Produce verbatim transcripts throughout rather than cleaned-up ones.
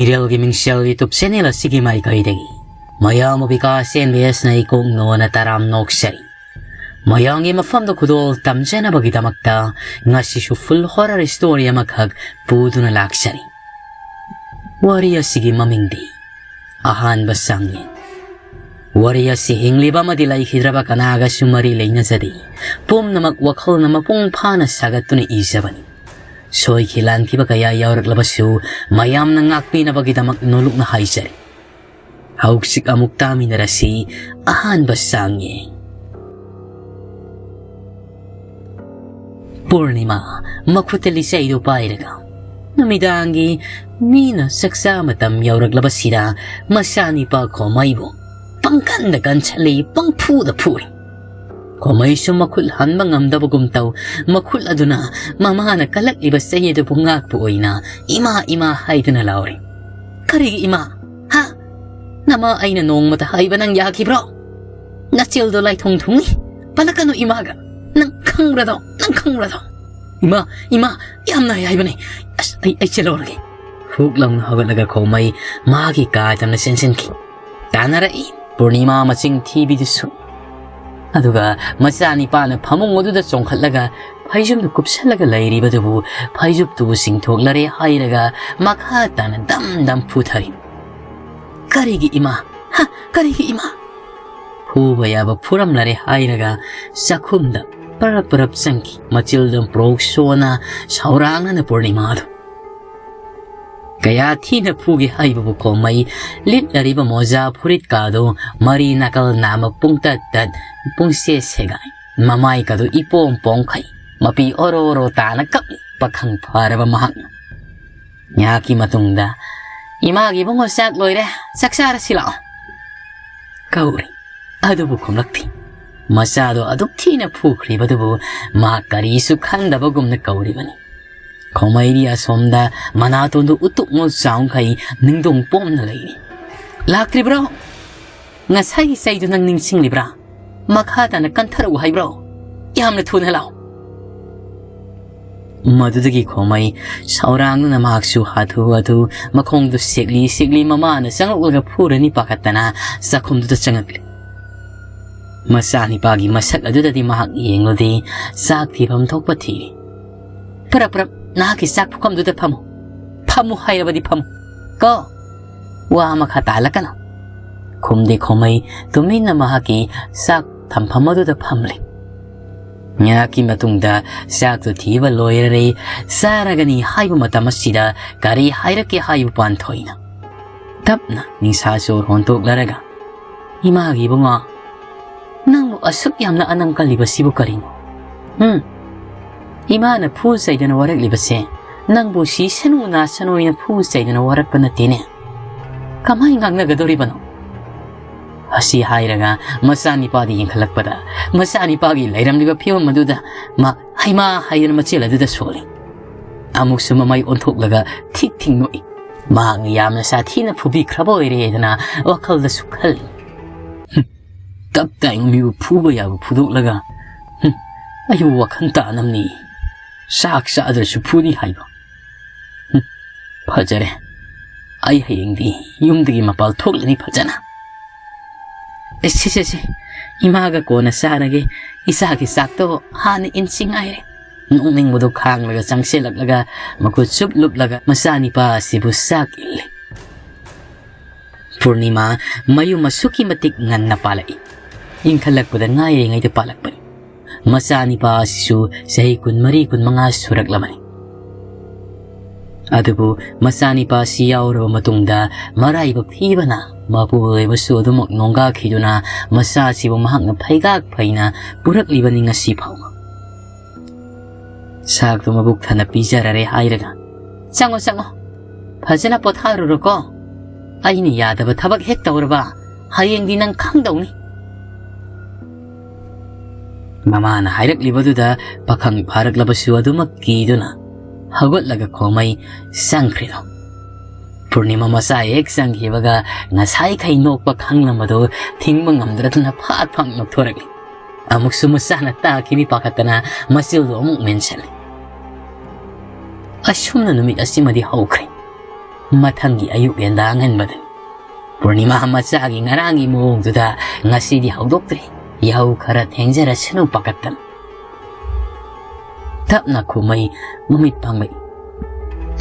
ꯏꯔꯦꯜꯒꯤ ꯃꯤꯡꯁꯦꯜ YouTube channel ꯑꯁꯤꯒꯤ ꯃꯥꯏꯀꯩꯗꯒꯤ ꯃꯌꯥꯝꯕꯨ ꯕꯤꯀꯥꯁ ꯑꯦꯟ ꯕꯤ ꯑꯦꯁꯅ ꯏꯀꯣꯛ ꯅꯣꯟꯅ ꯇꯔꯥꯝ ꯅꯣꯛꯆꯔꯤ꯫ ꯃꯌꯥꯝꯒꯤ ꯃꯐꯝꯗ ꯈꯨꯗꯣꯜ ꯇꯝꯖꯅꯕꯒꯤꯗꯃꯛꯇ ꯉꯁꯤꯁꯨ full horror story ꯑꯃꯈꯛ ꯄꯨꯗꯨꯅ ꯂꯥꯛꯆꯔꯤ꯫ ꯋꯥꯔꯤ ꯑꯁꯤꯒꯤ ꯃꯃꯤꯡꯗꯤ ꯑꯍꯥꯟꯕ ꯆꯥꯡꯌꯦꯡ꯫ ꯋꯥꯔꯤ ꯑꯁꯤ ꯍꯤꯡꯂꯤꯕ ꯑꯃꯗꯤ ꯂꯩꯈꯤꯗ꯭ꯔꯕ ꯀꯅꯥꯒꯁꯨ ꯃꯔꯤ ꯂꯩꯅꯖꯗꯦ꯫ ꯄꯨꯝꯅꯃꯛ ꯋꯥꯈꯜꯅ ꯃꯄꯨꯡ ꯐꯥꯅ ꯁꯥꯒꯠꯇꯨꯅ ꯏꯖꯕꯅꯤ꯫ ꯁꯣꯏꯈꯤ ꯂꯥꯟꯈꯤꯕ ꯀꯌꯥ ꯌꯥꯎꯔꯛꯂꯕꯁꯨ ꯃꯌꯥꯝꯅ ꯉꯥꯛꯄꯤꯅꯕꯒꯤꯗꯃꯛ ꯅꯣꯂꯨꯛꯅ ꯍꯥꯏꯖꯔꯤ꯫ ꯍꯧꯖꯤꯛ ꯑꯃꯨꯛ ꯇꯥꯃꯤꯟꯅꯔꯁꯤ ꯑꯍꯥꯟꯕ ꯆꯥꯡꯌꯦꯡ꯫ ꯄꯨꯔꯅꯤꯃꯥ ꯃꯈꯨꯠꯇ ꯂꯤꯆꯩꯗꯨ ꯄꯥꯏꯔꯒ ꯅꯨꯃꯤꯗꯥꯡꯒꯤ ꯃꯤꯅ ꯆꯥꯛꯆꯥ ꯃꯇꯝ ꯌꯧꯔꯛꯂꯕꯁꯤꯗ ꯃꯆꯥꯅꯤꯄꯥ ꯈꯣꯃꯩꯕꯨ ꯄꯪꯀꯟꯗ ꯀꯟꯁꯜꯂꯤ, ꯄꯪꯐꯨꯗ ꯐꯨꯔꯤ꯫ ꯈꯣꯃꯩꯁꯨ ꯃꯈꯨꯠ ꯍꯟꯕ ꯉꯝꯗꯕꯒꯨꯝ ꯇꯧ, ꯃꯈꯨꯠ ꯑꯗꯨꯅ ꯃꯃꯥꯅ ꯀꯜꯂꯛꯂꯤꯕ ꯆꯩ ꯑꯗꯨꯕꯨ ꯉꯥꯛꯄ ꯑꯣꯏꯅ "ꯏꯃꯥ, ꯏꯃꯥ" ꯍꯥꯏꯗꯨꯅ ꯂꯥꯎꯔꯤ꯫ "ꯀꯔꯤꯒꯤ ꯏꯃꯥ? ꯍꯥ? ꯅꯃꯥ ꯑꯩꯅ ꯅꯣꯡꯃꯇ ꯍꯥꯏꯕ ꯅꯪ ꯌꯥꯈꯤꯕ꯭ꯔꯣ? ꯅꯆꯤꯜꯗꯣ ꯂꯥꯏꯊꯣꯡ ꯊꯨꯡꯅꯤ꯫ ꯄꯜꯂꯛꯀꯅꯨ ꯏꯃꯥꯒ꯫ ꯅꯪ ꯈꯪꯕ꯭ꯔꯗꯣ? ꯅꯪ ꯈꯪꯕ꯭ꯔꯗꯣ?" "ꯏꯃꯥ, ꯏꯃꯥ, ꯌꯥꯝ ꯅꯥꯏ ꯍꯥꯏꯕꯅꯦ꯫ ꯑꯁ, ꯑꯩ, ꯑꯩ ꯆꯦꯜꯍꯧꯔꯒꯦ꯫" ꯍꯨꯛ ꯂꯥꯎꯅ ꯍꯧꯒꯠꯂꯒ ꯈꯣꯃꯩ ꯃꯥꯒꯤ ꯀꯥ ꯇꯝꯅ ꯆꯦꯟꯁꯤꯟꯈꯤ꯫ ꯇꯥꯟꯅꯔꯛꯏ ꯄꯨꯔꯅꯤꯃꯥ ꯃꯆꯤꯡ ꯊꯤꯕꯤꯗꯨꯁꯨ꯫ ꯑꯗꯨꯒ ꯃꯆꯥꯅꯤꯄꯥꯅ ꯐꯃꯨꯡ ꯑꯗꯨꯗ ꯆꯣꯡꯈꯠꯂꯒ ꯐꯩꯖꯨꯞꯇꯨ ꯀꯨꯞꯁꯜꯂꯒ ꯂꯩꯔꯤꯕꯗꯨꯕꯨ ꯐꯩꯖꯨꯞꯇꯨꯕꯨ ꯆꯤꯡꯊꯣꯛꯂꯔꯦ ꯍꯥꯏꯔꯒ ꯃꯈꯥ ꯇꯥꯅ ꯗꯝ ꯗꯝ ꯐꯨꯊꯔꯤ꯫ "ꯀꯔꯤꯒꯤ ꯏꯃꯥ? ꯍꯥ? ꯀꯔꯤꯒꯤ ꯏꯃꯥ?" ꯐꯨꯕ ꯌꯥꯕ ꯐꯨꯔꯝꯂꯔꯦ ꯍꯥꯏꯔꯒ ꯆꯥꯛꯈꯨꯝꯗ ꯄꯔꯞ ꯄꯔꯞ ꯆꯪꯈꯤ꯫ ꯃꯆꯤꯜꯗ ꯄ꯭ꯔꯣꯛ ꯁꯣꯅ ꯁꯥꯎꯔꯥꯡꯅꯅ ꯄꯨꯔꯅꯤꯃꯥꯗꯨ꯫ ꯀꯌꯥ ꯊꯤꯅ ꯐꯨꯒꯦ ꯍꯥꯏꯕꯕꯨ ꯈꯣꯃꯩ ꯂꯤꯠꯂꯔꯤꯕ ꯃꯣꯖꯥ ꯐꯨꯔꯤꯠꯀꯥꯗꯨ ꯃꯔꯤ ꯅꯥꯀꯜ ꯅꯥꯝꯃ ꯄꯨꯡꯇꯠ ꯇꯠ, ꯄꯨꯡꯁꯦ ꯁꯦꯒꯥꯏ꯫ ꯃꯃꯥꯏꯀꯗꯨ ꯏꯄꯣꯝ ꯄꯣꯝꯈꯩ꯫ ꯃꯄꯤ ꯑꯣꯔꯣ ꯑꯣꯔꯣ ꯇꯥꯅ ꯀꯞꯂꯤ꯫ ꯄꯥꯈꯪ ꯐꯥꯔꯕ ꯃꯍꯥꯛꯅ꯫ ꯉꯥꯏꯍꯥꯛꯀꯤ ꯃꯇꯨꯡꯗ "ꯏꯃꯥꯒꯤ ꯏꯕꯨꯡꯉꯣ, ꯆꯥꯛ ꯂꯣꯏꯔꯦ, ꯆꯥꯛ ꯆꯥꯔꯁꯤ ꯂꯥꯛꯑꯣ" ꯀꯧꯔꯤ꯫ ꯑꯗꯨꯕꯨ ꯈꯨꯝꯂꯛꯇꯦ꯫ ꯃꯆꯥꯗꯣ ꯑꯗꯨꯛ ꯊꯤꯅ ꯐꯨꯈ꯭ꯔꯤꯕꯗꯨꯕꯨ ꯃꯍꯥꯛ ꯀꯔꯤꯁꯨ ꯈꯪꯗꯕꯒꯨꯝꯅ ꯀꯧꯔꯤꯕꯅꯤ꯫ ꯈꯣꯃꯩꯗꯤ ꯑꯁꯣꯝꯗ ꯃꯅꯥꯇꯣꯟꯗꯨ ꯎꯇꯨꯞ ꯃꯨꯜ ꯆꯥꯎꯈꯩ ꯅꯤꯡꯗꯣꯡ ꯄꯣꯝꯅ ꯂꯩꯔꯤ꯫ "ꯂꯥꯛꯇ꯭ꯔꯤꯕ꯭ꯔꯣ? ꯉꯁꯥꯏꯒꯤ ꯆꯩꯗꯨ ꯅꯪ ꯅꯤꯡꯁꯤꯡꯂꯤꯕ꯭ꯔꯥ? ꯃꯈꯥ ꯇꯥꯅ ꯀꯟꯊꯔꯛꯎ ꯍꯥꯏꯕ꯭ꯔꯣ? ꯌꯥꯝꯅ ꯊꯨꯅ ꯂꯥꯛꯑꯣ꯫" ꯃꯗꯨꯗꯒꯤ ꯈꯣꯃꯩ ꯁꯥꯎꯔꯥꯡꯗꯨꯅ ꯃꯍꯥꯛꯁꯨ ꯍꯥꯊꯨ ꯍꯥꯊꯨ ꯃꯈꯣꯡꯗꯨ ꯁꯦꯛꯂꯤ ꯁꯦꯛꯂꯤ ꯃꯃꯥꯅ ꯆꯪꯂꯛꯂꯒ ꯐꯨꯔꯅꯤ ꯄꯥꯈꯠꯇꯅ ꯆꯥꯛꯈꯨꯝꯗꯨꯗ ꯆꯪꯂꯛꯂꯦ꯫ ꯃꯆꯥꯅꯤꯄꯥꯒꯤ ꯃꯁꯛ ꯑꯗꯨꯗꯗꯤ ꯃꯍꯥꯛ ꯌꯦꯡꯂꯨꯗꯦ, ꯆꯥꯛ ꯊꯤꯐꯝ ꯊꯣꯛꯄ ꯊꯤꯔꯤ꯫ "ꯄꯔꯞ ꯄꯔꯞ ꯅꯍꯥꯛꯀꯤ ꯆꯥꯛ ꯄꯨꯈꯝꯗꯨꯗ ꯐꯝꯃꯨ꯫ ꯐꯝꯃꯨ ꯍꯥꯏꯔꯕꯗꯤ ꯐꯝꯃꯨ꯫ ꯀꯣ?" ꯋꯥ ꯃꯈꯥ ꯇꯥꯍꯜꯂꯛꯀꯅꯨ꯫ ꯈꯨꯝꯗꯦ ꯈꯣꯃꯩ ꯇꯨꯃꯤꯟꯅ ꯃꯍꯥꯛꯀꯤ ꯆꯥꯛ ꯊꯝꯐꯝ ꯑꯗꯨꯗ ꯐꯝꯂꯤ꯫ ꯉꯥꯏꯍꯥꯛꯀꯤ ꯃꯇꯨꯡꯗ ꯆꯥꯛꯇꯨ ꯊꯤꯕ ꯂꯣꯏꯔꯔꯦ, ꯆꯥꯔꯒꯅꯤ ꯍꯥꯏꯕ ꯃꯇꯝ ꯑꯁꯤꯗ ꯀꯔꯤ ꯍꯥꯏꯔꯛꯀꯦ ꯍꯥꯏꯕ ꯄꯥꯟꯊꯣꯏꯅ ꯇꯞꯅ ꯅꯤꯡꯁꯥ ꯁꯣꯔ ꯍꯣꯟꯗꯣꯛꯂꯔꯒ, "ꯏꯃꯥꯒꯤ ꯏꯕꯨꯡꯉꯣ, ꯅꯪꯕꯨ ꯑꯁꯨꯛ ꯌꯥꯝꯅ ꯑꯅꯝ ꯀꯜꯂꯤꯕꯁꯤꯕꯨ ꯀꯔꯤꯅꯣ? ꯎꯝ? ꯏꯃꯥꯅ ꯐꯨ ꯆꯩꯗꯅ ꯋꯥꯔꯛꯂꯤꯕꯁꯦ ꯅꯪꯕꯨ ꯁꯤꯁꯅꯨ ꯅꯥꯁꯅꯨ ꯍꯥꯏꯅ ꯐꯨ ꯆꯩꯗꯅ ꯋꯥꯔꯛꯄ ꯅꯠꯇꯦꯅꯦ꯫ ꯀꯃꯥꯏ ꯉꯥꯡꯅꯒꯗꯧꯔꯤꯕꯅꯣ?" ꯑꯁꯤ ꯍꯥꯏꯔꯒ ꯃꯆꯥꯅꯤꯄꯥꯗ ꯌꯦꯡꯈꯠꯂꯛꯄꯗ, ꯃꯆꯥꯅꯤꯄꯥꯒꯤ ꯂꯩꯔꯝꯂꯤꯕ ꯐꯤꯕꯝ ꯑꯗꯨꯗ ꯃꯥ "ꯍꯩꯃꯥ" ꯍꯥꯏꯗꯨꯅ ꯃꯆꯦꯜ ꯑꯗꯨꯗ ꯁꯣꯜꯂꯤ꯫ ꯑꯃꯨꯛꯁꯨ ꯃꯃꯥꯏ ꯑꯣꯟꯊꯣꯛꯂꯒ ꯊꯤꯛ ꯊꯤꯛ ꯅꯣꯛꯏ꯫ ꯃꯍꯥꯛꯅ ꯌꯥꯝꯅ ꯁꯥꯊꯤꯅ ꯐꯨꯕꯤꯈ꯭ꯔꯕ ꯑꯣꯏꯔꯦꯗꯅ ꯋꯥꯈꯜꯗꯁꯨ ꯈꯜꯂꯤ꯫ "ꯍꯨꯝ, ꯇꯞ ꯇꯥꯏ ꯃꯤꯕꯨ ꯐꯨꯕ ꯌꯥꯕ ꯐꯨꯗꯣꯛꯂꯒ, ꯍꯨꯝ, ꯑꯩꯕꯨ ꯋꯥꯈꯜ ꯇꯥꯅꯕꯅꯤ꯫ ꯆꯥꯛ ꯆꯥꯗ꯭ꯔꯁꯨ ꯐꯨꯅꯤ ꯍꯥꯏꯕ꯫ ꯍꯨꯝ, ꯐꯖꯔꯦ꯫ ꯑꯩ ꯍꯌꯦꯡꯗꯤ ꯌꯨꯝꯗꯒꯤ ꯃꯄꯥꯜ ꯊꯣꯛꯂꯅꯤ ꯐꯖꯅ꯫ ꯑꯦ, ꯁꯦ, ꯁꯦ, ꯁꯦ, ꯏꯃꯥꯒ ꯀꯣꯟꯅ ꯆꯥꯔꯒꯦ꯫ ꯏꯆꯥꯒꯤ ꯆꯥꯛꯇꯣ ꯍꯥꯟꯅ ꯏꯟꯁꯤ ꯉꯥꯏꯔꯦ"꯫ ꯅꯣꯛꯅꯤꯡꯕꯗꯨ ꯈꯥꯡꯂꯒ ꯆꯪꯁꯤꯜꯂꯛꯂꯒ ꯃꯈꯨꯠ ꯆꯨꯞ ꯂꯨꯞꯂꯒ ꯃꯆꯥꯅꯤꯄꯥ ꯑꯁꯤꯕꯨ ꯆꯥꯛ ꯏꯜꯂꯤ꯫ ꯄꯨꯔꯅꯤꯃꯥ ꯃꯌꯨꯝ ꯑꯁꯨꯛꯀꯤ ꯃꯇꯤꯛ ꯉꯟꯅ ꯄꯥꯜꯂꯛꯏ꯫ ꯏꯟꯈꯠꯂꯛꯄꯗ ꯉꯥꯏꯔꯤꯉꯩꯗ ꯄꯥꯜꯂꯛꯄꯅꯤ꯫ ꯃꯆꯥꯅꯤꯄꯥ ꯑꯁꯤꯁꯨ ꯆꯍꯤ ꯀꯨꯟꯃꯔꯤ, ꯀꯨꯟꯃꯉꯥ ꯁꯨꯔꯛꯂꯕꯅꯤ꯫ ꯑꯗꯨꯕꯨ ꯃꯆꯥꯅꯤꯄꯥ ꯑꯁꯤ ꯌꯥꯎꯔꯕ ꯃꯇꯨꯡꯗ ꯃꯔꯥꯏꯕꯛ ꯊꯤꯕꯅ ꯃꯄꯨꯔꯣꯏꯕꯁꯨ ꯑꯗꯨꯃꯛ ꯅꯣꯡꯒꯥꯈꯤꯗꯨꯅ ꯃꯆꯥꯁꯤꯕꯨ ꯃꯍꯥꯛꯅ ꯐꯩꯒꯥꯛ ꯐꯩꯅ ꯄꯨꯔꯛꯂꯤꯕꯅꯤ ꯉꯁꯤ ꯐꯥꯎꯕ꯫ ꯆꯥꯛꯇꯨ ꯃꯕꯨꯛ ꯊꯟꯅ ꯄꯤꯖꯔꯔꯦ ꯍꯥꯏꯔꯒ, "ꯆꯪꯉꯣ, ꯆꯪꯉꯣ, ꯐꯖꯅ ꯄꯣꯊꯥꯔꯨꯔꯣꯀꯣ꯫ ꯑꯩꯅ ꯌꯥꯗꯕ ꯊꯕꯛ ꯍꯦꯛ ꯇꯧꯔꯕ, ꯍꯌꯦꯡꯗꯤ ꯅꯪ ꯈꯪꯗꯧꯅꯤ"꯫ ꯃꯃꯥꯅ ꯍꯥꯏꯔꯛꯂꯤꯕꯗꯨꯗ ꯄꯥꯈꯪ ꯐꯥꯔꯛꯂꯕꯁꯨ ꯑꯗꯨꯃꯛ ꯀꯤꯗꯨꯅ ꯍꯧꯒꯠꯂꯒ ꯈꯣꯃꯩ ꯆꯪꯈ꯭ꯔꯤꯗꯣ꯫ ꯄꯨꯔꯅꯤꯃꯥ ꯃꯆꯥ ꯍꯦꯛ ꯆꯪꯈꯤꯕꯒ ꯉꯁꯥꯏꯈꯩ ꯅꯣꯛꯄ ꯈꯪꯂꯝꯕꯗꯨ ꯊꯤꯡꯕ ꯉꯝꯗ꯭ꯔꯗꯨꯅ ꯐꯥꯛ ꯐꯥꯛ ꯅꯣꯛꯊꯣꯔꯛꯂꯤ꯫ ꯑꯃꯨꯛꯁꯨ ꯃꯆꯥꯅ ꯇꯥꯈꯤꯅꯤ ꯄꯥꯈꯠꯇꯅ ꯃꯆꯤꯜꯗꯨ ꯑꯃꯨꯛ ꯃꯦꯟꯁꯤꯜꯂꯤ꯫ ꯑꯁꯨꯝꯅ ꯅꯨꯃꯤꯠ ꯑꯁꯤꯃꯗꯤ ꯍꯧꯈ꯭ꯔꯦ꯫ ꯃꯊꯪꯒꯤ ꯑꯌꯨꯛ ꯌꯦꯟꯗꯥ ꯉꯟꯕꯗꯅꯤ꯫ ꯄꯨꯔꯅꯤꯃꯥ ꯃꯆꯥꯒꯤ ꯉꯔꯥꯡꯒꯤ ꯃꯑꯣꯡꯗꯨꯗ ꯉꯁꯤꯗꯤ ꯍꯧꯗꯣꯛꯇ꯭ꯔꯦ꯫ ꯌꯥꯍꯧ ꯈꯔ ꯊꯦꯡꯖꯔꯁꯅꯨ ꯄꯥꯈꯠꯇꯅ꯫ ꯇꯞꯅ ꯈꯨꯝꯃꯩ ꯃꯃꯤꯠ ꯄꯥꯡꯂꯛꯏ꯫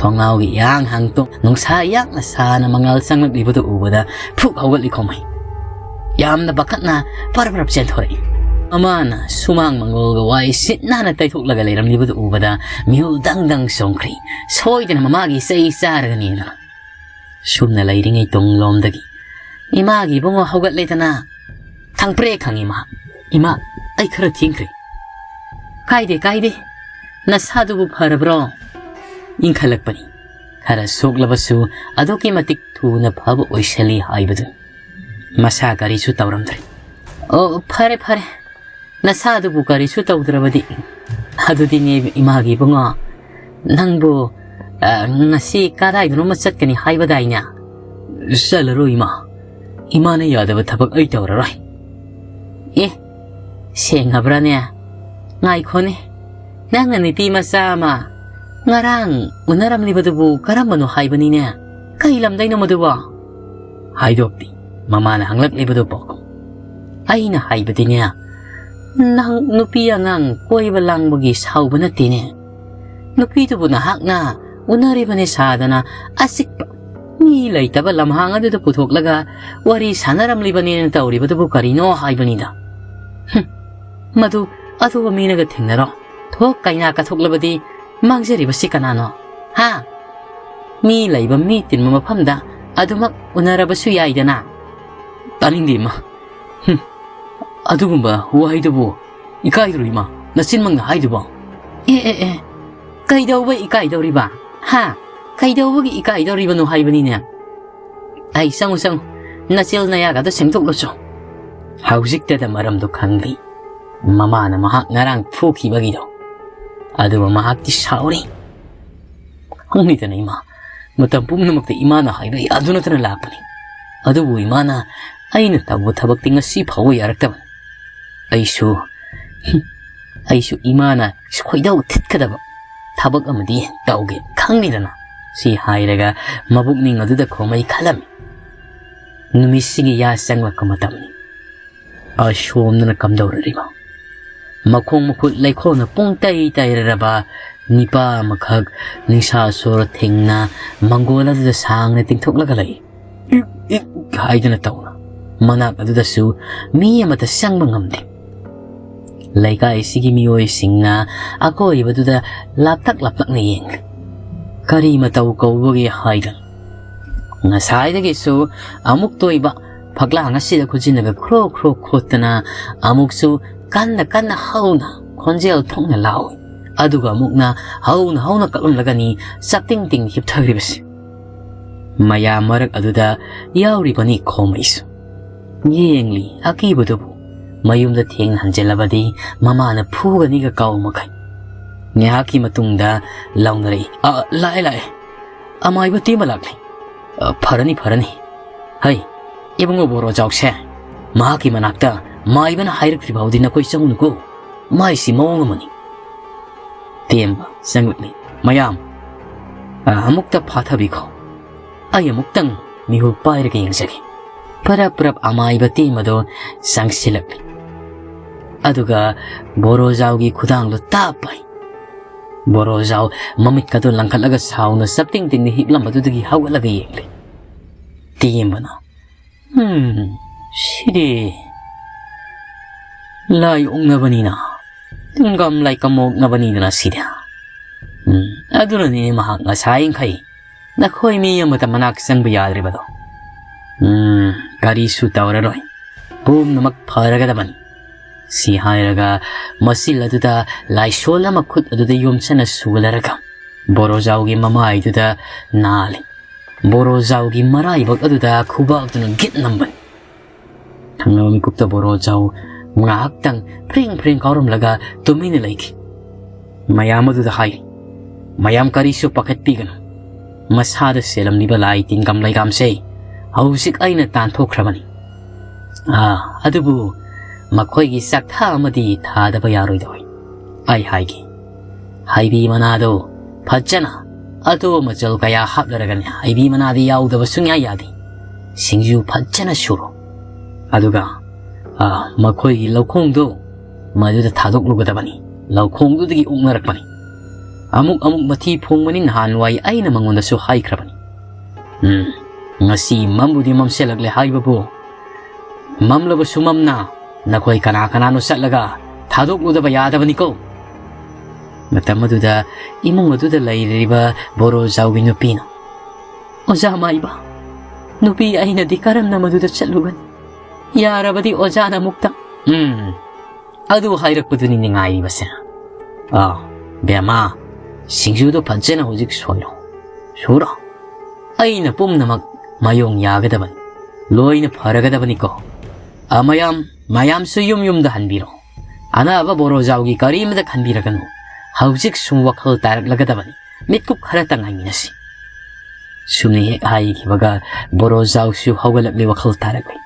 ꯊꯣꯡꯅꯥꯎꯒꯤ ꯏꯍꯥꯡ ꯍꯥꯡꯇꯣꯛ ꯅꯨꯡꯁꯥ ꯌꯥꯛꯅ ꯁꯥꯅ ꯃꯉꯥꯜ ꯆꯪꯂꯛꯂꯤꯕꯗꯨ ꯎꯕꯗ ꯐꯨꯛ ꯍꯧꯒꯠꯂꯤ ꯈꯨꯝꯃꯩ꯫ ꯌꯥꯝꯅ ꯄꯥꯈꯠꯅ ꯄꯔꯞ ꯄꯔꯞ ꯆꯦꯟꯊꯣꯔꯛꯏ꯫ ꯃꯃꯥꯅ ꯁꯨꯃꯥꯡ ꯃꯪꯒꯣꯜꯒ ꯋꯥꯏ ꯁꯤꯠ ꯅꯥꯟꯅ ꯇꯩꯊꯣꯛꯂꯒ ꯂꯩꯔꯝꯂꯤꯕꯗꯨ ꯎꯕꯗ ꯃꯤꯍꯨꯜ ꯗꯪ ꯗꯪ ꯆꯣꯡꯈ꯭ꯔꯤ꯫ ꯁꯣꯏꯗꯅ ꯃꯃꯥꯒꯤ ꯆꯩ ꯆꯥꯔꯒꯅꯤꯅ꯫ ꯁꯨꯝꯅ ꯂꯩꯔꯤꯉꯩ ꯇꯨꯡꯂꯣꯝꯗꯒꯤ, "ꯏꯃꯥꯒꯤ ꯏꯕꯨꯡꯉꯣ ꯍꯧꯒꯠꯂꯦꯗꯅ!" ꯈꯪꯄ꯭ꯔꯦ ꯈꯪꯉꯤ ꯃꯍꯥꯛ꯫ "ꯏꯃꯥ, ꯑꯩ ꯈꯔ ꯊꯦꯡꯈ꯭ꯔꯦ꯫" "ꯀꯥꯏꯗꯦ, ꯀꯥꯏꯗꯦ꯫ ꯅꯁꯥꯗꯨꯕꯨ ꯐꯔꯕ꯭ꯔꯣ?" ꯏꯟꯈꯠꯂꯛꯄꯅꯤ꯫ ꯈꯔ ꯁꯣꯛꯂꯕꯁꯨ ꯑꯗꯨꯛꯀꯤ ꯃꯇꯤꯛ ꯊꯨꯅ ꯐꯕ ꯑꯣꯏꯁꯤꯜꯂꯤ ꯍꯥꯏꯕꯗꯨ꯫ ꯃꯁꯥ ꯀꯔꯤꯁꯨ ꯇꯧꯔꯝꯗ꯭ꯔꯦ꯫ "ꯑꯣ, ꯐꯔꯦ, ꯐꯔꯦ꯫ ꯅꯁꯥꯗꯨꯕꯨ ꯀꯔꯤꯁꯨ ꯇꯧꯗ꯭ꯔꯕꯗꯤ꯫ ꯑꯗꯨꯗꯤꯅꯦ ꯏꯃꯥꯒꯤ ꯏꯕꯨꯡꯉꯣ, ꯅꯪꯕꯨ, ꯑ, ꯉꯁꯤ ꯀꯗꯥꯏꯗꯅꯣꯃ ꯆꯠꯀꯅꯤ ꯍꯥꯏꯕꯗꯥꯏꯅꯦ?" "ꯆꯠꯂꯔꯣꯏ ꯏꯃꯥ꯫ ꯏꯃꯥꯅ ꯌꯥꯗꯕ ꯊꯕꯛ ꯑꯩ ꯇꯧꯔꯔꯣꯏ꯫" "ꯑꯦ, ꯁꯦꯡꯉꯕ꯭ꯔꯥꯅꯦ? ꯉꯥꯏꯈꯣꯅꯦ, ꯅꯪꯅ ꯅꯨꯄꯤ ꯃꯆꯥ ꯑꯃ ꯉꯔꯥꯡ ꯎꯅꯔꯝꯂꯤꯕꯗꯨꯕꯨ ꯀꯔꯝꯕꯅꯣ ꯍꯥꯏꯕꯅꯤꯅꯦ? ꯀꯩ ꯂꯝꯗꯩꯅꯣ ꯃꯗꯨꯕꯣ?" ꯍꯥꯏꯗꯣꯛꯇꯦ꯫ ꯃꯃꯥꯅ ꯍꯪꯂꯛꯂꯤꯕꯗꯨ ꯄꯥꯎꯈꯨꯝ꯫ "ꯑꯩꯅ ꯍꯥꯏꯕꯗꯤꯅꯦ, ꯅꯪ ꯅꯨꯄꯤ ꯑꯉꯥꯡ ꯀꯣꯏꯕ ꯂꯥꯡꯕꯒꯤ ꯁꯥꯎꯕ ꯅꯠꯇꯦꯅꯦ꯫ ꯅꯨꯄꯤꯗꯨꯕꯨ ꯅꯍꯥꯛꯅ ꯎꯅꯔꯤꯕꯅꯦ ꯁꯥꯗꯅ ꯑꯆꯤꯛꯄ ꯃꯤ ꯂꯩꯇꯕ ꯂꯝꯍꯥꯡ ꯑꯗꯨꯗ ꯄꯨꯊꯣꯛꯂꯒ ꯋꯥꯔꯤ ꯁꯥꯟꯅꯔꯝꯂꯤꯕꯅꯦꯅ ꯇꯧꯔꯤꯕꯗꯨꯕꯨ ꯀꯔꯤꯅꯣ ꯍꯥꯏꯕꯅꯤꯗ꯫ ꯍꯨꯝ, ꯃꯗꯨ ꯑꯇꯣꯞꯄ ꯃꯤꯅꯒ ꯊꯦꯡꯅꯔꯣ꯫ ꯊꯣꯛ ꯀꯩꯅꯥ ꯀꯠꯊꯣꯛꯂꯕꯗꯤ ꯃꯥꯡꯖꯔꯤꯕꯁꯤ ꯀꯅꯥꯅꯣ? ꯍꯥ? ꯃꯤ ꯂꯩꯕ ꯃꯤ ꯇꯤꯟꯕ ꯃꯐꯝꯗ ꯑꯗꯨꯃꯛ ꯎꯅꯔꯕꯁꯨ ꯌꯥꯏꯗꯅ꯫" "ꯇꯥꯅꯤꯡꯗꯦ ꯏꯃꯥ꯫ ꯍꯨꯝ, ꯑꯗꯨꯒꯨꯝꯕ ꯋꯥꯍꯩꯗꯨꯕꯨ ꯏꯀꯥꯏꯗ꯭ꯔꯣ ꯏꯃꯥ? ꯅꯆꯤꯟꯃꯛꯅ ꯍꯥꯏꯗꯨꯕꯣ?" "ꯑꯦ, ꯑꯦ, ꯑꯦ, ꯀꯩꯗꯧꯕ ꯏꯀꯥꯏꯗꯧꯔꯤꯕ? ꯍꯥ? ꯀꯩꯗꯧꯕꯒꯤ ꯏꯀꯥꯏꯗꯧꯔꯤꯕꯅꯣ ꯍꯥꯏꯕꯅꯤꯅꯦ?" "ꯑꯩ, ꯆꯪꯉꯨ, ꯆꯪꯉꯨ, ꯅꯆꯤꯜ ꯅꯌꯥꯒꯗꯣ ꯁꯦꯡꯗꯣꯛꯂꯨꯆꯣ꯫" ꯍꯧꯖꯤꯛꯇꯗ ꯃꯔꯝꯗꯣ ꯈꯪꯂꯤ꯫ ꯃꯃꯥꯅ ꯃꯍꯥꯛ ꯉꯔꯥꯡ ꯐꯨꯈꯤꯕꯒꯤꯗꯣ꯫ ꯑꯗꯨꯒ ꯃꯍꯥꯛꯇꯤ ꯁꯥꯎꯔꯤ꯫ "ꯈꯪꯂꯤꯗꯅ ꯏꯃꯥ, ꯃꯇꯝ ꯄꯨꯝꯅꯃꯛꯇ ꯏꯃꯥꯅ ꯍꯥꯏꯕ ꯌꯥꯗꯨ ꯅꯠꯇꯅ ꯂꯥꯛꯄꯅꯤ꯫ ꯑꯗꯨꯕꯨ ꯏꯃꯥꯅ ꯑꯩꯅ ꯇꯧꯕ ꯊꯕꯛꯇꯤ ꯉꯁꯤ ꯐꯥꯎꯕ ꯌꯥꯔꯛꯇꯕꯅꯤ꯫ ꯑꯩꯁꯨ, ꯍꯨꯝ, ꯑꯩꯁꯨ ꯏꯃꯥꯅ ꯈꯣꯏꯗꯧ ꯊꯤꯠꯀꯗꯕ ꯊꯕꯛ ꯑꯃꯗꯤ ꯇꯧꯒꯦ ꯈꯪꯅꯤꯗꯅ꯫ ꯁꯤ ꯍꯥꯏꯔꯒ ꯃꯕꯨꯛꯅꯤꯡ ꯑꯗꯨꯗ ꯈꯣꯃꯩ ꯈꯜꯂꯝꯃꯤ꯫ ꯅꯨꯃꯤꯠꯁꯤꯒꯤ ꯌꯥ ꯆꯪꯂꯛꯄ ꯃꯇꯝꯅꯤ꯫ ꯑꯁꯣꯝꯗꯅ ꯀꯝꯗꯧꯔꯔꯤꯕ? ꯃꯈꯣꯡ ꯃꯈꯨꯠ ꯂꯩꯈꯣꯝꯅ ꯄꯨꯡ ꯇꯩ ꯇꯩꯔꯔꯕ ꯅꯤꯄꯥ ꯑꯃꯈꯛ ꯅꯤꯡꯁꯥ ꯁꯣꯔ ꯊꯤꯡꯅ ꯃꯪꯒꯣꯜ ꯑꯗꯨꯗ ꯁꯥꯡꯅ ꯇꯤꯡꯊꯣꯛꯂꯒ ꯂꯩ꯫ ꯏꯛ ꯏꯛ ꯍꯥꯏꯗꯨꯅ ꯇꯧꯅ꯫ ꯃꯅꯥꯛ ꯑꯗꯨꯗꯁꯨ ꯃꯤ ꯑꯃꯠꯇ ꯆꯪꯕ ꯉꯝꯗꯦ꯫ ꯂꯩꯀꯥꯏꯁꯤꯒꯤ ꯃꯤꯑꯣꯏꯁꯤꯡꯅ ꯑꯀꯣꯏꯕꯗꯨꯗ ꯂꯥꯞꯇꯛ ꯂꯥꯞꯇꯛꯅ ꯌꯦꯡꯂꯤ꯫ ꯀꯔꯤ ꯃꯇꯧ ꯀꯧꯕꯒꯦ ꯍꯥꯏꯗꯅ꯫ ꯉꯁꯥꯏꯗꯒꯤꯁꯨ ꯑꯃꯨꯛꯇ ꯑꯣꯏꯕ ꯐꯛꯂꯥꯡ ꯑꯁꯤꯗ ꯈꯨꯖꯤꯟꯅꯒ ꯈ꯭ꯔꯣ ꯈ꯭ꯔꯣ ꯈꯣꯠꯇꯅ, ꯑꯃꯨꯛꯁꯨ ꯀꯟꯅ ꯀꯟꯅ ꯍꯧꯅ ꯈꯣꯟꯖꯦꯜ ꯊꯣꯛꯅ ꯂꯥꯎꯏ꯫ ꯑꯗꯨꯒ ꯑꯃꯨꯛꯅ ꯍꯧꯅ ꯍꯧꯅ ꯀꯞꯂꯝꯂꯒꯅꯤ ꯆꯞꯇꯤꯡ ꯇꯤꯡ ꯍꯤꯞꯊꯈ꯭ꯔꯤꯕꯁꯤ꯫ ꯃꯌꯥꯝ ꯃꯔꯛ ꯑꯗꯨꯗ ꯌꯥꯎꯔꯤꯕꯅꯤ ꯈꯣꯃꯩꯁꯨ꯫ ꯌꯦꯡꯂꯤ ꯑꯀꯤꯕꯗꯨꯕꯨ꯫ ꯃꯌꯨꯝꯗ ꯊꯦꯡꯅ ꯍꯟꯖꯤꯜꯂꯕꯗꯤ ꯃꯃꯥꯅ ꯐꯨꯒꯅꯤꯒ ꯀꯥꯎ ꯃꯈꯩ꯫ ꯉꯥꯏꯍꯥꯛꯀꯤ ꯃꯇꯨꯡꯗ ꯂꯥꯎꯅꯔꯛꯏ, "ꯑ, ꯂꯥꯛꯑꯦ, ꯂꯥꯛꯑꯦ꯫ ꯑꯃꯥꯏꯕ ꯇꯦꯝꯕ ꯂꯥꯛꯂꯦ꯫ ꯑ, ꯐꯔꯅꯤ, ꯐꯔꯅꯤ꯫ ꯍꯩ, ꯏꯕꯨꯡꯉꯣ ꯕꯣꯔꯣꯖꯥꯎꯁꯦ, ꯃꯍꯥꯛꯀꯤ ꯃꯅꯥꯛꯇ ꯃꯥꯏꯕꯅ ꯍꯥꯏꯔꯛꯇ꯭ꯔꯤ ꯐꯥꯎꯗꯤ ꯅꯈꯣꯏ ꯆꯪꯉꯨꯅꯨꯀꯣ꯫ ꯃꯥꯏꯁꯤ ꯃꯑꯣꯡ ꯑꯃꯅꯤ꯫" ꯇꯦꯝꯕ ꯆꯪꯂꯛꯂꯤ꯫ "ꯃꯌꯥꯝ, ꯑ, ꯑꯃꯨꯛꯇ ꯐꯥꯊꯕꯤꯈꯣ꯫ ꯑꯩ ꯑꯃꯨꯛꯇꯪ ꯃꯤꯍꯨꯜ ꯄꯥꯏꯔꯒ ꯌꯦꯡꯖꯒꯦ꯫" ꯄꯔꯞ ꯄꯔꯞ ꯑꯃꯥꯏꯕ ꯇꯦꯝꯕꯗꯣ ꯆꯪꯁꯤꯜꯂꯛꯂꯤ꯫ ꯑꯗꯨꯒ ꯕꯣꯔꯣꯖꯥꯎꯒꯤ ꯈꯨꯗꯥꯡꯗꯣ ꯇꯥꯞ ꯄꯥꯏ꯫ ꯕꯣꯔꯣꯖꯥꯎ ꯃꯃꯤꯠꯀꯗꯣ ꯂꯪꯈꯠꯂꯒ ꯁꯥꯎꯅ ꯆꯞꯇꯤꯡ ꯇꯤꯡꯅ ꯍꯤꯞꯂꯝꯕꯗꯨꯗꯒꯤ ꯍꯧꯒꯠꯂꯒ ꯌꯦꯡꯂꯦ꯫ ꯇꯦꯝꯕꯅ, "ꯍꯝ, ꯁꯤꯗꯤ ꯂꯥꯏ ꯑꯣꯛꯅꯕꯅꯤꯅ, ꯇꯤꯡꯒꯝ ꯂꯥꯏ ꯀꯝꯃꯣꯛꯅꯕꯅꯤꯗꯅ ꯁꯤꯗꯤ꯫ ꯎꯝ, ꯑꯗꯨꯅꯅꯤꯅꯦ ꯃꯍꯥꯛ ꯉꯁꯥꯏꯈꯩ ꯅꯈꯣꯏ ꯃꯤ ꯑꯃꯠꯇ ꯃꯅꯥꯛ ꯆꯪꯕ ꯌꯥꯗ꯭ꯔꯤꯕꯗꯣ꯫ ꯎꯝ, ꯀꯔꯤꯁꯨ ꯇꯧꯔꯔꯣꯏ꯫ ꯄꯨꯝꯅꯃꯛ ꯐꯔꯒꯗꯕꯅꯤ꯫" ꯁꯤ ꯍꯥꯏꯔꯒ ꯃꯆꯤꯜ ꯑꯗꯨꯗ ꯂꯥꯏꯁꯣꯜ ꯑꯃ ꯈꯨꯠ ꯑꯗꯨꯗ ꯌꯣꯝꯁꯅ ꯁꯨꯒꯠꯂꯔꯒ ꯕꯣꯔꯣꯖꯥꯎꯒꯤ ꯃꯃꯥꯏꯗꯨꯗ ꯅꯥꯜꯂꯤ꯫ ꯕꯣꯔꯣꯖꯥꯎꯒꯤ ꯃꯔꯥꯏꯕꯛ ꯑꯗꯨꯗ ꯈꯨꯕꯥꯛꯇꯨꯅ ꯒꯤꯠ ꯅꯝꯕꯅꯤ꯫ ꯊꯪꯅꯕ ꯃꯤꯀꯨꯞꯇ ꯕꯣꯔꯣꯖꯥꯎ ꯉꯥꯏꯍꯥꯛꯇꯪ ꯐ꯭ꯔꯦꯡ ꯐ꯭ꯔꯦꯡ ꯀꯥꯎꯔꯝꯂꯒ ꯇꯨꯃꯤꯟꯅ ꯂꯩꯈꯤ꯫ ꯃꯌꯥꯝ ꯑꯗꯨꯗ ꯍꯥꯏ, "ꯃꯌꯥꯝ ꯀꯔꯤꯁꯨ ꯄꯥꯈꯠꯄꯤꯒꯅꯨ꯫ ꯃꯁꯥꯗ ꯆꯦꯜꯂꯝꯂꯤꯕ ꯂꯥꯏ ꯇꯤꯟꯒꯝ ꯂꯩꯒꯥꯝꯁꯦ ꯍꯧꯖꯤꯛ ꯑꯩꯅ ꯇꯥꯟꯊꯣꯛꯈ꯭ꯔꯕꯅꯤ꯫ ꯑꯥ, ꯑꯗꯨꯕꯨ ꯃꯈꯣꯏꯒꯤ ꯆꯥꯛꯊꯥ ꯑꯃꯗꯤ ꯊꯥꯗꯕ ꯌꯥꯔꯣꯏꯗꯧꯔꯤ꯫ ꯑꯩ ꯍꯥꯏꯒꯦ, ꯍꯩꯕꯤ ꯃꯅꯥꯗꯣ ꯐꯖꯅ ꯑꯇꯣꯞꯄ ꯃꯆꯜ ꯀꯌꯥ ꯍꯥꯞꯂꯔꯒꯅꯦ, ꯍꯩꯕꯤ ꯃꯅꯥꯗꯤ ꯌꯥꯎꯗꯕ ꯁꯨꯡꯌꯥ ꯌꯥꯗꯦ꯫ ꯁꯤꯡꯖꯨ ꯐꯖꯅ ꯁꯨꯔꯣ꯫ ꯑꯗꯨꯒ, ꯑ, ꯃꯈꯣꯏꯒꯤ ꯂꯧꯈꯣꯡꯗꯣ ꯃꯗꯨꯗ ꯊꯥꯗꯣꯛꯂꯨꯒꯗꯕꯅꯤ꯫ ꯂꯧꯈꯣꯡꯗꯨꯗꯒꯤ ꯑꯣꯛꯅꯔꯛꯄꯅꯤ꯫ ꯑꯃꯨꯛ ꯑꯃꯨꯛ ꯃꯊꯤ ꯐꯣꯡꯕꯅꯤ, ꯅꯍꯥꯟꯋꯥꯏ ꯑꯩꯅ ꯃꯉꯣꯟꯗꯁꯨ ꯍꯥꯏꯈ꯭ꯔꯕꯅꯤ꯫ ꯎꯝ, ꯉꯁꯤ ꯃꯝꯕꯨꯗꯤ ꯃꯝꯁꯤꯜꯂꯛꯂꯦ ꯍꯥꯏꯕꯕꯨ, ꯃꯝꯂꯕꯁꯨ ꯃꯝꯅ ꯅꯈꯣꯏ ꯀꯅꯥ ꯀꯅꯥꯅꯣ ꯆꯠꯂꯒ ꯊꯥꯗꯣꯛꯂꯨꯗꯕ ꯌꯥꯗꯕꯅꯤꯀꯣ꯫ ꯃꯇꯝ ꯑꯗꯨꯗ ꯏꯃꯨꯡ ꯑꯗꯨꯗ ꯂꯩꯔꯤꯕ ꯕꯣꯔꯣꯖꯥꯎꯒꯤ ꯅꯨꯄꯤꯅ, "ꯑꯣꯖꯥ ꯃꯥꯏꯕ, ꯅꯨꯄꯤ ꯑꯩꯅꯗꯤ ꯀꯔꯝꯅ ꯃꯗꯨꯗ ꯆꯠꯂꯨꯒꯅꯤ? ꯌꯥꯔꯕꯗꯤ ꯑꯣꯖꯥꯅ ꯑꯃꯨꯛꯇ"꯫ ꯎꯝ, ꯑꯗꯨ ꯍꯥꯏꯔꯛꯄꯗꯨꯅꯤꯅꯦ ꯉꯥꯏꯔꯤꯕꯁꯦ꯫ ꯑꯥ, ꯕꯦꯝꯃ, ꯁꯤꯡꯖꯨꯗꯣ ꯐꯖꯅ ꯍꯧꯖꯤꯛ ꯁꯣꯏꯔꯣ, ꯁꯨꯔꯣ꯫ ꯑꯩꯅ ꯄꯨꯝꯅꯃꯛ ꯃꯥꯌꯣꯡ ꯌꯥꯒꯗꯕꯅꯤ, ꯂꯣꯏꯅ ꯐꯔꯒꯗꯕꯅꯤꯀꯣ꯫ ꯑꯥ, ꯃꯌꯥꯝ, ꯃꯌꯥꯝꯁꯨ ꯌꯨꯝ ꯌꯨꯝꯗ ꯍꯟꯕꯤꯔꯣ꯫ ꯑꯅꯥꯕ ꯕꯣꯔꯣꯖꯥꯎꯒꯤ ꯀꯔꯤꯃꯇ ꯈꯟꯕꯤꯔꯒꯅꯨ꯫ ꯍꯧꯖꯤꯛ ꯁꯨꯝ ꯋꯥꯈꯜ ꯇꯥꯔꯛꯂꯒꯗꯕꯅꯤ꯫ ꯃꯤꯠꯀꯨꯞ ꯈꯔꯇ ꯉꯥꯏꯃꯤꯟꯅꯁꯤ꯫ ꯁꯨꯝꯅ ꯍꯦꯛ ꯍꯥꯏꯈꯤꯕꯒ ꯕꯣꯔꯣꯖꯥꯎꯁꯨ ꯍꯧꯒꯠꯂꯛꯂꯤ, ꯋꯥꯈꯜ ꯇꯥꯔꯛꯂꯤ꯫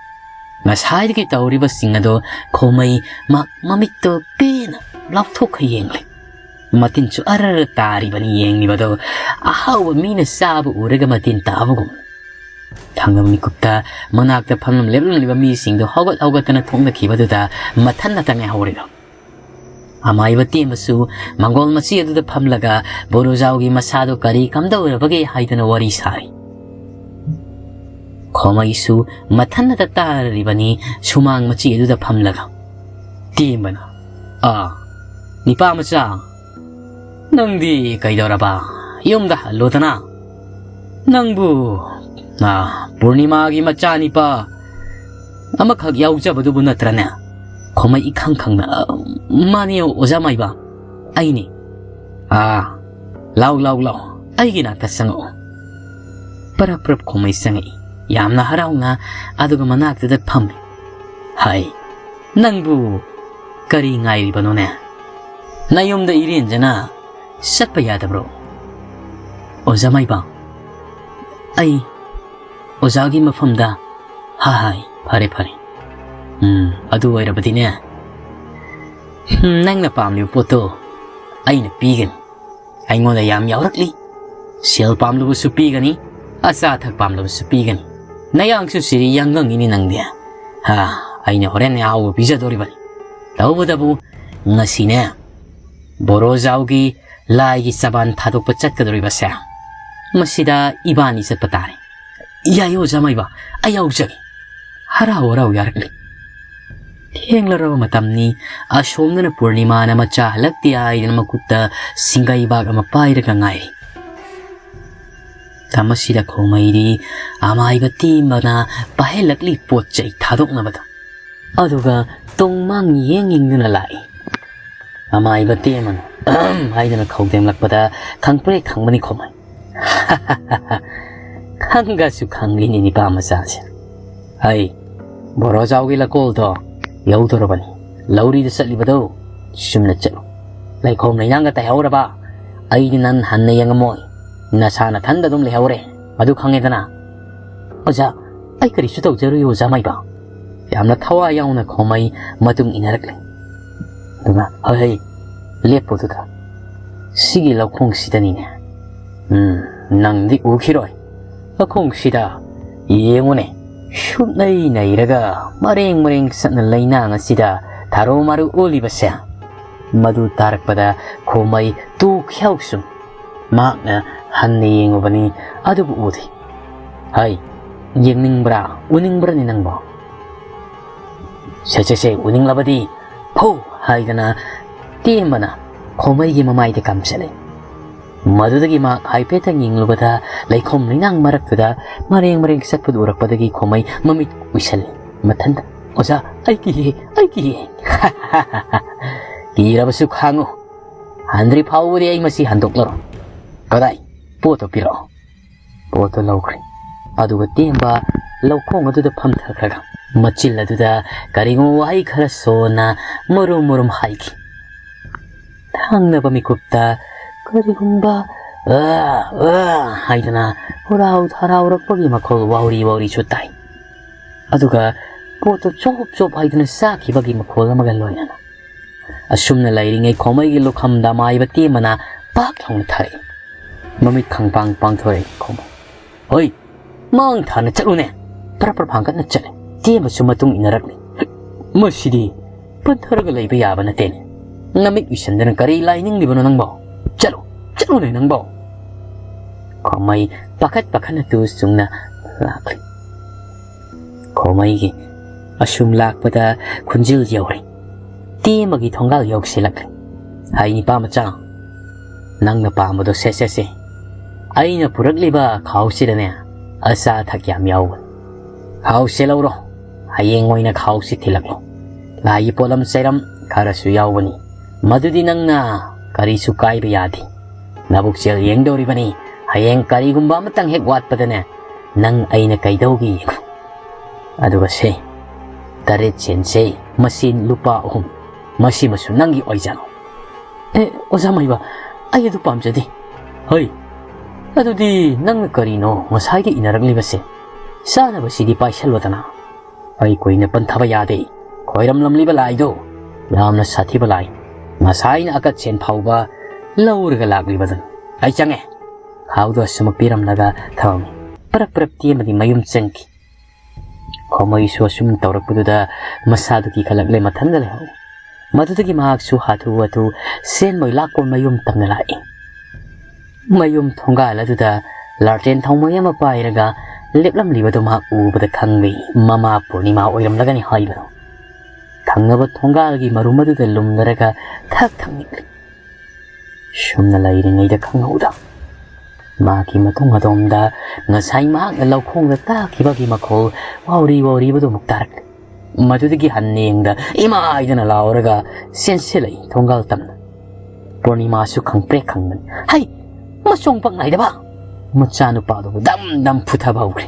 ꯉꯁꯥꯏꯗꯒꯤ ꯇꯧꯔꯤꯕꯁꯤꯡ ꯑꯗꯣ ꯈꯣꯃꯩ ꯃ-, ꯃꯃꯤꯠꯇꯣ ꯄꯦꯟꯅ ꯂꯥꯎꯊꯣꯛꯈ ꯌꯦꯡꯂꯤ꯫ ꯃꯇꯤꯟꯁꯨ ꯑꯔꯔ ꯇꯥꯔꯤꯕꯅꯤ ꯌꯦꯡꯂꯤꯕꯗꯣ, ꯑꯍꯥꯎꯕ ꯃꯤꯅ ꯆꯥꯕ ꯎꯔꯒ ꯃꯇꯤꯟ ꯇꯥꯕꯒꯨꯝ꯫ ꯊꯥꯡꯒ ꯃꯤꯀꯨꯞꯇ ꯃꯅꯥꯛꯇ ꯐꯝꯂꯝ ꯂꯦꯞꯂꯝꯂꯤꯕ ꯃꯤꯁꯤꯡꯗꯣ ꯍꯧꯒꯠ ꯍꯧꯒꯠꯇꯅ ꯊꯣꯛꯅꯈꯤꯕꯗꯨꯗ ꯃꯊꯟꯅꯇ ꯉꯥꯏꯍꯧꯔꯤꯗꯣ꯫ ꯑꯃꯥꯏꯕ ꯇꯦꯝꯕꯁꯨ ꯃꯪꯒꯣꯜ ꯃꯆꯤ ꯑꯗꯨꯗ ꯐꯝꯂꯒ ꯕꯣꯔꯣꯖꯥꯎꯒꯤ ꯃꯁꯥꯗꯨ ꯀꯔꯤ ꯀꯝꯗꯧꯔꯕꯒꯦ ꯍꯥꯏꯗꯅ ꯋꯥꯔꯤ ꯁꯥꯔꯤ꯫ ꯈꯣꯃꯩꯁꯨ ꯃꯊꯟꯅꯇ ꯇꯥꯔꯤꯕꯅꯤ ꯁꯨꯃꯥꯡ ꯃꯆꯤ ꯑꯗꯨꯗ ꯐꯝꯂꯒ꯫ ꯇꯦꯝꯕꯅ, "ꯑꯥ, ꯅꯤꯄꯥ ꯃꯆꯥ, ꯅꯪꯗꯤ ꯀꯩꯗꯧꯔꯕ? ꯌꯨꯝꯗ ꯍꯜꯂꯣꯗꯅ꯫ ꯅꯪꯕꯨ, ꯑꯥ, ꯄꯨꯔꯅꯤꯃꯥꯒꯤ ꯃꯆꯥꯅꯤꯄꯥ ꯑꯃꯈꯛ ꯌꯥꯎꯖꯕꯗꯨꯕꯨ ꯅꯠꯇ꯭ꯔꯅꯦ?" ꯈꯣꯃꯩ ꯏꯈꯪ ꯈꯪꯅ, "ꯑ, ꯃꯥꯅꯦ, ꯑꯣꯖꯥ ꯃꯥꯏꯕ, ꯑꯩꯅꯦ꯫ ꯑꯥ, ꯂꯥꯎ, ꯂꯥꯎ, ꯂꯥꯎ, ꯑꯩꯒꯤ ꯅꯥꯛꯇ ꯆꯪꯉꯛꯑꯣ꯫" ꯄꯔꯞ ꯄꯔꯞ ꯈꯣꯃꯩ ꯆꯪꯉꯛꯏ, ꯌꯥꯝꯅ ꯍꯔꯥꯎꯅ, ꯑꯗꯨꯒ ꯃꯅꯥꯛꯇꯨꯗ ꯐꯝꯃꯤ꯫ "ꯍꯥꯏ, ꯅꯪꯕꯨ ꯀꯔꯤ ꯉꯥꯏꯔꯤꯕꯅꯣꯅꯦ? ꯅꯌꯨꯝꯗ ꯏꯔꯦꯟꯖꯅ ꯆꯠꯄ ꯌꯥꯗꯕ꯭ꯔꯣ?" "ꯑꯣꯖꯥ ꯃꯥꯏꯕ, ꯑꯩ ꯑꯣꯖꯥꯒꯤ ꯃꯐꯝꯗ"꯫ "ꯍꯥ, ꯍꯥꯏ, ꯐꯔꯦ, ꯐꯔꯦ꯫ ꯎꯝ, ꯑꯗꯨ ꯑꯣꯏꯔꯕꯗꯤꯅꯦ, ꯍꯝ, ꯅꯪꯅ ꯄꯥꯝꯂꯤꯕ ꯄꯣꯠꯇꯣ ꯑꯩꯅ ꯄꯤꯒꯅꯤ꯫ ꯑꯩꯉꯣꯟꯗ ꯌꯥꯝ ꯌꯥꯎꯔꯛꯂꯤ꯫ ꯁꯦꯜ ꯄꯥꯝꯂꯕꯁꯨ ꯄꯤꯒꯅꯤ, ꯑꯆꯥ ꯑꯊꯛ ꯄꯥꯝꯂꯕꯁꯨ ꯄꯤꯒꯅꯤ꯫ ꯅꯌꯥꯡꯁꯨ ꯁꯤꯔꯤ ꯌꯥꯡꯉꯪꯉꯤꯅꯤ ꯅꯪꯗꯤ꯫ ꯍꯥ, ꯑꯩꯅ ꯍꯣꯔꯦꯟ ꯑꯍꯥꯎꯕ ꯄꯤꯖꯗꯣꯔꯤꯕꯅꯤ꯫ ꯇꯧꯕꯇꯕꯨ ꯉꯁꯤꯅꯦ, ꯕꯣꯔꯣꯖꯥꯎꯒꯤ ꯂꯥꯏꯒꯤ ꯆꯕꯥꯟ ꯊꯥꯗꯣꯛꯄ ꯆꯠꯀꯗꯧꯔꯤꯕꯁꯦ, ꯃꯁꯤꯗ ꯏꯕꯥꯅꯤ ꯆꯠꯄ ꯇꯥꯔꯦ꯫ "ꯌꯥꯏ ꯑꯣꯖꯥ ꯃꯥꯏꯕ, ꯑꯩ ꯌꯥꯎꯖꯒꯦ꯫" ꯍꯔꯥꯎ ꯍꯔꯥꯎ ꯌꯥꯔꯛꯂꯤ꯫ ꯊꯦꯡꯂꯔꯕ ꯃꯇꯝꯅꯤ꯫ ꯑꯁꯣꯝꯗꯅ ꯄꯨꯔꯅꯤꯃꯥꯅ ꯃꯆꯥ ꯍꯜꯂꯛꯇꯦ ꯍꯥꯏꯗꯅ ꯃꯈꯨꯠꯇ ꯁꯤꯡꯒꯩꯕꯥꯛ ꯑꯃ ꯄꯥꯏꯔꯒ ꯉꯥꯏꯔꯤ꯫ ꯃꯁꯤꯗ ꯈꯣꯃꯩꯗꯤ ꯑꯃꯥꯏꯕ ꯇꯦꯝꯕꯅ ꯄꯥꯏꯍꯜꯂꯛꯂꯤ ꯄꯣꯠ ꯆꯩ ꯊꯥꯗꯣꯛꯅꯕꯗꯣ꯫ ꯑꯗꯨꯒ ꯇꯨꯡ ꯃꯥꯡ ꯌꯦꯡ ꯌꯦꯡꯗꯨꯅ ꯂꯥꯛꯏ꯫ ꯑꯃꯥꯏꯕ ꯇꯦꯝꯕꯅ "ꯑꯍꯝ" ꯍꯥꯏꯗꯨꯅ ꯈꯧꯗꯦꯡꯂꯛꯄꯗ ꯈꯪꯄ꯭ꯔꯦꯛ ꯈꯪꯕꯅꯤ ꯈꯣꯃꯩ꯫ ꯈꯪꯒꯁꯨ ꯈꯪꯂꯤꯅꯤ ꯅꯤꯄꯥ ꯃꯆꯥꯁꯦ꯫ "ꯍꯩ, ꯕꯣꯔꯣꯖꯥꯎꯒꯤ ꯂꯀꯣꯜꯗꯣ ꯌꯧꯗꯣꯔꯕꯅꯤ꯫ ꯂꯧꯔꯤꯗ ꯆꯠꯂꯤꯕꯗꯣ ꯆꯨꯝꯅ ꯆꯠꯂꯨ꯫ ꯂꯩꯈꯣꯝ ꯂꯩꯅꯥꯡꯒ ꯇꯥꯏꯍꯧꯔꯕ ꯑꯩꯗꯤ ꯅꯪ ꯍꯟꯅ ꯌꯦꯡꯉꯝꯃꯣꯏ꯫ ꯅꯁꯥ ꯅꯊꯟꯗ ꯑꯗꯨꯝ ꯂꯩꯍꯧꯔꯦ꯫ ꯑꯗꯨ ꯈꯪꯉꯦꯗꯅ?" "ꯑꯣꯖꯥ, ꯑꯩ ꯀꯔꯤꯁꯨ ꯇꯧꯖꯔꯣꯏ ꯑꯣꯖꯥ ꯃꯥꯏꯕ꯫" ꯌꯥꯝꯅ ꯊꯋꯥꯏ ꯌꯥꯎꯅ ꯈꯣꯃꯩ ꯃꯇꯨꯡ ꯏꯟꯅꯔꯛꯂꯦ꯫ ꯑꯗꯨꯒ "ꯍꯣꯏ, ꯍꯣꯏ, ꯂꯦꯞꯄꯣ ꯑꯗꯨꯗ꯫ ꯁꯤꯒꯤ ꯂꯧꯈꯣꯡꯁꯤꯗꯅꯤꯅꯦ꯫ ꯎꯝ, ꯅꯪꯗꯤ ꯎꯈꯤꯔꯣꯏ꯫ ꯂꯧꯈꯣꯡꯁꯤꯗ ꯌꯦꯡꯉꯨꯅꯦ, ꯁꯨꯞꯅꯩ ꯅꯩꯔꯒ ꯃꯔꯦꯡ ꯃꯔꯦꯡ ꯆꯠꯅ ꯂꯩꯅꯥꯡ ꯑꯁꯤꯗ ꯊꯥꯔꯣ ꯃꯥꯔꯨ ꯑꯣꯜꯂꯤꯕꯁꯦ꯫" ꯃꯗꯨ ꯇꯥꯔꯛꯄꯗ ꯈꯣꯃꯩ ꯇꯨ ꯈ꯭ꯌꯥꯎꯁꯨꯝ꯫ ꯃꯍꯥꯛꯅ ꯍꯟꯅ ꯌꯦꯡꯉꯨꯕꯅꯤ, ꯑꯗꯨꯕꯨ ꯎꯗꯦ꯫ "ꯍꯩ, ꯌꯦꯡꯅꯤꯡꯕ꯭ꯔꯥ, ꯎꯅꯤꯡꯕ꯭ꯔꯅꯤ ꯅꯪꯕꯣ?" "ꯁꯦ, ꯁꯦ, ꯁꯦ, ꯎꯅꯤꯡꯂꯕꯗꯤ ꯐꯨ!" ꯍꯥꯏꯗꯅ ꯇꯦꯝꯕꯅ ꯈꯣꯃꯩꯒꯤ ꯃꯃꯥꯏꯗ ꯀꯥꯝꯁꯤꯜꯂꯤ꯫ ꯃꯗꯨꯗꯒꯤ ꯃꯍꯥꯛ ꯍꯥꯏꯐꯦꯠꯇꯪ ꯌꯦꯡꯂꯨꯕꯗ ꯂꯩꯈꯣꯝ ꯂꯩꯅꯥꯡ ꯃꯔꯛꯇꯨꯗ ꯃꯔꯦꯡ ꯃꯔꯦꯡ ꯆꯠꯄꯗꯨ ꯎꯔꯛꯄꯗꯒꯤ ꯈꯣꯃꯩ ꯃꯃꯤꯠ ꯎꯏꯁꯜꯂꯤ꯫ ꯃꯊꯟꯇ, "ꯑꯣꯖꯥ, ꯑꯩ ꯀꯤꯌꯦ, ꯑꯩ ꯀꯤꯌꯦ꯫" "ꯀꯤꯔꯕꯁꯨ ꯈꯥꯡꯉꯨ꯫ ꯍꯟꯗ꯭ꯔꯤ ꯐꯥꯎꯕꯗꯤ ꯑꯩ ꯃꯁꯤ ꯍꯟꯗꯣꯛꯂꯔꯣꯏ꯫ ꯀꯗꯥꯏ? ꯄꯣꯠꯇꯣ ꯄꯤꯔꯛꯑꯣ꯫" ꯄꯣꯠꯇꯣ ꯂꯧꯈ꯭ꯔꯦ꯫ ꯑꯗꯨꯒ ꯇꯦꯝꯕ ꯂꯧꯈꯣꯡ ꯑꯗꯨꯗ ꯐꯝꯊꯈ꯭ꯔꯒ ꯃꯆꯤꯜ ꯑꯗꯨꯗ ꯀꯔꯤꯒꯨꯝꯕ ꯋꯥꯍꯩ ꯈꯔ ꯁꯣꯟꯅ ꯃꯔꯨꯝ ꯃꯔꯨꯝ ꯍꯥꯏꯈꯤ꯫ ꯊꯪꯅꯕ ꯃꯤꯀꯨꯞꯇ ꯀꯔꯤꯒꯨꯝꯕ "ꯑ, ꯑ" ꯍꯥꯏꯗꯅ ꯍꯨꯔꯥꯎ ꯊꯔꯥꯎꯔꯛꯄꯒꯤ ꯃꯈꯣꯜ ꯋꯥꯎꯔꯤ ꯋꯥꯎꯔꯤꯁꯨ ꯇꯥꯏ꯫ ꯑꯗꯨꯒ ꯄꯣꯠꯇꯨ ꯆꯣꯞ ꯆꯣꯞ ꯍꯥꯏꯗꯨꯅ ꯆꯥꯈꯤꯕꯒꯤ ꯃꯈꯣꯜ ꯑꯃꯒ ꯂꯣꯏꯅꯅ꯫ ꯑꯁꯨꯝꯅ ꯂꯩꯔꯤꯉꯩ ꯈꯣꯃꯩꯒꯤ ꯂꯨꯈꯝꯗ ꯃꯥꯏꯕ ꯇꯦꯝꯕꯅ ꯄꯥꯛ ꯂꯥꯎꯅ ꯊꯥꯔꯛꯏ꯫ ꯃꯃꯤꯠ ꯈꯪꯄꯥꯡ ꯄꯥꯡꯊꯣꯔꯛꯏ ꯈꯣꯃꯩ꯫ "ꯍꯣꯏ, ꯃꯥꯡ ꯊꯥꯅ ꯆꯠꯂꯨꯅꯦ꯫ ꯄꯔꯞ ꯄꯔꯞ ꯍꯥꯡꯒꯠꯅ ꯆꯠꯂꯤ꯫ ꯇꯦꯝꯕꯁꯨ ꯃꯇꯨꯡ ꯏꯟꯅꯔꯛꯂꯤ꯫ ꯃꯁꯤꯗꯤ ꯄꯟꯊꯔꯒ ꯂꯩꯕ ꯌꯥꯕ ꯅꯠꯇꯦꯅꯦ꯫ ꯅꯃꯤꯠ ꯎꯏꯁꯟꯗꯅ ꯀꯔꯤ ꯂꯥꯏ ꯅꯤꯡꯂꯤꯕꯅꯣ ꯅꯪꯕꯣ? ꯆꯠꯂꯨ, ꯆꯠꯂꯨꯅꯦ ꯅꯪꯕꯣ!" ꯈꯣꯃꯩ ꯄꯥꯈꯠ ꯄꯥꯈꯠꯅ ꯇꯨ ꯆꯨꯡꯅ ꯂꯥꯛꯂꯤ꯫ ꯈꯣꯃꯩꯒꯤ ꯑꯁꯨꯝ ꯂꯥꯛꯄꯗ ꯈꯣꯟꯖꯦꯜ ꯌꯧꯔꯦ꯫ ꯇꯦꯝꯕꯒꯤ ꯊꯣꯡꯒꯥꯜ ꯌꯧꯁꯤꯜꯂꯛꯂꯦ꯫ "ꯍꯩ ꯅꯤꯄꯥ ꯃꯆꯥ, ꯅꯪꯅ ꯄꯥꯝꯕꯗꯣ ꯁꯦ, ꯁꯦ, ꯁꯦ꯫ ꯑꯩꯅ ꯄꯨꯔꯛꯂꯤꯕ ꯈꯥꯎꯁꯤꯗꯅꯦ, ꯑꯆꯥ ꯑꯊꯛ ꯌꯥꯝ ꯌꯥꯎꯕꯅꯤ꯫ ꯈꯥꯎꯁꯦ ꯂꯧꯔꯣ꯫ ꯍꯌꯦꯡ ꯑꯣꯏꯅ ꯈꯥꯎꯁꯤ ꯊꯤꯜꯂꯛꯂꯣ꯫ ꯂꯥꯏꯒꯤ ꯄꯣꯠꯂꯝ ꯆꯩꯔꯝ ꯈꯔꯁꯨ ꯌꯥꯎꯕꯅꯤ꯫ ꯃꯗꯨꯗꯤ ꯅꯪꯅ ꯀꯔꯤꯁꯨ ꯀꯥꯏꯕ ꯌꯥꯗꯦ꯫ ꯅꯕꯨꯛꯆꯦꯜ ꯌꯦꯡꯗꯧꯔꯤꯕꯅꯤ꯫ ꯍꯌꯦꯡ ꯀꯔꯤꯒꯨꯝꯕ ꯑꯃꯇꯪ ꯍꯦꯛ ꯋꯥꯠꯄꯗꯅꯦ, ꯅꯪ ꯑꯩꯅ ꯀꯩꯗꯧꯒꯦ? ꯑꯗꯨꯒ ꯁꯦ, ꯇꯔꯦꯠ ꯁꯦꯟꯁꯦ, ꯃꯁꯤ ꯂꯨꯄꯥ ꯑꯍꯨꯝ꯫ ꯃꯁꯤꯃꯁꯨ ꯅꯪꯒꯤ ꯑꯣꯏꯖꯔꯣ꯫" "ꯑꯦ, ꯑꯣꯖꯥ ꯃꯥꯏꯕ, ꯑꯩ ꯑꯗꯨ ꯄꯥꯝꯖꯗꯦ꯫" "ꯍꯩ, ꯑꯗꯨꯗꯤ ꯅꯪꯅ ꯀꯔꯤꯅꯣ ꯉꯁꯥꯏꯗ ꯏꯟꯅꯔꯛꯂꯤꯕꯁꯦ? ꯆꯥꯅꯕꯁꯤꯗꯤ ꯄꯥꯏꯁꯜꯂꯣꯗꯅ꯫" "ꯑꯩ ꯀꯨꯏꯅ ꯄꯟꯊꯕ ꯌꯥꯗꯦ꯫ ꯈꯣꯏꯔꯝꯂꯝꯂꯤꯕ ꯂꯥꯏꯗꯣ ꯌꯥꯝꯅ ꯁꯥꯊꯤꯕ ꯂꯥꯏ꯫ ꯉꯁꯥꯏꯅ ꯑꯀꯠ ꯁꯦꯟ ꯐꯥꯎꯕ ꯂꯧꯔꯒ ꯂꯥꯛꯂꯤꯕꯗꯨꯅꯤ꯫ ꯑꯩ ꯆꯪꯉꯦ꯫" ꯈꯥꯎꯗꯣ ꯑꯁꯨꯃꯛ ꯄꯤꯔꯝꯂꯒ ꯊꯝꯃꯤ꯫ ꯄꯔꯞ ꯄꯔꯞ ꯇꯦꯝꯕꯗꯤ ꯃꯌꯨꯝ ꯆꯪꯈꯤ꯫ ꯈꯣꯃꯩꯁꯨ ꯑꯁꯨꯝ ꯇꯧꯔꯛꯄꯗꯨꯗ ꯃꯁꯥꯗꯨ ꯀꯤꯈꯠꯂꯛꯂꯦ, ꯃꯊꯟꯗ ꯂꯩꯍꯧꯔꯦ꯫ ꯃꯗꯨꯗꯒꯤ ꯃꯍꯥꯛꯁꯨ ꯍꯥꯊꯨ ꯍꯥꯊꯨ ꯁꯦꯟ ꯃꯣꯏ ꯂꯥꯛꯄ ꯃꯌꯨꯝ ꯇꯝꯅ ꯂꯥꯛꯏ꯫ ꯃꯌꯨꯝ ꯊꯣꯡꯒꯥꯜ ꯑꯗꯨꯗ ꯂꯥꯔꯇꯦꯟ ꯊꯥꯎꯃꯩ ꯑꯃ ꯄꯥꯏꯔꯒ ꯂꯦꯞꯂꯝꯂꯤꯕꯗꯨ ꯃꯍꯥꯛ ꯎꯕꯗ ꯈꯪꯂꯤ, ꯃꯃꯥ ꯄꯨꯔꯅꯤꯃꯥ ꯑꯣꯏꯔꯝꯂꯒꯅꯤ ꯍꯥꯏꯕꯗꯨ꯫ ꯊꯪꯅꯕ ꯊꯣꯡꯒꯥꯜꯒꯤ ꯃꯔꯨꯝ ꯑꯗꯨꯗ ꯂꯨꯝꯂꯔꯒ ꯊꯛ ꯊꯛ ꯅꯤꯛꯂꯤ꯫ ꯁꯨꯝꯅ ꯂꯩꯔꯤꯉꯩꯗ ꯈꯪꯍꯧꯗ ꯃꯍꯥꯛꯀꯤ ꯃꯇꯨꯡ ꯑꯗꯣꯝꯗ ꯉꯁꯥꯏ ꯃꯍꯥꯛꯅ ꯂꯧꯈꯣꯡꯗ ꯇꯥꯈꯤꯕꯒꯤ ꯃꯈꯣꯜ ꯋꯥꯎꯔꯤ ꯋꯥꯎꯔꯤꯕꯗꯨ ꯑꯃꯨꯛ ꯇꯥꯔꯛꯂꯦ꯫ ꯃꯗꯨꯗꯒꯤ ꯍꯟꯅ ꯌꯦꯡꯗ ꯏꯃꯥꯏꯗꯅ ꯂꯥꯎꯔꯒ ꯆꯦꯟꯁꯤꯜꯂꯛꯏ ꯊꯣꯡꯒꯥꯜ ꯇꯝꯅ꯫ ꯄꯨꯔꯅꯤꯃꯥꯁꯨ ꯈꯪꯄ꯭ꯔꯦꯛ ꯈꯪꯕꯅꯤ꯫ "ꯍꯩ! ꯃꯆꯣꯡ ꯄꯛ ꯅꯥꯏꯗꯕ!" ꯃꯆꯥꯅꯨꯄꯥꯗꯨꯕꯨ ꯗꯝ ꯗꯝ ꯐꯨꯊꯕ ꯍꯧꯈ꯭ꯔꯦ꯫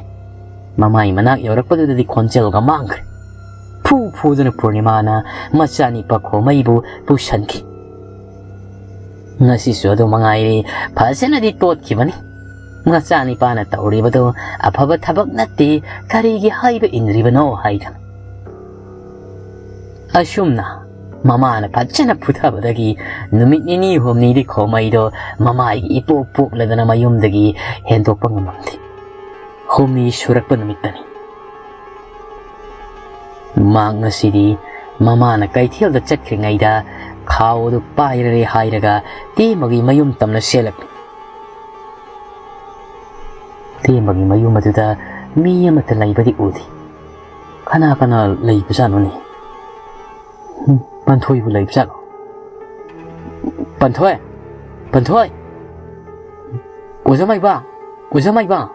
ꯃꯃꯥꯏ ꯃꯅꯥꯛ ꯌꯧꯔꯛꯄꯗꯨꯗꯗꯤ ꯈꯣꯟꯖꯦꯜꯒ ꯃꯥꯡꯈ꯭ꯔꯦ꯫ ꯐꯨ ꯐꯨꯗꯨꯅ ꯄꯨꯔꯅꯤꯃꯥꯅ ꯃꯆꯥꯅꯤꯄꯥ ꯈꯣꯃꯩꯕꯨ ꯄꯨꯁꯟꯈꯤ꯫ ꯉꯁꯤꯁꯨ ꯑꯗꯨ ꯃꯉꯥꯏꯔꯦ, ꯐꯖꯅꯗꯤ ꯇꯣꯠꯈꯤꯕꯅꯤ꯫ ꯃꯆꯥꯅꯤꯄꯥꯅ ꯇꯧꯔꯤꯕꯗꯨ ꯑꯐꯕ ꯊꯕꯛ ꯅꯠꯇꯦ, ꯀꯔꯤꯒꯤ ꯍꯥꯏꯕ ꯏꯟꯗ꯭ꯔꯤꯕꯅꯣ ꯍꯥꯏꯗꯨꯅ꯫ ꯑꯁꯨꯝꯅ ꯃꯃꯥꯅ ꯐꯖꯅ ꯐꯨꯊꯕꯗꯒꯤ ꯅꯨꯃꯤꯠ ꯅꯤꯅꯤ ꯍꯨꯝꯅꯤꯗꯤ ꯈꯣꯃꯩꯗꯣ ꯃꯃꯥꯏꯒꯤ ꯏꯄꯣꯛ ꯄꯣꯛꯂꯗꯅ ꯃꯌꯨꯝꯗꯒꯤ ꯍꯦꯟꯗꯣꯛꯄ ꯉꯝꯃꯝꯗꯦ꯫ ꯍꯨꯝꯅꯤ ꯁꯨꯔꯛꯄ ꯅꯨꯃꯤꯠꯇꯅꯤ꯫ ꯃꯍꯥꯛ ꯉꯁꯤꯗꯤ ꯃꯃꯥꯅ ꯀꯩꯊꯦꯜꯗ ꯆꯠꯈ꯭ꯔꯤꯉꯩꯗ ꯈꯥꯎ ꯑꯗꯨ ꯄꯥꯏꯔꯔꯦ ꯍꯥꯏꯔꯒ ꯇꯦꯝꯕꯒꯤ ꯃꯌꯨꯝ ꯇꯝꯅ ꯆꯦꯜꯂꯛꯂꯤ꯫ ꯇꯦꯝꯕꯒꯤ ꯃꯌꯨꯝ ꯑꯗꯨꯗ ꯃꯤ ꯑꯃꯠꯇ ꯂꯩꯕꯗꯤ ꯎꯗꯦ꯫ ꯀꯅꯥ ꯀꯅꯥ ꯂꯩꯕꯖꯥꯠꯅꯣꯅꯦ? ꯎꯝ, ꯄꯥꯟꯊꯣꯏꯕꯨ ꯂꯩꯕꯖꯥꯠꯂꯣ? ꯄꯥꯟꯊꯣꯏ! ꯄꯥꯟꯊꯣꯏ! ꯑꯣꯖꯥ ꯃꯥꯏꯕ! ꯑꯣꯖꯥ ꯃꯥꯏꯕ!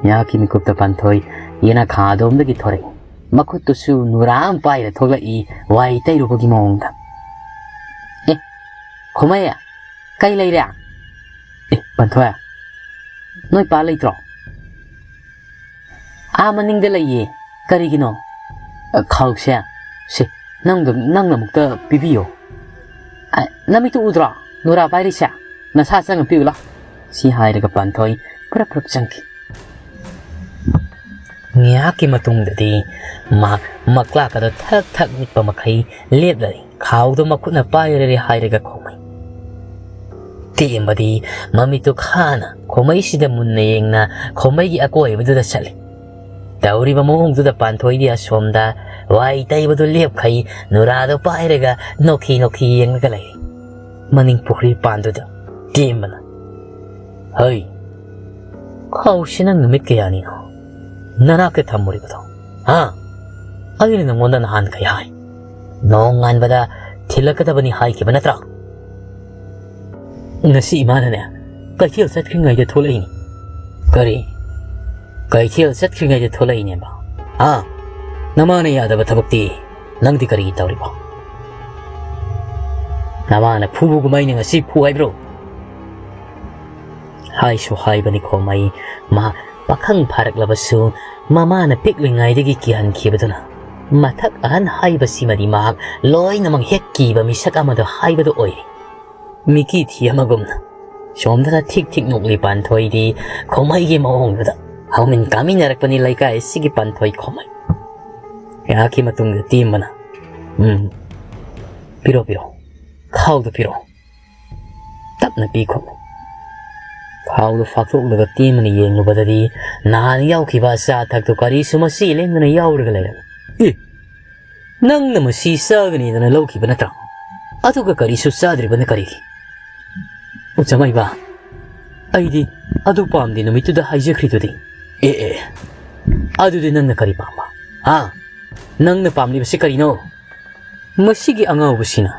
ꯃꯍꯥꯛꯀꯤ ꯃꯤꯀꯨꯞꯇ ꯄꯥꯟꯊꯣꯏ ꯌꯦꯅꯈꯥ ꯑꯗꯣꯝꯗꯒꯤ ꯊꯣꯔꯛꯏ꯫ ꯃꯈꯨꯠꯇꯨꯁꯨ ꯅꯨꯔꯥ ꯑꯃ ꯄꯥꯏꯔ ꯊꯣꯛꯂꯛꯏ, ꯋꯥꯏ ꯇꯩꯔꯨꯕꯒꯤ ꯃꯑꯣꯡꯗ꯫ "ꯑꯦ, ꯈꯨꯃꯩ, ꯀꯩ ꯂꯩꯔꯦ?" "ꯑꯦ, ꯄꯥꯟꯊꯣꯏ, ꯅꯣꯏ ꯄꯥ ꯂꯩꯇ꯭ꯔꯣ?" "ꯑꯥ ꯃꯅꯤꯡꯗ ꯂꯩꯌꯦ꯫ ꯀꯔꯤꯒꯤꯅꯣ?" "ꯑ, ꯈꯥꯎꯁꯦ, ꯁꯦ, ꯅꯪꯗ, ꯅꯪꯅ ꯑꯃꯨꯛꯇ ꯄꯤꯕꯤꯌꯣ꯫ ꯑ, ꯅꯃꯤꯠꯇꯨ ꯎꯗ꯭ꯔꯣ? ꯅꯨꯔꯥ ꯄꯥꯏꯔꯤꯁꯦ? ꯅꯁꯥ ꯆꯪꯉ ꯄꯤꯌꯨ ꯂꯥꯎ꯫" ꯁꯤ ꯍꯥꯏꯔꯒ ꯄꯥꯟꯊꯣꯏ ꯄ꯭ꯔꯞ ꯄ꯭ꯔꯞ ꯆꯪꯈꯤ꯫ ꯉꯥꯏꯍꯥꯛꯀꯤ ꯃꯇꯨꯡꯗꯗꯤ ꯃꯍꯥꯛ ꯃꯛꯂꯥꯛ ꯑꯗꯨ ꯊꯛ ꯊꯛ ꯅꯤꯛꯄ ꯃꯈꯩ ꯂꯦꯞꯂꯔꯦ꯫ ꯈꯥꯎꯗꯨ ꯃꯈꯨꯠꯅ ꯄꯥꯏꯔꯔꯦ ꯍꯥꯏꯔꯒ ꯈꯣꯃꯩ꯫ ꯇꯦꯝꯕꯗꯤ ꯃꯃꯤꯠꯇꯨ ꯈꯥꯅ ꯈꯣꯃꯩꯁꯤꯗ ꯃꯨꯟꯅ ꯌꯦꯡꯅ ꯈꯣꯃꯩꯒꯤ ꯑꯀꯣꯏꯕꯗꯨꯗ ꯆꯠꯂꯤ꯫ ꯇꯧꯔꯤꯕ ꯃꯑꯣꯡꯗꯨꯗ ꯄꯥꯟꯊꯣꯏꯗꯤ ꯑꯁꯣꯝꯗ ꯋꯥꯏ ꯇꯩꯕꯗꯨ ꯂꯦꯞꯈꯩ ꯅꯨꯔꯥꯗꯨ ꯄꯥꯏꯔꯒ ꯅꯣꯛꯈꯤ ꯅꯣꯛꯈꯤ ꯌꯦꯡꯂꯒ ꯂꯩꯔꯤ꯫ ꯃꯅꯤꯡ ꯄꯨꯈ꯭ꯔꯤ ꯄꯥꯟꯗꯨꯗ ꯇꯦꯝꯕꯅ, "ꯍꯩ, ꯈꯥꯎꯁꯤ ꯅꯪ ꯅꯨꯃꯤꯠ ꯀꯌꯥꯅꯤꯅꯣ ꯅꯅꯥꯛꯇ ꯊꯝꯃꯨꯔꯤꯕꯗꯣ? ꯍꯥ? ꯑꯩꯅ ꯅꯉꯣꯟꯗ ꯅꯍꯥꯟꯈꯩ ꯍꯥꯏ, ꯅꯣꯡꯉꯥꯟꯕꯗ ꯊꯤꯜꯂꯛꯀꯗꯕꯅꯤ ꯍꯥꯏꯈꯤꯕ ꯅꯠꯇ꯭ꯔꯥ?" "ꯉꯁꯤ ꯏꯃꯥꯅꯅꯦ, ꯀꯩꯊꯦꯜ ꯆꯠꯈ꯭ꯔꯤꯉꯩꯗ ꯊꯣꯛꯂꯛꯏꯅꯤ꯫" "ꯀꯔꯤ? ꯀꯩꯊꯦꯜ ꯆꯠꯈ꯭ꯔꯤꯉꯩꯗ ꯊꯣꯛꯂꯛꯏꯅꯦꯕ? ꯍꯥ? ꯅꯃꯥꯅ ꯌꯥꯗꯕ ꯊꯕꯛꯇꯤ ꯅꯪꯗꯤ ꯀꯔꯤꯒꯤ ꯇꯧꯔꯤꯕ? ꯅꯃꯥꯅ ꯐꯨꯕꯒꯨꯝ ꯑꯩꯅ ꯉꯁꯤ ꯐꯨ ꯍꯥꯏꯕ꯭ꯔꯣ?" ꯍꯥꯏꯁꯨ ꯍꯥꯏꯕꯅꯤ ꯈꯣꯃꯩ, ꯃꯍꯥꯛ ꯄꯥꯈꯪ ꯐꯥꯔꯛꯂꯕꯁꯨ ꯃꯃꯥꯅ ꯄꯤꯛꯂꯤꯉꯩꯗꯒꯤ ꯀꯤꯍꯟꯈꯤꯕꯗꯨꯅ꯫ ꯃꯊꯛ ꯑꯍꯟ ꯍꯥꯏꯕꯁꯤꯃꯗꯤ ꯃꯍꯥꯛ ꯂꯣꯏꯅꯃꯛ ꯍꯦꯛ ꯀꯤꯕ ꯃꯤꯁꯛ ꯑꯃꯗ ꯍꯥꯏꯕꯗꯨ ꯑꯣꯏꯔꯦ꯫ ꯃꯤꯀꯤ ꯊꯤ ꯑꯃꯒꯨꯝꯅ ꯁꯣꯝꯗꯅ ꯊꯤꯛ ꯊꯤꯛ ꯅꯣꯛꯂꯤ ꯄꯥꯟꯊꯣꯏꯗꯤ ꯈꯣꯃꯩꯒꯤ ꯃꯑꯣꯡꯗꯨꯗ ꯍꯧꯃꯤꯟ ꯀꯥꯃꯤꯟꯅꯔꯛꯄꯅꯤ ꯂꯩꯀꯥꯏ ꯑꯁꯤꯒꯤ ꯄꯥꯟꯊꯣꯏ ꯈꯣꯃꯩ꯫ ꯉꯥꯏꯍꯥꯛꯀꯤ ꯃꯇꯨꯡꯗ ꯇꯦꯝꯕꯅ, "ꯎꯝ, ꯄꯤꯔꯣ, ꯄꯤꯔꯣ, ꯈꯥꯎꯗꯣ ꯄꯤꯔꯣ꯫" ꯇꯞꯅ ꯄꯤꯈꯣ꯫ ꯈꯥꯎꯗꯣ ꯐꯥꯛꯇꯣꯛꯂꯒ ꯇꯦꯝꯕꯅ ꯌꯦꯡꯂꯨꯕꯗꯗꯤ ꯅꯍꯥꯟ ꯌꯥꯎꯈꯤꯕ ꯑꯆꯥ ꯑꯊꯛꯇꯣ ꯀꯔꯤꯁꯨ ꯃꯆꯤ ꯂꯦꯡꯗꯅ ꯌꯥꯎꯔꯒ ꯂꯩꯔꯝꯃꯤ꯫ "ꯑꯦ, ꯅꯪꯅ ꯃꯁꯤ ꯆꯥꯒꯅꯤꯗꯅ ꯂꯧꯈꯤꯕ ꯅꯠꯇ꯭ꯔꯥ? ꯑꯗꯨꯒ ꯀꯔꯤꯁꯨ ꯆꯥꯗ꯭ꯔꯤꯕꯅ ꯀꯔꯤꯒꯤ?" "ꯑꯣꯖꯥ ꯃꯥꯏꯕ, ꯑꯩꯗꯤ ꯑꯗꯨ ꯄꯥꯝꯗꯦ ꯅꯨꯃꯤꯠꯇꯨꯗ ꯍꯥꯏꯖꯈ꯭ꯔꯤꯗꯨꯗꯤ꯫" "ꯑꯦ, ꯑꯦ, ꯑꯗꯨꯗꯤ ꯅꯪꯅ ꯀꯔꯤ ꯄꯥꯝꯕ? ꯍꯥ? ꯅꯪꯅ ꯄꯥꯝꯂꯤꯕꯁꯤ ꯀꯔꯤꯅꯣ? ꯃꯁꯤꯒꯤ ꯑꯉꯥꯎꯕꯁꯤꯅ꯫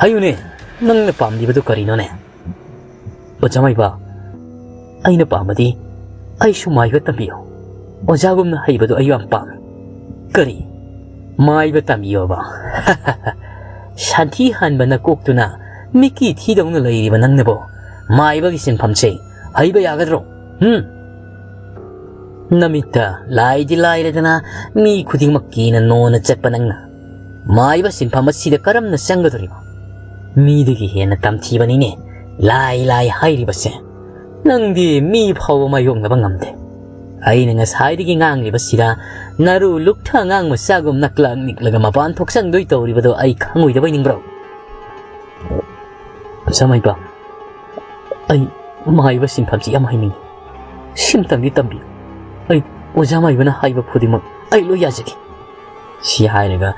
ꯍꯥꯏꯌꯨꯅꯦ, ꯅꯪꯅ ꯄꯥꯝꯂꯤꯕꯗꯨ ꯀꯔꯤꯅꯣꯅꯦ?" "ꯑꯣꯖꯥ ꯃꯥꯏꯕ, ꯑꯩꯅ ꯄꯥꯝꯕꯗꯤ ꯑꯩꯁꯨ ꯃꯥꯏꯕ ꯇꯝꯕꯤꯌꯨ꯫ ꯑꯣꯖꯥꯒꯨꯝꯅ ꯍꯩꯕꯗꯣ ꯑꯩ ꯌꯥꯝ ꯄꯥꯝꯃꯤ꯫" "ꯀꯔꯤ? ꯃꯥꯏꯕ ꯇꯝꯕꯤꯌꯣꯕ?" ꯁꯟꯊꯤ ꯍꯥꯟꯕ ꯅꯀꯣꯛꯇꯨꯅ ꯃꯤꯀꯤ ꯊꯤꯗꯧꯅ ꯂꯩꯔꯤꯕ ꯅꯪꯅꯕꯣ ꯃꯥꯏꯕꯒꯤ ꯁꯤꯟꯐꯝꯁꯦ ꯍꯩꯕ ꯌꯥꯒꯗ꯭ꯔꯣ? ꯍꯨꯝ? ꯅꯃꯤꯠꯇ ꯂꯥꯏꯗꯤ ꯂꯥꯏꯔꯗꯅ ꯃꯤ ꯈꯨꯗꯤꯡꯃꯛꯀꯤꯅ ꯅꯣꯟꯅ ꯆꯠꯄ ꯅꯪꯅ ꯃꯥꯏꯕ ꯁꯤꯟꯐꯝ ꯑꯁꯤꯗ ꯀꯔꯝꯅ ꯆꯪꯒꯗꯧꯔꯤꯕ? ꯃꯤꯗꯒꯤ ꯍꯦꯟꯅ ꯇꯝꯊꯤꯕꯅꯤꯅꯦ ꯂꯥꯏ ꯂꯥꯏ ꯍꯥꯏꯔꯤꯕꯁꯦ꯫ ꯅꯪꯗꯤ ꯃꯤ ꯐꯥꯎꯕ ꯃꯥꯌꯣꯛꯅꯕ ꯉꯝꯗꯦ꯫ ꯑꯩꯅ ꯉꯁꯥꯏꯗꯒꯤ ꯉꯥꯡꯂꯤꯕꯁꯤꯗ ꯅꯔꯨ ꯂꯨꯛꯊ ꯑꯉꯥꯡ ꯃꯆꯥꯒꯨꯝ ꯅꯛꯂꯛ ꯅꯤꯛꯂꯒ ꯃꯄꯥꯟ ꯊꯣꯛꯆꯟꯗꯣꯏ ꯇꯧꯔꯤꯕꯗꯣ ꯑꯩ ꯈꯪꯉꯣꯏꯗꯕꯣꯏ ꯅꯤꯡꯕ꯭ꯔꯣ? "ꯑꯣꯖꯥ ꯃꯥꯏꯕ, ꯑꯩ ꯃꯥꯏꯕ ꯁꯤꯟꯐꯝꯁꯤ ꯌꯥꯝ ꯍꯩꯅꯤꯡꯉꯤ꯫ ꯁꯤꯝꯇꯪꯗꯤ ꯇꯝꯕꯤꯌꯨ꯫ ꯑꯩ ꯑꯣꯖꯥ ꯃꯥꯏꯕꯅ ꯍꯥꯏꯕ ꯈꯨꯗꯤꯡꯃꯛ ꯑꯩ ꯂꯣꯏ ꯌꯥꯖꯒꯦ꯫" ꯁꯤ ꯍꯥꯏꯔꯒ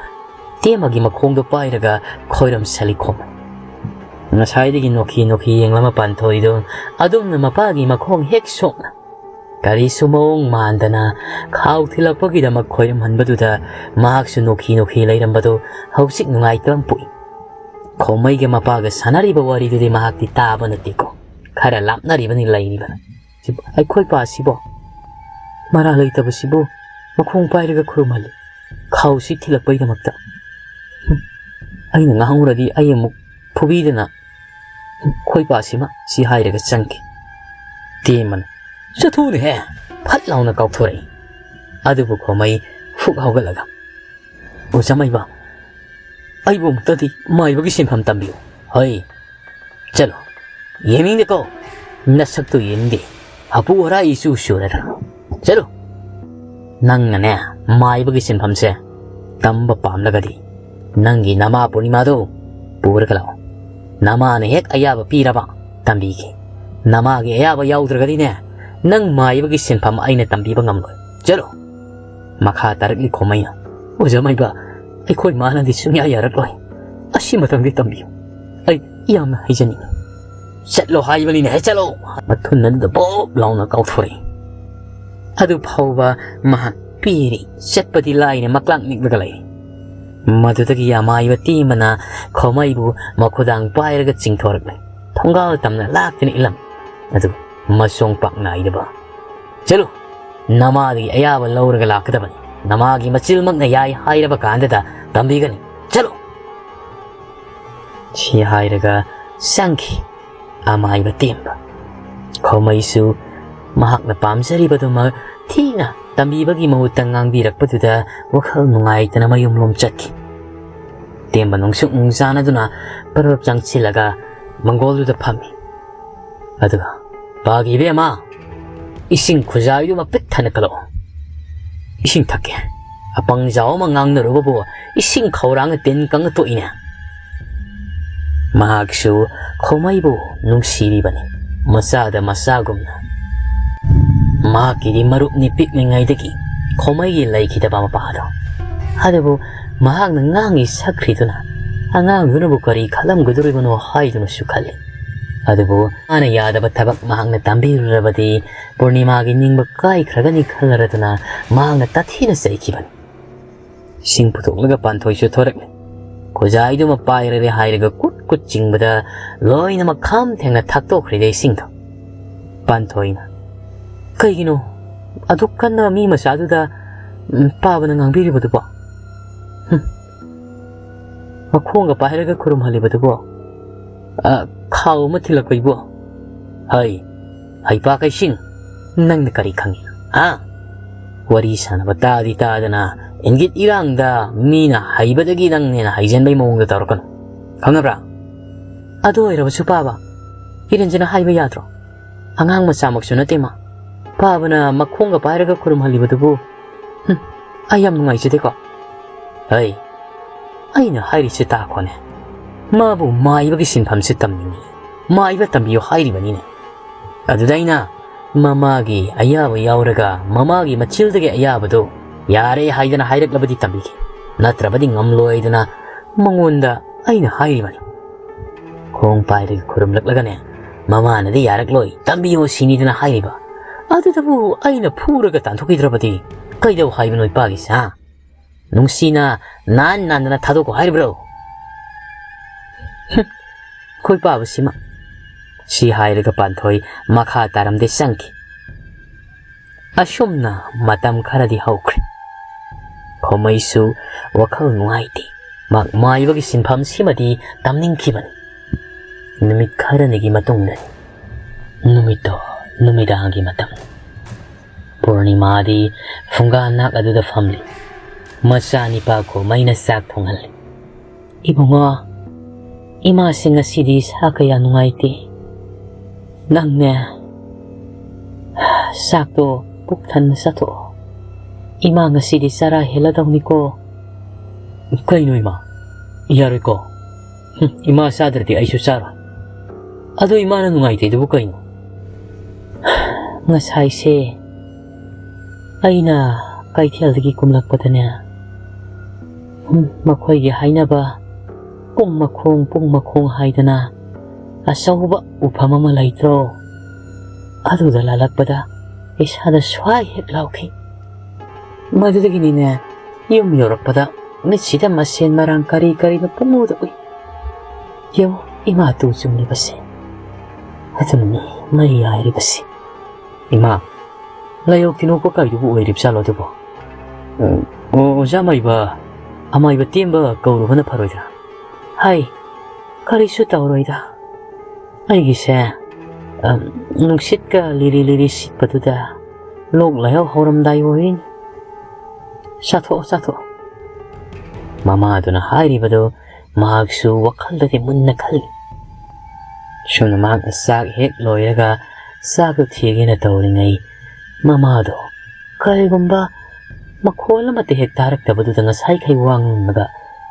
ꯇꯦꯝꯕꯒꯤ ꯃꯈꯣꯡꯗꯣ ꯄꯥꯏꯔꯒ ꯈꯣꯏꯔꯝ ꯁꯥꯂꯤ ꯈꯣꯝꯃꯦ꯫ ꯉꯁꯥꯏꯗꯒꯤ ꯅꯣꯛꯈꯤ ꯅꯣꯛꯈꯤ ꯌꯦꯡꯂ ꯃꯄꯥꯟ ꯊꯣꯛꯏꯗꯣ ꯑꯗꯨꯝꯅ ꯃꯄꯥꯒꯤ ꯃꯈꯣꯡ ꯍꯦꯛ ꯁꯣꯛꯅ ꯀꯔꯤꯁꯨ ꯃꯑꯣꯡ ꯃꯥꯟꯗꯅ ꯈꯥꯎ ꯊꯤꯜꯂꯛꯄꯒꯤꯗꯃꯛ ꯈꯣꯏꯔꯝꯍꯟꯕꯗꯨꯗ ꯃꯍꯥꯛꯁꯨ ꯅꯣꯛꯈꯤ ꯅꯣꯛꯈꯤ ꯂꯩꯔꯝꯕꯗꯨ ꯍꯧꯖꯤꯛ ꯅꯨꯡꯉꯥꯏꯇꯕ ꯄꯣꯛꯏ꯫ ꯈꯣꯃꯩꯒ ꯃꯄꯥꯒ ꯁꯥꯟꯅꯔꯤꯕ ꯋꯥꯔꯤꯗꯨꯗꯤ ꯃꯍꯥꯛꯇꯤ ꯇꯥꯕ ꯅꯠꯇꯦꯀꯣ꯫ ꯈꯔ ꯂꯥꯞꯅꯔꯤꯕꯅꯤ ꯂꯩꯔꯤꯕ꯫ "ꯑꯩꯈꯣꯏ ꯄꯥꯁꯤꯕꯣ ꯃꯔꯥ ꯂꯩꯇꯕꯁꯤꯕꯨ ꯃꯈꯣꯡ ꯄꯥꯏꯔꯒ ꯈꯨꯔꯨꯝꯍꯜꯂꯤ ꯈꯥꯎꯁꯤ ꯊꯤꯜꯂꯛꯄꯒꯤꯗꯃꯛꯇ꯫ ꯍꯨꯝ, ꯑꯩꯅ ꯉꯥꯡꯍꯧꯔꯗꯤ ꯑꯩ ꯑꯃꯨꯛ ꯐꯨꯕꯤꯗꯅ ꯑꯩꯈꯣꯏ ꯄꯥꯁꯤꯃ" ꯁꯤ ꯍꯥꯏꯔꯒ ꯆꯪꯈꯤ꯫ ꯇꯦꯝꯕꯅ "ꯆꯠꯊꯣꯛꯎꯅꯦꯍꯦ!" ꯐꯠ ꯂꯥꯎꯅ ꯀꯥꯎꯊꯣꯔꯛꯏ꯫ ꯑꯗꯨꯕꯨ ꯈꯣꯃꯩ ꯐꯨꯛ ꯍꯧꯒꯠꯂꯒ "ꯑꯣꯖꯥ ꯃꯥꯏꯕ, ꯑꯩꯕꯨ ꯑꯃꯨꯛꯇꯗꯤ ꯃꯥꯏꯕꯒꯤ ꯁꯤꯟꯐꯝ ꯇꯝꯕꯤꯌꯨ꯫" "ꯍꯣꯏ, ꯆꯠꯂꯣ, ꯌꯦꯡꯅꯤꯡꯗꯦꯀꯣ, ꯅꯁꯛꯇꯨ ꯌꯦꯡꯅꯤꯡꯗꯦ, ꯍꯥꯄꯨ ꯍꯔꯥ ꯏꯆꯨ ꯆꯨꯔꯗꯅ꯫ ꯆꯠꯂꯨ, ꯅꯪꯅꯅꯦ ꯃꯥꯏꯕꯒꯤ ꯁꯤꯟꯐꯝꯁꯦ ꯇꯝꯕ ꯄꯥꯝꯂꯒꯗꯤ "ꯅꯪꯒꯤ ꯅꯃꯥ ꯄꯨꯔꯅꯤꯃꯥꯗꯨ ꯄꯨꯔꯒ ꯂꯥꯛꯑꯣ꯫ ꯅꯃꯥꯅ ꯍꯦꯛ ꯑꯌꯥꯕ ꯄꯤꯔꯕ ꯇꯝꯕꯤꯒꯦ꯫ ꯅꯃꯥꯒꯤ ꯑꯌꯥꯕ ꯌꯥꯎꯗ꯭ꯔꯒꯗꯤꯅꯦ, ꯅꯪ ꯃꯥꯏꯕꯒꯤ ꯁꯤꯟꯐꯝ ꯑꯩꯅ ꯇꯝꯕꯤꯕ ꯉꯝꯂꯣꯏ꯫ ꯆꯠꯂꯣ!" ꯃꯈꯥ ꯇꯥꯔꯛꯂꯤ ꯈꯣꯃꯩꯅ, "ꯑꯣꯖꯥ ꯃꯥꯏꯕ, ꯑꯩꯈꯣꯏ ꯃꯥꯅꯗꯤ ꯁꯨꯡꯌꯥ ꯌꯥꯔꯛꯂꯣꯏ꯫ ꯑꯁꯤꯃꯇꯪꯗꯤ ꯇꯝꯕꯤꯌꯨ꯫ ꯑꯩ ꯌꯥꯝꯅ ꯍꯩꯖꯅꯤꯡꯉꯤ꯫" "ꯆꯠꯂꯣ ꯍꯥꯏꯕꯅꯤꯅꯦ, ꯍꯦ, ꯆꯠꯂꯣ!" ꯃꯊꯨꯟ ꯑꯗꯨꯗ ꯄꯣꯞ ꯂꯥꯎꯅ ꯀꯥꯎꯊꯣꯔꯛꯏ꯫ ꯑꯗꯨ ꯐꯥꯎꯕ ꯃꯍꯥꯛ ꯄꯦꯔꯤ, ꯆꯠꯄꯗꯤ ꯂꯥꯏꯔꯤ, ꯃꯀ꯭ꯂꯥꯛ ꯅꯤꯛꯂꯒ ꯂꯩꯔꯤ꯫ ꯃꯗꯨꯗꯒꯤ ꯑꯃꯥꯏꯕ ꯇꯦꯝꯕꯅ ꯈꯣꯃꯩꯕꯨ ꯃꯈꯨꯗꯥꯡ ꯄꯥꯏꯔꯒ ꯆꯤꯡꯊꯣꯔꯛꯂꯦ꯫ ꯊꯣꯡꯒꯥꯜ ꯇꯝꯅ ꯂꯥꯛꯇꯨꯅ ꯏꯜꯂꯝ꯫ ꯑꯗꯨꯒ ꯃꯁꯣꯡ ꯄꯥꯛ ꯅꯥꯏꯗꯕ, "ꯆꯠꯂꯨ, ꯅꯃꯥꯗꯒꯤ ꯑꯌꯥꯕ ꯂꯧꯔꯒ ꯂꯥꯛꯀꯗꯕꯅꯤ꯫ ꯅꯃꯥꯒꯤ ꯃꯆꯤꯜꯃꯛꯅ ꯌꯥꯏ ꯍꯥꯏꯔꯕ ꯀꯥꯟꯗꯗ ꯇꯝꯕꯤꯒꯅꯤ꯫ ꯆꯠꯂꯨ!" ꯁꯤ ꯍꯥꯏꯔꯒ ꯆꯪꯈꯤ ꯑꯃꯥꯏꯕ ꯇꯦꯝꯕ꯫ ꯈꯣꯃꯩꯁꯨ ꯃꯍꯥꯛꯅ ꯄꯥꯝꯖꯔꯤꯕꯗꯨꯃꯛ ꯊꯤꯅ ꯇꯝꯕꯤꯕꯒꯤ ꯃꯍꯨꯠꯇ ꯉꯥꯡꯕꯤꯔꯛꯄꯗꯨꯗ ꯋꯥꯈꯜ ꯅꯨꯡꯉꯥꯏꯇꯅ ꯃꯌꯨꯝꯂꯣꯝ ꯆꯠꯈꯤ꯫ ꯇꯦꯝꯕ ꯅꯨꯡꯁꯨꯛ ꯅꯨꯡꯖꯥꯅꯗꯨꯅ ꯄꯔꯞ ꯆꯪꯁꯤꯜꯂꯒ ꯃꯪꯒꯣꯜꯗꯨꯗ ꯐꯝꯃꯤ꯫ ꯑꯗꯨꯒ, "ꯄꯥꯒꯤ ꯏꯕꯦꯝꯃ, ꯏꯁꯤꯡ ꯈꯨꯖꯥꯏꯗꯨꯃ ꯄꯤꯛ ꯊꯟꯅ ꯀꯜꯂꯛꯑꯣ꯫ ꯏꯁꯤꯡ ꯊꯛꯀꯦ꯫ ꯑꯄꯪ ꯖꯥꯎ ꯑꯃ ꯉꯥꯡꯅꯔꯨꯕꯕꯨ ꯏꯁꯤꯡ ꯈꯧꯔꯥꯡꯅ ꯇꯤꯟ ꯀꯪꯅ ꯇꯣꯛꯏꯅꯦ꯫" ꯃꯍꯥꯛꯁꯨ ꯈꯣꯃꯩꯕꯨ ꯅꯨꯡꯁꯤꯔꯤꯕꯅꯤ, ꯃꯆꯥꯗ ꯃꯆꯥꯒꯨꯝꯅ꯫ ꯃꯍꯥꯛꯀꯤꯗꯤ ꯃꯔꯨꯞꯅꯤ ꯄꯤꯛꯂꯤꯉꯩꯗꯒꯤ ꯈꯣꯃꯩꯒꯤ ꯂꯩꯈꯤꯗꯕ ꯃꯄꯥꯗꯣ꯫ ꯑꯗꯨꯕꯨ ꯃꯍꯥꯛꯅ ꯉꯥꯡꯉꯤ ꯁꯛꯈ꯭ꯔꯤꯗꯨꯅ ꯑꯉꯥꯡꯗꯨꯅꯕꯨ ꯀꯔꯤ ꯈꯜꯂꯝꯒꯗꯧꯔꯤꯕꯅꯣ ꯍꯥꯏꯗꯨꯅꯁꯨ ꯈꯜꯂꯤ꯫ ꯑꯗꯨꯕꯨ ꯃꯥꯅ ꯌꯥꯗꯕ ꯊꯕꯛ ꯃꯍꯥꯛꯅ ꯇꯝꯕꯤꯔꯨꯔꯕꯗꯤ ꯄꯨꯔꯅꯤꯃꯥꯒꯤ ꯅꯤꯡꯕ ꯀꯥꯏꯈ꯭ꯔꯒꯅꯤ ꯈꯜꯂꯔꯗꯨꯅ ꯃꯍꯥꯛꯅ ꯇꯥꯊꯤꯅ ꯆꯩꯈꯤꯕꯅꯤ꯫ ꯏꯁꯤꯡ ꯄꯨꯊꯣꯛꯂꯒ ꯄꯥꯟꯊꯣꯏꯁꯨ ꯊꯣꯔꯛꯂꯦ꯫ ꯈꯨꯖꯥꯏꯗꯨꯃ ꯄꯥꯏꯔꯔꯦ ꯍꯥꯏꯔꯒ ꯀꯨꯠ ꯀꯨꯠ ꯆꯤꯡꯕꯗ ꯂꯣꯏꯅꯃꯛ ꯈꯝ ꯊꯦꯡꯅ ꯊꯥꯛꯇꯣꯛꯈ꯭ꯔꯦꯗ ꯏꯁꯤꯡꯗꯣ꯫ ꯄꯥꯟꯊꯣꯏꯅ, "ꯀꯩꯒꯤꯅꯣ ꯑꯗꯨꯛ ꯀꯟꯅ ꯃꯤ ꯃꯆꯥꯗꯨꯗ, ꯎꯝ, ꯄꯥꯕꯅ ꯉꯥꯡꯕꯤꯔꯤꯕꯗꯨꯕꯣ? ꯍꯨꯝ, ꯃꯈꯣꯡꯒ ꯄꯥꯏꯔꯒ ꯈꯨꯔꯨꯝꯍꯜꯂꯤꯕꯗꯨꯕꯣ? ꯑ, ꯈꯥꯎ ꯑꯃ ꯊꯤꯜꯂꯛꯄꯩꯕꯣ?" "ꯍꯩ, ꯍꯩꯄꯥ ꯀꯩꯁꯤꯡ, ꯅꯪꯅ ꯀꯔꯤ ꯈꯪꯉꯤ, ꯍꯥ? ꯋꯥꯔꯤ ꯁꯥꯟꯅꯕ ꯇꯥꯗꯤ ꯇꯥꯗꯅ ꯏꯪꯒꯤꯠ ꯏꯔꯥꯡꯗ ꯃꯤꯅ ꯍꯩꯕꯗꯒꯤ ꯅꯪꯅ ꯍꯦꯟꯅ ꯍꯩꯖꯟꯕꯩ ꯃꯑꯣꯡꯗ ꯇꯧꯔꯛꯀꯅꯨ, ꯈꯪꯉꯕ꯭ꯔꯥ?" "ꯑꯗꯨ ꯑꯣꯏꯔꯕꯁꯨ ꯄꯥꯕ, ꯏꯔꯦꯟꯖꯅ ꯍꯥꯏꯕ ꯌꯥꯗ꯭ꯔꯣ? ꯑꯉꯥꯡ ꯃꯆꯥꯃꯛꯁꯨ ꯅꯠꯇꯦ ꯃꯥ꯫ ꯄꯥꯕꯅ ꯃꯈꯣꯡꯒ ꯄꯥꯏꯔꯒ ꯈꯨꯔꯨꯝꯍꯜꯂꯤꯕꯗꯨꯕꯨ, ꯍꯨꯝ, ꯑꯩ ꯌꯥꯝ ꯅꯨꯡꯉꯥꯏꯖꯗꯦꯀꯣ꯫" "ꯍꯩ, ꯑꯩꯅ ꯍꯥꯏꯔꯤꯁꯦ ꯇꯥꯈꯣꯅꯦ꯫ ꯃꯥꯕꯨ ꯃꯥꯏꯕꯒꯤ ꯁꯤꯟꯐꯝꯁꯦ ꯇꯝꯅꯤꯡꯉꯤ꯫ ꯃꯥꯏꯕ ꯇꯝꯕꯤꯌꯨ ꯍꯥꯏꯔꯤꯕꯅꯤꯅꯦ꯫ ꯑꯗꯨꯗ ꯑꯩꯅ ꯃꯃꯥꯒꯤ ꯑꯌꯥꯕ ꯌꯥꯎꯔꯒ ꯃꯃꯥꯒꯤ ꯃꯆꯤꯜꯗꯒꯤ ꯑꯌꯥꯕꯗꯨ ꯌꯥꯔꯦ ꯍꯥꯏꯗꯅ ꯍꯥꯏꯔꯛꯂꯕꯗꯤ ꯇꯝꯕꯤꯒꯦ꯫ ꯅꯠꯇ꯭ꯔꯕꯗꯤ ꯉꯝꯂꯣꯏꯗꯅ ꯃꯉꯣꯟꯗ ꯑꯩꯅ ꯍꯥꯏꯔꯤꯕꯅꯤ꯫ ꯈꯣꯡ ꯄꯥꯏꯔꯒ ꯈꯨꯔꯨꯝꯂꯛꯂꯒꯅꯦ, ꯃꯃꯥꯅꯗꯤ ꯌꯥꯔꯛꯂꯣꯏ, ꯇꯝꯕꯤꯌꯣ ꯁꯤꯅꯤꯗꯅ ꯍꯥꯏꯔꯤꯕ꯫ ꯑꯗꯨꯗꯕꯨ ꯑꯩꯅ ꯐꯨꯔꯒ ꯇꯥꯟꯊꯣꯛꯈꯤꯗ꯭ꯔꯕꯗꯤ ꯀꯩꯗꯧ ꯍꯥꯏꯕꯅꯣ ꯏꯄꯥꯒꯤꯁꯦ, ꯍꯥ? ꯅꯨꯡꯁꯤꯅ ꯅꯥꯟ ꯅꯥꯟꯗꯅ ꯊꯥꯗꯣꯛꯈꯣ ꯍꯥꯏꯔꯤꯕ꯭ꯔꯣ? ꯍꯨꯝ, ꯈꯣꯏꯄꯥꯕꯁꯤꯃ꯫ ꯁꯤ ꯍꯥꯏꯔꯒ ꯄꯥꯟꯊꯣꯏ ꯃꯈꯥ ꯇꯥꯔꯝꯗꯦ ꯆꯪꯈꯤ꯫ ꯑꯁꯨꯝꯅ ꯃꯇꯝ ꯈꯔꯗꯤ ꯍꯧꯈ꯭ꯔꯦ꯫ ꯈꯣꯃꯩꯁꯨ ꯋꯥꯈꯜ ꯅꯨꯡꯉꯥꯏꯇꯦ꯫ ꯃꯍꯥꯛ ꯃꯥꯏꯕꯒꯤ ꯁꯤꯟꯐꯝꯁꯤꯃꯗꯤ ꯇꯝꯅꯤꯡꯈꯤꯕꯅꯤ꯫ ꯅꯨꯃꯤꯠ ꯈꯔꯅꯤꯒꯤ ꯃꯇꯨꯡꯗꯅꯤ꯫ ꯅꯨꯃꯤꯠꯇꯣ ꯅꯨꯃꯤꯗꯥꯡꯒꯤ ꯃꯇꯝ꯫ ꯄꯨꯔꯅꯤꯃꯥꯗꯤ ꯐꯨꯡꯒꯥ ꯅꯥꯛ ꯑꯗꯨꯗ ꯐꯝꯂꯤ꯫ ꯃꯆꯥꯅꯤꯄꯥ ꯈꯣꯃꯩꯅ ꯆꯥꯛ ꯊꯣꯡꯍꯜꯂꯤ꯫ "ꯏꯕꯨꯡꯉꯣ, ꯏꯃꯥꯁꯤ ꯉꯁꯤꯗꯤ ꯏꯁꯥ ꯀꯌꯥ ꯅꯨꯡꯉꯥꯏꯇꯦ꯫ ꯅꯪꯅꯦ, ꯆꯥꯛꯇꯣ ꯄꯨꯛ ꯊꯟꯅ ꯆꯥꯊꯣꯛꯑꯣ꯫ ꯏꯃꯥ ꯉꯁꯤꯗꯤ ꯆꯔꯥ ꯍꯦꯜꯂꯗꯧꯅꯤꯀꯣ꯫" "ꯀꯩꯅꯣ ꯏꯃꯥ? ꯌꯥꯔꯣꯏꯀꯣ꯫ ꯍꯨꯝ, ꯏꯃꯥ ꯆꯥꯗ꯭ꯔꯗꯤ ꯑꯩꯁꯨ ꯆꯥꯔꯣꯏ꯫ ꯑꯗꯣ ꯏꯃꯥꯅ ꯅꯨꯡꯉꯥꯏꯇꯦ ꯑꯗꯨꯕꯨ ꯀꯩꯅꯣ?" "ꯉꯁꯥꯏꯁꯦ ꯑꯩꯅ ꯀꯩꯊꯦꯜꯗꯒꯤ ꯀꯨꯝꯂꯛꯄꯗꯅꯦ, ꯎꯝ, ꯃꯈꯣꯏꯒꯤ ꯍꯥꯏꯅꯕ ꯄꯨꯡ ꯃꯈꯣꯡ, ꯄꯨꯡ ꯃꯈꯣꯡ ꯍꯥꯏꯗꯅ ꯑꯆꯧꯕ ꯎꯐꯝ ꯑꯃ ꯂꯩꯇ꯭ꯔꯣ? ꯑꯗꯨꯗ ꯂꯥꯜꯂꯛꯄꯗ ꯏꯁꯥꯗ ꯁ꯭ꯋꯥꯏ ꯍꯦꯛ ꯂꯥꯎꯈꯤ꯫ ꯃꯗꯨꯗꯒꯤꯅꯤꯅꯦ, ꯌꯨꯝ ꯌꯧꯔꯛꯄꯗ ꯃꯤꯠꯁꯤꯗ ꯃꯁꯦꯟ ꯃꯔꯥꯡ ꯀꯔꯤ ꯀꯔꯤꯅꯣ ꯄꯨꯡꯎꯗ ꯎꯏ꯫ ꯌꯦꯡꯉꯨ, ꯏꯃꯥ ꯇꯨ ꯆꯨꯡꯂꯤꯕꯁꯦ꯫ ꯑꯗꯨꯅꯅꯤ ꯃꯩ ꯌꯥꯏꯔꯤꯕꯁꯦ꯫" "ꯏꯃꯥ, ꯂꯥꯏꯌꯧ ꯀꯤꯅꯣꯛꯄ ꯀꯥꯏꯗꯨꯕꯨ ꯑꯣꯏꯔꯤꯕꯖꯥꯠꯂꯣ ꯑꯗꯨꯕꯣ? ꯑꯣ, ꯑꯣꯖꯥ ꯃꯥꯏꯕ, ꯑꯃꯥꯏꯕ ꯇꯦꯝꯕ ꯀꯧꯔꯨꯕꯅ ꯐꯔꯣꯏꯗ꯭ꯔꯥ?" "ꯍꯥꯏ, ꯀꯔꯤꯁꯨ ꯇꯧꯔꯣꯏꯗ꯫ ꯑꯩꯒꯤꯁꯦ, ꯑ, ꯅꯨꯡꯁꯤꯠꯀ ꯂꯤꯔꯤ ꯂꯤꯔꯤ ꯁꯤꯠꯄꯗꯨꯗ ꯂꯣꯛ ꯂꯥꯏꯍꯧ ꯍꯧꯔꯝꯗꯥꯏ ꯑꯣꯏꯔꯤꯅꯤ꯫ ꯆꯥꯊꯣꯛꯑꯣ, ꯆꯥꯊꯣꯛꯑꯣ꯫" ꯃꯃꯥꯗꯨꯅ ꯍꯥꯏꯔꯤꯕꯗꯨ ꯃꯍꯥꯛꯁꯨ ꯋꯥꯈꯜꯗꯗꯤ ꯃꯨꯟꯅ ꯈꯜꯂꯤ꯫ ꯁꯨꯝꯅ ꯃꯍꯥꯛꯅ ꯆꯥꯛ ꯍꯦꯛ ꯂꯣꯏꯔꯒ ꯆꯥꯛꯇꯨ ꯊꯤꯒꯦꯅ ꯇꯧꯔꯤꯉꯩ, ꯃꯃꯥꯗꯣ ꯀꯔꯤꯒꯨꯝꯕ ꯃꯈꯣꯜ ꯑꯃꯠꯇ ꯍꯦꯛ ꯇꯥꯔꯛꯇꯕꯗꯨꯗ ꯉꯁꯥꯏꯈꯩ ꯋꯥ ꯉꯥꯡꯂꯒ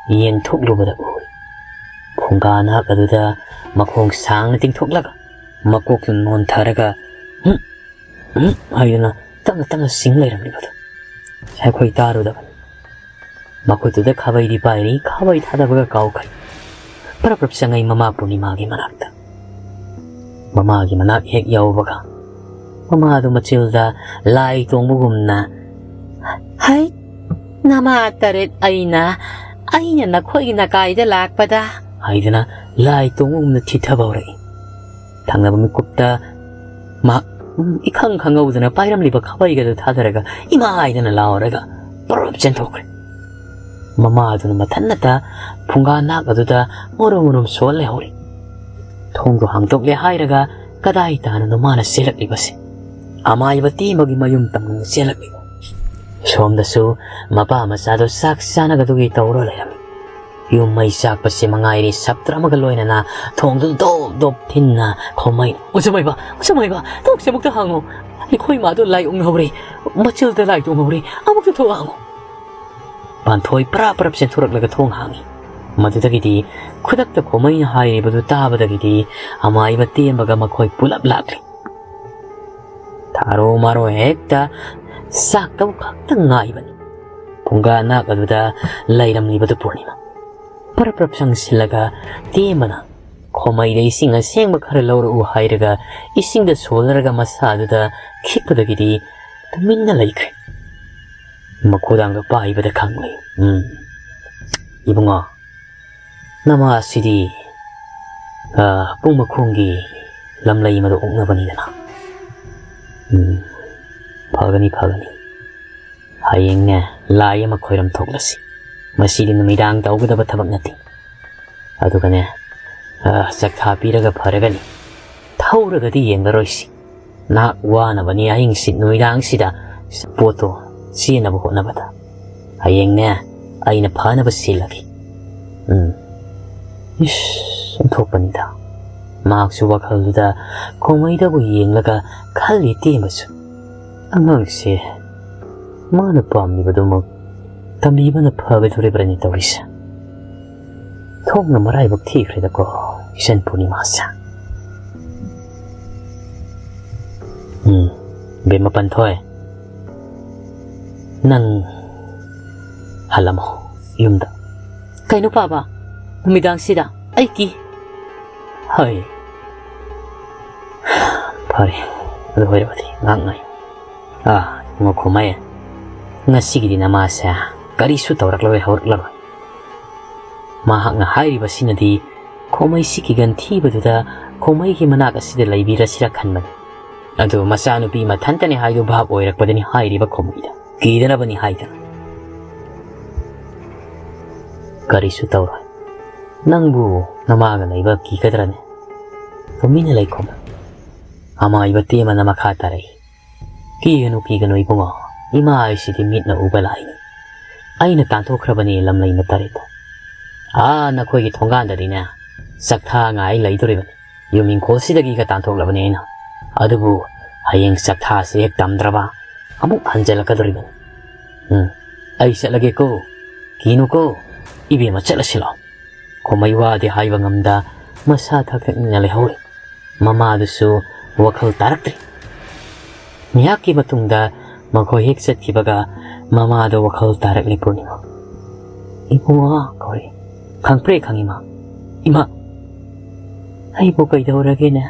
ꯌꯦꯡꯊꯣꯛꯂꯨꯕꯗ ꯎꯔꯦ꯫ ꯐꯨꯡꯒꯥ ꯅꯥꯛ ꯑꯗꯨꯗ ꯃꯈꯣꯡ ꯁꯥꯡꯅ ꯇꯤꯡꯊꯣꯛꯂꯒ ꯃꯀꯣꯛꯇꯨ ꯅꯣꯟꯊꯔꯒ "ꯍꯨꯝ, ꯍꯨꯝ" ꯍꯥꯏꯗꯨꯅ ꯇꯞꯅ ꯇꯞꯅ ꯁꯤꯡ ꯂꯩꯔꯝꯂꯤꯕꯗꯨ ꯁꯥꯏꯈꯣꯏ ꯇꯥꯔꯨꯗꯕꯅꯤ꯫ ꯃꯈꯨꯠꯇꯨꯗ ꯈꯥꯕꯩꯗꯤ ꯄꯥꯏꯔꯤ, ꯈꯥꯕꯩ ꯊꯥꯗꯕꯒ ꯀꯥꯎꯈ꯭ꯔꯦ꯫ ꯄꯔꯞ ꯄꯔꯞ ꯆꯪꯉꯛꯏ ꯃꯃꯥ ꯄꯨꯔꯅꯤꯃꯥꯒꯤ ꯃꯅꯥꯛꯇ꯫ ꯃꯃꯥꯒꯤ ꯃꯅꯥꯛ ꯍꯦꯛ ꯌꯧꯕꯒ ꯃꯃꯥꯗꯨ ꯃꯆꯤꯜꯗ ꯂꯥꯏ ꯇꯣꯡꯕꯒꯨꯝꯅ, "ꯍꯩ, ꯅꯃꯥ ꯇꯔꯦꯠ ꯑꯩꯅ, ꯑꯩꯅ ꯅꯈꯣꯏꯒꯤ ꯅꯀꯥꯏꯗ ꯂꯥꯛꯄꯗ" ꯍꯥꯏꯗꯨꯅ ꯂꯥꯏ ꯇꯣꯡꯕꯒꯨꯝꯅ ꯊꯤꯊꯕ ꯍꯧꯔꯛꯏ꯫ ꯊꯪꯅꯕ ꯃꯤꯀꯨꯞꯇ ꯃꯍꯥꯛ, ꯎꯝ, ꯏꯈꯪ ꯈꯪꯍꯧꯗꯅ ꯄꯥꯏꯔꯝꯂꯤꯕ ꯈꯥꯕꯩꯒꯗꯨ ꯊꯥꯗꯔꯒ "ꯏꯃꯥ" ꯍꯥꯏꯗꯅ ꯂꯥꯎꯔꯒ ꯄꯔꯞ ꯆꯦꯟꯊꯣꯛꯈ꯭ꯔꯦ꯫ ꯃꯃꯥꯗꯨꯅ ꯃꯊꯟꯅꯇ ꯐꯨꯡꯒꯥ ꯅꯥꯛ ꯑꯗꯨꯗ ꯃꯨꯔꯨꯝ ꯃꯨꯔꯨꯝ ꯁꯣꯜ ꯂꯩꯍꯧꯔꯤ꯫ ꯊꯣꯡꯗꯨ ꯍꯥꯡꯗꯣꯛꯂꯦ ꯍꯥꯏꯔꯒ ꯀꯗꯥꯏ ꯇꯥꯅꯅꯣ ꯃꯥꯅ ꯆꯦꯜꯂꯛꯂꯤꯕꯁꯦ? ꯑꯃꯥꯏꯕ ꯇꯦꯝꯕꯒꯤ ꯃꯌꯨꯝ ꯇꯝꯅ ꯆꯦꯜꯂꯛꯂꯤꯕ꯫ ꯁꯣꯝꯗꯁꯨ ꯃꯄꯥ ꯃꯆꯥꯗꯣ ꯆꯥꯛ ꯆꯥꯅꯒꯗꯨꯒꯤ ꯇꯧꯔ ꯂꯩꯔꯝꯃꯤ꯫ ꯌꯨꯝ ꯃꯩ ꯆꯥꯛꯄꯁꯦ ꯃꯉꯥꯏꯔꯦ, ꯁꯞꯇ꯭ꯔ ꯑꯃꯒ ꯂꯣꯏꯅꯅ ꯊꯣꯡꯗꯨ ꯗꯣꯞ ꯗꯣꯞ ꯊꯤꯟꯅ ꯈꯣꯃꯩ, "ꯑꯣꯖꯃꯥꯏꯕ, ꯑꯣꯖꯃꯥꯏꯕ, ꯊꯣꯡꯁꯦ ꯑꯃꯨꯛꯇ ꯍꯥꯡꯉꯣ꯫ ꯑꯩꯈꯣꯏ ꯃꯥꯗꯣ ꯂꯥꯏ ꯑꯣꯛꯅꯍꯧꯔꯦ꯫ ꯃꯆꯤꯜꯗ ꯂꯥꯏ ꯇꯣꯡꯍꯧꯔꯦ꯫ ꯑꯃꯨꯛꯇ ꯊꯣꯛ ꯍꯥꯡꯉꯣ"꯫ ꯄꯥꯟꯊꯣꯏ ꯄꯔꯥ ꯄꯔꯞ ꯆꯦꯟꯊꯣꯔꯛꯂꯒ ꯊꯣꯡ ꯍꯥꯡꯉꯤ꯫ ꯃꯗꯨꯗꯒꯤꯗꯤ ꯈꯨꯗꯛꯇ ꯈꯣꯃꯩꯅ ꯍꯥꯏꯔꯤꯕꯗꯨ ꯇꯥꯕꯗꯒꯤꯗꯤ ꯑꯃꯥꯏꯕ ꯇꯦꯝꯕꯒ ꯃꯈꯣꯏ ꯄꯨꯂꯞ ꯂꯥꯛꯂꯤ꯫ ꯊꯥꯔꯣ ꯃꯥꯔꯣ ꯍꯦꯛꯇ ꯆꯥꯛꯇꯧ ꯈꯛꯇ ꯉꯥꯏꯕꯅꯤ꯫ ꯐꯨꯡꯒꯥ ꯅꯥꯛ ꯑꯗꯨꯗ ꯂꯩꯔꯝꯂꯤꯕꯗꯨ ꯄꯨꯔꯅꯤꯃꯥ꯫ ꯄꯔꯞ ꯄꯔꯞ ꯆꯪꯁꯤꯜꯂꯒ ꯇꯦꯝꯕꯅ ꯈꯣꯃꯩꯗ ꯏꯁꯤꯡ ꯑꯁꯦꯡꯕ ꯈꯔ ꯂꯧꯔꯛꯎ ꯍꯥꯏꯔꯒ ꯏꯁꯤꯡꯗ ꯁꯣꯜꯂꯔꯒ ꯃꯁꯥꯗꯨꯗ ꯈꯤꯛꯄꯗꯒꯤꯗꯤ ꯇꯨꯃꯤꯟꯅ ꯂꯩꯈ꯭ꯔꯦ꯫ ꯃꯈꯣꯗꯥꯡꯗꯣ ꯄꯥꯏꯕꯗ ꯈꯪꯂꯦ꯫ ꯎꯝ, ꯏꯕꯨꯡꯉꯣ, ꯅꯃꯥ ꯑꯁꯤꯗꯤ, ꯑ, ꯄꯨꯡ ꯃꯈꯣꯡꯒꯤ ꯂꯝꯂꯩ ꯃꯗꯨ ꯑꯣꯛꯅꯕꯅꯤꯗꯅ꯫ ꯎꯝ, ꯐꯒꯅꯤ, ꯐꯒꯅꯤ꯫ ꯍꯌꯦꯡꯅꯦ, ꯂꯥꯏ ꯑꯃ ꯈꯣꯏꯔꯝ ꯊꯣꯛꯂꯁꯤ꯫ ꯃꯁꯤꯗꯤ ꯅꯨꯃꯤꯗꯥꯡ ꯇꯧꯒꯗꯕ ꯊꯕꯛ ꯅꯠꯇꯦ꯫ ꯑꯗꯨꯒꯅꯦ, ꯑ, ꯆꯥꯛꯊꯥ ꯄꯤꯔꯒ ꯐꯔꯒꯅꯤ꯫ ꯊꯧꯔꯒꯗꯤ ꯌꯦꯡꯂꯔꯣꯏꯁꯤ꯫ ꯅꯍꯥꯛ ꯋꯥꯅꯕꯅꯤ ꯑꯍꯤꯡꯁꯤ ꯅꯨꯃꯤꯗꯥꯡꯁꯤꯗ ꯄꯣꯠꯇꯣ ꯆꯦꯟꯅꯕ ꯍꯣꯠꯅꯕꯗ꯫ ꯍꯌꯦꯡꯅꯦ, ꯑꯩꯅ ꯐꯅꯕ ꯁꯤꯜꯂꯒꯦ꯫ ꯎꯝ꯫ ꯏꯁ, ꯑꯣꯟꯊꯣꯛꯄꯅꯤꯗ꯫ ꯃꯍꯥꯛꯁꯨ ꯋꯥꯈꯜꯗꯨꯗ ꯈꯣꯃꯩꯗꯕꯨ ꯌꯦꯡꯂꯒ ꯈꯜꯂꯤ ꯇꯦꯝꯕꯁꯨ꯫ ꯑꯉꯥꯡꯁꯦ ꯃꯥꯅ ꯄꯥꯝꯂꯤꯕꯗꯨꯃꯛ ꯇꯝꯕꯤꯕꯅ ꯐꯒꯗꯧꯔꯤꯕ꯭ꯔꯅꯤ ꯇꯧꯔꯤꯁꯦ꯫ ꯊꯣꯡꯅ ꯃꯔꯥꯏꯕꯛ ꯊꯤꯈ꯭ꯔꯦꯗꯀꯣ, ꯏꯆꯟ ꯄꯨꯔꯅꯤꯃꯥꯁꯦ꯫ ꯎꯝ, ꯕꯦꯝꯃ ꯄꯟꯊꯣꯏ, ꯅꯪ ꯍꯜꯂꯝꯃꯣ ꯌꯨꯝꯗ꯫ ꯀꯩꯅꯣ ꯄꯥꯕ, ꯅꯨꯃꯤꯗꯥꯡꯁꯤꯗ? ꯑꯩ ꯀꯤ꯫ ꯍꯣꯏ꯫ ꯐꯔꯦ, ꯑꯗꯨ ꯑꯣꯏꯔꯕꯗꯤ ꯉꯥꯏꯍꯥꯛ ꯉꯥꯏ꯫ ꯑꯥ, ꯏꯕꯨꯡꯉꯣ ꯈꯣꯃꯩ, ꯉꯁꯤꯒꯤꯗꯤ ꯅꯃꯥꯁꯦ ꯀꯔꯤꯁꯨ ꯇꯧꯔꯛꯂꯔꯣꯏ, ꯍꯧꯔꯛꯂꯔꯣꯏ꯫ ꯃꯍꯥꯛꯅ ꯍꯥꯏꯔꯤꯕꯁꯤꯅꯗꯤ ꯈꯣꯃꯩꯁꯤ ꯀꯤꯒꯟ ꯊꯤꯕꯗꯨꯗ ꯈꯣꯃꯩꯒꯤ ꯃꯅꯥꯛ ꯑꯁꯤꯗ ꯂꯩꯕꯤꯔꯁꯤꯔ ꯈꯟꯕꯅꯤ꯫ ꯑꯗꯨ ꯃꯆꯥꯅꯨꯄꯤ ꯃꯊꯟꯇꯅꯤ ꯍꯥꯏꯗꯨ ꯚꯥꯞ ꯑꯣꯏꯔꯛꯄꯗꯅꯤ ꯍꯥꯏꯔꯤꯕ ꯈꯣꯃꯩꯗ ꯀꯤꯗꯅꯕꯅꯤ ꯍꯥꯏꯗꯅ꯫ ꯀꯔꯤꯁꯨ ꯇꯧꯔꯣꯏ꯫ ꯅꯪꯕꯨ ꯅꯃꯥꯒ ꯂꯩꯕ ꯀꯤꯒꯗ꯭ꯔꯅꯦ? ꯇꯨꯃꯤꯟꯅ ꯂꯩꯈꯣꯃꯩ꯫ ꯑꯃꯥꯏꯕ ꯇꯦꯝꯕꯅ ꯃꯈꯥ ꯇꯥꯔꯛꯏ꯫ ꯀꯤꯒꯅꯨ, ꯀꯤꯒꯅꯨ ꯏꯕꯨꯡꯉꯣ, ꯏꯃꯥ ꯍꯥꯏꯁꯤꯗꯤ ꯃꯤꯠꯅ ꯎꯕ ꯂꯥꯏꯅꯤ꯫ ꯑꯩꯅ ꯇꯥꯟꯊꯣꯛꯈ꯭ꯔꯕꯅꯤ ꯂꯝꯂꯩ ꯃꯇꯔꯦꯠꯇꯣ꯫ ꯑꯥ, ꯅꯈꯣꯏꯒꯤ ꯊꯣꯡꯒꯥꯟꯗꯗꯤꯅꯦ, ꯆꯥꯛꯊꯥ ꯉꯥꯏ ꯂꯩꯗꯣꯔꯤꯕꯅꯤ꯫ ꯌꯨꯝ ꯏꯪꯈꯣꯜꯁꯤꯗꯒꯤꯒ ꯇꯥꯟꯊꯣꯛꯂꯕꯅꯤ ꯑꯩꯅ꯫ ꯑꯗꯨꯕꯨ ꯍꯌꯦꯡ ꯆꯥꯛꯊꯥꯁꯤ ꯍꯦꯛ ꯇꯝꯗ꯭ꯔꯕ, ꯑꯃꯨꯛ ꯍꯟꯖꯤꯜꯂꯛꯀꯗꯣꯔꯤꯕꯅꯤ꯫ ꯎꯝ, ꯑꯩ ꯆꯠꯂꯒꯦꯀꯣ, ꯀꯤꯅꯨꯀꯣ, ꯏꯕꯦꯝꯃ ꯆꯠꯂꯁꯤꯂꯣ꯫ ꯈꯣꯃꯩ ꯋꯥꯗꯤ ꯍꯥꯏꯕ ꯉꯝꯗ ꯃꯁꯥ ꯊꯛ ꯊꯛꯅꯤꯡꯅ ꯂꯩꯍꯧꯔꯤ꯫ ꯃꯃꯥꯗꯨꯁꯨ ꯋꯥꯈꯜ ꯇꯥꯔꯛꯇ꯭ꯔꯤ꯫ ꯉꯥꯏꯍꯥꯛꯀꯤ ꯃꯇꯨꯡꯗ ꯃꯈꯣꯏ ꯍꯦꯛ ꯆꯠꯈꯤꯕꯒ ꯃꯃꯥꯗꯣ ꯋꯥꯈꯜ ꯇꯥꯔꯛꯂꯦ ꯄꯨꯔꯅꯤꯃꯥ꯫ "ꯏꯕꯨꯡꯉꯣ" ꯀꯧꯔꯦ꯫ "ꯈꯪꯄ꯭ꯔꯦ ꯈꯪꯉꯤ ꯃꯥ꯫" "ꯏꯃꯥ, ꯑꯩꯕꯨ ꯀꯩꯗꯧꯔꯒꯦꯅꯦ?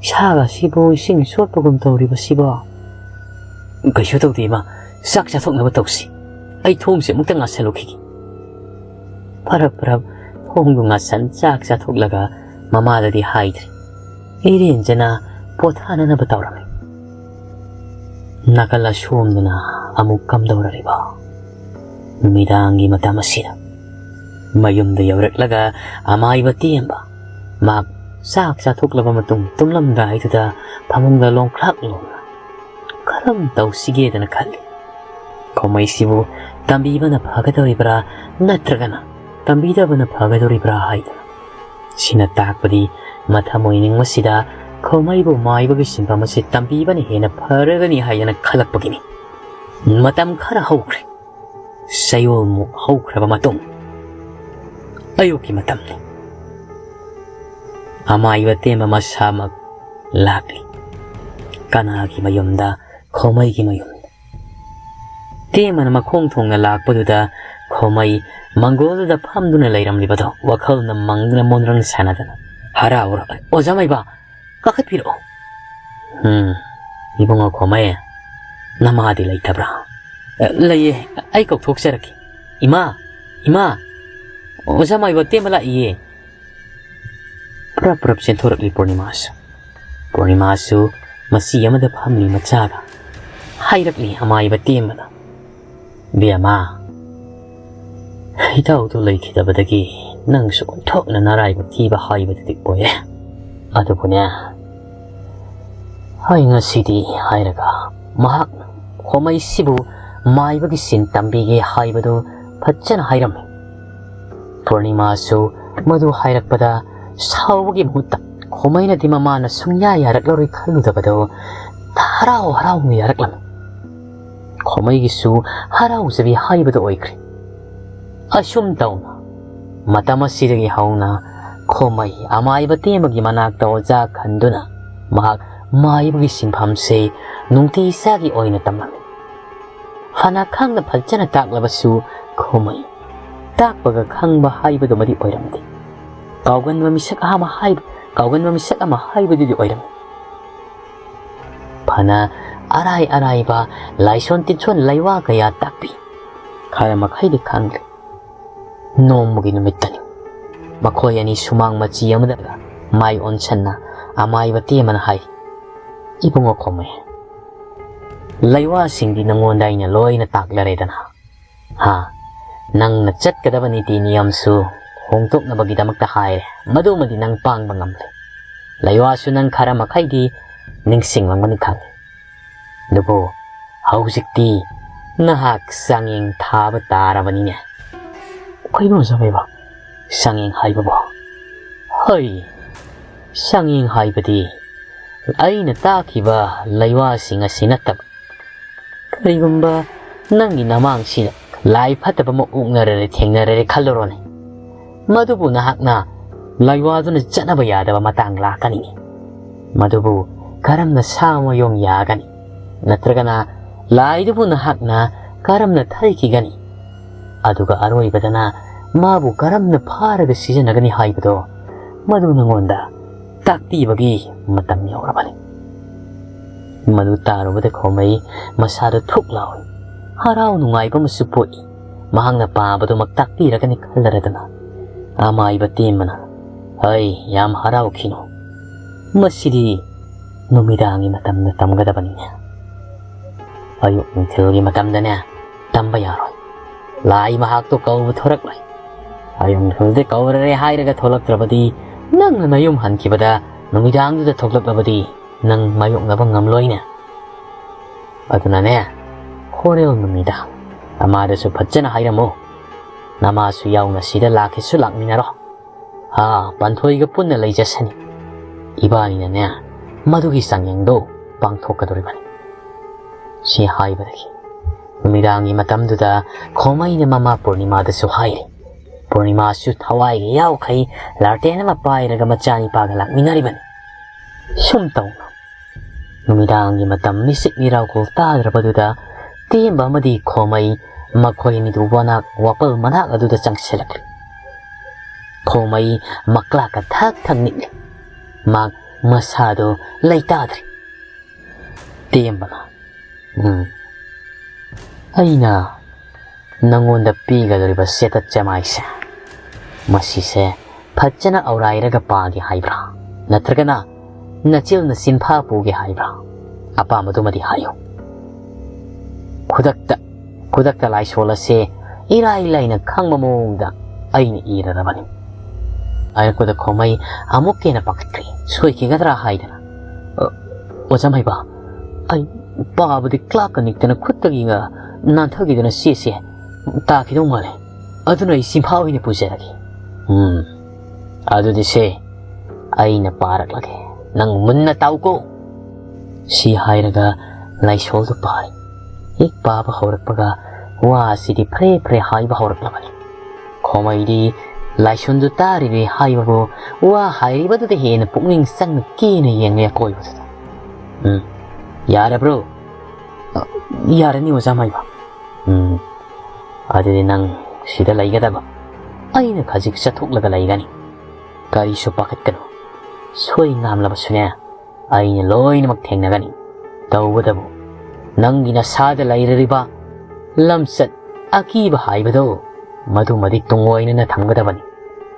ꯏꯁꯥꯒ ꯑꯁꯤꯕꯨ ꯏꯁꯤꯡ ꯆꯣꯠꯄꯒꯨꯝ ꯇꯧꯔꯤꯕꯁꯤꯕꯣ?" "ꯀꯩꯁꯨ ꯇꯧꯗꯦ ꯏꯃꯥ, ꯆꯥꯛ ꯆꯥꯊꯣꯛꯅꯕ ꯇꯧꯁꯤ꯫ ꯑꯩ ꯊꯣꯡꯁꯦ ꯑꯃꯨꯛꯇ ꯉꯥꯁꯜꯂꯨꯈꯤꯒꯦ꯫" ꯐꯔꯛ ꯐꯔꯛ ꯊꯣꯡꯗꯨ ꯉꯥꯁꯟ ꯆꯥꯛ ꯆꯥꯊꯣꯛꯂꯒ ꯃꯃꯥꯗꯗꯤ ꯍꯥꯏꯗ꯭ꯔꯦ꯫ ꯏꯔꯦꯟꯖꯅ ꯄꯣꯊꯥꯅꯅꯕ ꯇꯧꯔꯝꯃꯤ꯫ ꯅꯥꯀꯜ ꯑꯁꯣꯝꯗꯅ ꯑꯃꯨꯛ ꯀꯝꯗꯧꯔꯔꯤꯕ? ꯅꯨꯃꯤꯗꯥꯡꯒꯤ ꯃꯇꯝ ꯑꯁꯤꯗ ꯃꯌꯨꯝꯗ ꯌꯧꯔꯛꯂꯒ ꯑꯃꯥꯏꯕ ꯇꯦꯝꯕ ꯃꯍꯥꯛ ꯆꯥꯛ ꯆꯥꯊꯣꯛꯂꯕ ꯃꯇꯨꯡ ꯇꯨꯝꯂꯝꯗꯥꯏꯗꯨꯗ ꯐꯃꯨꯡꯗ ꯂꯣꯡꯈ꯭ꯔꯥꯛ ꯂꯣꯡꯅ ꯀꯔꯝ ꯇꯧꯁꯤꯒꯦꯗꯅ ꯈꯜꯂꯤ꯫ ꯈꯣꯃꯩꯁꯤꯕꯨ ꯇꯝꯕꯤꯕꯅ ꯐꯒꯗꯧꯔꯤꯕ꯭ꯔꯥ ꯅꯠꯇ꯭ꯔꯒꯅ ꯇꯝꯕꯤꯗꯕꯅ ꯐꯒꯗꯧꯔꯤꯕ꯭ꯔꯥ ꯍꯥꯏꯗꯅ꯫ ꯁꯤꯅ ꯇꯥꯛꯄꯗꯤ ꯃꯊꯃꯣꯏ ꯅꯤꯡꯕꯁꯤꯗ ꯈꯣꯃꯩꯕꯨ ꯃꯥꯏꯕꯒꯤ ꯁꯤꯟꯐꯝ ꯑꯁꯤ ꯇꯝꯕꯤꯕꯅ ꯍꯦꯟꯅ ꯐꯔꯒꯅꯤ ꯍꯥꯏꯗꯅ ꯈꯜꯂꯛꯄꯒꯤꯅꯤ꯫ ꯃꯇꯝ ꯈꯔ ꯍꯧꯈ꯭ꯔꯦ꯫ ꯆꯌꯣꯜꯃꯨꯛ ꯍꯧꯈ꯭ꯔꯕ ꯃꯇꯨꯡ, ꯑꯌꯨꯛꯀꯤ ꯃꯇꯝꯅꯤ꯫ ꯑꯃꯥꯏꯕ ꯇꯦꯝꯕ ꯃꯁꯥꯃꯛ ꯂꯥꯛꯂꯤ꯫ ꯀꯅꯥꯒꯤ ꯃꯌꯨꯝꯗ? ꯈꯣꯃꯩꯒꯤ ꯃꯌꯨꯝꯗ꯫ ꯇꯦꯝꯕꯅ ꯃꯈꯣꯡ ꯊꯣꯡꯅ ꯂꯥꯛꯄꯗꯨꯗ ꯈꯣꯃꯩ ꯃꯪꯒꯣꯜꯗꯨꯗ ꯐꯝꯗꯨꯅ ꯂꯩꯔꯝꯂꯤꯕꯗꯣ ꯋꯥꯈꯜꯅ ꯃꯪꯗꯨꯅ ꯃꯣꯟꯗ꯭ꯔꯪ ꯁꯥꯟꯅꯗꯅ ꯍꯔꯥꯎꯔ, "ꯑꯣꯖꯥ ꯃꯥꯏꯕ, ꯀꯥꯈꯠꯄꯤꯔꯛꯑꯣ꯫" "ꯎꯝ, ꯏꯕꯨꯡꯉꯣ ꯈꯣꯃꯩ, ꯅꯃꯥꯗꯤ ꯂꯩꯇꯕ꯭ꯔꯥ?" "ꯑ, ꯂꯩꯌꯦ, ꯑꯩ ꯀꯧꯊꯣꯛꯆꯔꯛꯀꯦ꯫ ꯏꯃꯥ, ꯏꯃꯥ, ꯑꯣꯖꯥ ꯃꯥꯏꯕ ꯇꯦꯝꯕ ꯂꯥꯛꯏꯌꯦ꯫" ꯄ꯭ꯔꯞ ꯄ꯭ꯔꯞ ꯆꯦꯟꯊꯣꯔꯛꯂꯤ ꯄꯨꯔꯅꯤꯃꯥꯁꯨ꯫ ꯄꯨꯔꯅꯤꯃꯥꯁꯨ ꯃꯆꯤ ꯑꯃꯗ ꯐꯝꯂꯤ ꯃꯆꯥꯒ꯫ ꯍꯥꯏꯔꯛꯂꯤ ꯑꯃꯥꯏꯕ ꯇꯦꯝꯕꯅ, "ꯕꯦꯝꯃ, ꯏꯇꯥꯎꯗꯨ ꯂꯩꯈꯤꯗꯕꯗꯒꯤ ꯅꯪꯁꯨ ꯑꯣꯟꯊꯣꯛꯅ ꯅꯔꯥꯏꯕꯛ ꯊꯤꯕ ꯍꯥꯏꯕꯗꯨꯗꯤ ꯑꯣꯏꯔꯦ꯫ ꯑꯗꯨꯕꯨꯅꯦ, ꯑꯩ ꯉꯁꯤꯗꯤ" ꯍꯥꯏꯔꯒ ꯃꯍꯥꯛ ꯈꯣꯃꯩꯁꯤꯕꯨ ꯃꯥꯏꯕꯒꯤ ꯁꯤꯟ ꯇꯝꯕꯤꯒꯦ ꯍꯥꯏꯕꯗꯨ ꯐꯖꯅ ꯍꯥꯏꯔꯝꯃꯤ꯫ ꯄꯨꯔꯅꯤꯃꯥꯁꯨ ꯃꯗꯨ ꯍꯥꯏꯔꯛꯄꯗ ꯁꯥꯎꯕꯒꯤ ꯃꯍꯨꯠꯇ ꯈꯣꯃꯩꯅꯗꯤ ꯃꯃꯥꯅ ꯁꯨꯡꯌꯥ ꯌꯥꯔꯛꯂꯔꯣꯏ ꯈꯜꯂꯨꯗꯕꯗꯨ ꯍꯔꯥꯎ ꯍꯔꯥꯎꯅ ꯌꯥꯔꯛꯂꯝꯃꯤ꯫ ꯈꯣꯃꯩꯒꯤꯁꯨ ꯍꯔꯥꯎꯖꯕꯤ ꯍꯥꯏꯕꯗꯨ ꯑꯣꯏꯈ꯭ꯔꯦ꯫ ꯑꯁꯨꯝ ꯇꯧꯅ ꯃꯇꯝ ꯑꯁꯤꯗꯒꯤ ꯍꯧꯅ ꯈꯣꯃꯩ ꯑꯃꯥꯏꯕ ꯇꯦꯝꯕꯒꯤ ꯃꯅꯥꯛꯇ ꯑꯣꯖꯥ ꯈꯟꯗꯨꯅ ꯃꯍꯥꯛ ꯃꯥꯏꯕꯒꯤ ꯁꯤꯟꯐꯝꯁꯦ ꯅꯨꯡꯇꯤ ꯏꯁꯥꯒꯤ ꯑꯣꯏꯅ ꯇꯝꯂꯝꯃꯤ꯫ ꯐꯅ ꯈꯪꯅ ꯐꯖꯅ ꯇꯥꯛꯂꯕꯁꯨ ꯈꯣꯃꯩ ꯇꯥꯛꯄꯒ ꯈꯪꯕ ꯍꯥꯏꯕꯗꯨꯃꯗꯤ ꯑꯣꯏꯔꯝꯗꯦ꯫ ꯀꯥꯎꯒꯟꯕ ꯃꯤꯁꯛ ꯑꯃ ꯍꯥꯏꯕ, ꯀꯥꯎꯒꯟꯕ ꯃꯤꯁꯛ ꯑꯃ ꯍꯥꯏꯕꯗꯨꯗꯤ ꯑꯣꯏꯔꯝꯃꯤ꯫ ꯐꯅ ꯑꯔꯥꯏ ꯑꯔꯥꯏꯕ ꯂꯥꯏꯁꯣꯟ ꯇꯤꯟꯁꯣꯟ ꯂꯩꯋꯥ ꯀꯌꯥ ꯇꯥꯛꯄꯤ꯫ ꯈꯔ ꯃꯈꯩꯗꯤ ꯈꯪꯂꯦ꯫ ꯅꯣꯡꯃꯒꯤ ꯅꯨꯃꯤꯠꯇꯅꯤ꯫ ꯃꯈꯣꯏ ꯑꯅꯤ ꯁꯨꯃꯥꯡ ꯃꯆꯤ ꯑꯃꯗ ꯃꯥꯏ ꯑꯣꯟꯁꯟꯅ ꯑꯃꯥꯏꯕ ꯇꯦꯝꯕꯅ ꯍꯥꯏ, "ꯏꯕꯨꯡꯉꯣ ꯈꯣꯃꯩ, ꯂꯩꯋꯥꯁꯤꯡꯗꯤ ꯅꯉꯣꯟꯗ ꯑꯩꯅ ꯂꯣꯏꯅ ꯇꯥꯛꯂꯔꯦꯗꯅ꯫ ꯍꯥ, ꯅꯪꯅ ꯆꯠꯀꯗꯕ ꯅꯤꯇꯤ ꯅꯤꯌꯝꯁꯨ ꯍꯣꯡꯗꯣꯛꯅꯕꯒꯤꯗꯃꯛꯇ ꯍꯥꯏꯔꯦ꯫ ꯃꯗꯨꯃꯗꯤ ꯅꯪ ꯄꯥꯡꯕ ꯉꯝꯂꯦ꯫ ꯂꯩꯋꯥꯁꯨ ꯅꯪ ꯈꯔ ꯃꯈꯩꯗꯤ ꯅꯤꯡꯁꯤꯡꯂꯝꯒꯅꯤ ꯈꯪꯉꯤ꯫ ꯑꯗꯨꯕꯨ ꯍꯧꯖꯤꯛꯇꯤ ꯅꯍꯥꯛ ꯆꯥꯡꯌꯦꯡ ꯊꯥꯕ ꯇꯥꯔꯕꯅꯤꯅꯦ꯫" "ꯀꯩꯅꯣ ꯑꯣꯖꯥ ꯃꯥꯏꯕ, ꯆꯥꯡꯌꯦꯡ ꯍꯥꯏꯕꯕꯣ?" "ꯍꯣꯏ, ꯆꯥꯡꯌꯦꯡ ꯍꯥꯏꯕꯗꯤ ꯑꯩꯅ ꯇꯥꯛꯈꯤꯕ ꯂꯩꯋꯥꯁꯤꯡ ꯑꯁꯤ ꯅꯠꯇꯕ꯫ ꯀꯔꯤꯒꯨꯝꯕ ꯅꯪꯒꯤ ꯅꯃꯥꯡꯁꯤꯗ ꯂꯥꯏ ꯐꯠꯇꯕ ꯑꯃ ꯑꯣꯛꯅꯔꯔꯦ, ꯊꯦꯡꯅꯔꯔꯦ ꯈꯜꯂꯨꯔꯣꯅꯦ꯫ ꯃꯗꯨꯕꯨ ꯅꯍꯥꯛꯅ ꯂꯥꯏꯋꯥꯗꯨꯅ ꯆꯠꯅꯕ ꯌꯥꯗꯕ ꯃꯇꯥꯡ ꯂꯥꯛꯀꯅꯤ꯫ ꯃꯗꯨꯕꯨ ꯀꯔꯝꯅ ꯁꯥ ꯃꯌꯣꯡ ꯌꯥꯒꯅꯤ? ꯅꯠꯇ꯭ꯔꯒꯅ ꯂꯥꯏꯗꯨꯕꯨ ꯅꯍꯥꯛꯅ ꯀꯔꯝꯅ ꯊꯩꯈꯤꯒꯅꯤ? ꯑꯗꯨꯒ ꯑꯔꯣꯏꯕꯗꯅ ꯃꯥꯕꯨ ꯀꯔꯝꯅ ꯐꯥꯔꯒ ꯁꯤꯖꯤꯟꯅꯒꯅꯤ ꯍꯥꯏꯕꯗꯣ, ꯃꯗꯨ ꯅꯉꯣꯟꯗ ꯇꯥꯛꯄꯤꯕꯒꯤ ꯃꯇꯝ ꯌꯧꯔꯕꯅꯤ꯫ ꯃꯗꯨ ꯇꯥꯔꯨꯕꯗ ꯈꯣꯃꯩ ꯃꯁꯥꯗ ꯊꯨꯛ ꯂꯥꯎꯏ꯫ ꯍꯔꯥꯎ ꯅꯨꯡꯉꯥꯏꯕ ꯑꯃꯁꯨ ꯄꯣꯛꯏ꯫ ꯃꯍꯥꯛꯅ ꯄꯥꯕꯗꯨꯃꯛ ꯇꯥꯛꯄꯤꯔꯒꯅꯤ ꯈꯜꯂꯔꯗꯅ ꯑꯃꯥꯏꯕ ꯇꯦꯝꯕꯅ, "ꯍꯩ, ꯌꯥꯝ ꯍꯔꯥꯎꯈꯤꯅꯨ꯫ ꯃꯁꯤꯗꯤ ꯅꯨꯃꯤꯗꯥꯡꯒꯤ ꯃꯇꯝꯗ ꯇꯝꯒꯗꯕꯅꯤꯅꯦ꯫ ꯑꯌꯨꯛ ꯅꯨꯡꯊꯤꯜꯒꯤ ꯃꯇꯝꯗꯅꯦ ꯇꯝꯕ ꯌꯥꯔꯣꯏ꯫ ꯂꯥꯏ ꯃꯍꯥꯛꯇꯣ ꯀꯧꯕ ꯊꯣꯔꯛꯂꯣꯏ꯫ ꯑꯌꯨꯛ ꯅꯨꯡꯊꯤꯜꯗ ꯀꯧꯔꯔꯦ ꯍꯥꯏꯔꯒ ꯊꯣꯛꯂꯛꯇ꯭ꯔꯕꯗꯤ, ꯅꯪꯅ ꯅꯌꯨꯝ ꯍꯟꯈꯤꯕꯗ ꯅꯨꯃꯤꯗꯥꯡꯗꯨꯗ ꯊꯣꯛꯂꯛꯂꯕꯗꯤ ꯅꯪ ꯃꯥꯌꯣꯛꯅꯕ ꯉꯝꯂꯣꯏꯅꯦ꯫ ꯑꯗꯨꯅꯅꯦ, ꯍꯣꯔꯦꯟ ꯅꯨꯃꯤꯗꯥꯡ ꯅꯃꯥꯗꯁꯨ ꯐꯖꯅ ꯍꯥꯏꯔꯝꯃꯨ꯫ ꯅꯃꯥꯁꯨ ꯌꯥꯎꯅ ꯁꯤꯗ ꯂꯥꯛꯀꯦꯁꯨ ꯂꯥꯛꯃꯤꯟꯅꯔꯣ꯫ ꯍꯥ, ꯄꯥꯟꯊꯣꯏꯒ ꯄꯨꯟꯅ ꯂꯩꯖꯁꯅꯤ꯫ ꯏꯕꯥꯅꯤꯅꯅꯦ, ꯃꯗꯨꯒꯤ ꯆꯥꯡꯌꯦꯡꯗꯣ ꯄꯥꯡꯊꯣꯛꯀꯗꯧꯔꯤꯕꯅꯤ꯫" ꯁꯤ ꯍꯥꯏꯕꯗꯒꯤ ꯅꯨꯃꯤꯗꯥꯡꯒꯤ ꯃꯇꯝꯗꯨꯗ ꯈꯣꯃꯩꯅ ꯃꯃꯥ ꯄꯨꯔꯅꯤꯃꯥꯗꯁꯨ ꯍꯥꯏꯔꯤ꯫ ꯄꯨꯔꯅꯤꯃꯥꯁꯨ ꯊꯋꯥꯏꯒ ꯌꯥꯎꯈꯩ ꯂꯥꯔꯇꯦꯟ ꯑꯃ ꯄꯥꯏꯔꯒ ꯃꯆꯥꯅꯤꯄꯥꯒ ꯂꯥꯛꯃꯤꯟꯅꯔꯤꯕꯅꯤ꯫ ꯁꯨꯝ ꯇꯧꯅ ꯅꯨꯃꯤꯗꯥꯡꯒꯤ ꯃꯇꯝ ꯃꯤꯁꯤꯛ ꯃꯤꯔꯥꯎꯈꯣꯜ ꯇꯥꯗ꯭ꯔꯕꯗꯨꯗ ꯇꯦꯝꯕ ꯑꯃꯗꯤ ꯈꯣꯃꯩ ꯃꯈꯣꯏ ꯑꯅꯤꯗꯨ ꯋꯥꯅꯥꯛ ꯋꯥꯄꯜ ꯃꯅꯥꯛ ꯑꯗꯨꯗ ꯆꯪꯁꯤꯜꯂꯛꯂꯤ꯫ ꯈꯣꯃꯩ ꯃꯀ꯭ꯂꯥꯛꯀ ꯊꯛ ꯊꯛ ꯅꯤꯛꯂꯤ꯫ ꯃꯍꯥꯛ ꯃꯁꯥꯗꯨ ꯂꯩꯇꯥꯗ꯭ꯔꯤ꯫ ꯇꯦꯝꯕꯅ, "ꯎꯝ, ꯑꯩꯅ ꯅꯪꯉꯣꯟꯗ ꯄꯤꯒꯗꯧꯔꯤꯕ ꯆꯦꯇꯠ ꯆꯦꯃꯥꯏꯁꯦ, ꯃꯁꯤꯁꯦ ꯐꯖꯅ ꯑꯧꯔꯥꯏꯔꯒ ꯄꯥꯒꯦ ꯍꯥꯏꯕ꯭ꯔꯥ? ꯅꯠꯇ꯭ꯔꯒꯅ ꯅꯆꯤꯜꯅ ꯆꯤꯟꯐꯥ ꯄꯨꯒꯦ ꯍꯥꯏꯕ꯭ꯔꯥ? ꯑꯄꯥꯝꯕꯗꯨꯃꯗꯤ ꯍꯥꯏꯌꯨ꯫ ꯈꯨꯗꯛꯇ, ꯈꯨꯗꯛꯇ ꯂꯥꯏꯁꯣꯜ ꯑꯁꯦ ꯏꯔꯥꯏ ꯂꯥꯏꯅ ꯈꯪꯕ ꯃꯑꯣꯡꯗ ꯑꯩꯅ ꯏꯔꯔꯕꯅꯤ꯫" ꯍꯥꯏꯔꯛꯄꯗ ꯈꯣꯃꯩ ꯑꯃꯨꯛꯀ ꯍꯦꯟꯅ ꯄꯥꯈꯠꯈ꯭ꯔꯦ꯫ ꯁꯣꯏꯈꯤꯒꯗ꯭ꯔꯥ ꯍꯥꯏꯗꯅ꯫ "ꯑ, ꯑꯣꯖꯥ ꯃꯥꯏꯕ, ꯑꯩ ꯄꯥꯕꯗꯤ ꯀ꯭ꯂꯥꯛꯀ ꯅꯤꯛꯇꯅ ꯈꯨꯠꯇꯒꯤ ꯉ-, ꯅꯥꯟꯊꯈꯤꯗꯨꯅ ꯆꯦꯁꯦ ꯇꯥꯈꯤꯗꯧ ꯃꯥꯜꯂꯦ꯫ ꯑꯗꯨꯅ ꯑꯩ ꯆꯤꯟꯐꯥ ꯑꯣꯏꯅ ꯄꯨꯖꯔꯒꯦ꯫" "ꯎꯝ, ꯑꯗꯨꯗꯤ ꯁꯦ, ꯑꯩꯅ ꯄꯥꯔꯛꯂꯒꯦ꯫ ꯅꯪ ꯃꯨꯟꯅ ꯇꯥꯎꯀꯣ꯫" ꯁꯤ ꯍꯥꯏꯔꯒ ꯂꯥꯏꯁꯣꯜꯗꯨ ꯄꯥꯔꯤ꯫ ꯍꯦꯛ ꯄꯥꯕ ꯍꯧꯔꯛꯄꯒ ꯋꯥ ꯑꯁꯤꯗꯤ ꯐ꯭ꯔꯦ ꯐ꯭ꯔꯦ ꯍꯥꯏꯕ ꯍꯧꯔꯛꯂꯕꯅꯤ꯫ ꯈꯣꯃꯩꯗꯤ ꯂꯥꯏꯁꯣꯟꯗꯨ ꯇꯥꯔꯤꯕꯤ ꯍꯥꯏꯕꯕꯨ ꯋꯥ ꯍꯥꯏꯔꯤꯕꯗꯨꯗ ꯍꯦꯟꯅ ꯄꯨꯛꯅꯤꯡ ꯆꯪꯅ ꯀꯦꯅ ꯌꯦꯡꯂꯦ ꯑꯀꯣꯏꯕꯗꯨꯗ꯫ "ꯎꯝ, ꯌꯥꯔꯕ꯭ꯔꯣ?" "ꯑ, ꯌꯥꯔꯅꯤ, ꯑꯣꯖꯥ ꯃꯥꯏꯕ꯫" "ꯎꯝ, ꯑꯗꯨꯗꯤ ꯅꯪ ꯁꯤꯗ ꯂꯩꯒꯗꯕ꯫ ꯑꯩꯅ ꯈꯖꯤꯛ ꯆꯠꯊꯣꯛꯂꯒ ꯂꯩꯒꯅꯤ꯫ ꯀꯔꯤꯁꯨ ꯄꯥꯈꯠꯀꯅꯨ꯫ ꯁꯣꯏ ꯉꯥꯝꯂꯕꯁꯨꯅꯦ, ꯑꯩꯅ ꯂꯣꯏꯅꯃꯛ ꯊꯦꯡꯅꯒꯅꯤ꯫ ꯇꯧꯕꯇꯕꯨ ꯅꯪꯒꯤ ꯅꯁꯥꯗ ꯂꯩꯔꯤꯕ ꯂꯝꯆꯠ ꯑꯀꯤꯕ ꯍꯥꯏꯕꯗꯣ, ꯃꯗꯨꯃꯗꯤ ꯇꯨꯡꯑꯣꯏꯅꯅ ꯊꯝꯒꯗꯕꯅꯤ꯫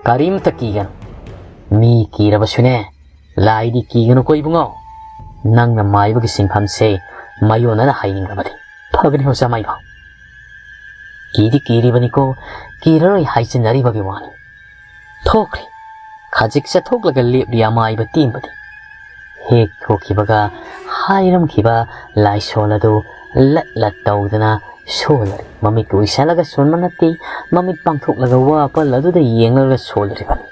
ꯀꯔꯤꯝꯇ ꯀꯤꯒꯅꯨ꯫ ꯃꯤ ꯀꯤꯔꯕꯁꯨꯅꯦ, ꯂꯥꯏꯗꯤ ꯀꯤꯒꯅꯨꯀꯣ ꯏꯕꯨꯡꯉꯣ꯫ ꯅꯪꯅ ꯃꯥꯏꯕꯒꯤ ꯁꯤꯟꯐꯝꯁꯦ ꯃꯥꯌꯣꯟꯅꯅ ꯍꯩꯅꯤꯡꯂꯕꯗꯤ꯫" "ꯐꯒꯅꯤ ꯑꯣꯖꯥ ꯃꯥꯏꯕ꯫ ꯀꯤꯗꯤ ꯀꯤꯔꯤꯕꯅꯤꯀꯣ, ꯀꯤꯔꯔꯣꯏ ꯍꯥꯏꯖꯤꯟꯅꯔꯤꯕꯒꯤ ꯋꯥꯅꯤ꯫" ꯊꯣꯛꯈ꯭ꯔꯦ꯫ ꯈꯖꯤꯛ ꯆꯠꯊꯣꯛꯂꯒ ꯂꯦꯞꯂꯤ ꯑꯃꯥꯏꯕ ꯇꯦꯝꯕꯗꯤ꯫ ꯍꯦꯛ ꯊꯣꯛꯈꯤꯕꯒ ꯍꯥꯏꯔꯝꯈꯤꯕ ꯂꯥꯏꯁꯣꯟ ꯑꯗꯨ ꯂꯠ ꯂꯠ ꯇꯧꯗꯅ ꯁꯣꯜꯂꯔꯤ꯫ ꯃꯃꯤꯠ ꯎꯏꯁꯜꯂꯒ ꯁꯣꯟꯕ ꯅꯠꯇꯦ, ꯃꯃꯤꯠ ꯄꯥꯡꯊꯣꯛꯂꯒ ꯋꯥꯄꯜ ꯑꯗꯨꯗ ꯌꯦꯡꯂꯒ ꯁꯣꯜꯂꯔꯤꯕꯅꯤ꯫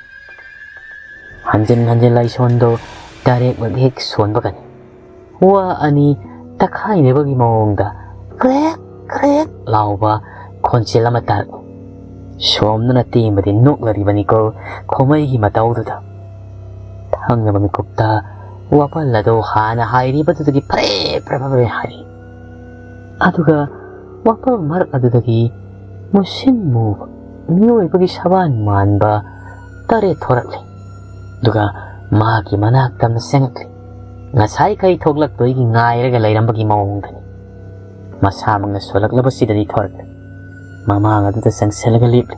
ꯍꯟꯖꯤꯟ ꯍꯟꯖꯤꯟ ꯂꯥꯏꯁꯣꯟꯗꯣ ꯇꯔꯦꯠꯂꯛ ꯍꯦꯛ ꯁꯣꯟꯕꯒꯅꯤ꯫ ꯋꯥ ꯑꯅꯤ ꯇꯛꯈꯥꯏꯅꯕꯒꯤ ꯃꯑꯣꯡꯗ ꯀ꯭ꯔꯦꯛ ꯀ꯭ꯔꯦꯛ ꯂꯥꯎꯕ ꯈꯣꯟꯖꯦꯜ ꯑꯃ ꯇꯥꯔꯛꯏ꯫ ꯁꯣꯝꯗꯅ ꯇꯦꯝꯕꯗꯤ ꯅꯣꯛꯂꯔꯤꯕꯅꯤꯀꯣ ꯈꯣꯃꯩꯒꯤ ꯃꯇꯧꯗꯨꯗ꯫ ꯊꯪꯅꯕ ꯃꯤꯀꯨꯞꯇ ꯋꯥꯄꯜ ꯑꯗꯨ ꯍꯥꯟꯅ ꯍꯥꯏꯔꯤꯕꯗꯨꯗꯒꯤ ꯐꯔꯦ ꯐꯔꯦ ꯐꯔꯦ ꯍꯥꯏꯔꯤ꯫ ꯑꯗꯨꯒ ꯋꯥꯄꯜ ꯃꯔꯛ ꯑꯗꯨꯗꯒꯤ ꯃꯨꯁꯤꯟ ꯃꯨꯕ ꯃꯤꯑꯣꯏꯕꯒꯤ ꯁꯕꯥꯟ ꯃꯥꯟꯕ ꯇꯔꯦꯠ ꯊꯣꯔꯛꯂꯦ꯫ ꯑꯗꯨꯒ ꯃꯍꯥꯛꯀꯤ ꯃꯅꯥꯛꯇ ꯑꯃ ꯆꯪꯉꯛꯂꯦ꯫ ꯉꯁꯥꯏꯈꯩ ꯊꯣꯛꯂꯛꯇꯣꯏꯒꯤ ꯉꯥꯏꯔꯒ ꯂꯩꯔꯝꯕꯒꯤ ꯃꯑꯣꯡꯗꯅꯤ꯫ ꯃꯁꯥꯃꯛꯅ ꯁꯣꯜꯂꯛꯂꯕꯁꯤꯗꯗꯤ ꯊꯣꯔꯛꯂꯦ꯫ ꯃꯃꯥꯡ ꯑꯗꯨꯗ ꯆꯪꯁꯤꯜꯂꯒ ꯂꯦꯞꯂꯦ꯫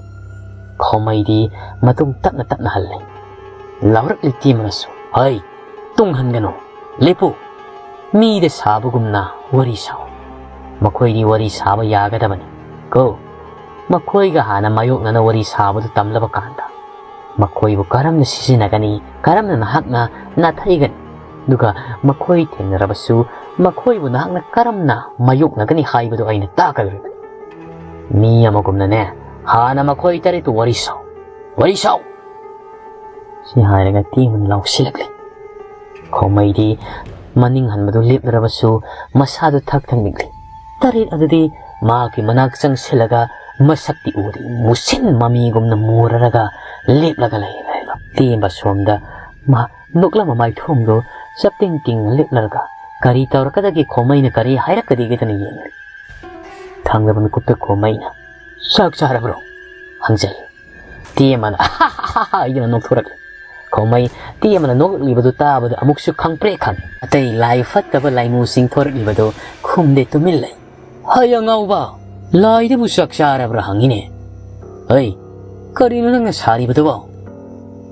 ꯈꯣꯃꯩꯗꯤ ꯃꯇꯨꯡ ꯇꯞꯅ ꯇꯞꯅ ꯍꯜꯂꯦ꯫ ꯂꯥꯎꯔꯛꯂꯤ ꯇꯦꯝꯕꯅꯁꯨ, "ꯍꯩ, ꯇꯨꯡ ꯍꯟꯒꯅꯨ, ꯂꯦꯞꯄꯨ꯫ ꯃꯤꯗ ꯁꯥꯕꯒꯨꯝꯅ ꯋꯥꯔꯤ ꯁꯥꯎ꯫ ꯃꯈꯣꯏꯗꯤ ꯋꯥꯔꯤ ꯁꯥꯕ ꯌꯥꯒꯗꯕꯅꯤ ꯀꯣ꯫ ꯃꯈꯣꯏꯒ ꯍꯥꯟꯅ ꯃꯥꯌꯣꯛꯅꯅ ꯋꯥꯔꯤ ꯁꯥꯕꯗꯨ ꯇꯝꯂꯕ ꯀꯥꯟꯗ ꯃꯈꯣꯏꯕꯨ ꯀꯔꯝꯅ ꯁꯤꯖꯤꯟꯅꯒꯅꯤ, ꯀꯔꯝꯅ ꯅꯍꯥꯛꯅ ꯅꯥꯊꯩꯒꯅꯤ, ꯑꯗꯨꯒ ꯃꯈꯣꯏ ꯊꯦꯡꯅꯔꯕꯁꯨ ꯃꯈꯣꯏꯕꯨ ꯅꯍꯥꯛꯅ ꯀꯔꯝꯅ ꯃꯥꯌꯣꯛꯅꯒꯅꯤ ꯍꯥꯏꯕꯗꯨ ꯑꯩꯅ ꯇꯥꯛꯀꯗꯧꯔꯤꯕꯅꯤ꯫ ꯃꯤ ꯑꯃꯒꯨꯝꯅꯅꯦ, ꯍꯥꯟꯅ ꯃꯈꯣꯏ ꯇꯔꯦꯠꯇꯨ ꯋꯥꯔꯤ ꯁꯥꯎ, ꯋꯥꯔꯤ ꯁꯥꯎ!" ꯁꯤ ꯍꯥꯏꯔꯒ ꯇꯦꯝꯕꯅ ꯂꯥꯎꯁꯤꯜꯂꯛꯂꯦ꯫ ꯈꯣꯃꯩꯗꯤ ꯃꯅꯤꯡ ꯍꯟꯕꯗꯨ ꯂꯦꯞꯂꯔꯕꯁꯨ ꯃꯁꯥꯗꯨ ꯊꯛ ꯊꯛ ꯅꯤꯛꯂꯤ꯫ ꯇꯔꯦꯠ ꯑꯗꯨꯗꯤ ꯃꯍꯥꯛꯀꯤ ꯃꯅꯥꯛ ꯆꯪꯁꯤꯜꯂꯒ ꯃꯁꯛꯇꯤ ꯎꯗꯦ, ꯃꯨꯁꯤꯟ ꯃꯃꯤꯒꯨꯝꯅ ꯃꯨꯔꯔꯒ ꯂꯦꯞꯂꯒ ꯂꯩ꯫ ꯇꯦꯝꯕ ꯁꯣꯝꯗ ꯃꯥ ꯅꯣꯛꯂꯝꯕ ꯃꯥꯏꯊꯣꯡꯗꯣ ꯆꯞꯇꯤꯡ ꯇꯤꯡꯅ ꯂꯦꯞꯂꯔꯒ ꯀꯔꯤ ꯇꯧꯔꯛꯀꯗꯒꯦ, ꯈꯣꯃꯩꯅ ꯀꯔꯤ ꯍꯥꯏꯔꯛꯀꯗꯒꯦꯗꯅ ꯌꯦꯡꯂꯤ꯫ ꯊꯪꯅꯕ ꯃꯤꯀꯨꯞꯇ ꯈꯣꯃꯩꯅ "ꯆꯥꯛ ꯆꯥꯔꯕ꯭ꯔꯣ?" ꯍꯪꯖꯜꯂꯤ꯫ ꯇꯦꯝꯕꯅ ꯍꯥꯏꯗꯅ ꯅꯣꯛꯊꯣꯔꯛꯂꯤ꯫ ꯈꯣꯃꯩ ꯇꯦꯝꯕꯅ ꯅꯣꯛꯂꯤꯕꯗꯨ ꯇꯥꯕꯗ ꯑꯃꯨꯛꯁꯨ ꯈꯪꯄ꯭ꯔꯦꯛ ꯈꯪꯏ꯫ ꯑꯇꯩ ꯂꯥꯏ ꯐꯠꯇꯕ ꯂꯥꯏꯃꯨꯁꯤꯡ ꯊꯣꯔꯛꯂꯤꯕꯗꯨ ꯈꯨꯝꯗꯦ, ꯇꯨꯃꯤꯟ ꯂꯩ꯫ "ꯍꯩ ꯑꯉꯥꯎꯕ, ꯂꯥꯏꯗꯨꯕꯨ ꯆꯥꯛ ꯆꯥꯔꯕ꯭ꯔꯥ ꯍꯪꯉꯤꯅꯦ꯫ ꯍꯩ, ꯀꯔꯤꯅꯣ ꯅꯪꯅ ꯁꯥꯔꯤꯕꯗꯨꯕꯣ?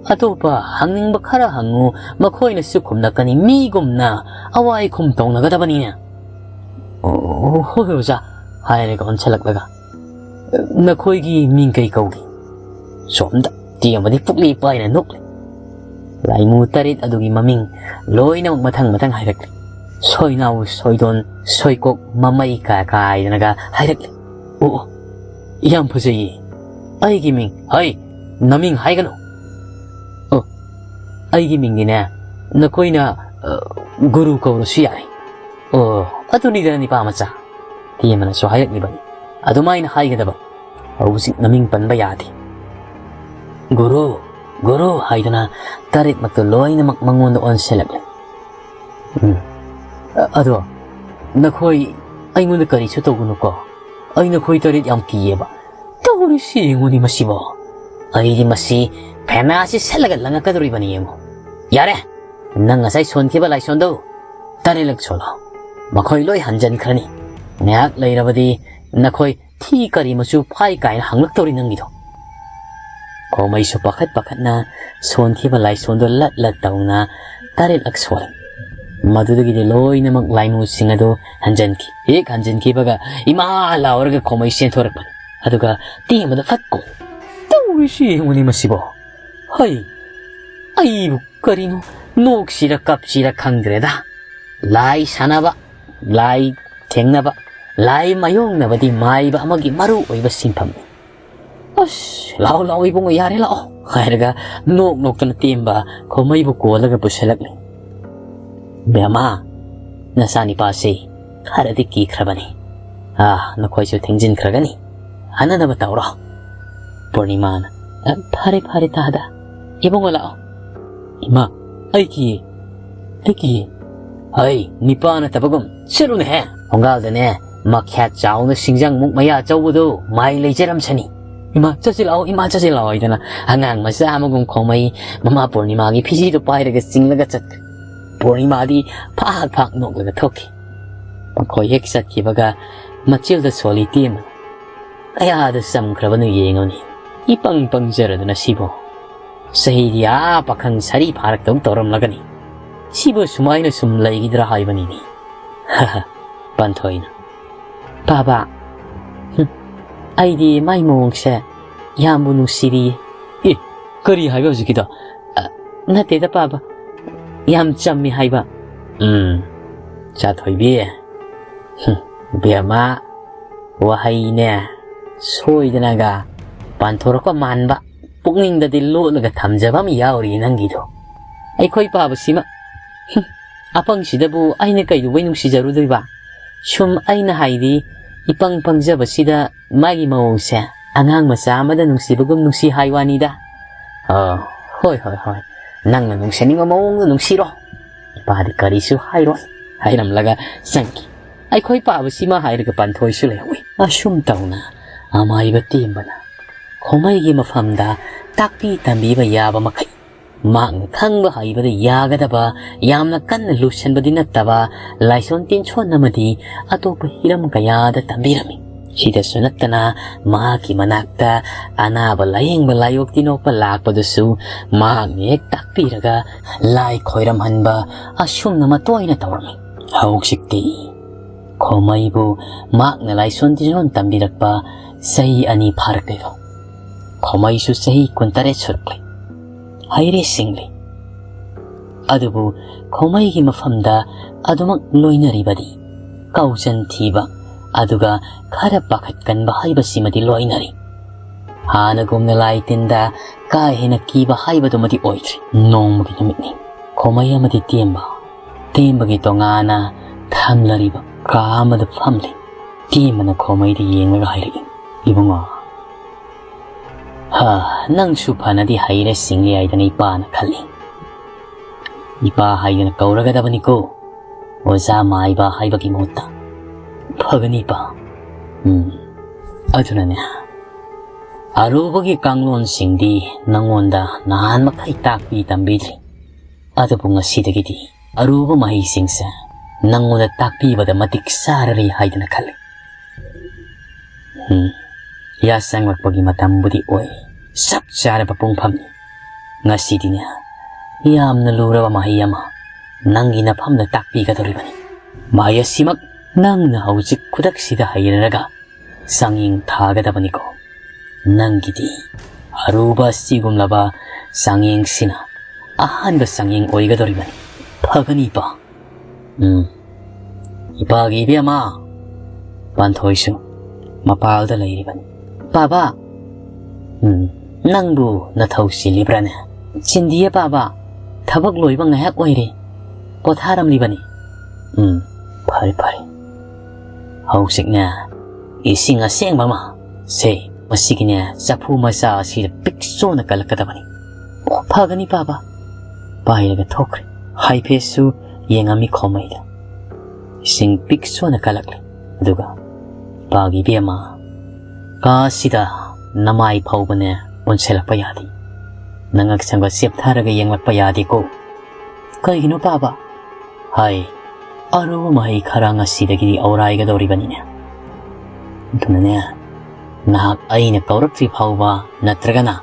ꯑꯇꯣꯞꯄ ꯍꯪꯅꯤꯡꯕ ꯈꯔ ꯍꯪꯉꯨ, ꯃꯈꯣꯏꯅꯁꯨ ꯈꯨꯝꯂꯛꯀꯅꯤ, ꯃꯤꯒꯨꯝꯅ ꯑꯋꯥꯏ ꯈꯨꯝ ꯇꯧꯅꯒꯗꯕꯅꯤꯅꯦ꯫" "ꯑꯣ, ꯍꯣꯏ, ꯍꯣꯏ, ꯑꯣꯖꯥ," ꯍꯥꯏꯔꯒ ꯑꯣꯟꯁꯤꯜꯂꯛꯂꯒ, "ꯅꯈꯣꯏꯒꯤ ꯃꯤꯡ ꯀꯩ ꯀꯧꯒꯦ?" ꯁꯣꯝꯗ ꯇꯦꯝꯕꯗꯤ ꯄꯨꯛꯂꯤ ꯄꯥꯏꯅ ꯅꯣꯛꯂꯤ꯫ ꯂꯥꯏꯃꯨ ꯇꯔꯦꯠ ꯑꯗꯨꯒꯤ ꯃꯃꯤꯡ ꯂꯣꯏꯅꯃꯛ ꯃꯊꯪ ꯃꯊꯪ ꯍꯥꯏꯔꯛꯂꯤ꯫ ꯁꯣꯏꯅꯥꯎ, ꯁꯣꯏꯗꯣꯟ, ꯁꯣꯏꯀꯣꯛ, ꯃꯃꯩ ꯀꯥ ꯀꯥꯏꯗꯅꯒ ꯍꯥꯏꯔꯛꯂꯤ꯫ "ꯑꯣ, ꯑꯣ, ꯌꯥꯝ ꯐꯖꯩꯌꯦ꯫ ꯑꯩꯒꯤ ꯃꯤꯡ"꯫ "ꯍꯩ, ꯅꯃꯤꯡ ꯍꯥꯏꯒꯅꯨ꯫" "ꯑꯣ, ꯑꯩꯒꯤ ꯃꯤꯡꯗꯤꯅꯦ, ꯅꯈꯣꯏꯅ, ꯑ, ꯒꯨꯔꯨ ꯀꯧꯔꯁꯨ ꯌꯥꯔꯦ꯫" "ꯑꯣ, ꯑꯗꯨꯅꯤꯗꯅ ꯅꯤꯄꯥ ꯃꯆꯥ, ꯇꯦꯝꯕꯅꯁꯨ ꯍꯥꯏꯔꯛꯂꯤꯕꯅꯤ, ꯑꯗꯨꯃꯥꯏꯅ ꯍꯥꯏꯒꯗꯕ꯫ ꯍꯧꯖꯤꯛ ꯅꯃꯤꯡ ꯄꯟꯕ ꯌꯥꯗꯦ꯫" "ꯒꯨꯔꯨ, ꯒꯨꯔꯨ" ꯍꯥꯏꯗꯨꯅ ꯇꯔꯦꯠꯃꯛꯇꯨ ꯂꯣꯏꯅꯃꯛ ꯃꯉꯣꯟꯗ ꯑꯣꯟꯁꯤꯜꯂꯛꯂꯦ꯫ "ꯎꯝ, ꯑ-, ꯑꯗꯣ ꯅꯈꯣꯏ ꯑꯩꯉꯣꯟꯗ ꯀꯔꯤꯁꯨ ꯇꯧꯒꯅꯨꯀꯣ꯫ ꯑꯩ ꯅꯈꯣꯏ ꯇꯔꯦꯠ ꯌꯥꯝ ꯀꯤꯌꯦꯕ꯫" "ꯇꯧꯔꯤꯁꯤ ꯌꯦꯡꯉꯨꯅꯤ ꯃꯁꯤꯕꯣ꯫ ꯑꯩꯗꯤ ꯃꯁꯤ ꯐꯦꯅꯥꯁꯤ ꯁꯠꯂꯒ ꯂꯪꯉꯛꯀꯗꯧꯔꯤꯕꯅꯤ ꯌꯦꯡꯉꯨ꯫" "ꯌꯥꯔꯦ, ꯅꯪ ꯉꯁꯥꯏ ꯁꯣꯟꯈꯤꯕ ꯂꯥꯏꯁꯣꯟꯗꯣ ꯇꯔꯦꯠꯂꯛ ꯁꯣꯜꯂꯣ꯫ ꯃꯈꯣꯏ ꯂꯣꯏ ꯍꯟꯖꯤꯟꯈ꯭ꯔꯅꯤ꯫ ꯉꯥꯏꯍꯥꯛ ꯂꯩꯔꯕꯗꯤ ꯅꯈꯣꯏ ꯊꯤ ꯀꯔꯤ ꯃꯆꯨ ꯐꯥꯏ ꯀꯥꯏꯅ ꯍꯪꯂꯛꯇꯧꯔꯤ ꯅꯪꯒꯤꯗꯣ꯫" ꯈꯣꯃꯩꯁꯨ ꯄꯥꯈꯠ ꯄꯥꯈꯠꯅ ꯁꯣꯟꯈꯤꯕ ꯂꯥꯏꯁꯣꯟꯗꯣ ꯂꯠ ꯂꯠ ꯇꯧꯅ ꯇꯔꯦꯠꯂꯛ ꯁꯣꯜꯂꯤ꯫ ꯃꯗꯨꯗꯒꯤꯗꯤ ꯂꯣꯏꯅꯃꯛ ꯂꯥꯏꯃꯨꯁꯤꯡ ꯑꯗꯨ ꯍꯟꯖꯤꯟꯈꯤ꯫ ꯍꯦꯛ ꯍꯟꯖꯤꯟꯈꯤꯕꯒ ꯏꯃꯥ ꯂꯥꯎꯔꯒ ꯈꯣꯃꯩ ꯆꯦꯟꯊꯣꯔꯛꯄꯅꯤ꯫ ꯑꯗꯨꯒ ꯇꯦꯝꯕꯗ ꯐꯠ ꯀꯣꯜ꯫ "ꯇꯧꯔꯤꯁꯤ ꯌꯦꯡꯉꯨꯅꯤ ꯃꯁꯤꯕꯣ꯫ ꯍꯩ, ꯑꯩꯕꯨ ꯀꯔꯤꯅꯣ ꯅꯣꯛꯁꯤꯔ ꯀꯞꯁꯤꯔ ꯈꯪꯗ꯭ꯔꯦꯗ꯫ ꯂꯥꯏ ꯁꯥꯟꯅꯕ, ꯂꯥꯏ ꯊꯦꯡꯅꯕ, ꯂꯥꯏ ꯃꯥꯌꯣꯛꯅꯕꯗꯤ ꯃꯥꯏꯕ ꯑꯃꯒꯤ ꯃꯔꯨ ꯑꯣꯏꯕ ꯁꯤꯟꯐꯝꯅꯤ꯫ ꯑꯁ, ꯂꯥꯛꯑꯣ, ꯂꯥꯛꯑꯣ ꯏꯕꯨꯡꯉꯣ, ꯌꯥꯔꯦ ꯂꯥꯛꯑꯣ" ꯍꯥꯏꯔꯒ ꯅꯣꯛ ꯅꯣꯛꯇꯅ ꯇꯦꯝꯕ ꯈꯣꯃꯩꯕꯨ ꯀꯣꯜꯂꯒ ꯄꯨꯁꯤꯜꯂꯛꯂꯤ꯫ "ꯕꯦꯝꯃ, ꯅꯆꯥꯅꯤꯄꯥꯁꯤ ꯈꯔꯗꯤ ꯀꯤꯈ꯭ꯔꯕꯅꯤ꯫ ꯑꯥ, ꯅꯈꯣꯏꯁꯨ ꯊꯦꯡꯖꯤꯟꯈ꯭ꯔꯒꯅꯤ" ꯈꯟꯅꯅꯕ ꯇꯧꯔꯣ꯫ ꯄꯨꯔꯅꯤꯃꯥꯅ, "ꯑ, ꯐꯔꯦ, ꯐꯔꯦ, ꯇꯥꯗ꯫ ꯏꯕꯨꯡꯉꯣ, ꯂꯥꯛꯑꯣ꯫" "ꯏꯃꯥ, ꯑꯩ ꯀꯤꯌꯦ, ꯑꯩ ꯀꯤꯌꯦ꯫" "ꯍꯩ, ꯅꯤꯄꯥ ꯅꯠꯇꯕꯒꯨꯝ, ꯆꯠꯂꯨꯅꯦꯍꯦ꯫ ꯊꯣꯡꯒꯥꯜꯗꯅꯦ, ꯃꯈ꯭ꯌꯥꯠ ꯆꯥꯎꯅ ꯁꯤꯡꯖꯪꯃꯨꯛ ꯃꯌꯥ ꯆꯧꯕꯗꯨ ꯃꯥꯏ ꯂꯩꯖꯔꯝꯁꯅꯤ꯫ ꯏꯃꯥ, ꯆꯠꯁꯤ ꯂꯥꯛꯑꯣ, ꯏꯃꯥ, ꯆꯠꯁꯤ ꯂꯥꯛꯑꯣ" ꯍꯥꯏꯗꯅ ꯑꯉꯥꯡ ꯃꯆꯥ ꯑꯃꯒꯨꯝ ꯈꯣꯃꯩ ꯃꯃꯥ ꯄꯨꯔꯅꯤꯃꯥꯒꯤ ꯐꯤꯖꯤꯗꯨ ꯄꯥꯏꯔꯒ ꯆꯤꯡꯂꯒ ꯆꯠꯈ꯭ꯔꯦ꯫ ꯄꯨꯔꯅꯤꯃꯥꯗꯤ ꯐꯥꯛ ꯐꯥꯛ ꯅꯣꯛꯂꯒ ꯊꯣꯛꯈꯤ꯫ ꯃꯈꯣꯏ ꯍꯦꯛ ꯆꯠꯈꯤꯕꯒ ꯃꯆꯤꯜꯗ ꯁꯣꯜꯂꯤ ꯇꯦꯝꯕꯅ, "ꯀꯌꯥꯗ ꯆꯝꯈ꯭ꯔꯕꯅꯣ ꯌꯦꯡꯉꯨꯅꯦ꯫ ꯏꯄꯪ ꯄꯪꯖꯔꯗꯅ ꯁꯤꯕꯨ꯫ ꯆꯍꯤꯗꯤ ꯑꯥ ꯄꯥꯈꯪ ꯁꯥꯔꯤ ꯐꯥꯔꯛꯇꯧ ꯇꯧꯔꯝꯂꯒꯅꯤ꯫ ꯁꯤꯕꯨ ꯁꯨꯃꯥꯏꯅ ꯁꯨꯝ ꯂꯩꯈꯤꯗ꯭ꯔꯥ ꯍꯥꯏꯕꯅꯤꯅꯦ꯫" ꯄꯥꯟꯊꯣꯏꯅ, "ꯄꯥꯕ, ꯍꯨꯝ, ꯑꯩꯗꯤ ꯃꯥꯏ ꯃꯑꯣꯡꯁꯦ ꯌꯥꯝꯕꯨ ꯅꯨꯡꯁꯤꯔꯤꯌꯦ꯫" "ꯑꯦ, ꯀꯔꯤ ꯍꯥꯏꯕ ꯍꯧꯖꯤꯛꯀꯤꯗꯣ? ꯑ, ꯅꯠꯇꯦꯗ ꯄꯥꯕ, ꯌꯥꯝ ꯆꯝꯃꯤ ꯍꯥꯏꯕ꯫" "ꯎꯝ, ꯆꯥꯊꯣꯏꯕꯤ, ꯍꯨꯝ, ꯏꯕꯦꯝꯃ, ꯋꯥꯍꯩꯅꯦ ꯁꯣꯏꯗꯅꯒ ꯄꯥꯟꯊꯣꯔꯛꯄ ꯃꯥꯟꯕ, ꯄꯨꯛꯅꯤꯡꯗꯗꯤ ꯂꯣꯠꯂꯒ ꯊꯝꯖꯕ ꯑꯃ ꯌꯥꯎꯔꯤ ꯅꯪꯒꯤꯗꯣ꯫ ꯑꯩꯈꯣꯏ ꯄꯥꯕꯁꯤꯃ, ꯍꯨꯝ, ꯑꯄꯪꯁꯤꯗꯕꯨ ꯑꯩꯅ ꯀꯩꯗꯧꯕꯩ ꯅꯨꯡꯁꯤꯖꯔꯨꯗꯣꯏꯕ? ꯁꯨꯝ ꯑꯩꯅ ꯍꯥꯏꯗꯤ, ꯏꯄꯪ ꯄꯪꯖꯕꯁꯤꯗ ꯃꯥꯒꯤ ꯃꯑꯣꯡꯁꯦ ꯑꯉꯥꯡ ꯃꯆꯥ ꯑꯃꯗ ꯅꯨꯡꯁꯤꯕꯒꯨꯝ ꯅꯨꯡꯁꯤ ꯍꯥꯏ ꯋꯥꯅꯤꯗ꯫" "ꯑ, ꯍꯣꯏ, ꯍꯣꯏ, ꯍꯣꯏ, ꯅꯪꯅ ꯅꯨꯡꯁꯤꯅꯤꯡꯕ ꯃꯑꯣꯡꯗ ꯅꯨꯡꯁꯤꯔꯣ꯫ ꯏꯄꯥꯗꯤ ꯀꯔꯤꯁꯨ ꯍꯥꯏꯔꯣꯏ" ꯍꯥꯏꯔꯝꯂꯒ ꯆꯪꯈꯤ꯫ ꯑꯩꯈꯣꯏ ꯄꯥꯕꯁꯤꯃ ꯍꯥꯏꯔꯒ ꯄꯥꯟꯊꯣꯏꯁꯨ ꯂꯩꯍꯧꯏ꯫ ꯑꯁꯨꯝ ꯇꯧꯅ ꯑꯃꯥꯏꯕ ꯇꯦꯝꯕꯅ ꯈꯣꯃꯩꯒꯤ ꯃꯐꯝꯗ ꯇꯥꯛꯄꯤ ꯇꯝꯕꯤꯕ ꯌꯥꯕ ꯃꯈꯩ, ꯃꯍꯥꯛꯅ ꯈꯪꯕ ꯍꯩꯕꯗ ꯌꯥꯒꯗꯕ, ꯌꯥꯝꯅ ꯀꯟꯅ ꯂꯨꯁꯟꯕꯗꯤ ꯅꯠꯇꯕ, ꯂꯥꯏꯁꯣꯟ ꯇꯤꯟꯁꯣꯟ ꯑꯃꯗꯤ ꯑꯇꯣꯞꯄ ꯍꯤꯔꯝ ꯀꯌꯥꯗ ꯇꯝꯕꯤꯔꯝꯃꯤ꯫ ꯁꯤꯗꯁꯨ ꯅꯠꯇꯅ, ꯃꯍꯥꯛꯀꯤ ꯃꯅꯥꯛꯇ ꯑꯅꯥꯕ ꯂꯥꯌꯦꯡꯕ ꯂꯥꯏꯑꯣꯛ ꯇꯤꯟꯑꯣꯛꯄ ꯂꯥꯛꯄꯗꯁꯨ ꯃꯍꯥꯛꯅ ꯍꯦꯛ ꯇꯥꯛꯄꯤꯔꯒ ꯂꯥꯏ ꯈꯣꯏꯔꯝꯍꯟꯕ ꯑꯁꯨꯝꯅ ꯃꯇꯣꯏꯅ ꯇꯧꯔꯝꯃꯤ꯫ ꯍꯧꯖꯤꯛꯇꯤ ꯈꯣꯃꯩꯕꯨ ꯃꯍꯥꯛꯅ ꯂꯥꯏꯁꯣꯟ ꯇꯤꯟꯁꯣꯟ ꯇꯝꯕꯤꯔꯛꯄ ꯆꯍꯤ ꯑꯅꯤ ꯐꯥꯔꯛꯂꯦꯕ꯫ ꯈꯣꯃꯩꯁꯨ ꯆꯍꯤ ꯀꯨꯟꯇꯔꯦꯠ ꯁꯨꯔꯛꯂꯦ꯫ ꯍꯩꯔꯦ ꯁꯤꯡꯂꯦ꯫ ꯑꯗꯨꯕꯨ ꯈꯣꯃꯩꯒꯤ ꯃꯐꯝꯗ ꯑꯗꯨꯃꯛ ꯂꯣꯏꯅꯔꯤꯕꯗꯤ ꯀꯧꯖꯟ ꯊꯤꯕ, ꯑꯗꯨꯒ ꯈꯔ ꯄꯥꯈꯠꯀꯟꯕ ꯍꯥꯏꯕꯁꯤꯃꯗꯤ ꯂꯣꯏꯅꯔꯤ꯫ ꯍꯥꯟꯅꯒꯨꯝꯅ ꯂꯥꯏ ꯇꯤꯟꯗ ꯀꯥ ꯍꯦꯟꯅ ꯀꯤꯕ ꯍꯥꯏꯕꯗꯨꯃꯗꯤ ꯑꯣꯏꯗ꯭ꯔꯤ꯫ ꯅꯣꯡꯃꯒꯤ ꯅꯨꯃꯤꯠꯅꯤ꯫ ꯈꯣꯃꯩ ꯑꯃꯗꯤ ꯇꯦꯝꯕ, ꯇꯦꯝꯕꯒꯤ ꯇꯣꯉꯥꯟꯅ ꯊꯝꯂꯔꯤꯕ ꯀꯥ ꯑꯃꯗ ꯐꯝꯂꯤ꯫ ꯇꯦꯝꯕꯅ ꯈꯣꯃꯩꯗ ꯌꯦꯡꯂꯒ ꯍꯥꯏꯔꯛꯏ, ꯏꯕꯨꯡꯉꯣ, ꯍꯥ, ꯅꯪꯁꯨ ꯐꯅꯗꯤ ꯍꯩꯔꯦ ꯁꯤꯡꯂꯦ ꯍꯥꯏꯗꯅ ꯏꯄꯥꯅ ꯈꯜꯂꯤ꯫ ꯏꯄꯥ ꯍꯥꯏꯗꯅ ꯀꯧꯔꯒꯗꯕꯅꯤꯀꯣ꯫ ꯑꯣꯖꯥ ꯃꯥꯏꯕ ꯍꯥꯏꯕꯒꯤ ꯃꯍꯨꯠꯇ꯫ ꯐꯒꯅꯤ ꯏꯄꯥ꯫ ꯎꯝ꯫ ꯑꯗꯨꯅꯅꯦ, ꯑꯔꯨꯕꯒꯤ ꯀꯥꯡꯂꯣꯟꯁꯤꯡꯗꯤ ꯅꯪꯉꯣꯟꯗ ꯅꯍꯥꯟ ꯃꯈꯩ ꯇꯥꯛꯄꯤ ꯇꯝꯕꯤꯗ꯭ꯔꯤ꯫ ꯑꯗꯨꯕꯨ ꯉꯁꯤꯗꯒꯤꯗꯤ ꯑꯔꯨꯕ ꯃꯍꯩꯁꯤꯡꯁꯦ ꯅꯪꯉꯣꯟꯗ ꯇꯥꯛꯄꯤꯕꯗ ꯃꯇꯤꯛ ꯆꯥꯔꯔꯦ ꯍꯥꯏꯗꯅ ꯈꯜꯂꯤ꯫ ꯎꯝ, ꯌꯥꯆꯪꯂꯛꯄꯒꯤ ꯃꯇꯝꯕꯨꯗꯤ ꯑꯣꯏ꯫ ꯆꯞ ꯆꯥꯔꯕ ꯄꯨꯡꯐꯝꯅꯤ꯫ ꯉꯁꯤꯗꯤꯅꯦ, ꯌꯥꯝꯅ ꯂꯨꯔꯕ ꯃꯍꯩ ꯑꯃ ꯅꯪꯒꯤ ꯅꯐꯝꯗ ꯇꯥꯛꯄꯤꯒꯗꯧꯔꯤꯕꯅꯤ꯫ ꯃꯍꯩ ꯑꯁꯤꯃꯛ ꯅꯪꯅ ꯍꯧꯖꯤꯛ ꯈꯨꯗꯛꯁꯤꯗ ꯍꯩꯔꯔꯒ ꯆꯥꯡꯌꯦꯡ ꯊꯥꯒꯗꯕꯅꯤꯀꯣ꯫ ꯅꯪꯒꯤꯗꯤ ꯑꯔꯨꯕ ꯑꯁꯤꯒꯨꯝꯂꯕ ꯆꯥꯡꯌꯦꯡꯁꯤꯅ ꯑꯍꯥꯟꯕ ꯆꯥꯡꯌꯦꯡ ꯑꯣꯏꯒꯗꯧꯔꯤꯕꯅꯤ꯫ ꯐꯒꯅꯤ, ꯏꯄꯥ꯫ ꯎꯝ꯫ ꯏꯄꯥꯒꯤ ꯏꯕꯦꯝꯃ, ꯄꯥꯟꯊꯣꯏꯁꯨ ꯃꯄꯥꯜꯗ ꯂꯩꯔꯤꯕꯅꯤ꯫ ꯄꯥꯕ! ꯎꯝ, ꯅꯪꯕꯨ ꯅꯊꯧ ꯆꯤꯜꯂꯤꯕ꯭ꯔꯥꯅꯦ? ꯆꯤꯟꯗꯤꯌꯦ ꯄꯥꯕ, ꯊꯕꯛ ꯂꯣꯏꯕ ꯉꯥꯏꯍꯥꯛ ꯑꯣꯏꯔꯦ, ꯄꯣꯊꯥꯔꯝꯂꯤꯕꯅꯤ꯫ ꯎꯝ, ꯐꯔꯦ ꯐꯔꯦ꯫ ꯍꯧꯖꯤꯛꯅꯦ, ꯏꯁꯤꯡ ꯑꯁꯦꯡꯕ ꯑꯃ ꯁꯦ, ꯃꯁꯤꯒꯤꯅꯦ ꯆꯐꯨ ꯃꯆꯥ ꯑꯁꯤꯗ ꯄꯤꯛ ꯁꯣꯟꯅ ꯀꯜꯂꯛꯀꯗꯕꯅꯤ꯫ ꯑꯣ, ꯐꯒꯅꯤ ꯄꯥꯕ꯫ ꯄꯥꯏꯔꯒ ꯊꯣꯛꯈ꯭ꯔꯦ꯫ ꯍꯥꯏꯐꯦꯠꯁꯨ ꯌꯦꯡꯉꯝꯃꯤ ꯈꯣꯃꯩꯗ꯫ ꯏꯁꯤꯡ ꯄꯤꯛ ꯁꯣꯟꯅ ꯀꯜꯂꯛꯂꯦ꯫ ꯑꯗꯨꯒ, ꯄꯥꯒꯤ ꯏꯕꯦꯝꯃ, ꯀꯥ ꯑꯁꯤꯗ ꯅꯃꯥꯏ ꯐꯥꯎꯕꯅꯦ ꯑꯣꯟꯁꯤꯜꯂꯛꯄ ꯌꯥꯗꯦ꯫ ꯅꯉꯛꯁꯪꯕ ꯆꯦꯞꯊꯔꯒ ꯌꯦꯡꯂꯛꯄ ꯌꯥꯗꯦꯀꯣ꯫ ꯀꯩꯒꯤꯅꯣ ꯄꯥꯕ? ꯍꯥꯏ, ꯑꯔꯨꯕ ꯃꯍꯩ ꯈꯔ ꯉꯁꯤꯗꯒꯤꯗꯤ ꯑꯧꯔꯥꯏꯒꯗꯧꯔꯤꯕꯅꯤꯅꯦ꯫ ꯑꯗꯨꯅꯅꯦ, ꯉꯥꯏꯍꯥꯛ ꯑꯩꯅ ꯀꯧꯔꯛꯇ꯭ꯔꯤ ꯐꯥꯎꯕ ꯅꯠꯇ꯭ꯔꯒꯅ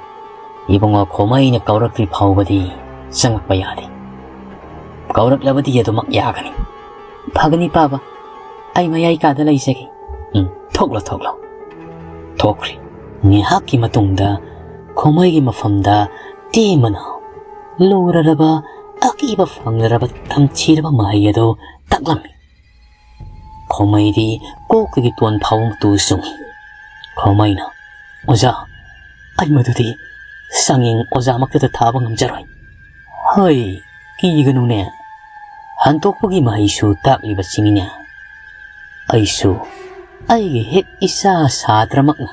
ꯏꯕꯨꯡꯉꯣ ꯈꯣꯃꯩꯅ ꯀꯧꯔꯛꯇ꯭ꯔꯤ ꯐꯥꯎꯕꯗꯤ ꯆꯪꯂꯛꯄ ꯌꯥꯗꯦ꯫ ꯀꯧꯔꯛꯂꯕꯗꯤ ꯑꯗꯨꯃꯛ ꯌꯥꯒꯅꯤ꯫ ꯐꯒꯅꯤ ꯄꯥꯕ, ꯑꯩ ꯃꯌꯥꯏ ꯀꯥꯗ ꯂꯩꯖꯒꯦ꯫ ꯎꯝ, ꯊꯣꯛꯂꯣ, ꯊꯣꯛꯂꯣ꯫ ꯊꯣꯛꯈ꯭ꯔꯦ꯫ ꯉꯥꯏꯍꯥꯛꯀꯤ ꯃꯇꯨꯡꯗ ꯈꯣꯃꯩꯒꯤ ꯃꯐꯝꯗ ꯇꯦꯝꯕꯅ ꯂꯨꯔꯔꯕ, ꯑꯀꯤꯕ ꯐꯪꯂꯔꯕ ꯇꯝꯊꯤꯔꯕ ꯃꯍꯩ ꯑꯗꯨ ꯇꯥꯛꯂꯝꯃꯤ꯫ ꯈꯣꯃꯩꯗꯤ ꯀꯣꯛꯇꯒꯤ ꯇꯣꯟ ꯐꯥꯎꯕ ꯃꯇꯨ ꯆꯨꯡꯏ꯫ ꯈꯣꯃꯩꯅ, "ꯑꯣꯖꯥ, ꯑꯩ ꯃꯗꯨꯗꯤ ꯆꯥꯡꯌꯦꯡ ꯑꯣꯖꯥꯃꯛꯇꯗ ꯊꯥꯕ ꯉꯝꯖꯔꯣꯏ"꯫ "ꯍꯩ, ꯀꯤꯒꯅꯨꯅꯦ꯫ ꯍꯟꯇꯣꯛꯄꯒꯤ ꯃꯍꯩꯁꯨ ꯇꯥꯛꯂꯤꯕꯁꯤꯅꯤꯅꯦ꯫ ꯑꯩꯁꯨ ꯑꯩꯒꯤ ꯍꯦꯛ ꯏꯆꯥ ꯁꯥꯇ꯭ꯔꯃꯛꯅ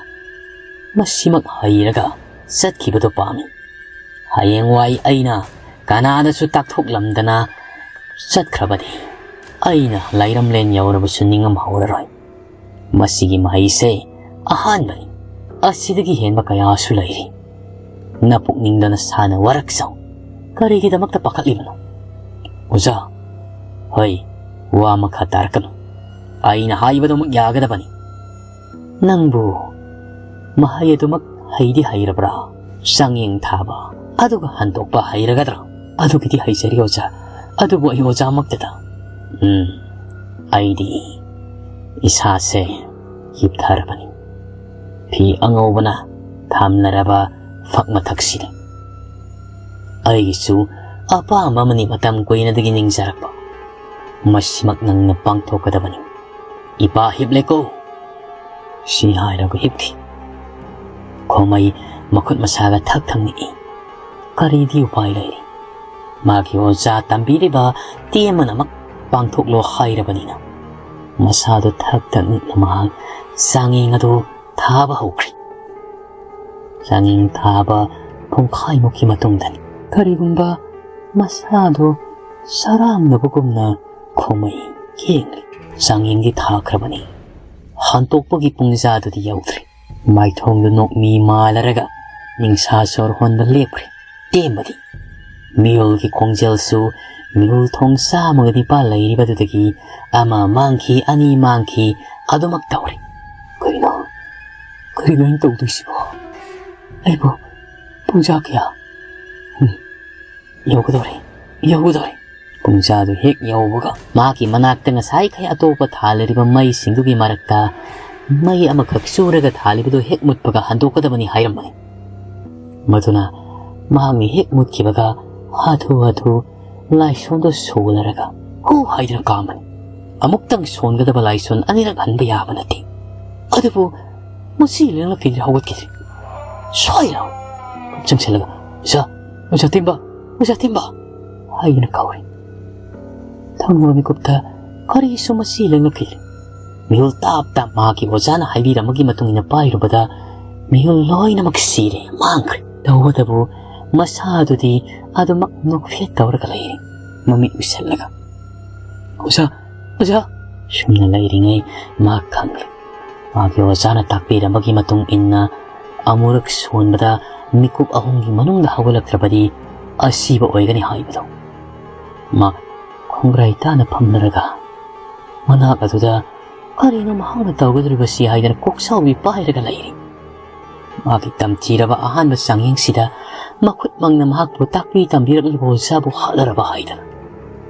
ꯃꯁꯤꯃꯛ ꯍꯩꯔꯒ ꯆꯠꯈꯤꯕꯗꯨ ꯄꯥꯝꯃꯤ꯫ ꯍꯌꯦꯡꯋꯥꯏ ꯑꯩꯅ ꯀꯅꯥꯗꯁꯨ ꯇꯥꯛꯊꯣꯛꯂꯝꯗꯅ ꯆꯠꯈ꯭ꯔꯕꯗꯤ ꯑꯩꯅ ꯂꯩꯔꯝꯂꯦꯟ ꯌꯧꯔꯕꯁꯨ ꯅꯤꯡꯉꯝꯍꯧꯔꯔꯣꯏ꯫ ꯃꯁꯤꯒꯤ ꯃꯍꯩꯁꯦ ꯑꯍꯥꯟꯕꯅꯤ꯫ ꯑꯁꯤꯗꯒꯤ ꯍꯦꯟꯕ ꯀꯌꯥꯁꯨ ꯂꯩꯔꯤ꯫ ꯅꯄꯨꯛꯅꯤꯡꯗꯣ ꯅꯁꯥꯅ ꯋꯥꯔꯛꯆꯧ꯫ ꯀꯔꯤꯒꯤꯗꯃꯛꯇ ꯄꯥꯈꯠꯂꯤꯕꯅꯣ? ꯑꯣꯖꯥ, ꯍꯣꯏ, ꯋꯥ ꯃꯈꯥ ꯇꯥꯔꯛꯀꯅꯨ꯫ ꯑꯩꯅ ꯍꯥꯏꯕꯗꯨꯃꯛ ꯌꯥꯒꯗꯕꯅꯤ꯫ ꯅꯪꯕꯨ ꯃꯍꯩ ꯑꯗꯨꯃꯛ ꯍꯩꯗꯤ ꯍꯩꯔꯕ꯭ꯔꯥ? ꯆꯥꯡꯌꯦꯡ ꯊꯥꯕ ꯑꯗꯨꯒ ꯍꯟꯗꯣꯛꯄ ꯍꯩꯔꯒꯗ꯭ꯔꯥ? ꯑꯗꯨꯒꯤꯗꯤ ꯍꯩꯖꯔꯤ ꯑꯣꯖꯥ, ꯑꯗꯨꯕꯨ ꯑꯩ ꯑꯣꯖꯥꯃꯛꯇꯗ꯫ ꯎꯝ, ꯑꯩꯗꯤ ꯏꯁꯥꯁꯦ ꯍꯤꯞꯊꯔꯕꯅꯤ꯫ ꯐꯤ ꯑꯉꯧꯕꯅ ꯊꯝꯂꯔꯕ ꯐꯛ ꯃꯊꯛꯁꯤꯗ꯫ ꯑꯩꯒꯤꯁꯨ ꯑꯄꯥꯝꯕ ꯑꯃꯅꯤ ꯃꯇꯝ ꯀꯨꯏꯅꯗꯒꯤ ꯅꯤꯡꯖꯔꯛꯄ꯫ ꯃꯁꯤꯃꯛ ꯅꯪꯅ ꯄꯥꯡꯊꯣꯛꯀꯗꯕꯅꯤ꯫ ꯏꯄꯥ ꯍꯤꯞꯂꯦꯀꯣ꯫ ꯁꯤ ꯍꯥꯏꯔꯒ ꯍꯤꯞꯈꯤ꯫ ꯈꯣꯃꯩ ꯃꯈꯨꯠ ꯃꯁꯥꯒ ꯊꯛ ꯊꯛ ꯅꯤꯛꯏ꯫ ꯀꯔꯤꯗꯤ ꯎꯄꯥꯏ ꯂꯩꯔꯤ? ꯃꯥꯒꯤ ꯑꯣꯖꯥ ꯇꯝꯕꯤꯔꯤꯕ ꯇꯦꯝ ꯑꯃꯅꯃꯛ ꯄꯥꯡꯊꯣꯛꯂꯣ ꯍꯥꯏꯔꯕꯅꯤꯅ꯫ ꯃꯁꯥꯗꯨ ꯊꯛ ꯊꯛ ꯅꯤꯛꯅ ꯃꯍꯥꯛ ꯆꯥꯡꯌꯦꯡ ꯑꯗꯨ ꯊꯥꯕ ꯍꯧꯈ꯭ꯔꯦ꯫ ꯆꯥꯡꯌꯦꯡ ꯊꯥꯕ ꯄꯨꯡꯈꯥꯏꯃꯨꯛꯀꯤ ꯃꯇꯨꯡꯗꯅꯤ꯫ ꯀꯔꯤꯒꯨꯝꯕ ꯃꯁꯥꯗꯨ ꯆꯔꯥꯡꯅꯕꯒꯨꯝꯅ ꯈꯣꯃꯩ ꯌꯦꯡꯂꯤ꯫ ꯆꯥꯡꯌꯦꯡꯗꯤ ꯊꯥꯈ꯭ꯔꯕꯅꯤ꯫ ꯍꯟꯇꯣꯛꯄꯒꯤ ꯄꯨꯡꯖꯥꯗꯨꯗꯤ ꯌꯧꯗ꯭ꯔꯤ꯫ ꯃꯥꯏꯊꯣꯡꯗꯨ ꯅꯣꯛꯃꯤ ꯃꯥꯜꯂꯔꯒ ꯅꯤꯡꯁꯥ ꯁꯣꯔ ꯍꯣꯟꯕ ꯂꯦꯞꯈ꯭ꯔꯦ꯫ ꯇꯦꯝꯕꯗꯤ ꯃꯤꯍꯨꯜꯒꯤ ꯈꯣꯡꯖꯦꯜꯁꯨ ꯃꯤꯍꯨꯜ ꯊꯣꯡ ꯆꯥꯝꯃꯒ ꯅꯤꯄꯥꯜ ꯂꯩꯔꯤꯕꯗꯨꯗꯒꯤ ꯑꯃ ꯃꯥꯡꯈꯤ, ꯑꯅꯤ ꯃꯥꯡꯈꯤ, ꯑꯗꯨꯃꯛ ꯇꯧꯔꯤ꯫ ꯀꯩꯅꯣ? ꯀꯩꯅꯣ ꯑꯩꯅ ꯇꯧꯗꯣꯏꯁꯤꯕꯣ? ꯑꯩꯕꯨ ꯄꯨꯡꯖꯥ ꯀꯌꯥ? ꯎꯝ, ꯌꯧꯒꯗꯧꯔꯦ, ꯌꯧꯒꯗꯧꯔꯦ꯫ ꯄꯨꯡꯖꯥꯗꯨ ꯍꯦꯛ ꯌꯧꯕꯒ ꯃꯍꯥꯛꯀꯤ ꯃꯅꯥꯛꯇ ꯉꯁꯥꯏꯈꯩ ꯑꯇꯣꯞꯄ ꯊꯥꯜꯂꯤꯕ ꯃꯩꯁꯤꯡꯗꯨꯒꯤ ꯃꯔꯛꯇ ꯃꯩ ꯑꯃꯈꯛ ꯆꯨꯔꯒ ꯊꯥꯜꯂꯤꯕꯗꯨ ꯍꯦꯛ ꯃꯨꯠꯄꯒ ꯍꯟꯗꯣꯛꯀꯗꯕꯅꯤ ꯍꯥꯏꯔꯝꯕꯅꯤ꯫ ꯃꯗꯨꯅ ꯃꯍꯥꯛꯅ ꯍꯦꯛ ꯃꯨꯠꯈꯤꯕꯒ ꯍꯥꯊꯨ ꯍꯥꯊꯨ ꯂꯥꯏꯁꯣꯟꯗꯨ ꯁꯣꯜꯂꯔꯒ ꯍꯨ ꯍꯥꯏꯗꯨꯅ ꯀꯥꯝꯕꯅꯤ꯫ ꯑꯃꯨꯛꯇꯪ ꯁꯣꯟꯒꯗꯕ ꯂꯥꯏꯁꯣꯟ ꯑꯅꯤꯔꯛ ꯍꯟꯕ ꯌꯥꯕ ꯅꯠꯇꯦ꯫ ꯑꯗꯨꯕꯨ ꯃꯁꯤ ꯂꯦꯡꯂꯛꯈꯤꯗ꯭ꯔꯦ, ꯍꯧꯒꯠꯈꯤꯗ꯭ꯔꯦ꯫ ꯁꯣꯏꯔꯣ! ꯆꯪꯁꯤꯜꯂꯒ, "ꯑꯣꯖꯥ, ꯑꯣꯖꯥ ꯇꯦꯝꯕ, ꯑꯣꯖꯥ ꯇꯦꯝꯕ!" ꯍꯥꯏꯗꯨꯅ ꯀꯧꯔꯦ꯫ ꯊꯪꯅꯕ ꯃꯤꯀꯨꯞꯇ ꯀꯔꯤꯁꯨ ꯃꯁꯤ ꯂꯦꯡꯂꯛꯈꯤꯗ꯭ꯔꯦ꯫ ꯃꯤꯍꯨꯜ ꯇꯥꯞ ꯇꯥꯞ ꯃꯍꯥꯛꯀꯤ ꯑꯣꯖꯥꯅ ꯍꯥꯏꯕꯤꯔꯝꯕꯒꯤ ꯃꯇꯨꯡ ꯏꯟꯅ ꯄꯥꯏꯔꯨꯕꯗ ꯃꯤꯍꯨꯜ ꯂꯣꯏꯅꯃꯛ ꯁꯤꯔꯦ, ꯃꯥꯡꯈ꯭ꯔꯦ꯫ ꯇꯧꯕꯇꯕꯨ ꯃꯁꯥ ꯑꯗꯨꯗꯤ ꯑꯗꯨꯃꯛ ꯅꯣꯛꯐꯦꯠ ꯇꯧꯔꯒ ꯂꯩꯔꯤ, ꯃꯃꯤꯠ ꯎꯏꯁꯜꯂꯒ꯫ "ꯑꯣꯖꯥ, ꯑꯣꯖꯥ!" ꯁꯨꯝꯅ ꯂꯩꯔꯤꯉꯩ ꯃꯍꯥꯛ ꯈꯪꯂꯦ꯫ ꯃꯥꯒꯤ ꯑꯣꯖꯥꯅ ꯇꯥꯛꯄꯤꯔꯝꯕꯒꯤ ꯃꯇꯨꯡ ꯏꯟꯅ ꯑꯃꯨꯔꯛ ꯁꯣꯟꯕꯗ ꯃꯤꯀꯨꯞ ꯑꯍꯨꯝꯒꯤ ꯃꯅꯨꯡꯗ ꯍꯧꯒꯠꯂꯛꯇ꯭ꯔꯕꯗꯤ ꯑꯁꯤꯕ ꯑꯣꯏꯒꯅꯤ ꯍꯥꯏꯕꯗꯣ꯫ ꯃꯥ ꯈꯣꯡꯒ꯭ꯔꯥꯏ ꯇꯥꯅ ꯐꯝꯂꯔꯒ ꯃꯅꯥꯛ ꯑꯗꯨꯗ ꯀꯔꯤꯅꯣ ꯃꯍꯥꯛꯅ ꯇꯧꯒꯗꯧꯔꯤꯕꯁꯤ ꯍꯥꯏꯗꯅ ꯀꯣꯛꯆꯥꯎꯕꯤ ꯄꯥꯏꯔꯒ ꯂꯩꯔꯤ꯫ ꯃꯥꯒꯤ ꯇꯝꯊꯤꯔꯕ ꯑꯍꯥꯟꯕ ꯆꯥꯡꯌꯦꯡꯁꯤꯗ ꯃꯈꯨꯠꯃꯛꯅ ꯃꯍꯥꯛꯄꯨ ꯇꯥꯛꯄꯤ ꯇꯝꯕꯤꯔꯛꯂꯤꯕ ꯑꯣꯖꯥꯕꯨ ꯍꯥꯠꯂꯔꯕ ꯍꯥꯏꯗꯅ꯫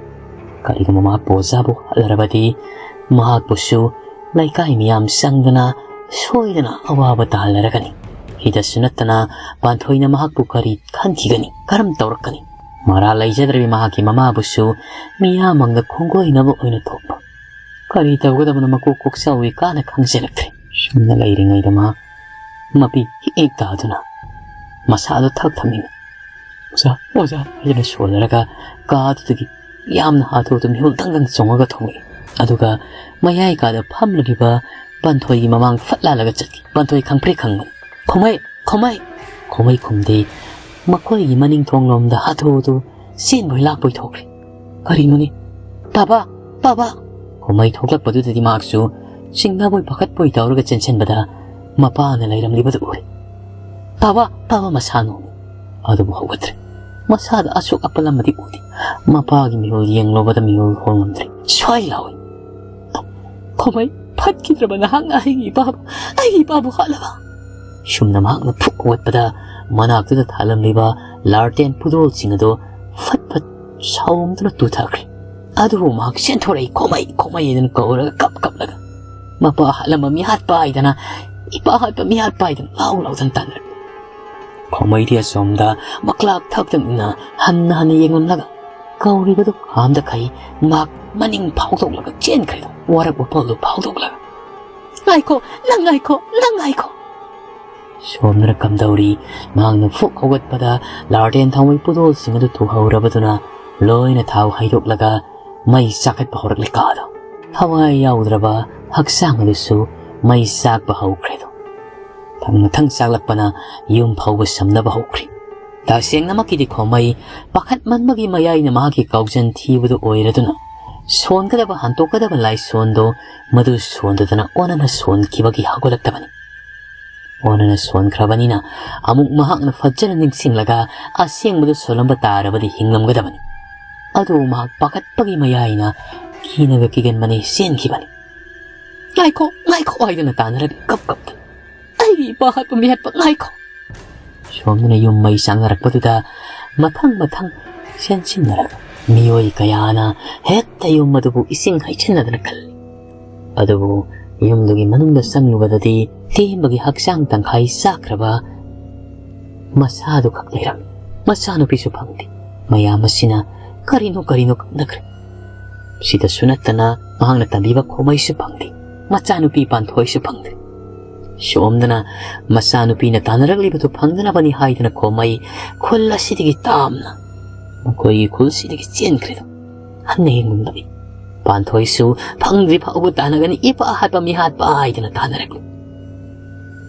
ꯀꯔꯤꯒꯨꯝꯕ ꯃꯍꯥꯛꯄꯨ ꯑꯣꯖꯥꯕꯨ ꯍꯥꯠꯂꯔꯕꯗꯤ ꯃꯍꯥꯛꯄꯨꯁꯨ ꯂꯩꯀꯥꯏ ꯃꯤꯌꯥꯝ ꯆꯪꯗꯅ ꯁꯣꯏꯗꯅ ꯑꯋꯥꯕ ꯇꯥꯍꯜꯂꯔꯒꯅꯤ꯫ ꯍꯤꯗꯁꯨ ꯅꯠꯇꯅ ꯄꯥꯟꯊꯣꯏꯅ ꯃꯍꯥꯛꯄꯨ ꯀꯔꯤ ꯈꯟꯈꯤꯒꯅꯤ, ꯀꯔꯝ ꯇꯧꯔꯛꯀꯅꯤ? ꯃꯔꯥ ꯂꯩꯖꯗ꯭ꯔꯕꯤ ꯃꯍꯥꯛꯀꯤ ꯃꯃꯥꯕꯨꯁꯨ ꯃꯤꯌꯥꯝꯃꯛꯅ ꯈꯣꯡꯒꯣꯏꯅꯕ ꯑꯣꯏꯅ ꯊꯣꯛꯄ꯫ ꯀꯔꯤ ꯇꯧꯒꯗꯕꯅꯣ ꯃꯀꯣꯛ ꯀꯣꯛꯆꯥꯎꯕꯤ ꯀꯥꯅ ꯈꯪꯖꯔꯛꯇ꯭ꯔꯦ꯫ ꯁꯨꯝꯅ ꯂꯩꯔꯤꯉꯩꯗ ꯃꯍꯥꯛ ꯃꯄꯤ ꯍꯦꯛ ꯍꯦꯛ ꯇꯥꯗꯨꯅ ꯃꯁꯥꯗꯣ ꯊꯛ ꯊꯛꯅꯤꯡꯅ "ꯑꯣꯖꯥ, ꯑꯣꯖꯥ" ꯍꯥꯏꯗꯨꯅ ꯁꯣꯜꯂꯔꯒ ꯀꯥꯗꯨꯗꯒꯤ ꯌꯥꯝꯅ ꯍꯥꯊꯨ ꯍꯥꯊꯨ ꯃꯤꯍꯨꯜ ꯗꯪ ꯗꯪ ꯆꯣꯡꯉꯒ ꯊꯣꯛꯂꯛꯏ꯫ ꯑꯗꯨꯒ ꯃꯌꯥꯏ ꯀꯥꯗ ꯐꯝꯂꯤꯕ ꯄꯟꯊꯣꯏꯒꯤ ꯃꯃꯥꯡ ꯐꯠ ꯂꯥꯜꯂꯒ ꯆꯠꯈꯤ꯫ ꯄꯟꯊꯣꯏ ꯈꯪꯄ꯭ꯔꯦꯛ ꯈꯪꯕꯅꯤ꯫ "ꯈꯣꯃꯩ! ꯈꯣꯃꯩ!" ꯈꯣꯃꯩ ꯈꯨꯝꯗꯦ꯫ ꯃꯈꯣꯏꯒꯤ ꯃꯅꯤꯡ ꯊꯣꯡꯂꯣꯝꯗ ꯍꯥꯊꯨ ꯍꯥꯊꯨ ꯆꯦꯟꯕꯣꯏ ꯂꯥꯛꯄꯣꯏ ꯊꯣꯛꯈ꯭ꯔꯦ꯫ ꯀꯔꯤꯅꯣꯅꯦ? "ꯄꯥꯕ! ꯄꯥꯕ!" ꯈꯣꯃꯩ ꯊꯣꯛꯂꯛꯄꯗꯨꯗꯗꯤ ꯃꯍꯥꯛꯁꯨ ꯆꯤꯡꯅꯕꯣꯏ ꯄꯥꯈꯠꯄꯣꯏ ꯇꯧꯔꯒ ꯆꯦꯟꯁꯤꯟꯕꯗ ꯃꯄꯥꯅ ꯂꯩꯔꯝꯂꯤꯕꯗꯨ ꯎꯔꯦ꯫ "ꯄꯥꯕ! ꯄꯥꯕ!" ꯃꯁꯥ ꯅꯣꯝꯃꯤ꯫ ꯑꯗꯨꯕꯨ ꯍꯧꯒꯠꯇ꯭ꯔꯦ꯫ ꯃꯁꯥꯗ ꯑꯁꯣꯛ ꯑꯄꯟ ꯑꯃꯗꯤ ꯎꯗꯦ꯫ ꯃꯄꯥꯒꯤ ꯃꯤꯍꯨꯜ ꯌꯦꯡꯂꯨꯕꯗ ꯃꯤꯍꯨꯜ ꯍꯣꯡꯂꯝꯗ꯭ꯔꯦ꯫ ꯁ꯭ꯋꯥꯏ ꯂꯥꯎꯏ꯫ "ꯈꯣꯃꯩ, ꯐꯠꯈꯤꯗ꯭ꯔꯕ ꯅꯍꯥꯛꯅ ꯑꯩꯒꯤ ꯏꯄꯥꯕꯨ, ꯑꯩꯒꯤ ꯏꯄꯥꯕꯨ ꯍꯥꯠꯂꯕ?" ꯁꯨꯝꯅ ꯃꯍꯥꯛꯅ ꯐꯨꯛ ꯍꯧꯒꯠꯄꯗ ꯃꯅꯥꯛꯇꯨꯗ ꯊꯥꯜꯂꯝꯂꯤꯕ ꯂꯥꯔꯇꯦꯟ ꯄꯨꯗꯣꯜꯁꯤꯡ ꯑꯗꯨ ꯐꯠ ꯐꯠ ꯁꯥꯎꯝꯗꯨꯅ ꯇꯨꯊꯈ꯭ꯔꯦ꯫ ꯑꯗꯨꯕꯨ ꯃꯍꯥꯛ ꯆꯦꯟꯊꯣꯔꯛꯏ, "ꯈꯣꯃꯩ! ꯈꯣꯃꯩ!" ꯑꯗꯨꯅ ꯀꯧꯔꯒ ꯀꯞ ꯀꯞꯂꯒ꯫ ꯃꯄꯥ ꯍꯥꯠꯂꯝꯕ ꯃꯤꯍꯥꯠꯄ ꯍꯥꯏꯗꯅ, ꯏꯄꯥ ꯍꯥꯠꯄ ꯃꯤꯍꯥꯠꯄ ꯍꯥꯏꯗꯅ ꯂꯥꯎ ꯂꯥꯎꯗꯅ ꯇꯥꯟꯅꯔꯛꯏ꯫ ꯈꯣꯃꯩꯗꯤ ꯑꯁꯣꯝꯗ ꯃꯀ꯭ꯂꯥꯛ ꯊꯛꯇꯅ ꯍꯟꯅ ꯍꯟꯅ ꯌꯦꯡꯂꯝꯂꯒ ꯀꯧꯔꯤꯕꯗꯨ ꯈꯥꯝꯗꯈꯩ ꯃꯍꯥꯛ ꯃꯅꯤꯡ ꯐꯥꯎꯗꯣꯛꯂꯒ ꯆꯦꯟꯈ꯭ꯔꯦ, ꯋꯥꯔꯛ ꯋꯥꯄꯜꯗꯨ ꯐꯥꯎꯗꯣꯛꯂꯒ꯫ "ꯉꯥꯏꯈꯣ, ꯅꯪ ꯉꯥꯏꯈꯣ, ꯅꯪ ꯉꯥꯏꯈꯣ!" ꯁꯣꯝꯗꯅ ꯀꯝꯗꯧꯔꯤ? ꯃꯍꯥꯛꯅ ꯐꯨꯛ ꯍꯧꯒꯠꯄꯗ ꯂꯥꯔꯇꯦꯟ ꯊꯥꯎꯃꯩ ꯄꯨꯗꯣꯜꯁꯤꯡ ꯑꯗꯨ ꯊꯨꯍꯧꯔꯕꯗꯨꯅ ꯂꯣꯏꯅ ꯊꯥꯎ ꯍꯩꯗꯣꯛꯂꯒ ꯃꯩ ꯆꯥꯛꯈꯠꯄ ꯍꯧꯔꯛꯂꯦ ꯀꯥꯗꯣ꯫ ꯊꯋꯥꯏ ꯌꯥꯎꯗ꯭ꯔꯕ ꯍꯛꯆꯥꯡ ꯑꯗꯨꯁꯨ ꯃꯩ ꯆꯥꯛꯄ ꯍꯧꯈ꯭ꯔꯦꯗꯣ꯫ ꯃꯊꯪ ꯃꯊꯪ ꯆꯥꯛꯂꯛꯄꯅ ꯌꯨꯝ ꯐꯥꯎꯕ ꯁꯝꯅꯕ ꯍꯧꯈ꯭ꯔꯦ꯫ ꯇꯁꯦꯡꯅꯃꯛꯀꯤꯗꯤ ꯈꯣꯃꯩ ꯄꯥꯈꯠꯃꯟꯕꯒꯤ ꯃꯌꯥꯏꯅ ꯃꯍꯥꯛꯀꯤ ꯀꯥꯎꯖꯟ ꯊꯤꯕꯗꯨ ꯑꯣꯏꯔꯗꯨꯅ ꯁꯣꯟꯒꯗꯕ ꯍꯟꯇꯣꯛꯀꯗꯕ ꯂꯥꯏꯁꯣꯟꯗꯣ ꯃꯗꯨ ꯁꯣꯟꯗꯗꯅ ꯑꯣꯟꯅꯅ ꯁꯣꯟꯈꯤꯕꯒꯤ ꯍꯧꯒꯠꯂꯛꯇꯕꯅꯤ꯫ ꯑꯣꯟꯅꯅ ꯁꯣꯟꯈ꯭ꯔꯕꯅꯤꯅ ꯑꯃꯨꯛ ꯃꯍꯥꯛꯅ ꯐꯖꯅ ꯅꯤꯡꯁꯤꯡꯂꯒ ꯑꯁꯦꯡꯕꯗꯨ ꯁꯣꯜꯂꯝꯕ ꯇꯥꯔꯕꯗꯤ ꯍꯤꯡꯂꯝꯒꯗꯕꯅꯤ꯫ ꯑꯗꯨꯕꯨ ꯃꯍꯥꯛ ꯄꯥꯈꯠꯄꯒꯤ ꯃꯌꯥꯏꯅ ꯀꯤꯅꯒ ꯀꯤꯒꯟꯕꯅꯤ ꯆꯦꯟꯈꯤꯕꯅꯤ꯫ "ꯉꯥꯏꯈꯣ, ꯉꯥꯏꯈꯣ" ꯍꯥꯏꯗꯨꯅ ꯇꯥꯟꯅꯔꯒ ꯀꯞ ꯀꯞꯇꯅ, "ꯑꯩꯒꯤ ꯏꯄꯥ ꯍꯥꯠꯄ ꯃꯤꯍꯠꯄ, ꯉꯥꯏꯈꯣ!" ꯁꯣꯝꯗꯅ ꯌꯨꯝ ꯃꯩ ꯆꯥꯛꯅꯔꯛꯄꯗꯨꯗ ꯃꯊꯪ ꯃꯊꯪ ꯆꯦꯟꯁꯤꯟꯅꯔꯒ ꯃꯤꯑꯣꯏ ꯀꯌꯥꯅ ꯍꯦꯛꯇ ꯌꯨꯝ ꯑꯗꯨꯕꯨ ꯏꯁꯤꯡ ꯍꯩꯖꯤꯟꯅꯗꯅ ꯀꯜꯂꯤ꯫ ꯑꯗꯨꯕꯨ ꯌꯨꯝꯗꯨꯒꯤ ꯃꯅꯨꯡꯗ ꯆꯪꯂꯨꯕꯗꯗꯤ ꯇꯦꯝꯕꯒꯤ ꯍꯛꯆꯥꯡ ꯇꯪꯈꯥꯏ ꯆꯥꯛꯈ꯭ꯔꯕ ꯃꯁꯥꯗꯨ ꯈꯛ ꯂꯩꯔꯝꯃꯤ꯫ ꯃꯆꯥꯅꯨꯄꯤꯁꯨ ꯐꯪꯗꯦ꯫ ꯃꯌꯥꯝ ꯑꯁꯤꯅ ꯀꯔꯤꯅꯣ ꯀꯔꯤꯅꯣ ꯀꯞꯅꯈ꯭ꯔꯦ꯫ ꯁꯤꯗꯁꯨ ꯅꯠꯇꯅ ꯃꯍꯥꯛꯅ ꯇꯝꯕꯤꯕ ꯈꯣꯃꯩꯁꯨ ꯐꯪꯗꯦ꯫ ꯃꯆꯥꯅꯨꯄꯤ ꯄꯥꯟꯊꯣꯏꯁꯨ ꯐꯪꯗꯦ꯫ ꯁꯣꯝꯗꯅ ꯃꯆꯥꯅꯨꯄꯤꯅ ꯇꯥꯟꯅꯔꯛꯂꯤꯕꯗꯨ ꯐꯪꯗꯅꯕꯅꯤ ꯍꯥꯏꯗꯨꯅ ꯈꯣꯃꯩ ꯈꯨꯜ ꯑꯁꯤꯗꯒꯤ ꯇꯥꯝꯅ ꯃꯈꯣꯏꯒꯤ ꯈꯨꯜꯁꯤꯗꯒꯤ ꯆꯦꯟꯈ꯭ꯔꯦꯗꯣ꯫ ꯍꯟꯅ ꯌꯦꯡꯂꯝꯗꯕꯤ ꯄꯥꯟꯊꯣꯏꯁꯨ ꯐꯪꯗ꯭ꯔꯤ ꯐꯥꯎꯕ ꯇꯥꯟꯅꯒꯅꯤ, ꯏꯄꯥ ꯍꯥꯠꯄ ꯃꯤꯍꯥꯠꯄ ꯍꯥꯏꯗꯨꯅ ꯇꯥꯟꯅꯔꯛꯂꯤ꯫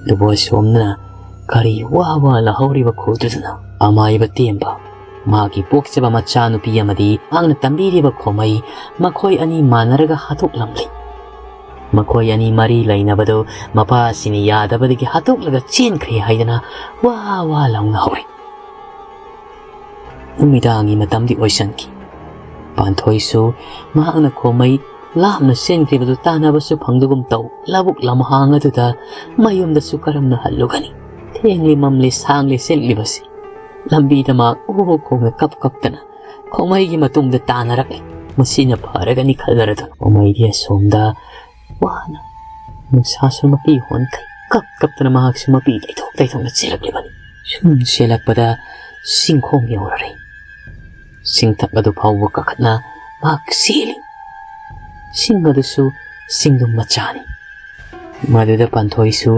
ꯑꯗꯨꯕꯨ ꯑꯁꯣꯝꯗꯅ ꯀꯔꯤ ꯋꯥ ꯋꯥ ꯂꯥꯍꯧꯔꯤꯕ ꯈꯨꯜꯗꯨꯗꯅꯣ꯫ ꯑꯃꯥꯏꯕ ꯇꯦꯝꯕ, ꯃꯥꯒꯤ ꯄꯣꯛꯆꯕ ꯃꯆꯥꯅꯨꯄꯤ ꯑꯃꯗꯤ ꯃꯍꯥꯛꯅ ꯇꯝꯕꯤꯔꯤꯕ ꯈꯣꯃꯩ, ꯃꯈꯣꯏ ꯑꯅꯤ ꯃꯥꯟꯅꯔꯒ ꯍꯥꯠꯇꯣꯛꯂꯝꯂꯤ꯫ ꯃꯈꯣꯏ ꯑꯅꯤ ꯃꯔꯤ ꯂꯩꯅꯕꯗꯨ ꯃꯄꯥꯁꯤꯡꯅ ꯌꯥꯗꯕꯗꯒꯤ ꯍꯥꯠꯇꯣꯛꯂꯒ ꯆꯦꯟꯈ꯭ꯔꯦ ꯍꯥꯏꯗꯅ ꯋꯥ ꯋꯥ ꯂꯥꯎꯅꯍꯧꯔꯤ꯫ ꯅꯨꯃꯤꯗꯥꯡꯒꯤ ꯃꯇꯝꯗꯤ ꯑꯣꯏꯁꯟꯈꯤ꯫ ꯄꯥꯟꯊꯣꯏꯁꯨ ꯃꯍꯥꯛꯅ ꯈꯣꯃꯩ ꯂꯥꯞꯅ ꯆꯦꯟꯈ꯭ꯔꯤꯕꯗꯨ ꯇꯥꯟꯅꯕꯁꯨ ꯐꯪꯗꯒꯨꯝ ꯇꯧ꯫ ꯂꯧꯕꯨꯛ ꯂꯝꯍꯥꯡ ꯑꯗꯨꯗ ꯃꯌꯨꯝꯗꯁꯨ ꯀꯔꯝꯅ ꯍꯜꯂꯨꯒꯅꯤ? ꯊꯦꯡꯂꯤ ꯃꯝꯂꯤ ꯁꯥꯡꯂꯤ ꯆꯦꯜꯂꯤꯕꯁꯤ꯫ ꯂꯝꯕꯤꯗ ꯃꯍꯥꯛ ꯑꯣ ꯈꯣꯡꯅ ꯀꯞ ꯀꯞꯇꯅ ꯈꯣꯃꯩꯒꯤ ꯃꯇꯨꯡꯗ ꯇꯥꯟꯅꯔꯛꯂꯤ꯫ ꯃꯁꯤꯅ ꯐꯔꯒꯅꯤ ꯈꯜꯂꯔꯗꯨꯅ ꯈꯣꯃꯩꯗꯤ ꯑꯁꯣꯝꯗ ꯋꯥꯅ ꯅꯨꯡꯁꯥꯁꯨ ꯃꯄꯤ ꯍꯣꯟꯈꯩ ꯀꯞ ꯀꯞꯇꯅ ꯃꯍꯥꯛꯁꯨ ꯃꯄꯤ ꯇꯩꯊꯣꯛ ꯇꯩꯊꯣꯛꯅ ꯆꯦꯜꯂꯛꯂꯤꯕꯅꯤ꯫ ꯁꯨꯝ ꯆꯦꯜꯂꯛꯄꯗ ꯆꯤꯡꯈꯣꯡ ꯌꯧꯔꯔꯦ꯫ ꯆꯤꯡꯊꯛ ꯑꯗꯨ ꯐꯥꯎꯕ ꯀꯥꯈꯠꯅ ꯃꯍꯥꯛ ꯆꯦꯜꯂꯤ꯫ ꯆꯤꯡ ꯑꯗꯨꯁꯨ ꯆꯤꯡꯗꯨꯝ ꯃꯆꯥꯅꯤ꯫ ꯃꯗꯨꯗ ꯄꯥꯟꯊꯣꯏꯁꯨ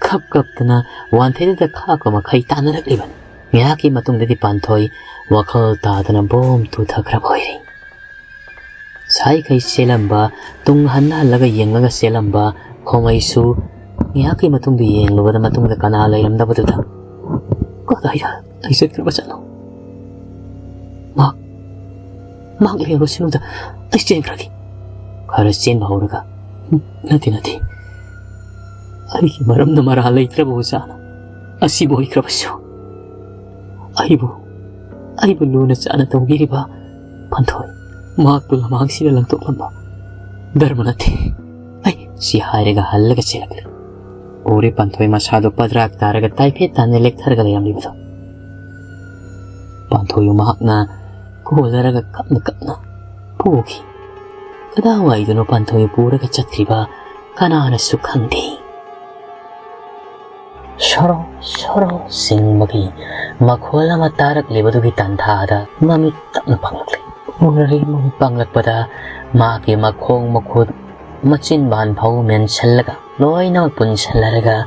ꯈꯞ ꯀꯞꯇꯅ ꯋꯥꯟꯊꯩꯗꯨꯗ ꯈꯥꯛꯄ ꯃꯈꯩ ꯇꯥꯟꯅꯔꯛꯂꯤꯕꯅꯤ꯫ ꯉꯥꯏꯍꯥꯛꯀꯤ ꯃꯇꯨꯡꯗꯗꯤ ꯄꯥꯟꯊꯣꯏ ꯋꯥꯈꯜ ꯇꯥꯗꯅ ꯕꯣꯝ ꯇꯨꯊꯈ꯭ꯔꯕ ꯑꯣꯏꯔꯦ꯫ ꯁꯥꯏꯈꯩ ꯆꯦꯜꯂꯝꯕ, ꯇꯨꯡ ꯍꯟꯅ ꯍꯜꯂꯒ ꯌꯦꯡꯂꯒ ꯆꯦꯜꯂꯝꯕ ꯈꯣꯃꯩꯁꯨ ꯉꯥꯏꯍꯥꯛꯀꯤ ꯃꯇꯨꯡꯗ ꯌꯦꯡꯂꯨꯕꯗ ꯃꯇꯨꯡꯗ ꯀꯅꯥ ꯂꯩꯔꯝꯗꯕꯗꯨꯗ, "ꯀꯗꯥꯏꯗ ꯂꯩ ꯆꯠꯈ꯭ꯔꯕꯖꯥꯠꯅꯣ? ꯃꯍꯥꯛ, ꯃꯍꯥꯛ ꯂꯩꯍꯧꯔꯁꯅꯨꯗ, ꯑꯩ ꯆꯦꯟꯈ꯭ꯔꯒꯦ"꯫ ꯈꯔ ꯆꯦꯟꯕ ꯍꯧꯔꯒ, "ꯅꯠꯇꯦ, ꯅꯠꯇꯦ, ꯑꯩꯒꯤ ꯃꯔꯝꯅ ꯃꯔꯥꯜ ꯂꯩꯇ꯭ꯔꯕ ꯑꯣꯖꯥꯅ ꯑꯁꯤꯕꯨ ꯑꯣꯏꯈ꯭ꯔꯕꯁꯨ, ꯑꯩꯕꯨ, ꯑꯩꯕꯨ ꯂꯨꯅ ꯆꯥꯅ ꯇꯧꯕꯤꯔꯤꯕ ꯄꯥꯟꯊꯣꯏ, ꯃꯍꯥꯛꯄꯨ ꯂꯃꯥꯡꯁꯤꯗ ꯂꯪꯊꯣꯛꯂꯝꯕ ꯙꯔꯃ ꯅꯠꯇꯦ"꯫ ꯑꯩ ꯁꯤ ꯍꯥꯏꯔꯒ ꯍꯜꯂꯒ ꯆꯦꯜꯂꯛꯂꯦ꯫ ꯎꯔꯦ ꯄꯥꯟꯊꯣꯏ ꯃꯁꯥꯗꯨ ꯄꯗ꯭ꯔꯥꯛ ꯇꯥꯔꯒ ꯇꯥꯏꯐꯦꯠ ꯇꯥꯅ ꯂꯦꯛꯊꯔꯒ ꯂꯩꯔꯝꯂꯤꯕꯗꯣ꯫ ꯄꯥꯟꯊꯣꯏꯕꯨ ꯃꯍꯥꯛꯅ ꯀꯣꯜꯂꯔꯒ ꯀꯞꯅ ꯀꯞꯅ ꯄꯨꯈꯤ꯫ ꯀꯗꯥꯏꯋꯥꯏꯗꯅꯣ ꯄꯥꯟꯊꯣꯏꯕꯨ ꯄꯨꯔꯒ ꯆꯠꯈ꯭ꯔꯤꯕ ꯀꯅꯥꯅꯁꯨ ꯈꯪꯗꯦ꯫ ꯁꯣꯔꯣ ꯁꯣꯔꯣ ꯆꯤꯡꯕꯒꯤ ꯃꯈꯣꯜ ꯑꯃ ꯇꯥꯔꯛꯂꯤꯕꯗꯨꯒꯤ ꯇꯥꯟꯊꯥꯗ ꯃꯃꯤꯠ ꯇꯞꯅ ꯄꯥꯡꯂꯛꯂꯦ꯫ ꯎꯔꯔꯦ, ꯃꯃꯤꯠ ꯄꯥꯡꯂꯛꯄꯗ ꯃꯍꯥꯛꯀꯤ ꯃꯈꯣꯡ ꯃꯈꯨꯠ ꯃꯆꯤꯟꯕꯥꯟ ꯐꯥꯎ ꯃꯦꯟꯁꯤꯜꯂꯒ, ꯂꯣꯏꯅꯃꯛ ꯄꯨꯟꯁꯤꯜꯂꯔꯒ,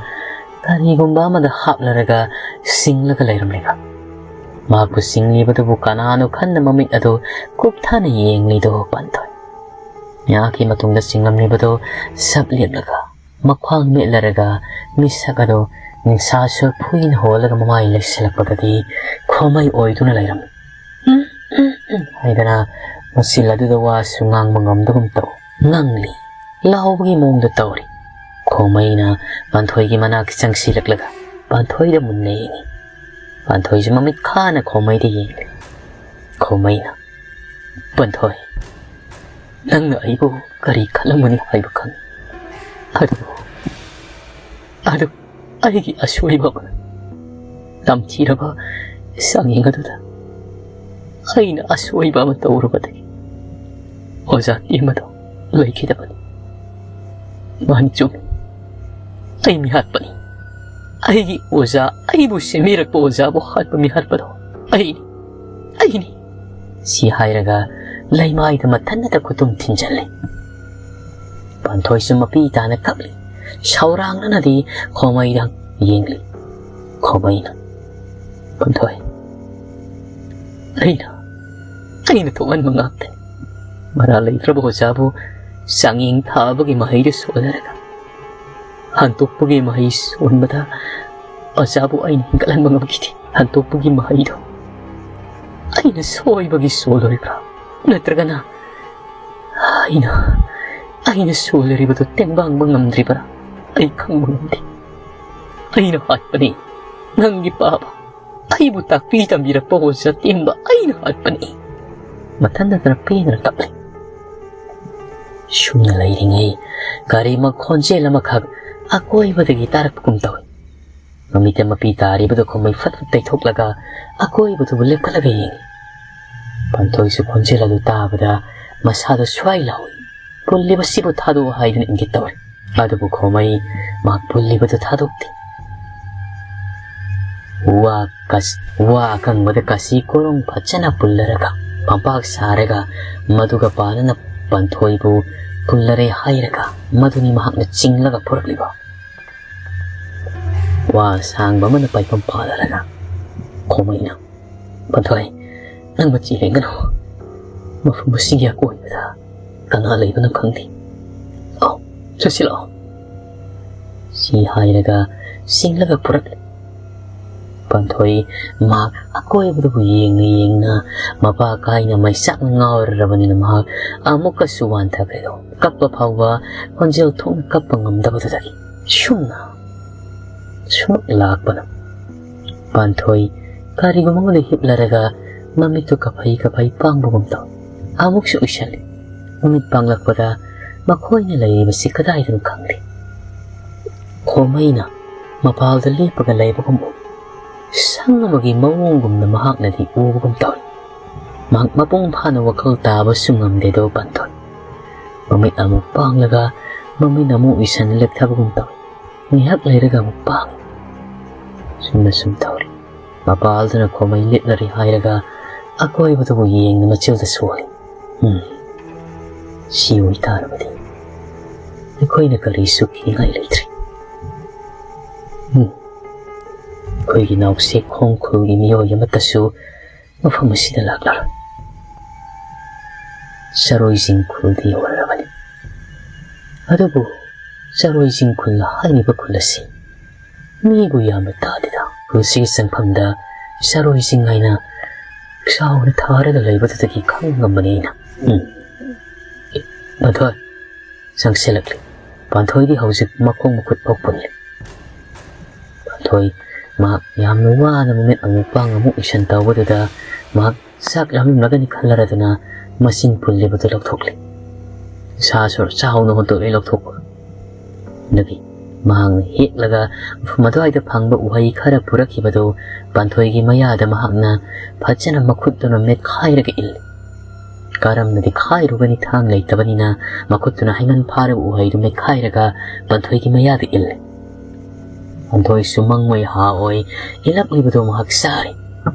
ꯀꯔꯤꯒꯨꯝꯕ ꯑꯃꯗ ꯍꯥꯞꯂꯔꯒ ꯆꯤꯡꯂꯒ ꯂꯩꯔꯝꯂꯤꯕ꯫ ꯃꯍꯥꯛꯄꯨ ꯆꯤꯡꯂꯤꯕꯗꯨꯕꯨ ꯀꯅꯥꯅꯣ ꯈꯟꯅ ꯃꯃꯤꯠ ꯑꯗꯨ ꯀꯨꯞꯊꯅ ꯌꯦꯡꯂꯤꯗꯣ ꯄꯥꯟꯊꯣꯏ꯫ ꯉꯥꯏꯍꯥꯛꯀꯤ ꯃꯇꯨꯡꯗ ꯆꯤꯡꯂꯝꯂꯤꯕꯗꯣ ꯁꯞ ꯂꯦꯞꯂꯒ, ꯃꯈ꯭ꯋꯥꯡ ꯃꯦꯠꯂꯔꯒ, ꯃꯤꯁꯛ ꯑꯗꯨ ꯅꯤꯡꯁꯥꯁꯨ ꯐꯨꯏꯅ ꯍꯣꯜꯂꯒ ꯃꯃꯥꯏ ꯂꯩꯁꯤꯜꯂꯛꯄꯗꯗꯤ ꯈꯣꯃꯩ ꯑꯣꯏꯗꯨꯅ ꯂꯩꯔꯝꯃꯤ꯫ ꯍꯥꯏꯗꯅ ꯃꯆꯤꯜ ꯑꯗꯨꯗ ꯋꯥꯁꯨ ꯉꯥꯡꯕ ꯉꯝꯗꯒꯨꯝ ꯇꯧ꯫ ꯉꯥꯡꯂꯤ, ꯂꯥꯎꯕꯒꯤ ꯃꯑꯣꯡꯗ ꯇꯧꯔꯤ꯫ ꯈꯣꯃꯩꯅ ꯄꯥꯟꯊꯣꯏꯒꯤ ꯃꯅꯥꯛ ꯆꯪꯁꯤꯜꯂꯛꯂꯒ ꯄꯥꯟꯊꯣꯏꯗ ꯃꯨꯟꯅ ꯌꯦꯡꯉꯤ꯫ ꯄꯥꯟꯊꯣꯏꯁꯨ ꯃꯃꯤꯠ ꯈꯥꯅ ꯈꯣꯃꯩꯗ ꯌꯦꯡꯂꯤ꯫ ꯈꯣꯃꯩꯅ, "ꯄꯥꯟꯊꯣꯏ, ꯅꯪꯅ ꯑꯩꯕꯨ ꯀꯔꯤ ꯈꯜꯂꯝꯒꯅꯤ ꯍꯥꯏꯕ ꯈꯪꯏ꯫ ꯑꯗꯨꯕꯨ, ꯑꯗꯨ ꯑꯩꯒꯤ ꯑꯁꯣꯏꯕ ꯑꯃꯅ ꯇꯝꯊꯤꯔꯕ ꯆꯥꯡꯌꯦꯡ ꯑꯗꯨꯗ ꯑꯩꯅ ꯑꯁꯣꯏꯕ ꯑꯃ ꯇꯧꯔꯨꯕꯗꯒꯤ ꯑꯣꯖꯥ ꯇꯦꯝꯕꯗꯣ ꯂꯩꯈꯤꯗꯕꯅꯤ꯫ ꯃꯥꯅꯤ, ꯆꯨꯝꯃꯤ꯫ ꯑꯩ ꯃꯤꯍꯥꯠꯄꯅꯤ꯫ ꯑꯩꯒꯤ ꯑꯣꯖꯥ, ꯑꯩꯕꯨ ꯁꯦꯝꯕꯤꯔꯛꯄ ꯑꯣꯖꯥꯕꯨ ꯍꯥꯠꯄ ꯃꯤꯍꯥꯠꯄꯗꯣ ꯑꯩꯅꯤ, ꯑꯩꯅꯤ"꯫ ꯁꯤ ꯍꯥꯏꯔꯒ ꯂꯩꯃꯥꯏꯗ ꯃꯊꯟꯅꯇ ꯈꯨꯇꯨꯝ ꯊꯤꯟꯖꯜꯂꯤ꯫ ꯄꯥꯟꯊꯣꯏꯁꯨ ꯃꯄꯤ ꯇꯥꯅ ꯀꯞꯂꯤ꯫ ꯁꯥꯎꯔꯥꯡꯅꯅꯗꯤ ꯈꯣꯃꯩꯗ ꯌꯦꯡꯂꯤ꯫ ꯈꯣꯃꯩꯅ, "ꯄꯥꯟꯊꯣꯏ, ꯑꯩꯅ, ꯑꯩꯅ ꯊꯣꯛꯍꯟꯕ ꯉꯥꯛꯇꯅꯤ꯫ ꯃꯔꯥꯜ ꯂꯩꯇ꯭ꯔꯕ ꯑꯣꯖꯥꯕꯨ ꯆꯥꯡꯌꯦꯡ ꯊꯥꯕꯒꯤ ꯃꯍꯩꯗꯨ ꯁꯣꯜꯂꯔꯒ ꯍꯟꯇꯣꯛꯄꯒꯤ ꯃꯍꯩ ꯁꯣꯟꯕꯗ ꯑꯣꯖꯥꯕꯨ ꯑꯩꯅ ꯍꯤꯡꯒꯠꯍꯟꯕ ꯉꯝꯈꯤꯗꯦ꯫ ꯍꯟꯇꯣꯛꯄꯒꯤ ꯃꯍꯩꯗꯣ ꯑꯩꯅ ꯁꯣꯏꯕꯒꯤ ꯁꯣꯜꯂꯨꯔꯤꯕ꯭ꯔꯥ? ꯅꯠꯇ꯭ꯔꯒꯅ ꯑꯩꯅ, ꯑꯩꯅ ꯁꯣꯜꯂꯨꯔꯤꯕꯗꯨ ꯇꯦꯡꯕꯥꯡꯕ ꯉꯝꯗ꯭ꯔꯤꯕ꯭ꯔꯥ? ꯑꯩ ꯈꯪꯕ ꯉꯝꯗꯦ꯫ ꯑꯩꯅ ꯍꯥꯠꯄꯅꯤ꯫ ꯅꯪꯒꯤ ꯄꯥꯕ, ꯑꯩꯕꯨ ꯇꯥꯛꯄꯤ ꯇꯝꯕꯤꯔꯛꯄ ꯑꯣꯖꯥ ꯇꯦꯝꯕ ꯑꯩꯅ ꯍꯥꯠꯄꯅꯤ꯫ ꯃꯊꯟꯗꯇꯅ ꯄꯦꯟꯗꯅ ꯀꯞꯂꯤ꯫ ꯁꯨꯝꯅ ꯂꯩꯔꯤꯉꯩ ꯀꯔꯤꯃ ꯈꯣꯟꯖꯦꯜ ꯑꯃꯈꯛ ꯑꯀꯣꯏꯕꯗꯒꯤ ꯇꯥꯔꯛꯄꯒꯨꯝ ꯇꯧꯏ꯫ ꯃꯃꯤꯠꯇ ꯃꯄꯤ ꯇꯥꯔꯤꯕꯗꯨ ꯈꯣꯃꯩ ꯐꯠ ꯐꯠ ꯇꯩꯊꯣꯛꯂꯒ ꯑꯀꯣꯏꯕꯗꯨꯕꯨ ꯂꯦꯞꯈꯠꯂꯒ ꯌꯦꯡꯏ꯫ ꯄꯥꯟꯊꯣꯏꯁꯨ ꯈꯣꯟꯖꯦꯜ ꯑꯗꯨ ꯇꯥꯕꯗ ꯃꯁꯥꯗ ꯁ꯭ꯋꯥꯏ ꯂꯥꯎꯏ꯫ ꯄꯨꯜꯂꯤꯕꯁꯤꯕꯨ ꯊꯥꯗꯣꯛꯑꯣ ꯍꯥꯏꯗꯨꯅ ꯏꯪꯒꯤꯠ ꯇꯧꯏ꯫ ꯑꯗꯨꯕꯨ ꯈꯣꯃꯩ ꯃꯍꯥꯛ ꯄꯨꯜꯂꯤꯕꯗꯨ ꯊꯥꯗꯣꯛꯇꯦ꯫ ꯋꯥ ꯀꯁ-, ꯋꯥ ꯑꯀꯪꯕꯗ ꯀꯥꯁꯤ ꯀꯣꯔꯣꯡ ꯐꯖꯅ ꯄꯨꯜꯂꯔꯒ ꯐꯝꯄꯥꯛ ꯁꯥꯔꯒ ꯃꯗꯨꯒ ꯄꯥꯅꯅ ꯄꯥꯟꯊꯣꯏꯕꯨ ꯄꯨꯜꯂꯔꯦ ꯍꯥꯏꯔꯒ ꯃꯗꯨꯅꯤ ꯃꯍꯥꯛꯅ ꯆꯤꯡꯂꯒ ꯄꯨꯔꯛꯂꯤꯕ꯫ ꯋꯥ ꯑꯁꯥꯡꯕ ꯑꯃꯅ ꯄꯥꯏꯐꯝ ꯄꯥꯜꯂꯔꯒ ꯈꯣꯃꯩꯅ, "ꯄꯥꯟꯊꯣꯏ, ꯅꯪ ꯃꯆꯤ ꯂꯦꯡꯒꯅꯨ꯫ ꯃꯐꯝ ꯑꯁꯤꯒꯤ ꯑꯀꯣꯏꯕꯗ ꯀꯅꯥ ꯂꯩꯕꯅꯣ ꯈꯪꯗꯦ꯫ ꯑꯧ, ꯆꯠꯁꯤ ꯂꯥꯛꯑꯣ꯫" ꯁꯤ ꯍꯥꯏꯔꯒ ꯆꯤꯡꯂꯒ ꯄꯨꯔꯛꯂꯦ꯫ ꯄꯥꯟꯊꯣꯏ ꯃꯍꯥꯛ ꯑꯀꯣꯏꯕꯗꯨꯕꯨ ꯌꯦꯡꯅ ꯌꯦꯡꯅ ꯃꯄꯥ ꯀꯥꯏꯅ ꯃꯩꯆꯥꯛꯅ ꯉꯥꯎꯔꯔꯕꯅꯤꯅ ꯃꯍꯥꯛ ꯑꯃꯨꯛꯀꯁꯨ ꯋꯥꯟꯊꯈ꯭ꯔꯦꯗꯣ꯫ ꯀꯞꯄ ꯐꯥꯎꯕ ꯈꯣꯟꯖꯦꯜ ꯊꯣꯛꯅ ꯀꯞꯄ ꯉꯝꯗꯕꯗꯨꯗꯒꯤ ꯁꯨꯝꯅ ꯁꯨꯝ ꯂꯥꯛꯄꯅ ꯄꯥꯟꯊꯣꯏ ꯀꯔꯤꯒꯨꯝꯕ ꯑꯃꯗ ꯍꯤꯞꯂꯔꯒ ꯃꯃꯤꯠꯇꯨ ꯀꯥꯐꯩ ꯀꯥꯐꯩ ꯄꯥꯡꯕꯒꯨꯝ ꯇꯧ꯫ ꯑꯃꯨꯛꯁꯨ ꯎꯏꯁꯜꯂꯤ꯫ ꯃꯃꯤꯠ ꯄꯥꯡꯂꯛꯄꯗ ꯃꯈꯣꯏꯅ ꯂꯩꯔꯤꯕꯁꯤ ꯀꯗꯥꯏꯗꯅꯣ ꯈꯪꯗꯦ꯫ ꯈꯣꯃꯩꯅ ꯃꯄꯥꯜꯗ ꯂꯦꯞꯄꯒ ꯂꯩꯕꯒꯨꯝ ꯎꯏ꯫ ꯁꯪ ꯑꯃꯒꯤ ꯃꯑꯣꯡꯒꯨꯝꯅ ꯃꯍꯥꯛꯅꯗꯤ ꯎꯕꯒꯨꯝ ꯇꯧꯏ꯫ ꯃꯍꯥꯛ ꯃꯄꯨꯡ ꯐꯥꯅ ꯋꯥꯈꯜ ꯇꯥꯕꯁꯨ ꯉꯝꯗꯦꯗꯣ ꯄꯥꯟꯊꯣꯏ꯫ ꯃꯃꯤꯠ ꯑꯃꯨꯛ ꯄꯥꯡꯂꯒ ꯃꯃꯤꯠ ꯑꯃꯨꯛ ꯎꯏꯁꯟ ꯂꯦꯞꯊꯕꯒꯨꯝ ꯇꯧꯏ꯫ ꯉꯥꯏꯍꯥꯛ ꯂꯩꯔꯒ ꯑꯃꯨꯛ ꯄꯥꯡꯏ꯫ ꯁꯨꯝꯅ ꯁꯨꯝ ꯇꯧꯔꯤ꯫ ꯃꯄꯥꯜꯗꯨꯅ ꯈꯣꯃꯩ ꯂꯤꯠꯂꯔꯤ ꯍꯥꯏꯔꯒ ꯑꯀꯣꯏꯕꯗꯨꯕꯨ ꯌꯦꯡꯗꯨꯅ ꯃꯆꯤꯜꯗ ꯁꯣꯜꯂꯤ꯫ ꯎꯝ, ꯁꯤ ꯑꯣꯏꯇꯥꯔꯕꯗꯤ ꯑꯩꯈꯣꯏꯅ ꯀꯔꯤꯁꯨ ꯀꯤꯅꯤꯡꯉꯥꯏ ꯂꯩꯇ꯭ꯔꯦ꯫ ꯎꯝ, ꯑꯩꯈꯣꯏꯒꯤ ꯅꯥꯎꯁꯦꯛ ꯈꯣꯡ ꯈꯨꯜꯒꯤ ꯃꯤꯑꯣꯏ ꯑꯃꯠꯇꯁꯨ ꯃꯐꯝ ꯑꯁꯤꯗ ꯂꯥꯛꯂꯔꯣꯏ꯫ ꯆꯔꯣꯏꯁꯤꯡ ꯈꯨꯜꯗ ꯌꯧꯔꯛꯂꯕꯅꯤ꯫ ꯑꯗꯨꯕꯨ ꯆꯔꯣꯏꯁꯤꯡ ꯈꯨꯜ ꯍꯥꯏꯔꯤꯕ ꯈꯨꯜ ꯑꯁꯤ ꯃꯤꯕꯨ ꯌꯥꯝꯅ ꯇꯥꯗꯦꯗ꯫ ꯈꯨꯜꯁꯤꯒꯤ ꯆꯪꯐꯝꯗ ꯆꯔꯣꯏꯁꯤꯡ ꯍꯥꯏꯅ ꯆꯥꯎꯅ ꯊꯥꯔꯒ ꯂꯩꯕꯗꯨꯗꯒꯤ ꯈꯪꯕ ꯉꯝꯕꯅꯤ ꯑꯩꯅ꯫ ꯎꯝ꯫ ꯄꯥꯟꯊꯣꯏ ꯆꯪꯁꯤꯜꯂꯛꯂꯤ꯫ ꯄꯥꯟꯊꯣꯏꯗꯤ ꯍꯧꯖꯤꯛ ꯃꯈꯣꯡ ꯃꯈꯨꯠ ꯐꯥꯎ ꯄꯨꯜꯂꯤ꯫ ꯄꯥꯟꯊꯣꯏ ꯃꯍꯥꯛ ꯌꯥꯝꯅ ꯋꯥꯅ ꯃꯃꯤꯠ ꯑꯃꯨꯛ ꯄꯥꯡ ꯑꯃꯨꯛ ꯎꯏꯁꯟ ꯇꯧꯕꯗꯨꯗ ꯃꯍꯥꯛ ꯆꯥꯛ ꯂꯥꯝꯂꯝꯂꯒꯅꯤ ꯈꯜꯂꯔꯗꯨꯅ ꯃꯆꯤꯟ ꯄꯨꯜꯂꯤꯕꯗꯨ ꯂꯧꯊꯣꯛꯂꯤ꯫ ꯁꯥ ꯁꯣꯔ ꯆꯥꯎꯅ ꯍꯣꯟꯇꯣꯛꯂꯤ ꯂꯧꯊꯣꯛꯄ꯫ ꯑꯗꯨꯒꯤ ꯃꯍꯥꯛꯅ ꯍꯦꯛꯂꯒ ꯃꯐꯝ ꯑꯗꯨꯋꯥꯏꯗ ꯐꯪꯕ ꯎꯍꯩ ꯈꯔ ꯄꯨꯔꯛꯈꯤꯕꯗꯨ ꯄꯥꯟꯊꯣꯏꯒꯤ ꯃꯌꯥꯗ ꯃꯍꯥꯛꯅ ꯐꯖꯅ ꯃꯈꯨꯠꯇꯨꯅ ꯃꯦꯠꯈꯥꯏꯔꯒ ꯏꯜꯂꯤ꯫ ꯀꯔꯝꯅꯗꯤ ꯈꯥꯏꯔꯨꯒꯅꯤ, ꯊꯥꯡ ꯂꯩꯇꯕꯅꯤꯅ ꯃꯈꯨꯠꯇꯨꯅ ꯍꯩꯃꯟ ꯐꯥꯔꯕ ꯎꯍꯩꯗꯨ ꯃꯦꯠꯈꯥꯏꯔꯒ ꯄꯥꯟꯊꯣꯏꯒꯤ ꯃꯌꯥꯗ ꯏꯜꯂꯤ꯫ ꯄꯥꯟꯊꯣꯏꯁꯨ ꯃꯪꯑꯣꯏ ꯍꯥꯑꯣꯏ ꯏꯜꯂꯛꯂꯤꯕꯗꯨ ꯃꯍꯥꯛ ꯆꯥꯔꯤ꯫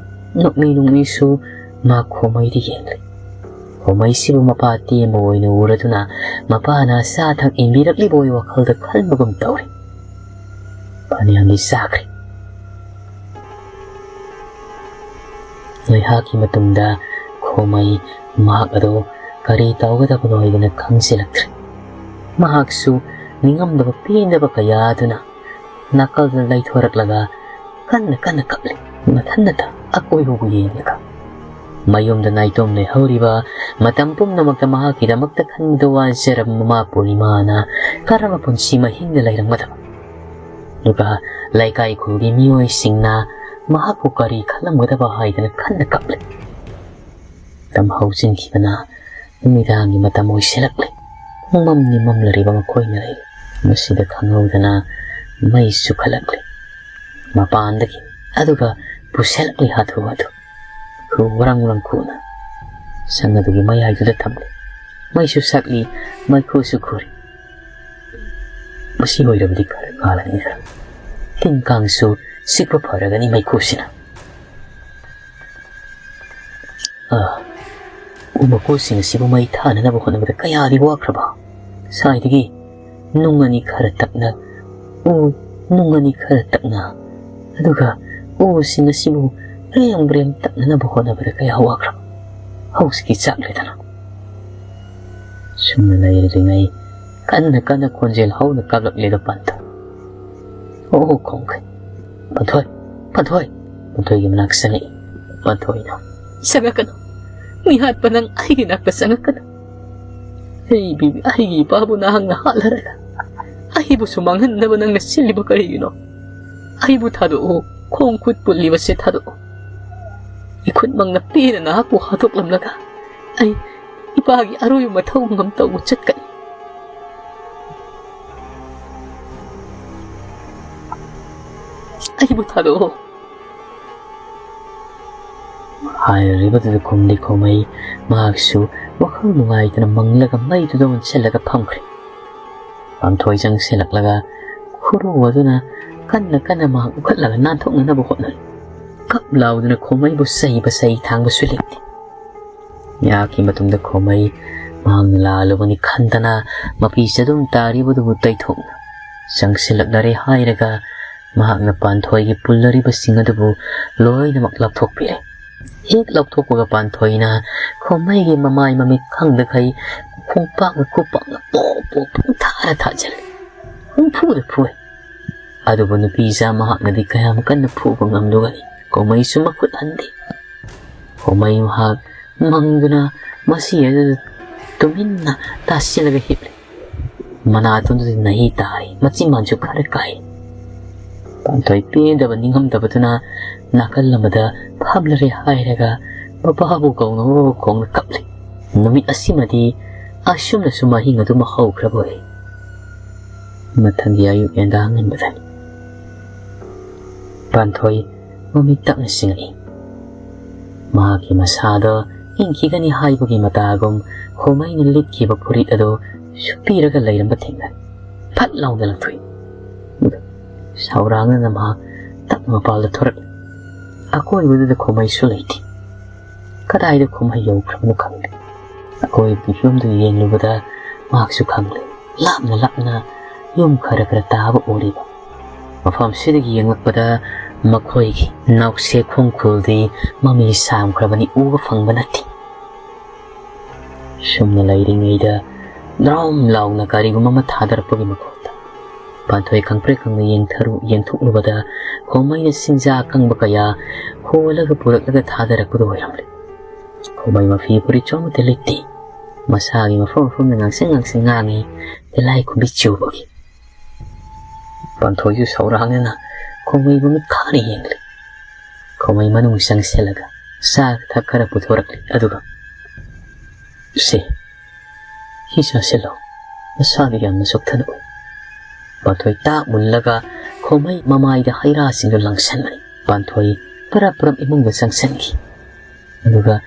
ꯅꯣꯛꯃꯤ ꯅꯣꯛꯃꯤꯁꯨ ꯃꯍꯥꯛ ꯈꯣꯃꯩꯗ ꯌꯦꯡꯂꯤ꯫ ꯈꯣꯃꯩꯁꯤꯕꯨ ꯃꯄꯥ ꯇꯦꯝꯕ ꯑꯣꯏꯅ ꯎꯔꯗꯨꯅ ꯃꯄꯥꯅ ꯑꯆꯥ ꯑꯊꯛ ꯏꯟꯕꯤꯔꯛꯂꯤꯕ ꯑꯣꯏ ꯋꯥꯈꯜꯗ ꯈꯟꯕꯒꯨꯝ ꯇꯧꯔꯤ꯫ ꯐꯅꯌꯥꯝꯗꯤ ꯆꯥꯈ꯭ꯔꯦ꯫ ꯉꯥꯏꯍꯥꯛꯀꯤ ꯃꯇꯨꯡꯗ ꯈꯣꯃꯩ ꯃꯍꯥꯛ ꯑꯗꯨ ꯀꯔꯤ ꯇꯧꯒꯗꯕꯅꯣ ꯍꯥꯏꯗꯅ ꯈꯪꯖꯤꯜꯂꯛꯇ꯭ꯔꯦ꯫ ꯃꯍꯥꯛꯁꯨ ꯅꯤꯡꯉꯝꯗꯕ ꯄꯦꯟꯗꯕ ꯀꯌꯥ ꯑꯗꯨꯅ ꯅꯥꯀꯜꯗ ꯂꯩꯊꯣꯔꯛꯂꯒ ꯀꯟꯅ ꯀꯟꯅ ꯀꯞꯂꯤ꯫ ꯃꯊꯟꯅꯇ ꯑꯀꯣꯏꯕꯕꯨ ꯌꯦꯡꯂꯒ ꯃꯌꯨꯝꯗ ꯅꯥꯏꯇꯣꯝ ꯂꯩꯍꯧꯔꯤꯕ ꯃꯇꯝ ꯄꯨꯝꯅꯃꯛꯇ ꯃꯍꯥꯛꯀꯤꯗꯃꯛꯇ ꯈꯟꯕꯗ ꯋꯥꯖꯔꯕ ꯃꯃꯥ ꯄꯨꯔꯅꯤꯃꯥꯅ ꯀꯔꯝꯕ ꯄꯨꯟꯁꯤ ꯃꯍꯤꯡꯗ ꯂꯩꯔꯝꯒꯗꯕ? ꯑꯗꯨꯒ ꯂꯩꯀꯥꯏ ꯈꯨꯜꯒꯤ ꯃꯤꯑꯣꯏꯁꯤꯡꯅ ꯃꯍꯥꯛꯄꯨ ꯀꯔꯤ ꯈꯜꯂꯝꯒꯗꯕ ꯍꯥꯏꯗꯅ ꯈꯟꯅ ꯀꯞꯂꯤ꯫ ꯃꯇꯝ ꯍꯧꯖꯤꯟꯈꯤꯕꯅ ꯅꯨꯃꯤꯗꯥꯡꯒꯤ ꯃꯇꯝ ꯑꯣꯏꯁꯤꯜꯂꯛꯂꯦ꯫ ꯄꯨꯡꯃꯝꯅꯤ ꯃꯝꯂꯔꯤꯕ ꯃꯈꯣꯏꯅ ꯂꯩꯔꯤ꯫ ꯃꯁꯤꯗ ꯈꯪꯍꯧꯗꯅ ꯃꯩ ꯆꯨꯈꯠꯂꯛꯂꯤ꯫ ꯃꯄꯥꯟꯗꯒꯤ ꯑꯗꯨꯒ ꯄꯨꯁꯤꯜꯂꯛꯂꯤ ꯍꯥꯊꯨ ꯍꯥꯊꯨ꯫ ꯈꯨ ꯋꯥꯔꯪ ꯋꯥꯔꯪ ꯈꯨꯅ ꯁꯪ ꯑꯗꯨꯒꯤ ꯃꯌꯥꯏꯗꯨꯗ ꯊꯝꯂꯤ꯫ ꯃꯩꯁꯨ ꯁꯛꯂꯤ, ꯃꯩꯈꯨꯁꯨ ꯈꯨꯔꯤ꯫ ꯃꯁꯤ ꯑꯣꯏꯔꯕꯗꯤ ꯈꯔ ꯉꯥꯜꯂꯅꯤꯗ꯫ ꯇꯤꯟ ꯀꯥꯡꯁꯨ ꯆꯤꯛꯄ ꯐꯔꯒꯅꯤ ꯃꯩꯈꯨꯁꯤꯅ꯫ ꯑꯥ, ꯎ ꯃꯀꯣꯜꯁꯤꯡ ꯑꯁꯤꯕꯨ ꯃꯩ ꯊꯥꯅꯅꯕ ꯍꯣꯠꯅꯕꯗ ꯀꯌꯥꯗꯤ ꯋꯥꯈ꯭ꯔꯕ! ꯁꯥꯏꯗꯒꯤ ꯅꯨꯡ ꯑꯅꯤ ꯈꯔ ꯇꯛꯅ, ꯎ ꯅꯨꯡ ꯑꯅꯤ ꯈꯔ ꯇꯛꯅ, ꯑꯗꯨꯒ ꯎꯁꯤꯡ ꯑꯁꯤꯕꯨ ꯕ꯭ꯔꯦꯝ ꯕ꯭ꯔꯦꯝ ꯇꯛꯅꯅꯕ ꯍꯣꯠꯅꯕꯗ ꯀꯌꯥ ꯋꯥꯈ꯭ꯔꯕ! ꯍꯧꯖꯤꯛꯇꯤ ꯆꯥꯛꯂꯦꯗꯅ꯫ ꯁꯨꯝꯅ ꯂꯩꯔꯤꯉꯩ ꯀꯟꯅ ꯀꯟꯅ ꯈꯣꯟꯖꯦꯜ ꯍꯧꯅ ꯀꯥꯞꯂꯛꯂꯦꯗꯣ ꯄꯥꯟꯊꯣꯏ꯫ "ꯑꯣ, ꯈꯣꯡꯈꯩ꯫ ꯄꯥꯟꯊꯣꯏ, ꯄꯥꯟꯊꯣꯏ!" ꯄꯥꯟꯊꯣꯏꯒꯤ ꯃꯅꯥꯛ ꯆꯪꯉꯛꯏ꯫ ꯄꯥꯟꯊꯣꯏꯅ, "ꯆꯪꯉꯛꯀꯅꯨ꯫ ꯃꯤ ꯍꯥꯠꯄ ꯅꯪ ꯑꯩꯒꯤ ꯅꯥꯛꯇ ꯆꯪꯉꯛꯀꯅꯨ꯫ ꯑꯩ ꯕꯤ-, ꯑꯩꯒꯤ ꯏꯄꯥꯕꯨ ꯅꯍꯥꯛꯅ ꯍꯥꯠꯂꯔꯒ ꯑꯩꯕꯨꯁꯨ ꯃꯥꯡꯍꯟꯅꯕ ꯅꯪꯅ ꯁꯤꯜꯂꯤꯕ ꯀꯔꯤꯒꯤꯅꯣ? ꯑꯩꯕꯨ ꯊꯥꯗꯣꯛꯎ꯫ ꯈꯣꯡ ꯈꯨꯠ ꯄꯨꯜꯂꯤꯕꯁꯦ ꯊꯥꯗꯣꯛꯎ꯫ ꯏꯈꯨꯠꯃꯛꯅ ꯄꯦꯟꯅ ꯅꯍꯥꯛꯄꯨ ꯍꯥꯠꯇꯣꯛꯂꯝꯂꯒ ꯑꯩ ꯏꯄꯥꯒꯤ ꯑꯔꯣꯏꯕ ꯃꯊꯧ ꯉꯝ ꯇꯧꯕ ꯆꯠꯀꯅꯤ꯫ ꯑꯩꯕꯨ ꯊꯥꯗꯣꯛꯑꯣ꯫" ꯍꯥꯏꯔꯤꯕꯗꯨꯗ ꯈꯨꯝꯗꯤ ꯈꯨꯝꯃꯩ꯫ ꯃꯍꯥꯛꯁꯨ ꯋꯥꯈꯜ ꯅꯨꯡꯉꯥꯏꯇꯅ ꯃꯪꯂꯒ ꯃꯩꯗꯨꯗ ꯑꯣꯟꯁꯤꯜꯂꯒ ꯐꯝꯈ꯭ꯔꯦ꯫ ꯄꯥꯟꯊꯣꯏ ꯆꯪꯁꯤꯜꯂꯛꯂꯒ ꯈꯨꯔꯨ ꯑꯗꯨꯅ ꯀꯟꯅ ꯀꯟꯅ ꯃꯍꯥꯛ ꯎꯈꯠꯂꯒ ꯅꯥꯟꯊꯣꯛꯅꯅꯕ ꯍꯣꯠꯅꯔꯤ꯫ ꯀꯞ ꯂꯥꯎꯗꯨꯅ ꯈꯨꯝꯃꯩꯕꯨ ꯆꯩꯕ ꯆꯩ ꯊꯥꯡꯕꯁꯨ ꯂꯦꯞꯇꯦ꯫ ꯉꯥꯏꯍꯥꯛꯀꯤ ꯃꯇꯨꯡꯗ ꯈꯨꯝꯃꯩ ꯃꯍꯥꯛꯅ ꯂꯥꯜꯂꯨꯕꯅꯤ ꯈꯟꯗꯅ ꯃꯄꯤ ꯆꯗꯨꯝ ꯇꯥꯔꯤꯕꯗꯨꯕꯨ ꯇꯩꯊꯣꯛꯅ ꯆꯪꯁꯤꯜꯂꯛꯂꯔꯦ ꯍꯥꯏꯔꯒ ꯃꯍꯥꯛꯅ ꯄꯥꯟꯊꯣꯏꯒꯤ ꯄꯨꯜꯂꯔꯤꯕꯁꯤꯡ ꯑꯗꯨꯕꯨ ꯂꯣꯏꯅꯃꯛ ꯂꯧꯊꯣꯛꯄꯤꯔꯦ꯫ ꯍꯦꯛ ꯂꯧꯊꯣꯛꯄꯒ ꯄꯥꯟꯊꯣꯏꯅ ꯈꯨꯝꯃꯩꯒꯤ ꯃꯃꯥꯏ ꯃꯃꯤꯠ ꯈꯪꯗꯈꯩ ꯈꯣꯡꯄꯥꯛꯅ ꯈꯨꯄꯥꯛꯅ ꯄꯣꯞ ꯄꯣꯞ ꯄꯪꯊꯥꯗ ꯊꯥꯖꯤꯜꯂꯤ꯫ ꯄꯪꯐꯨꯗ ꯐꯨꯏ꯫ ꯑꯗꯨꯕꯨ ꯅꯨꯄꯤꯆꯥ ꯃꯍꯥꯛꯅꯗꯤ ꯀꯌꯥꯝ ꯀꯟꯅ ꯐꯨꯕ ꯉꯝꯂꯨꯒꯅꯤ? ꯈꯨꯝꯃꯩꯁꯨ ꯃꯈꯨꯠ ꯍꯟꯗꯦ꯫ ꯈꯨꯝꯃꯩ ꯃꯍꯥꯛ ꯃꯪꯗꯨꯅ ꯃꯁꯤ ꯑꯗꯨꯗ ꯇꯨꯃꯤꯟꯅ ꯇꯥꯁꯤꯜꯂꯒ ꯍꯤꯞꯂꯤ꯫ ꯃꯅꯥꯇꯣꯟꯗꯨꯗꯤ ꯅꯍꯤ ꯇꯥꯔꯤ, ꯃꯆꯤꯟꯕꯥꯟꯁꯨ ꯈꯔ ꯀꯥꯏ꯫ ꯄꯥꯟꯊꯣꯏ ꯄꯦꯟꯗꯕ ꯅꯤꯡꯉꯝꯗꯕꯗꯨꯅ ꯅꯥꯀꯜ ꯑꯃꯗ ꯐꯝꯂꯔꯦ ꯍꯥꯏꯔꯒ ꯃꯄꯥꯕꯨ ꯀꯧꯅꯕ ꯈꯣꯡꯅ ꯀꯞꯂꯤ꯫ ꯅꯨꯃꯤꯠ ꯑꯁꯤꯃꯗꯤ ꯑꯁꯨꯝꯅꯁꯨ ꯃꯍꯤꯡ ꯑꯗꯨꯃꯛ ꯍꯧꯈ꯭ꯔꯕ ꯑꯣꯏ꯫ ꯃꯊꯪꯒꯤ ꯑꯌꯨꯛ ꯌꯦꯟꯗꯥ ꯉꯟꯕꯗꯅꯤ꯫ ꯄꯥꯟꯊꯣꯏ ꯃꯃꯤꯠ ꯇꯞꯅ ꯁꯤꯡꯉꯛꯏ꯫ ꯃꯍꯥꯛꯀꯤ ꯃꯁꯥꯗꯣ ꯏꯪꯈꯤꯒꯅꯤ ꯍꯥꯏꯕꯒꯤ ꯃꯇꯥꯒꯨꯝ ꯈꯨꯝꯃꯩꯅ ꯂꯤꯠꯈꯤꯕ ꯐꯨꯔꯤꯠ ꯑꯗꯨ ꯁꯨꯞꯄꯤꯔꯒ ꯂꯩꯔꯝꯕ ꯊꯦꯡꯅꯔꯦ꯫ ꯐꯠ ꯂꯥꯎꯅ ꯂꯪꯊꯣꯛꯏ꯫ ꯁꯥꯎꯔꯥꯡꯅꯅ ꯃꯍꯥꯛ ꯇꯞꯅ ꯃꯄꯥꯜꯗ ꯊꯣꯔꯛꯏ꯫ ꯑꯀꯣꯏꯕꯗꯨꯗ ꯈꯨꯝꯃꯩꯁꯨ ꯂꯩꯇꯦ꯫ ꯀꯗꯥꯏꯗ ꯈꯨꯝꯃꯩ ꯌꯧꯈ꯭ꯔꯕꯅꯣ ꯈꯪꯗꯦ꯫ ꯑꯀꯣꯏꯕꯒꯤ ꯐꯤꯕꯝꯗꯨ ꯌꯦꯡꯂꯨꯕꯗ ꯃꯍꯥꯛꯁꯨ ꯈꯪꯂꯦ꯫ ꯂꯥꯞꯅ ꯂꯥꯞꯅ ꯌꯨꯝ ꯈꯔ ꯈꯔ ꯇꯥꯕ ꯎꯔꯤꯕ꯫ ꯃꯐꯝꯁꯤꯗꯒꯤ ꯌꯦꯡꯂꯛꯄꯗ ꯃꯈꯣꯏꯒꯤ ꯅꯥꯎꯁꯦꯛ ꯈꯣꯡꯈꯨꯜꯗꯤ ꯃꯃꯤ ꯁꯥꯝꯈ꯭ꯔꯕꯅꯤ, ꯎꯕ ꯐꯪꯕ ꯅꯠꯇꯦ꯫ ꯁꯨꯝꯅ ꯂꯩꯔꯤꯉꯩꯗ ꯗ꯭ꯔꯣꯝ ꯂꯥꯎꯅ ꯀꯔꯤꯒꯨꯝꯕ ꯑꯃ ꯊꯥꯗꯔꯛꯄꯒꯤ ꯃꯈꯣꯜꯗ ꯄꯥꯟꯊꯣꯏ ꯈꯪꯄ꯭ꯔꯦꯛ ꯈꯪꯅ ꯌꯦꯡꯊꯔꯨ ꯌꯦꯡꯊꯣꯛꯂꯨꯕꯗ ꯈꯣꯃꯩꯅ ꯁꯤꯡꯖꯥ ꯑꯀꯪꯕ ꯀꯌꯥ ꯍꯣꯜꯂꯒ ꯄꯨꯔꯛꯂꯒ ꯊꯥꯗꯔꯛꯄꯗꯨ ꯑꯣꯏꯔꯝꯂꯦ꯫ ꯈꯣꯃꯩ ꯃꯐꯤ ꯐꯨꯔꯤꯠꯁꯨ ꯑꯃꯠꯇ ꯂꯤꯠꯇꯦ꯫ ꯃꯁꯥꯒꯤ ꯃꯐꯝ ꯃꯐꯝꯗ ꯉꯥꯡꯁꯪ ꯉꯥꯡꯁꯪ ꯉꯥꯡꯉꯤ, ꯇꯤꯜꯂꯥꯏꯈꯨꯝꯕꯤ ꯆꯨꯕꯒꯤ꯫ ꯄꯥꯟꯊꯣꯏꯁꯨ ꯁꯧꯔꯥꯡꯅꯅ ꯈꯣꯃꯩ ꯃꯃꯤꯠ ꯈꯥꯅ ꯌꯦꯡꯂꯤ꯫ ꯈꯣꯃꯩ ꯃꯅꯨꯡ ꯆꯪꯁꯤꯜꯂꯒ ꯆꯥ ꯊꯛ ꯈꯔ ꯄꯨꯊꯣꯔꯛꯂꯤ꯫ ꯑꯗꯨꯒ, "ꯁꯦ, ꯁꯤ ꯆꯥꯁꯤꯜꯂꯣ, ꯅꯁꯥꯗꯨ ꯌꯥꯝꯅ ꯆꯣꯛꯊꯅ ꯎꯏ꯫" ꯄꯥꯟꯊꯣꯏ ꯇꯥꯛ ꯃꯨꯜꯂꯒ ꯈꯣꯃꯩ ꯃꯃꯥꯏꯗ ꯍꯩ ꯔꯥꯁꯤꯡꯗꯨ ꯂꯪꯁꯟꯕꯅꯤ꯫ ꯄꯥꯟꯊꯣꯏ ꯄꯔꯞ ꯄꯔꯞ ꯏꯃꯨꯡꯗ ꯆꯪꯁꯤꯟꯈꯤ꯫ ꯑꯗꯨꯒ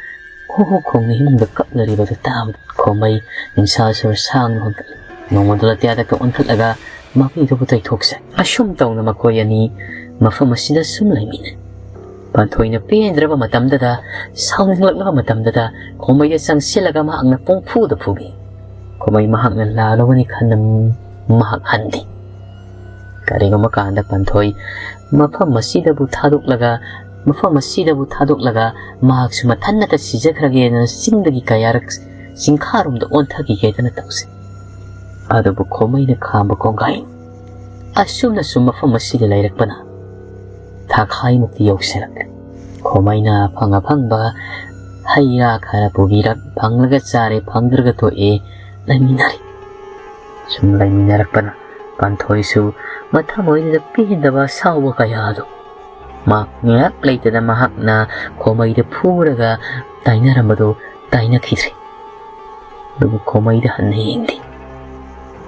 ꯍꯣ ꯍꯣ ꯈꯣꯡꯅ ꯏꯃꯨꯡꯗ ꯀꯞꯅꯔꯤꯕꯗꯨ ꯇꯥꯕꯗ ꯈꯣꯃꯩ ꯅꯤꯡꯁꯥ ꯁꯣꯔ ꯁꯥꯡꯅ ꯍꯣꯟꯒꯠꯂꯤ꯫ ꯅꯣꯡꯃꯗꯨ ꯑꯇꯤꯌꯥꯗ ꯑꯣꯟꯈꯠꯂꯒ ꯃꯃꯤꯗꯨꯕꯨ ꯇꯩꯊꯣꯛꯆꯩ꯫ ꯑꯁꯨꯝ ꯇꯧꯅ ꯃꯈꯣꯏ ꯑꯅꯤ ꯃꯐꯝ ꯑꯁꯤꯗ ꯁꯨꯝ ꯂꯩꯃꯤꯟꯅꯩ꯫ ꯄꯥꯟꯊꯣꯏꯅ ꯄꯦꯟꯗ꯭ꯔꯕ ꯃꯇꯝꯗꯨꯗ, ꯁꯥꯎꯅꯤꯡꯂꯛꯂꯕ ꯃꯇꯝꯗꯨꯗ ꯈꯣꯃꯩꯗ ꯆꯪꯁꯤꯜꯂꯒ ꯃꯍꯥꯛꯅ ꯄꯨꯡꯐꯨꯗ ꯐꯨꯕꯤ꯫ ꯈꯣꯃꯩ ꯃꯍꯥꯛꯅ ꯂꯥꯜꯂꯨꯕꯅꯤ ꯈꯟꯅ ꯃꯍꯥꯛ ꯍꯟꯗꯦ꯫ ꯀꯔꯤꯒꯨꯝꯕ ꯀꯥꯟꯗ ꯄꯥꯟꯊꯣꯏ ꯃꯐꯝ ꯑꯁꯤꯗꯕꯨ ꯊꯥꯗꯣꯛꯂꯒ, ꯃꯐꯝ ꯑꯁꯤꯗꯕꯨ ꯊꯥꯗꯣꯛꯂꯒ ꯃꯍꯥꯛꯁꯨ ꯃꯊꯟꯅꯇ ꯁꯤꯖꯈ꯭ꯔꯒꯦꯗꯅ ꯆꯤꯡꯗꯒꯤ ꯀꯌꯥꯔꯛ ꯆꯤꯡꯈꯥꯔꯣꯝꯗ ꯑꯣꯟꯊꯈꯤꯒꯦꯗꯅ ꯇꯧꯖꯩ꯫ ꯑꯗꯨꯕꯨ ꯈꯣꯃꯩꯅ ꯈꯥꯝꯕ ꯀꯣꯡꯒꯥꯏ ꯑꯁꯨꯝꯅꯁꯨ ꯃꯐꯝ ꯑꯁꯤꯗ ꯂꯩꯔꯛꯄꯅ ꯊꯥꯈꯥꯏꯃꯨꯛꯇꯤ ꯌꯧꯁꯤꯜꯂꯛꯂꯦ꯫ ꯈꯣꯃꯩꯅ ꯑꯐꯪ ꯑꯐꯪꯕ ꯍꯩ ꯔꯥ ꯈꯔ ꯄꯨꯕꯤꯔꯛ, ꯐꯪꯂꯒ ꯆꯥꯔꯦ, ꯐꯪꯗ꯭ꯔꯒ ꯇꯣꯛꯑꯦ, ꯂꯩꯃꯤꯟꯅꯔꯦ꯫ ꯁꯨꯝ ꯂꯩꯃꯤꯟꯅꯔꯛꯄꯅ ꯄꯥꯟꯊꯣꯏꯁꯨ ꯃꯊꯃꯣꯏꯗ ꯄꯦꯟꯗꯕ ꯑꯁꯥꯎꯕ ꯀꯌꯥ ꯑꯗꯨ ꯃꯥ ꯉꯥꯏꯍꯥꯛ ꯂꯩꯇꯅ ꯃꯍꯥꯛꯅ ꯈꯣꯃꯩꯗ ꯐꯨꯔꯒ ꯇꯥꯏꯅꯔꯝꯕꯗꯨ ꯇꯥꯏꯅꯈꯤꯗ꯭ꯔꯦ꯫ ꯑꯗꯨꯕꯨ ꯈꯣꯃꯩꯗ ꯍꯟꯅ ꯌꯦꯡꯗꯦ꯫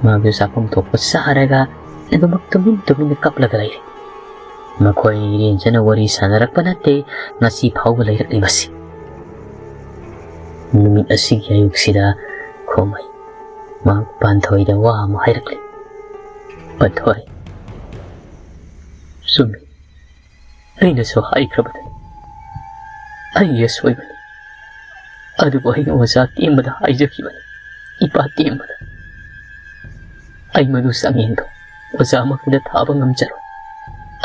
ꯃꯥꯁꯨ ꯆꯥꯐꯝ ꯊꯣꯛꯄ ꯆꯥꯔꯒ ꯑꯗꯨꯃꯛ ꯇꯨꯃꯤꯟ ꯇꯨꯃꯤꯟꯅ ꯀꯞꯂꯒ ꯂꯩꯔꯦ꯫ ꯃꯈꯣꯏ ꯏꯔꯦꯟꯖꯅ ꯋꯥꯔꯤ ꯁꯥꯟꯅꯔꯛꯄ ꯅꯠꯇꯦ ꯉꯁꯤ ꯐꯥꯎꯕ ꯂꯩꯔꯛꯂꯤꯕꯁꯤ꯫ ꯅꯨꯃꯤꯠ ꯑꯁꯤꯒꯤ ꯑꯌꯨꯛꯁꯤꯗ ꯈꯣꯃꯩ ꯃꯍꯥꯛ ꯄꯥꯟꯊꯣꯏꯗ ꯋꯥ ꯑꯃ ꯍꯥꯏꯔꯛꯂꯤ꯫ "ꯄꯥꯟꯊꯣꯏ, ꯆꯨꯝꯃꯤ, ꯑꯩꯅꯁꯨ ꯍꯥꯏꯈ꯭ꯔꯕꯅꯤ, ꯑꯩꯒꯤ ꯑꯁꯣꯏꯕꯅꯤ꯫ ꯑꯗꯨꯕꯨ ꯑꯩꯅ ꯑꯣꯖꯥ ꯇꯦꯝꯕꯗ ꯍꯥꯏꯖꯈꯤꯕꯅꯤ, ꯏꯄꯥ ꯇꯦꯝꯕꯗ꯫ ꯑꯩ ꯃꯗꯨ ꯆꯥꯡꯌꯦꯡꯗꯣ ꯑꯣꯖꯥꯃꯛꯇꯗ ꯊꯥꯕ ꯉꯝꯖꯔꯣꯏ꯫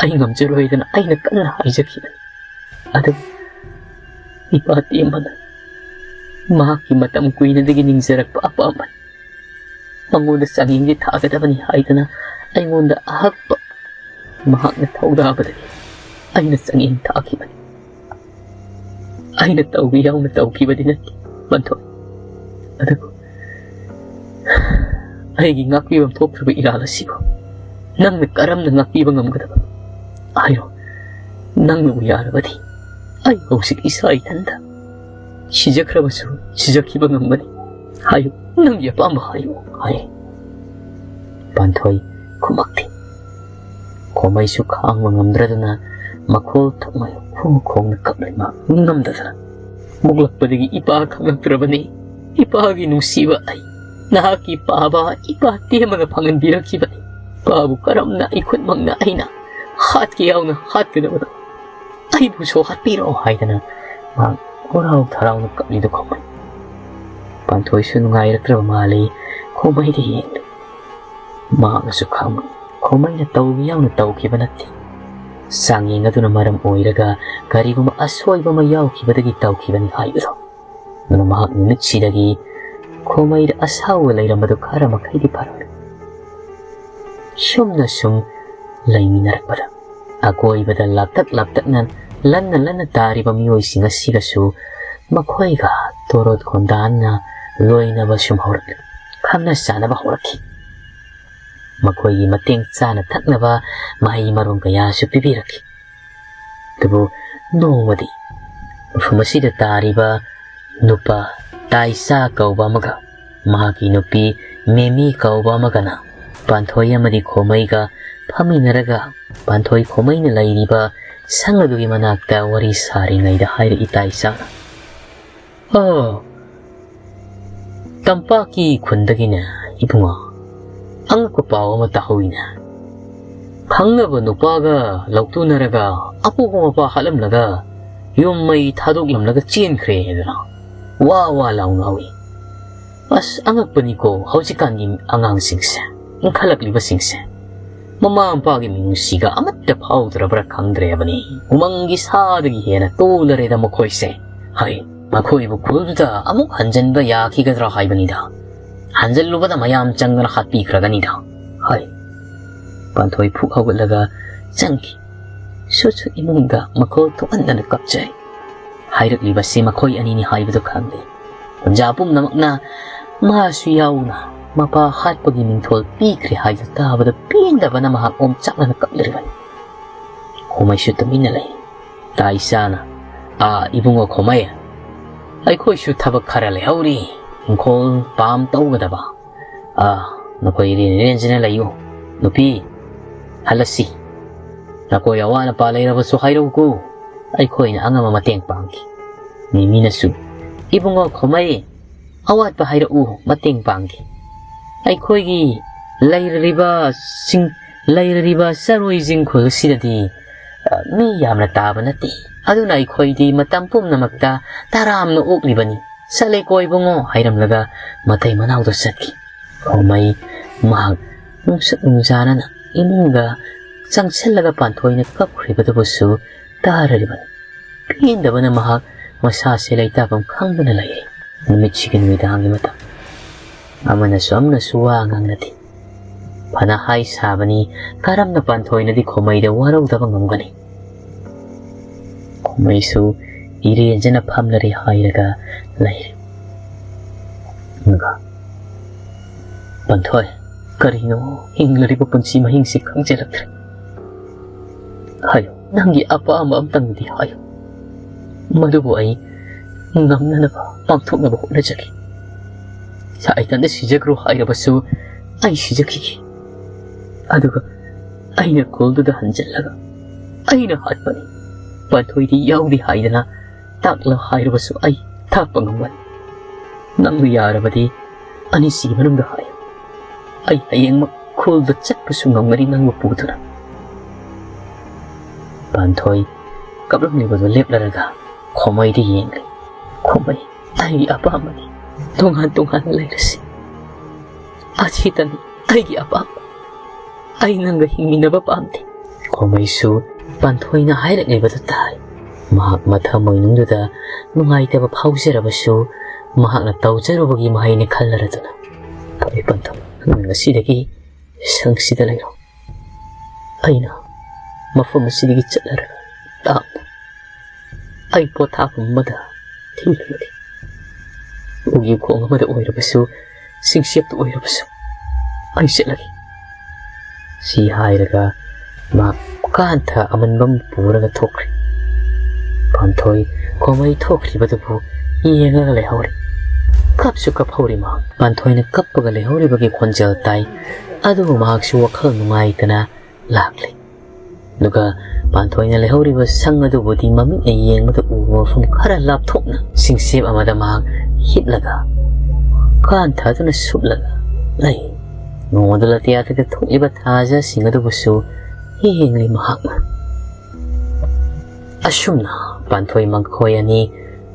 ꯑꯩ ꯉꯝꯖꯔꯣꯏꯗꯅ ꯑꯩꯅ ꯀꯟꯅ ꯍꯥꯏꯖꯈꯤꯕꯅꯤ꯫ ꯑꯗꯨꯕꯨ ꯏꯄꯥ ꯇꯦꯝꯕꯅ ꯃꯍꯥꯛꯀꯤ ꯃꯇꯝ ꯀꯨꯏꯅꯗꯒꯤ ꯅꯤꯡꯖꯔꯛꯄ ꯑꯄꯥꯝꯕꯅꯤ꯫ ꯃꯉꯣꯟꯗ ꯆꯥꯡꯌꯦꯡꯁꯤ ꯊꯥꯒꯗꯕꯅꯤ ꯍꯥꯏꯗꯅ ꯑꯩꯉꯣꯟꯗ ꯑꯍꯛꯄ ꯃꯍꯥꯛꯅ ꯊꯧꯗꯥꯕꯗꯒꯤ ꯑꯩꯅ ꯆꯥꯡꯌꯦꯡ ꯊꯥꯈꯤꯕꯅꯤ꯫ ꯑꯩꯅ ꯇꯧꯒꯦ ꯌꯥꯎꯅ ꯇꯧꯈꯤꯕꯗꯤ ꯅꯠꯇꯦ, ꯄꯥꯟꯊꯣꯏ꯫ ꯑꯗꯨꯕꯨ ꯑꯩꯒꯤ ꯉꯥꯛꯄꯤꯐꯝ ꯊꯣꯛꯇ꯭ꯔꯕ ꯏꯔꯥꯜ ꯑꯁꯤꯕꯨ ꯅꯪꯅ ꯀꯔꯝꯅ ꯉꯥꯛꯄꯤꯕ ꯉꯝꯒꯗꯕ? ꯍꯥꯏꯔꯣ꯫ ꯅꯪꯅꯕꯨ ꯌꯥꯔꯕꯗꯤ ꯑꯩ ꯍꯧꯖꯤꯛ ꯏꯁꯥ ꯏꯊꯟꯇ ꯁꯤꯖꯈ꯭ꯔꯕꯁꯨ ꯁꯤꯖꯈꯤꯕ ꯉꯝꯒꯅꯤ꯫ ꯍꯥꯏꯌꯨ, ꯅꯪꯒꯤ ꯑꯄꯥꯝꯕ ꯍꯥꯏꯌꯨ, ꯍꯥꯏ꯫ ꯄꯥꯟꯊꯣꯏ ꯈꯨꯝꯃꯛꯇꯦ꯫ ꯈꯣꯃꯩꯁꯨ ꯈꯥꯡꯕ ꯉꯝꯗ꯭ꯔꯗꯨꯅ ꯃꯈꯣꯜ ꯊꯣꯛꯅ ꯈꯣꯡ ꯈꯣꯡꯅ ꯀꯞꯂꯤ꯫ ꯃꯥ ꯅꯤꯡꯉꯝꯗꯗꯅ ꯄꯣꯛꯂꯛꯄꯗꯒꯤ ꯏꯄꯥ ꯈꯪꯂꯛꯇ꯭ꯔꯕꯅꯤ꯫ ꯏꯄꯥꯒꯤ ꯅꯨꯡꯁꯤꯕ ꯑꯩ ꯅꯍꯥꯛꯀꯤ ꯄꯥꯕ ꯏꯄꯥ ꯇꯦꯝꯕꯅ ꯐꯪꯍꯟꯕꯤꯔꯛꯈꯤꯕꯅꯤ꯫ ꯏꯄꯥꯕꯨ ꯀꯔꯝꯅ ꯏꯈꯨꯠꯃꯛꯅ ꯑꯩꯅ ꯍꯥꯠꯀꯦ ꯌꯥꯎꯅ ꯍꯥꯠꯀꯗꯕꯅꯣ? ꯑꯩꯕꯨꯁꯨ ꯍꯥꯠꯄꯤꯔꯣ ꯍꯥꯏꯗꯅ ꯃꯍꯥꯛ ꯍꯔꯥꯎ ꯊꯔꯥꯎꯅ ꯀꯞꯂꯤꯗꯨ ꯈꯣꯃꯩ꯫ ꯄꯥꯟꯊꯣꯏꯁꯨ ꯅꯨꯡꯉꯥꯏꯔꯛꯇ꯭ꯔꯕ ꯃꯥꯜꯂꯤ꯫ ꯈꯣꯃꯩꯗ ꯌꯦꯡꯂꯤ꯫ ꯃꯍꯥꯛꯅꯁꯨ ꯈꯪꯏ, ꯈꯣꯃꯩꯅ ꯇꯧꯒꯦ ꯌꯥꯎꯅ ꯇꯧꯈꯤꯕ ꯅꯠꯇꯦ꯫ ꯆꯥꯡꯌꯦꯡ ꯑꯗꯨꯅ ꯃꯔꯝ ꯑꯣꯏꯔꯒ ꯀꯔꯤꯒꯨꯝꯕ ꯑꯁꯣꯏꯕ ꯑꯃ ꯌꯥꯎꯈꯤꯕꯗꯒꯤ ꯇꯧꯈꯤꯕꯅꯤ ꯍꯥꯏꯕꯗꯣ꯫ ꯑꯗꯨꯅ ꯃꯍꯥꯛ ꯅꯨꯃꯤꯠꯁꯤꯗꯒꯤ ꯈꯣꯃꯩꯗ ꯑꯁꯥꯎꯕ ꯂꯩꯔꯝꯕꯗꯨ ꯈꯔ ꯃꯈꯩꯗꯤ ꯐꯔꯝꯃꯤ꯫ ꯁꯨꯝꯅ ꯁꯨꯝ ꯂꯩꯃꯤꯟꯅꯔꯛꯄꯗ ꯑꯀꯣꯏꯕꯗ ꯂꯥꯞꯇꯛ ꯂꯥꯞꯇꯛꯅ ꯂꯟꯅ ꯂꯟꯅ ꯇꯥꯔꯤꯕ ꯃꯤꯑꯣꯏꯁꯤꯡ ꯑꯁꯤꯒꯁꯨ ꯃꯈꯣꯏꯒ ꯇꯣꯔꯣꯠ ꯈꯣꯟꯗꯥꯟꯅ ꯂꯣꯏꯅꯕ ꯁꯨꯝ ꯍꯧꯔꯛꯂꯤ꯫ ꯈꯪꯅ ꯆꯥꯅꯕ ꯍꯧꯔꯛꯈꯤ꯫ ꯃꯈꯣꯏꯒꯤ ꯃꯇꯦꯡ ꯆꯥꯅ ꯊꯛꯅꯕ ꯃꯍꯩ ꯃꯔꯣꯡ ꯀꯌꯥꯁꯨ ꯄꯤꯕꯤꯔꯛꯈꯤ꯫ ꯑꯗꯨꯕꯨ ꯅꯣꯡꯃꯗꯤ ꯃꯐꯝ ꯑꯁꯤꯗ ꯇꯥꯔꯤꯕ ꯅꯨꯄꯥ ꯇꯥꯏꯁꯥ ꯀꯧꯕ ꯑꯃꯒ ꯃꯍꯥꯛꯀꯤ ꯅꯨꯄꯤ ꯃꯦꯃꯤ ꯀꯧꯕ ꯑꯃꯒꯅ ꯄꯥꯟꯊꯣꯏ ꯑꯃꯗꯤ ꯈꯣꯃꯩꯒ ꯐꯝꯃꯤꯟꯅꯔꯒ ꯄꯥꯟꯊꯣꯏ ꯈꯣꯃꯩꯅ ꯂꯩꯔꯤꯕ ꯁꯪ ꯑꯗꯨꯒꯤ ꯃꯅꯥꯛꯇ ꯋꯥꯔꯤ ꯁꯥꯔꯤꯉꯩꯗ ꯍꯥꯏꯔꯛꯏ ꯇꯥꯏꯁꯥꯅ, "ꯑꯣ, ꯇꯝꯄꯥꯛꯀꯤ ꯈꯨꯟꯗꯒꯤꯅꯦ ꯏꯕꯨꯡꯉꯣ, ꯑꯉꯛꯄ ꯄꯥꯎ ꯑꯃ ꯇꯥꯍꯧꯏꯅꯦ꯫ ꯈꯪꯅꯕ ꯅꯨꯄꯥꯒ ꯂꯧꯇꯨꯅꯔꯒ ꯑꯄꯣꯛꯄ ꯃꯄꯥ ꯍꯥꯠꯂꯝꯂꯒ ꯌꯨꯝ ꯃꯩ ꯊꯥꯗꯣꯛꯂꯝꯂꯒ ꯆꯦꯟꯈ꯭ꯔꯦ ꯍꯥꯏꯗꯅ ꯋꯥ ꯋꯥ ꯂꯥꯎꯅꯍꯧꯏ꯫ ꯑꯁ, ꯑꯉꯛꯄꯅꯤꯀꯣ ꯍꯧꯖꯤꯛꯀꯥꯟꯒꯤ ꯑꯉꯥꯡꯁꯤꯡꯁꯦ, ꯏꯟꯈꯠꯂꯛꯂꯤꯕꯁꯤꯡꯁꯦ꯫ ꯃꯃꯥ ꯃꯄꯥꯒꯤ ꯃꯤꯅꯨꯡꯁꯤꯒ ꯑꯃꯠꯇ ꯐꯥꯎꯗ꯭ꯔꯕ꯭ꯔꯥ ꯈꯪꯗ꯭ꯔꯦꯕꯅꯤ꯫ ꯎꯃꯪꯒꯤ ꯁꯥꯗꯒꯤ ꯍꯦꯟꯅ ꯇꯣꯜꯂꯔꯦꯗ ꯃꯈꯣꯏꯁꯦ" ꯍꯥꯏ꯫ ꯃꯈꯣꯏꯕꯨ ꯈꯨꯜꯗꯨꯗ ꯑꯃꯨꯛ ꯍꯟꯖꯤꯟꯕ ꯌꯥꯈꯤꯒꯗ꯭ꯔꯥ ꯍꯥꯏꯕꯅꯤꯗ꯫ ꯍꯟꯖꯤꯜꯂꯨꯕꯗ ꯃꯌꯥꯝ ꯆꯪꯗꯅ ꯍꯥꯠꯄꯤꯈ꯭ꯔꯒꯅꯤꯗ, ꯍꯥꯏ꯫ ꯄꯥꯟꯊꯣꯏ ꯐꯨꯛ ꯍꯧꯒꯠꯂꯒ ꯆꯪꯈꯤ꯫ ꯁꯨꯠ ꯁꯨꯠ ꯏꯃꯨꯡꯗ ꯃꯈꯣꯜ ꯊꯣꯛꯍꯟꯗꯅ ꯀꯞꯆꯩ꯫ ꯍꯥꯏꯔꯛꯂꯤꯕꯁꯤ ꯃꯈꯣꯏ ꯑꯅꯤꯅꯤ ꯍꯥꯏꯕꯗꯨ ꯈꯪꯂꯦ꯫ ꯄꯨꯝꯖꯥ ꯄꯨꯝꯅꯃꯛꯅ ꯃꯥꯁꯨ ꯌꯥꯎꯅ ꯃꯄꯥ ꯍꯥꯠꯄꯒꯤ ꯃꯤꯡꯊꯣꯜ ꯄꯤꯈ꯭ꯔꯦ ꯍꯥꯏꯕꯗꯨ ꯇꯥꯕꯗ ꯄꯦꯟꯗꯕꯅ ꯃꯍꯥꯛ ꯑꯣꯝꯆꯥꯛꯅꯅ ꯀꯞꯂꯤꯕꯅꯤ꯫ ꯈꯣꯃꯩꯁꯨ ꯇꯨꯃꯤꯟꯅ ꯂꯩ꯫ ꯇꯥ ꯏꯆꯥꯅ, "ꯑꯥ, ꯏꯕꯨꯡꯉꯣ ꯈꯣꯃꯩ, ꯑꯩꯈꯣꯏꯁꯨ ꯊꯕꯛ ꯈꯔ ꯂꯩꯍꯧꯔꯤ, ꯏꯪꯈꯣꯜ ꯄꯥꯝ ꯇꯧꯒꯗꯕ꯫ ꯑꯥ, ꯅꯈꯣꯏ ꯏꯔꯦꯟ ꯏꯔꯦꯟꯖꯅ ꯂꯩꯌꯨ꯫ ꯅꯨꯄꯤ, ꯍꯜꯂꯁꯤ꯫ ꯅꯈꯣꯏ ꯑꯋꯥꯠ ꯑꯄꯥ ꯂꯩꯔꯕꯁꯨ ꯍꯥꯏꯔꯛꯎꯀꯣ, ꯑꯩꯈꯣꯏꯅ ꯑꯉꯝꯕ ꯃꯇꯦꯡ ꯄꯥꯡꯈꯤ꯫" ꯃꯤꯃꯤꯅꯁꯨ, "ꯏꯕꯨꯡꯉꯣ ꯈꯣꯃꯩ, ꯑꯋꯥꯠꯄ ꯍꯥꯏꯔꯛꯎ, ꯃꯇꯦꯡ ꯄꯥꯡꯒꯦ꯫ ꯑꯩꯈꯣꯏꯒꯤ ꯂꯩꯔꯤꯕ ꯁꯤꯡ-, ꯂꯩꯔꯤꯕ ꯆꯔꯣꯏ ꯆꯤꯡꯈꯣꯜ ꯑꯁꯤꯗꯗꯤ, ꯑ, ꯃꯤ ꯌꯥꯝꯅ ꯇꯥꯕ ꯅꯠꯇꯦ꯫ ꯑꯗꯨꯅ ꯑꯩꯈꯣꯏꯗꯤ ꯃꯇꯝ ꯄꯨꯝꯅꯃꯛꯇ ꯇꯔꯥꯝꯅ ꯑꯣꯛꯂꯤꯕꯅꯤ꯫ ꯆꯠꯂꯦꯀꯣ ꯏꯕꯨꯡꯉꯣ," ꯍꯥꯏꯔꯝꯂꯒ ꯃꯇꯩ ꯃꯅꯥꯎꯗ ꯆꯠꯈꯤ꯫ ꯈꯣꯃꯩ ꯃꯍꯥꯛ ꯅꯨꯡꯁꯨꯛ ꯅꯨꯡꯖꯥꯅꯅ ꯏꯃꯨꯡꯗ ꯆꯪꯁꯤꯜꯂꯒ ꯄꯥꯟꯊꯣꯏꯅ ꯀꯞꯈ꯭ꯔꯤꯕꯗꯨꯕꯨꯁꯨ ꯇꯥꯔꯔꯤꯕꯅꯤ꯫ ꯄꯦꯟꯗꯕꯅ ꯃꯍꯥꯛ ꯃꯁꯥꯁꯦ ꯂꯩꯇꯥꯐꯝ ꯈꯪꯗꯅ ꯂꯩꯔꯤ꯫ ꯅꯨꯃꯤꯠꯁꯤꯒꯤ ꯅꯨꯃꯤꯗꯥꯡꯒꯤ ꯃꯇꯝ꯫ ꯑꯃꯅꯁꯨ ꯑꯃꯅꯁꯨ ꯋꯥ ꯉꯥꯡꯅꯗꯦ꯫ ꯐꯅ ꯍꯥꯏ ꯁꯥꯕꯅꯤ, ꯀꯔꯝꯅ ꯄꯥꯟꯊꯣꯏꯅꯗꯤ ꯈꯣꯃꯩꯗ ꯋꯥꯔꯧꯗꯕ ꯉꯝꯒꯅꯤ? ꯈꯣꯃꯩꯁꯨ ꯏꯔꯦꯟꯖꯅ ꯐꯝꯂꯔꯦ ꯍꯥꯏꯔꯒ ꯂꯩꯔꯦ꯫ ꯑꯗꯨꯒ, "ꯄꯥꯟꯊꯣꯏ, ꯀꯔꯤꯅꯣ ꯍꯤꯡꯂꯤꯕ ꯄꯨꯟꯁꯤ ꯃꯍꯤꯡꯁꯤ ꯈꯪꯖꯤꯜꯂꯛꯇ꯭ꯔꯦ꯫ ꯍꯥꯏꯌꯨ, ꯅꯪꯒꯤ ꯑꯄꯥꯝꯕ ꯑꯝꯇꯪꯗꯤ ꯍꯥꯏꯌꯨ꯫ ꯃꯗꯨꯕꯨ ꯑꯩ ꯉꯝꯅꯅꯕ ꯄꯥꯡꯊꯣꯛꯅꯕ ꯍꯣꯠꯅꯖꯒꯦ꯫ ꯁꯥꯏꯇꯟꯗ ꯁꯤꯖꯈ꯭ꯔꯣ ꯍꯥꯏꯔꯕꯁꯨ ꯑꯩ ꯁꯤꯖꯈꯤꯒꯦ꯫ ꯑꯗꯨꯒ ꯑꯩꯅ ꯈꯨꯜꯗꯨꯗ ꯍꯟꯖꯤꯜꯂꯒ ꯑꯩꯅ ꯍꯥꯠꯄꯅꯤ, ꯄꯥꯟꯊꯣꯏꯗꯤ ꯌꯥꯎꯗꯦ ꯍꯥꯏꯗꯅ ꯇꯥꯛꯂ ꯍꯥꯏꯔꯕꯁꯨ ꯑꯩ ꯊꯥꯛꯄ ꯉꯝꯒꯅꯤ꯫ ꯅꯪꯅ ꯌꯥꯔꯕꯗꯤ ꯑꯅꯤꯁꯤꯒꯤ ꯃꯅꯨꯡꯗ ꯍꯥꯏꯌꯨ꯫ ꯑꯩ ꯍꯌꯦꯡꯃꯛ ꯈꯨꯜꯗ ꯆꯠꯄꯁꯨ ꯉꯝꯒꯅꯤ ꯅꯪꯕꯨ ꯄꯨꯗꯨꯅ꯫" ꯄꯥꯟꯊꯣꯏ ꯀꯞꯂꯝꯂꯤꯕꯗꯨ ꯂꯦꯞꯂꯔꯒ ꯈꯣꯃꯩꯗ ꯌꯦꯡꯂꯤ꯫ "ꯈꯣꯃꯩ, ꯑꯩꯒꯤ ꯑꯄꯥꯝꯕꯗꯤ ꯇꯣꯉꯥꯟ ꯇꯣꯉꯥꯟꯅ ꯂꯩꯔꯁꯤ꯫ ꯑꯁꯤꯇꯅꯤ ꯑꯩꯒꯤ ꯑꯄꯥꯝꯕ꯫ ꯑꯩ ꯅꯪꯒ ꯍꯤꯡꯃꯤꯟꯅꯕ ꯄꯥꯝꯗꯦ꯫" ꯈꯣꯃꯩꯁꯨ ꯄꯥꯟꯊꯣꯏꯅ ꯍꯥꯏꯔꯛꯂꯤꯕꯗꯨ ꯇꯥꯏ꯫ ꯃꯍꯥꯛ ꯃꯊꯃꯣꯏꯅꯨꯡꯗꯨꯗ ꯅꯨꯡꯉꯥꯏꯇꯕ ꯐꯥꯎꯖꯔꯕꯁꯨ, ꯃꯍꯥꯛꯅ ꯇꯧꯖꯔꯨꯕꯒꯤ ꯃꯍꯩꯅꯤ ꯈꯜꯂꯔꯗꯨꯅ, "ꯐꯔꯦ ꯄꯟꯊꯧ, ꯅꯪ ꯉꯁꯤꯗꯒꯤ ꯁꯪꯁꯤꯗ ꯂꯩꯔꯣ꯫ ꯑꯩꯅ ꯃꯐꯝ ꯑꯁꯤꯗꯒꯤ ꯆꯠꯂꯔꯒ ꯇꯥꯞꯅ ꯑꯩ ꯄꯣꯊꯥꯐꯝ ꯑꯃꯗ ꯊꯤꯔꯨꯔꯒꯦ꯫ ꯎꯒꯤ ꯈꯣꯡ ꯑꯃꯗ ꯑꯣꯏꯔꯕꯁꯨ, ꯆꯤꯡꯆꯦꯞꯇ ꯑꯣꯏꯔꯕꯁꯨ ꯑꯩ ꯆꯠꯂꯒꯦ꯫" ꯁꯤ ꯍꯥꯏꯔꯒ ꯃꯍꯥꯛ ꯀꯥꯟꯊ ꯑꯃꯟꯕ ꯑꯃ ꯄꯨꯔꯒ ꯊꯣꯛꯈ꯭ꯔꯦ꯫ ꯄꯥꯟꯊꯣꯏ ꯈꯣꯃꯩ ꯊꯣꯛꯈ꯭ꯔꯤꯕꯗꯨꯕꯨ ꯌꯦꯡꯉꯒ ꯂꯩꯍꯧꯔꯤ꯫ ꯀꯞꯁꯨ ꯀꯞꯍꯧꯔꯤ ꯃꯍꯥꯛ꯫ ꯄꯥꯟꯊꯣꯏꯅ ꯀꯞꯄꯒ ꯂꯩꯍꯧꯔꯤꯕꯒꯤ ꯈꯣꯟꯖꯦꯜ ꯇꯥꯏ꯫ ꯑꯗꯨꯕꯨ ꯃꯍꯥꯛꯁꯨ ꯋꯥꯈꯜ ꯅꯨꯡꯉꯥꯏꯇꯅ ꯂꯥꯛꯂꯤ꯫ ꯑꯗꯨꯒ ꯄꯥꯟꯊꯣꯏꯅ ꯂꯩꯍꯧꯔꯤꯕ ꯁꯪ ꯑꯗꯨꯕꯨꯗꯤ ꯃꯃꯤꯠꯅ ꯌꯦꯡꯕꯗ ꯎꯕ ꯃꯐꯝ ꯈꯔ ꯂꯥꯞꯊꯣꯛꯅ ꯆꯤꯡꯆꯦꯞ ꯑꯃꯗ ꯃꯍꯥꯛ ꯍꯤꯞꯂꯒ ꯀꯥꯟꯊꯗꯨꯅ ꯁꯨꯞꯂꯒ ꯂꯩ꯫ ꯅꯣꯡꯃꯗꯨ ꯂꯥꯇꯤꯌꯥꯗꯒꯤ ꯊꯣꯛꯂꯤꯕ ꯊꯥꯖꯁꯤꯡ ꯑꯗꯨꯕꯨꯁꯨ ꯌꯦꯡꯂꯤ ꯃꯍꯥꯛꯅ꯫ ꯑꯁꯨꯝꯅ ꯄꯥꯟꯊꯣꯏ ꯃꯈꯣꯏ ꯑꯅꯤ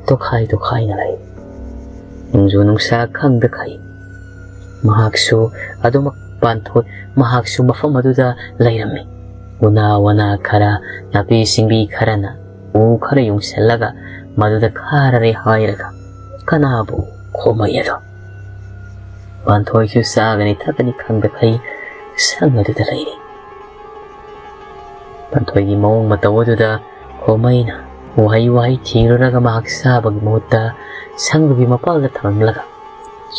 ꯇꯣꯈꯥꯏ ꯇꯣꯈꯥꯏꯅ ꯂꯩ꯫ ꯅꯣꯡꯖꯨ ꯅꯨꯡꯁꯥ ꯈꯪꯗꯈꯩ ꯃꯍꯥꯛꯁꯨ ꯑꯗꯨꯃꯛ ꯄꯥꯟꯊꯣꯏ, ꯃꯍꯥꯛꯁꯨ ꯃꯐꯝ ꯑꯗꯨꯗ ꯂꯩꯔꯝꯃꯤ꯫ ꯎꯅꯥ ꯋꯥꯅꯥ ꯈꯔ, ꯅꯥꯄꯤ ꯁꯤꯡꯕꯤ ꯈꯔꯅ ꯎ ꯈꯔ ꯌꯨꯡꯁꯤꯜꯂꯒ ꯃꯗꯨꯗ ꯈꯥꯔꯔꯦ ꯍꯥꯏꯔꯒ ꯀꯅꯥꯕꯨ ꯈꯣꯃꯩ ꯑꯗꯣ? ꯄꯥꯟꯊꯣꯏꯁꯨ ꯆꯥꯒꯅꯤ ꯊꯛꯀꯅꯤ ꯈꯪꯗꯈꯩ ꯁꯪ ꯑꯗꯨꯗ ꯂꯩꯔꯤ꯫ ꯄꯥꯟꯊꯣꯏꯒꯤ ꯃꯑꯣꯡ ꯃꯇꯧ ꯑꯗꯨꯗ ꯈꯣꯃꯩꯅ ꯎꯍꯩ ꯋꯥꯍꯩ ꯊꯤꯔꯨꯔꯒ ꯃꯍꯥꯛ ꯆꯥꯕꯒꯤ ꯃꯍꯨꯠꯇ ꯁꯪꯗꯨꯒꯤ ꯃꯄꯥꯜꯗ ꯊꯝꯂꯝꯂꯒ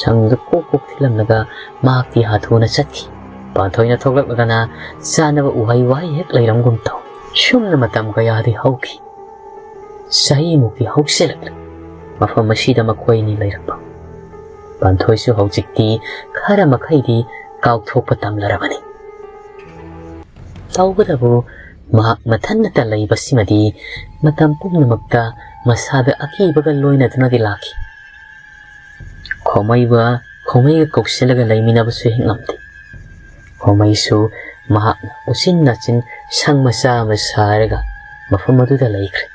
ꯁꯪꯗꯨ ꯀꯣꯛ ꯀꯣꯛ ꯊꯤꯜꯂꯝꯂꯒ ꯃꯍꯥꯛꯇꯤ ꯍꯥꯊꯨꯅ ꯆꯠꯈꯤ꯫ ꯄꯥꯟꯊꯣꯏꯅ ꯊꯣꯛꯂꯛꯂꯒꯅ ꯆꯥꯅꯕ ꯎꯍꯩ ꯋꯥꯍꯩ ꯍꯦꯛ ꯂꯩꯔꯝꯒꯨꯝ ꯇꯧ꯫ ꯁꯨꯝꯅ ꯃꯇꯝ ꯀꯌꯥꯗꯤ ꯍꯧꯈꯤ꯫ ꯆꯍꯤꯃꯨꯛꯇꯤ ꯍꯧꯁꯤꯜꯂꯛꯂꯦ ꯃꯐꯝ ꯑꯁꯤꯗ ꯃꯈꯣꯏ ꯑꯅꯤ ꯂꯩꯔꯛꯄ꯫ ꯄꯥꯟꯊꯣꯏꯁꯨ ꯍꯧꯖꯤꯛꯇꯤ ꯈꯔ ꯃꯈꯩꯗꯤ ꯀꯥꯎꯊꯣꯛꯄ ꯇꯝꯂꯔꯕꯅꯤ꯫ ꯇꯧꯕꯇꯕꯨ ꯃꯍꯥꯛ ꯃꯊꯟꯇ ꯂꯩꯕꯁꯤꯃꯗꯤ ꯃꯇꯝ ꯄꯨꯝꯅꯃꯛꯇ ꯃꯁꯥꯗ ꯑꯀꯤꯕꯒ ꯂꯣꯏꯅꯗꯨꯅꯗꯤ ꯂꯥꯛꯈꯤ꯫ ꯈꯣꯃꯩꯕ, ꯈꯣꯃꯩꯒ ꯀꯧꯁꯤꯜꯂꯒ ꯂꯩꯃꯤꯟꯅꯕꯁꯨ ꯍꯦꯛ ꯉꯝꯗꯦ꯫ ꯈꯣꯃꯩꯁꯨ ꯃꯍꯥꯛꯅ ꯎꯆꯤꯟ ꯅꯥꯆꯤꯟ ꯁꯪ ꯃꯆꯥ ꯑꯃ ꯁꯥꯔꯒ ꯃꯐꯝ ꯑꯗꯨꯗ ꯂꯩꯈ꯭ꯔꯦ꯫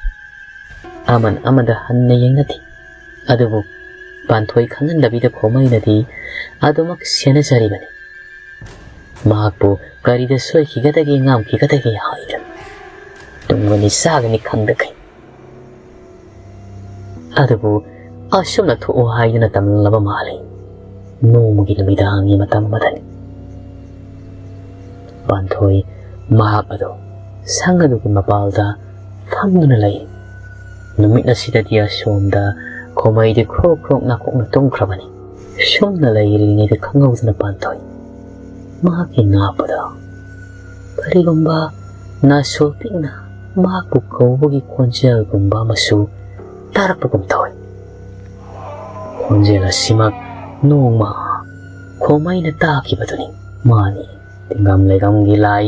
ꯑꯃꯅ ꯑꯃꯗ ꯍꯟꯅ ꯌꯦꯡꯅꯗꯦ꯫ ꯑꯗꯨꯕꯨ ꯄꯥꯟꯊꯣꯏ ꯈꯪꯍꯟꯗꯕꯤꯗ ꯈꯣꯃꯩꯅꯗꯤ ꯑꯗꯨꯃꯛ ꯁꯦꯟꯅꯖꯔꯤꯕꯅꯤ꯫ ꯃꯍꯥꯛꯄꯨ ꯀꯔꯤꯗ ꯁꯣꯏꯈꯤꯒꯗꯒꯦ, ꯉꯥꯝꯈꯤꯒꯗꯒꯦ ꯍꯥꯏꯗꯨꯅ꯫ ꯇꯨꯝꯒꯅꯤ ꯆꯥꯒꯅꯤ ꯈꯪꯗꯈꯩ ꯑꯗꯨꯕꯨ ꯑꯁꯨꯝꯅ ꯊꯣꯛꯎ ꯍꯥꯏꯗꯨꯅ ꯇꯝꯂꯝꯂꯕ ꯃꯥꯜꯂꯤ꯫ ꯅꯣꯡꯃꯒꯤ ꯅꯨꯃꯤꯗꯥꯡꯒꯤ ꯃꯇꯝ ꯑꯃꯗꯅꯤ꯫ ꯄꯥꯟꯊꯣꯏ ꯃꯍꯥꯛ ꯑꯗꯨ ꯁꯪ ꯑꯗꯨꯒꯤ ꯃꯄꯥꯜꯗ ꯐꯝꯗꯨꯅ ꯂꯩ꯫ ꯅꯨꯃꯤꯠ ꯑꯁꯤꯗꯗꯤ ꯑꯁꯣꯝꯗ ꯈꯣꯃꯩꯗꯤ ꯈ꯭ꯔꯣꯛ ꯈ꯭ꯔꯣꯛ ꯅꯥꯀꯣꯛꯅ ꯇꯨꯝꯈ꯭ꯔꯕꯅꯤ꯫ ꯁꯨꯝꯅ ꯂꯩꯔꯤꯉꯩꯗ ꯈꯪꯍꯧꯗꯅ ꯄꯥꯟꯊꯣꯏ ꯃꯍꯥꯛꯀꯤ ꯅꯥꯞꯄꯗ ꯀꯔꯤꯒꯨꯝꯕ ꯅꯥꯁꯣ ꯄꯤꯛꯅ ꯃꯍꯥꯛꯄꯨ ꯀꯧꯕꯒꯤ ꯈꯣꯟꯖꯦꯜꯒꯨꯝꯕ ꯑꯃꯁꯨ ꯇꯥꯔꯛꯄꯒꯨꯝ ꯇꯧꯏ꯫ ꯈꯣꯟꯖꯦꯜ ꯑꯁꯤꯃꯛ ꯅꯣꯡꯃ ꯈꯣꯃꯩꯅ ꯇꯥꯈꯤꯕꯗꯨꯅꯤ꯫ ꯃꯥꯅꯤ, ꯇꯤꯡꯒꯝ ꯂꯩꯒꯝꯒꯤ ꯂꯥꯏ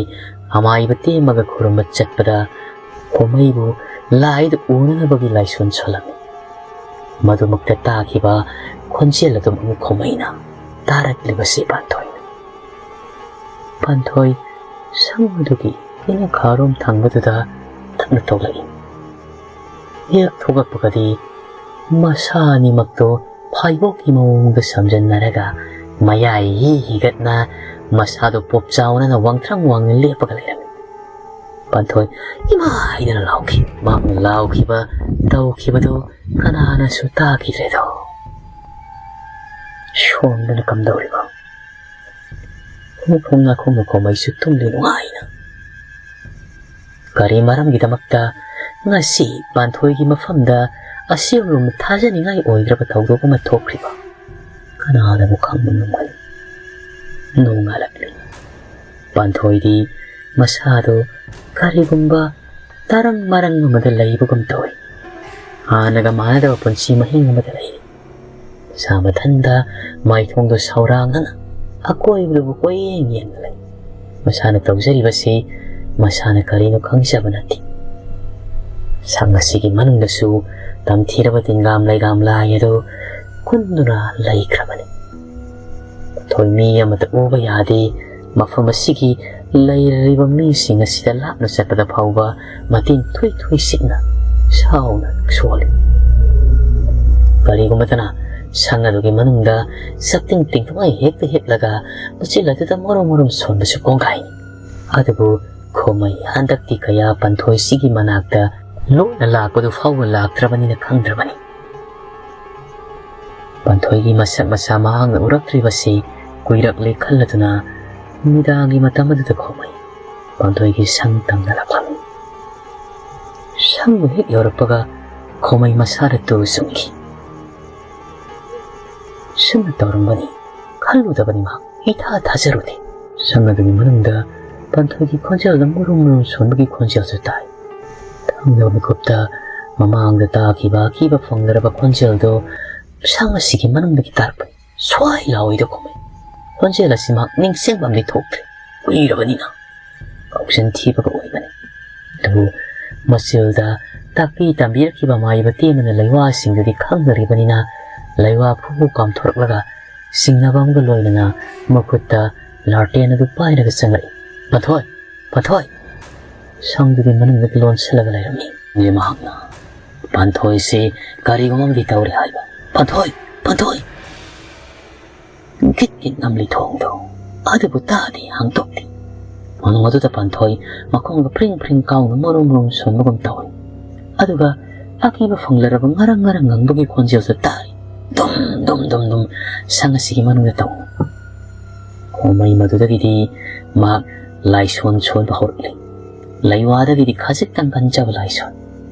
ꯑꯃꯥꯏꯕ ꯇꯦꯝꯃꯒ ꯈꯨꯔꯨꯝꯕ ꯆꯠꯄꯗ ꯈꯣꯃꯩꯕꯨ ꯂꯥꯏꯗ ꯎꯅꯅꯕꯒꯤ ꯂꯥꯏꯁꯣꯟ ꯁꯣꯜꯂꯝꯃꯤ꯫ ꯃꯗꯨꯃꯛꯇ ꯇꯥꯈꯤꯕ ꯈꯣꯟꯖꯦꯜ ꯑꯗꯨꯃꯛꯅꯤ ꯈꯣꯃꯩꯅ ꯇꯥꯔꯛꯂꯤꯕꯁꯤ ꯄꯥꯟꯊꯣꯏꯅ꯫ ꯄꯥꯟꯊꯣꯏ ꯁꯪ ꯑꯗꯨꯒꯤ ꯌꯦꯅꯈꯥꯔꯣꯝ ꯊꯪꯕꯗꯨꯗ ꯇꯞꯅ ꯊꯣꯛꯂꯛꯏ꯫ ꯍꯦꯛ ꯊꯣꯛꯂꯛꯄꯒꯗꯤ ꯃꯁꯥ ꯑꯅꯤꯃꯛꯇꯣ ꯐꯥꯏꯕꯣꯛꯀꯤ ꯃꯑꯣꯡꯗ ꯁꯝꯖꯟꯅꯔꯒ ꯃꯌꯥꯏ ꯍꯤ ꯍꯤꯒꯠꯅ ꯃꯁꯥꯗꯣ ꯄꯣꯞ ꯆꯥꯎꯅꯅ ꯋꯥꯡꯊ꯭ꯔꯪ ꯋꯥꯡꯅ ꯂꯦꯞꯄꯒ ꯂꯩꯔꯝꯃꯤ꯫ ꯄꯥꯟꯊꯣꯏ ꯏꯃꯥ ꯍꯥꯏꯗꯅ ꯂꯥꯎꯈꯤ꯫ ꯃꯍꯥꯛꯅ ꯂꯥꯎꯈꯤꯕ, ꯇꯧꯈꯤꯕꯗꯨ ꯀꯅꯥꯅꯁꯨ ꯇꯥꯈꯤꯗ꯭ꯔꯦꯗꯣ꯫ ꯁꯣꯝꯗꯅ ꯀꯝꯗꯧꯔꯤꯕ? ꯈꯣꯡ ꯈꯣꯡ ꯅꯥꯈꯣꯡ ꯅꯥꯈꯣꯡ ꯑꯩꯁꯨ ꯇꯨꯝꯂꯤ ꯅꯨꯡꯉꯥꯏꯅ꯫ ꯀꯔꯤ ꯃꯔꯝꯒꯤꯗꯃꯛꯇ ꯉꯁꯤ ꯄꯥꯟꯊꯣꯏꯒꯤ ꯃꯐꯝꯗ ꯑꯁꯤꯒꯨꯝꯕ ꯊꯥꯖꯅꯤꯡꯉꯥꯏ ꯑꯣꯏꯗ꯭ꯔꯕ ꯊꯧꯗꯣꯛ ꯑꯃ ꯊꯣꯛꯈ꯭ꯔꯤꯕ? ꯀꯅꯥꯅꯕꯨ ꯈꯪꯕ ꯉꯝꯒꯅꯤ? ꯅꯣꯡꯉꯥꯜꯂꯛꯂꯤ꯫ ꯄꯥꯟꯊꯣꯏꯗꯤ ꯃꯁꯥꯗꯨ ꯀꯔꯤꯒꯨꯝꯕ ꯇꯔꯪ ꯃꯔꯪ ꯑꯃꯗ ꯂꯩꯕꯒꯨꯝ ꯇꯧꯏ꯫ ꯍꯥꯟꯅꯒ ꯃꯥꯟꯅꯗꯕ ꯄꯨꯟꯁꯤ ꯃꯍꯤꯡ ꯑꯃꯗ ꯂꯩꯔꯤ꯫ ꯃꯁꯥ ꯃꯊꯟꯗ ꯃꯥꯏꯊꯣꯡꯗꯨ ꯁꯧꯔꯥꯡꯅꯅ ꯑꯀꯣꯏꯕꯗꯨꯕꯨ ꯀꯣꯏꯌꯦꯡ ꯌꯦꯡꯗꯨꯅ ꯂꯩ꯫ ꯃꯁꯥꯅ ꯇꯧꯖꯔꯤꯕꯁꯤ ꯃꯁꯥꯅ ꯀꯔꯤꯅꯣ ꯈꯪꯖꯕ ꯅꯠꯇꯦ꯫ ꯁꯪ ꯑꯁꯤꯒꯤ ꯃꯅꯨꯡꯗꯁꯨ ꯇꯝꯊꯤꯔꯕ ꯇꯤꯟꯒꯥꯝ ꯂꯩꯒꯥꯝ ꯂꯥꯏ ꯑꯗꯨ ꯀꯨꯟꯗꯨꯅ ꯂꯩꯈ꯭ꯔꯕꯅꯤ꯫ ꯊꯣꯏ ꯃꯤ ꯑꯃꯠꯇ ꯎꯕ ꯌꯥꯗꯦ꯫ ꯃꯐꯝ ꯑꯁꯤꯒꯤ ꯂꯩꯔꯤꯕ ꯃꯤꯁꯤꯡ ꯑꯁꯤꯗ ꯂꯥꯞꯅ ꯆꯠꯄꯗ ꯐꯥꯎꯕ ꯃꯇꯤꯟ ꯊꯨꯏ ꯊꯨꯏ ꯁꯤꯠꯅ ꯁꯥꯎꯅ ꯁꯣꯜꯂꯤ꯫ ꯀꯔꯤꯒꯨꯝꯕꯗꯅ ꯁꯪ ꯑꯗꯨꯒꯤ ꯃꯅꯨꯡꯗ ꯆꯞꯇꯤꯡ ꯇꯤꯡꯊꯣꯛꯅ ꯍꯦꯛꯇ ꯍꯦꯛꯂꯒ ꯃꯆꯤꯜ ꯑꯗꯨꯗ ꯃꯔꯨꯝ ꯃꯔꯨꯝ ꯁꯣꯟꯕꯁꯨ ꯀꯣꯡꯒꯥꯏꯅꯤ꯫ ꯑꯗꯨꯕꯨ ꯈꯣꯃꯩ ꯍꯟꯗꯛꯇꯤ ꯀꯌꯥ ꯄꯟꯊꯣꯏꯁꯤꯒꯤ ꯃꯅꯥꯛꯇ ꯂꯣꯠꯅ ꯂꯥꯛꯄꯗꯨ ꯐꯥꯎꯕ ꯂꯥꯛꯇ꯭ꯔꯕꯅꯤꯅ ꯈꯪꯗ꯭ꯔꯕꯅꯤ꯫ ꯄꯥꯟꯊꯣꯏꯒꯤ ꯃꯁꯛ ꯃꯁꯥ ꯃꯍꯥꯛꯅ ꯎꯔꯛꯇ꯭ꯔꯤꯕꯁꯤ ꯀꯨꯏꯔꯛꯂꯦ ꯈꯜꯂꯗꯨꯅ ꯅꯨꯃꯤꯗꯥꯡꯒꯤ ꯃꯇꯝ ꯑꯗꯨꯗ ꯈꯣꯃꯩ ꯄꯥꯟꯊꯣꯏꯒꯤ ꯁꯪ ꯇꯝꯅ ꯂꯥꯛꯂꯝꯃꯤ꯫ ꯁꯪꯗꯨ ꯍꯦꯛ ꯌꯧꯔꯛꯄꯒ ꯈꯣꯃꯩ ꯃꯁꯥꯗ ꯇꯨ ꯆꯨꯡꯈꯤ꯫ ꯁꯨꯝꯅ ꯇꯧꯔꯝꯒꯅꯤ ꯈꯜꯂꯨꯗꯕꯅꯤ ꯃꯍꯥꯛ꯫ ꯏꯊꯥ ꯊꯥꯖꯔꯨꯗꯦ꯫ ꯁꯪ ꯑꯗꯨꯒꯤ ꯃꯅꯨꯡꯗ ꯄꯥꯟꯊꯣꯏꯒꯤ ꯈꯣꯟꯖꯦꯜꯗ ꯃꯨꯔꯨꯝ ꯃꯨꯔꯨꯝ ꯁꯣꯟꯕꯒꯤ ꯈꯣꯟꯖꯦꯜꯁꯨ ꯇꯥꯏ꯫ ꯊꯪꯅꯕ ꯃꯤꯀꯨꯞꯇ ꯃꯃꯥꯡꯗ ꯇꯥꯈꯤꯕ ꯑꯀꯤꯕ ꯐꯪꯂꯔꯕ ꯈꯣꯟꯖꯦꯜꯗꯣ ꯁꯪ ꯑꯁꯤꯒꯤ ꯃꯅꯨꯡꯗꯒꯤ ꯇꯥꯔꯛꯄꯅꯤ꯫ ꯁ꯭ꯋꯥꯏ ꯂꯥꯎꯏꯗ ꯈꯨꯝꯃꯤ꯫ ꯈꯣꯟꯖꯦꯜ ꯑꯁꯤ ꯃꯍꯥꯛ ꯅꯤꯡꯁꯤꯡꯕ ꯑꯃꯗꯤ ꯊꯣꯛꯇ꯭ꯔꯦ꯫ ꯀꯨꯏꯔꯕꯅꯤꯅ ꯀꯥꯎꯖꯟ ꯊꯤꯕꯒ ꯑꯣꯏꯕꯅꯤ꯫ ꯑꯗꯨꯕꯨ ꯃꯆꯤꯜꯗ ꯇꯥꯛꯄꯤ ꯇꯝꯕꯤꯔꯛꯈꯤꯕ ꯃꯥꯏꯕ ꯇꯦꯝꯕꯅ ꯂꯩꯋꯥꯁꯤꯡꯗꯨꯗꯤ ꯈꯪꯅꯔꯤꯕꯅꯤꯅ ꯂꯩꯋꯥ ꯐꯨ ꯐꯨ ꯀꯥꯝꯊꯣꯔꯛꯂꯒ ꯁꯤꯡꯅꯕ ꯑꯃꯒ ꯂꯣꯏꯅꯅ ꯃꯈꯨꯠꯇ ꯂꯥꯔꯇꯦꯟ ꯑꯗꯨ ꯄꯥꯏꯔꯒ ꯆꯪꯂꯛꯏ꯫ "ꯄꯥꯟꯊꯣꯏ! ꯄꯥꯟꯊꯣꯏ!" ꯁꯪꯗꯨꯒꯤ ꯃꯅꯨꯡꯗꯒꯤ ꯂꯣꯟꯁꯤꯜꯂꯒ ꯂꯩꯔꯝꯃꯤ꯫ ꯃꯍꯥꯛꯅ ꯄꯥꯟꯊꯣꯏꯁꯤ ꯀꯔꯤꯒꯨꯝꯕ ꯑꯃꯗꯤ ꯇꯧꯔꯦ ꯍꯥꯏꯕ꯫ "ꯄꯥꯟꯊꯣꯏ! ꯄꯥꯟꯊꯣꯏ!" ꯒꯤꯠ ꯒꯤꯠ ꯅꯝꯂꯤ ꯊꯣꯡꯗꯣ꯫ ꯑꯗꯨꯕꯨ ꯇꯥꯗꯦ, ꯍꯥꯡꯗꯣꯛꯇꯦ꯫ ꯃꯅꯨꯡ ꯑꯗꯨꯗ ꯄꯥꯟꯊꯣꯏ ꯃꯈꯣꯡꯒ ꯐ꯭ꯔꯤꯡ ꯐ꯭ꯔꯤꯡ ꯀꯥꯎꯅ ꯃꯔꯨꯝ ꯃꯔꯨꯝ ꯁꯣꯟꯕꯒꯨꯝ ꯇꯧꯏ꯫ ꯑꯗꯨꯒ ꯑꯀꯤꯕ ꯐꯪꯂꯔꯕ ꯉꯔꯪ ꯉꯔꯪ ꯉꯪꯕꯒꯤ ꯈꯣꯟꯖꯦꯜꯁꯨ ꯇꯥꯔꯤ꯫ ꯗꯨꯝ ꯗꯨꯝ ꯗꯨꯝ ꯗꯨꯝ ꯁꯪ ꯑꯁꯤꯒꯤ ꯃꯅꯨꯡꯗ ꯇꯧꯅ꯫ ꯈꯣꯃꯩ ꯃꯗꯨꯗꯒꯤꯗꯤ ꯃꯍꯥꯛ ꯂꯥꯏꯁꯣꯟ ꯁꯣꯟꯕ ꯍꯧꯔꯛꯂꯤ꯫ ꯂꯩꯋꯥꯗꯒꯤꯗꯤ ꯈꯖꯤꯛꯇꯪ ꯀꯟꯖꯕ ꯂꯥꯏꯁꯣꯟ꯫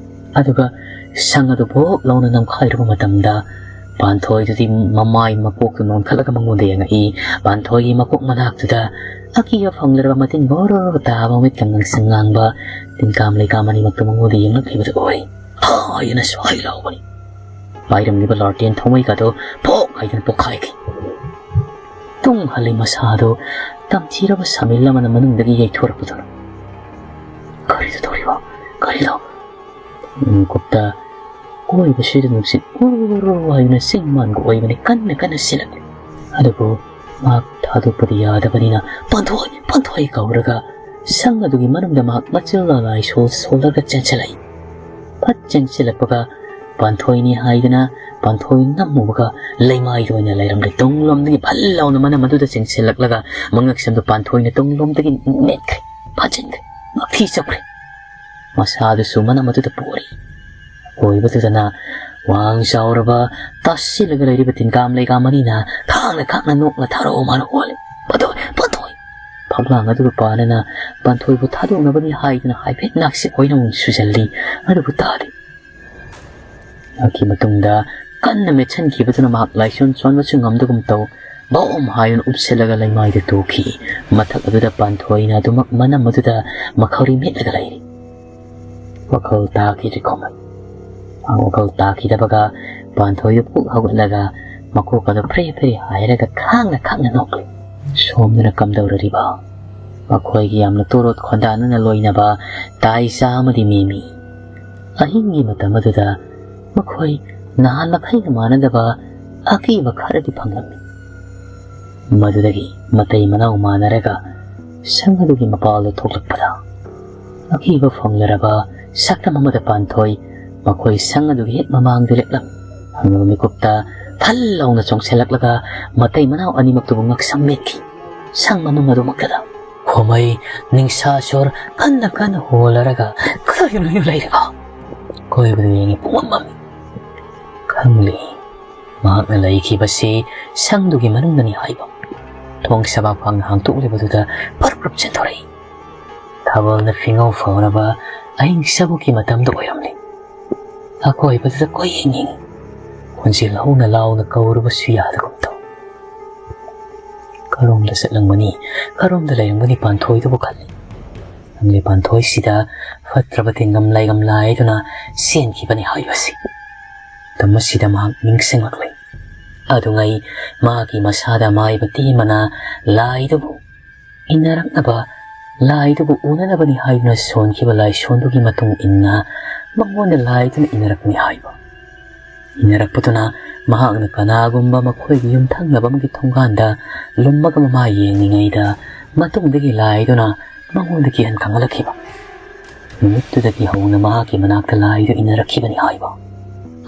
ꯑꯗꯨꯒ ꯁꯪ ꯑꯗꯨ ꯚꯣꯛ ꯂꯥꯎꯅ ꯅꯝꯈꯥꯏꯔꯨꯕ ꯃꯇꯝꯗ ꯄꯥꯟꯊꯣꯏꯗꯨꯗꯤ ꯃꯃꯥꯏ ꯃꯀꯣꯛꯇꯨ ꯅꯣꯟꯈꯠꯂꯒ ꯃꯉꯣꯟꯗ ꯌꯦꯡꯉꯛꯏ꯫ ꯄꯥꯟꯊꯣꯏꯒꯤ ꯃꯀꯣꯛ ꯃꯅꯥꯛꯇꯨꯗ ꯑꯀꯤꯕ ꯐꯪꯂꯔꯕ ꯃꯇꯤꯟ ꯒꯣꯔꯣ ꯒꯣꯔꯣ ꯇꯥꯕ ꯃꯃꯤꯠꯀ ꯉꯥꯡꯁꯪ ꯉꯥꯡꯕ ꯇꯤꯟꯀꯥꯡ ꯂꯩꯀꯥꯝ ꯑꯅꯤꯃꯛꯇꯨ ꯃꯉꯣꯟꯗ ꯌꯦꯡꯂꯛꯂꯤꯕꯗꯨ ꯎꯔꯤ꯫ "ꯍꯥꯏ!" ꯍꯥꯏꯅ ꯁ꯭ꯋꯥꯏ ꯂꯥꯎꯕꯅꯤ꯫ ꯄꯥꯏꯔꯝꯂꯤꯕ ꯂꯥꯔꯇꯦꯟ ꯊꯧꯃꯩꯒꯗꯣ ꯄꯣꯛ ꯍꯥꯏꯗꯨꯅ ꯄꯣꯛꯈꯥꯏꯈꯤ꯫ ꯇꯨꯡ ꯍꯜꯂꯤ ꯃꯁꯥꯗꯨ ꯇꯝꯊꯤꯔꯕ ꯁꯥꯃꯤꯜ ꯑꯃꯅ ꯃꯅꯨꯡꯗꯒꯤ ꯌꯩꯊꯣꯔꯛꯄꯗꯨꯅ꯫ "ꯀꯔꯤꯗ ꯇꯧꯔꯤꯕ? ꯀꯔꯤꯅꯣ?" ꯃꯤꯀꯨꯞꯇ ꯀꯣꯏꯕꯁꯤꯗ ꯅꯨꯡꯁꯤꯠ ꯎꯔꯨ ꯎꯔꯨ ꯍꯥꯏꯗꯨꯅ ꯆꯤꯡ ꯃꯥꯟꯒ ꯑꯣꯏꯕꯅꯤ ꯀꯟꯅ ꯀꯟꯅ ꯁꯤꯜꯂꯛꯂꯤ꯫ ꯑꯗꯨꯕꯨ ꯃꯍꯥꯛ ꯊꯥꯗꯣꯛꯄꯗꯤ ꯌꯥꯗꯕꯅꯤꯅ "ꯄꯥꯟꯊꯣꯏ! ꯄꯥꯟꯊꯣꯏ!" ꯀꯧꯔꯒ ꯁꯪ ꯑꯗꯨꯒꯤ ꯃꯅꯨꯡꯗ ꯃꯍꯥꯛ ꯃꯆꯤꯜ ꯂꯥꯏ ꯁꯣꯜ ꯁꯣꯜꯂꯒ ꯆꯦꯟꯁꯤꯜꯂꯛꯏ꯫ ꯐꯠ ꯆꯦꯟꯁꯤꯜꯂꯛꯄꯒ ꯄꯥꯟꯊꯣꯏꯅꯤ ꯍꯥꯏꯗꯨꯅ ꯄꯥꯟꯊꯣꯏ ꯅꯝꯃꯨꯕꯒ ꯂꯩꯃꯥꯏꯗ ꯑꯣꯏꯅ ꯂꯩꯔꯝꯂꯦ꯫ ꯇꯨꯡꯂꯣꯝꯗꯒꯤ ꯐꯜ ꯂꯥꯎꯅ ꯃꯅꯝ ꯑꯗꯨꯗ ꯆꯦꯟꯁꯤꯜꯂꯛꯂꯒ ꯃꯉꯛꯁꯝꯗ ꯄꯥꯟꯊꯣꯏꯅ ꯇꯨꯡꯂꯣꯝꯗꯒꯤ ꯅꯦꯠꯈ꯭ꯔꯦ, ꯐꯥꯖꯤꯟꯈ꯭ꯔꯦ, ꯉꯥꯛꯊꯤ ꯆꯞꯈ꯭ꯔꯦ꯫ ꯃꯁꯥꯗꯨꯁꯨ ꯃꯅꯝ ꯑꯗꯨꯗ ꯄꯣꯔꯤ꯫ ꯑꯀꯣꯏꯕꯗꯨꯗꯅ ꯋꯥꯡ ꯆꯥꯎꯔꯕ ꯇꯥꯁꯤꯜꯂꯒ ꯂꯩꯔꯤꯕ ꯇꯤꯟꯀꯥꯝ ꯂꯩꯀꯥꯝ ꯑꯅꯤꯅ ꯈꯥꯡꯅ ꯈꯥꯡꯅ ꯅꯣꯛꯅ ꯊꯥꯔꯛꯑꯣ ꯃꯥꯅ ꯑꯣꯜꯂꯦ꯫ "ꯄꯥꯟꯊꯣꯏ, ꯄꯥꯟꯊꯣꯏ!" ꯐꯛꯂꯥꯡ ꯑꯗꯨꯒ ꯄꯥꯟꯅꯅ ꯄꯥꯟꯊꯣꯏꯕꯨ ꯊꯥꯗꯣꯛꯅꯕꯅꯤ ꯍꯥꯏꯗꯨꯅ ꯍꯥꯏꯐꯦꯠ ꯅꯥꯛꯁꯤ ꯑꯣꯏꯅ ꯑꯃꯨꯛ ꯁꯨꯖꯜꯂꯤ꯫ ꯑꯗꯨꯕꯨ ꯇꯥꯗꯦ꯫ ꯉꯥꯏꯍꯥꯛꯀꯤ ꯃꯇꯨꯡꯗ ꯀꯟꯅ ꯃꯦꯠꯁꯤꯟꯈꯤꯕꯗꯨꯅ ꯃꯍꯥꯛ ꯂꯥꯏꯁꯣꯟ ꯁꯣꯟꯕꯁꯨ ꯉꯝꯗꯒꯨꯝ ꯇꯧ꯫ ꯕꯣꯝ ꯍꯥꯏꯗꯨꯅ ꯎꯞꯁꯤꯜꯂꯒ ꯂꯩꯃꯥꯏꯗ ꯇꯨꯈꯤ꯫ ꯃꯊꯛ ꯑꯗꯨꯗ ꯄꯥꯟꯊꯣꯏꯅ ꯑꯗꯨꯃꯛ ꯃꯅꯝ ꯑꯗꯨꯗ ꯃꯈꯧꯔꯤ ꯃꯦꯠꯂꯒ ꯂꯩꯔꯤ꯫ ꯋꯥꯈꯜ ꯇꯥꯈꯤꯗ꯭ꯔꯤ ꯈꯣꯃꯩ꯫ ꯃꯍꯥꯛ ꯋꯥꯈꯜ ꯇꯥꯈꯤꯗꯕꯒ ꯄꯥꯟꯊꯣꯏꯗꯨ ꯄꯨꯛ ꯍꯧꯒꯠꯂꯒ ꯃꯀꯣꯛ ꯑꯗꯨ ꯐ꯭ꯔꯦ ꯐ꯭ꯔꯦ ꯍꯥꯏꯔꯒ ꯈꯥꯡꯅ ꯈꯥꯡꯅ ꯅꯣꯛꯂꯤ꯫ ꯁꯣꯝꯗꯅ ꯀꯝꯗꯧꯔꯔꯤꯕ? ꯃꯈꯣꯏꯒꯤ ꯌꯥꯝꯅ ꯇꯣꯔꯣꯠ ꯈꯣꯟꯗꯥꯅꯅ ꯂꯣꯏꯅꯕ ꯇꯥꯏꯖꯥ ꯑꯃꯗꯤ ꯃꯦꯃꯤ꯫ ꯑꯍꯤꯡꯒꯤ ꯃꯇꯝ ꯑꯗꯨꯗ ꯃꯈꯣꯏ ꯅꯍꯥꯟ ꯃꯈꯩꯒ ꯃꯥꯟꯅꯗꯕ ꯑꯀꯤꯕ ꯈꯔꯗꯤ ꯐꯪꯂꯝꯃꯤ꯫ ꯃꯗꯨꯗꯒꯤ ꯃꯇꯩ ꯃꯅꯥꯎ ꯃꯥꯟꯅꯔꯒ ꯁꯪ ꯑꯗꯨꯒꯤ ꯃꯄꯥꯜꯗ ꯊꯣꯛꯂꯛꯄꯗ ꯑꯀꯤꯕ ꯐꯪꯂꯔꯕ ꯁꯛꯇꯝ ꯑꯃꯗ ꯄꯥꯟꯊꯣꯏ ꯃꯈꯣꯏ ꯁꯪ ꯑꯗꯨꯒꯤ ꯍꯦꯛ ꯃꯃꯥꯡꯗ ꯂꯦꯞꯂꯝꯃꯤ꯫ ꯍꯪꯂꯕ ꯃꯤꯀꯨꯞꯇ ꯊꯜ ꯂꯥꯎꯅ ꯆꯣꯡꯁꯤꯜꯂꯛꯂꯒ ꯃꯇꯩ ꯃꯅꯥꯎ ꯑꯅꯤꯃꯛꯇꯨꯕꯨ ꯉꯛꯁꯝ ꯃꯦꯠꯈꯤ꯫ ꯁꯪ ꯃꯅꯨꯡ ꯑꯗꯨꯃꯛꯇꯗ ꯈꯣꯃꯩ ꯅꯤꯡꯁꯥ ꯁꯣꯔ ꯀꯟꯅ ꯀꯟꯅ ꯍꯣꯜꯂꯔꯒ "ꯀꯗꯥꯏꯗꯅꯣ ꯂꯩꯔꯤꯕ?" ꯀꯣꯏꯕꯗ ꯌꯦꯡꯉꯤ ꯄꯨꯡꯃꯝ ꯃꯝꯃꯤ꯫ ꯈꯪꯂꯤ꯫ ꯃꯍꯥꯛꯅ ꯂꯩꯈꯤꯕꯁꯤ ꯁꯪꯗꯨꯒꯤ ꯃꯅꯨꯡꯗꯅꯤ ꯍꯥꯏꯕ꯫ ꯊꯣꯡ ꯁꯕꯥꯛ ꯐꯥꯡꯅ ꯍꯥꯡꯇꯣꯛꯂꯤꯕꯗꯨꯗ ꯄꯔꯞ ꯄꯔꯞ ꯆꯦꯟꯊꯣꯔꯛꯏ꯫ ꯊꯥꯕꯜꯅ ꯐꯤꯉꯧ ꯐꯥꯎꯔꯕ ꯑꯍꯤꯡ ꯁꯕꯨꯛꯀꯤ ꯃꯇꯝꯗ ꯑꯣꯏꯔꯝꯂꯤ꯫ ꯑꯀꯣꯏꯕꯗꯨꯗ ꯀꯣꯏꯌꯦꯡ ꯌꯦꯡꯉꯤ꯫ ꯈꯣꯟꯖꯦꯜ ꯍꯧꯅ ꯂꯥꯎꯅ ꯀꯧꯔꯕꯁꯨ ꯌꯥꯗꯒꯨꯝ ꯇꯧ꯫ ꯀꯔꯣꯝꯗ ꯆꯠꯂꯝꯒꯅꯤ, ꯀꯔꯣꯝꯗ ꯂꯩꯔꯝꯒꯅꯤ ꯄꯥꯟꯊꯣꯏꯗꯨꯕꯨ ꯈꯜꯂꯤ꯫ ꯈꯪꯂꯦ ꯄꯥꯟꯊꯣꯏꯁꯤꯗ ꯐꯠꯇ꯭ꯔꯕ ꯇꯤꯟꯒꯝ ꯂꯥꯏꯒꯝ ꯂꯥꯏꯗꯨꯅ ꯆꯦꯟꯈꯤꯕꯅꯤ ꯍꯥꯏꯕꯁꯤ꯫ ꯃꯇꯝ ꯑꯁꯤꯗ ꯃꯍꯥꯛ ꯅꯤꯡꯁꯤꯡꯂꯛꯂꯦ꯫ ꯑꯗꯨꯉꯩ ꯃꯍꯥꯛꯀꯤ ꯃꯁꯥꯗ ꯃꯥꯏꯕ ꯇꯦꯝꯕꯅ ꯂꯥꯏꯗꯨꯕꯨ ꯏꯟꯅꯔꯛꯅꯕ, ꯂꯥꯏꯗꯨꯕꯨ ꯎꯅꯅꯕꯅꯤ ꯍꯥꯏꯗꯨꯅ ꯁꯣꯟꯈꯤꯕ ꯂꯥꯏꯁꯣꯟꯗꯨꯒꯤ ꯃꯇꯨꯡ ꯏꯟꯅ ꯃꯉꯣꯟꯗ ꯂꯥꯏꯗꯨꯅ ꯏꯟꯅꯔꯛꯄꯅꯤ ꯍꯥꯏꯕ꯫ ꯏꯟꯅꯔꯛꯄꯗꯨꯅ ꯃꯍꯥꯛꯅ ꯀꯅꯥꯒꯨꯝꯕ ꯃꯈꯣꯏꯒꯤ ꯌꯨꯝꯊꯪꯅꯕ ꯑꯃꯒꯤ ꯊꯣꯡꯒꯥꯟꯗ ꯂꯨꯝꯃꯒ ꯃꯃꯥ ꯌꯦꯡꯂꯤꯉꯩꯗ ꯃꯇꯨꯡꯗꯒꯤ ꯂꯥꯏꯗꯨꯅ ꯃꯉꯣꯟꯗ ꯀꯤꯍꯟ ꯈꯪꯍꯜꯂꯛꯈꯤꯕ꯫ ꯅꯨꯃꯤꯠꯇꯨꯗꯒꯤ ꯍꯧꯅ ꯃꯍꯥꯛꯀꯤ ꯃꯅꯥꯛꯇ ꯂꯥꯏꯗꯨ ꯏꯟꯅꯔꯛꯈꯤꯕꯅꯤ ꯍꯥꯏꯕ꯫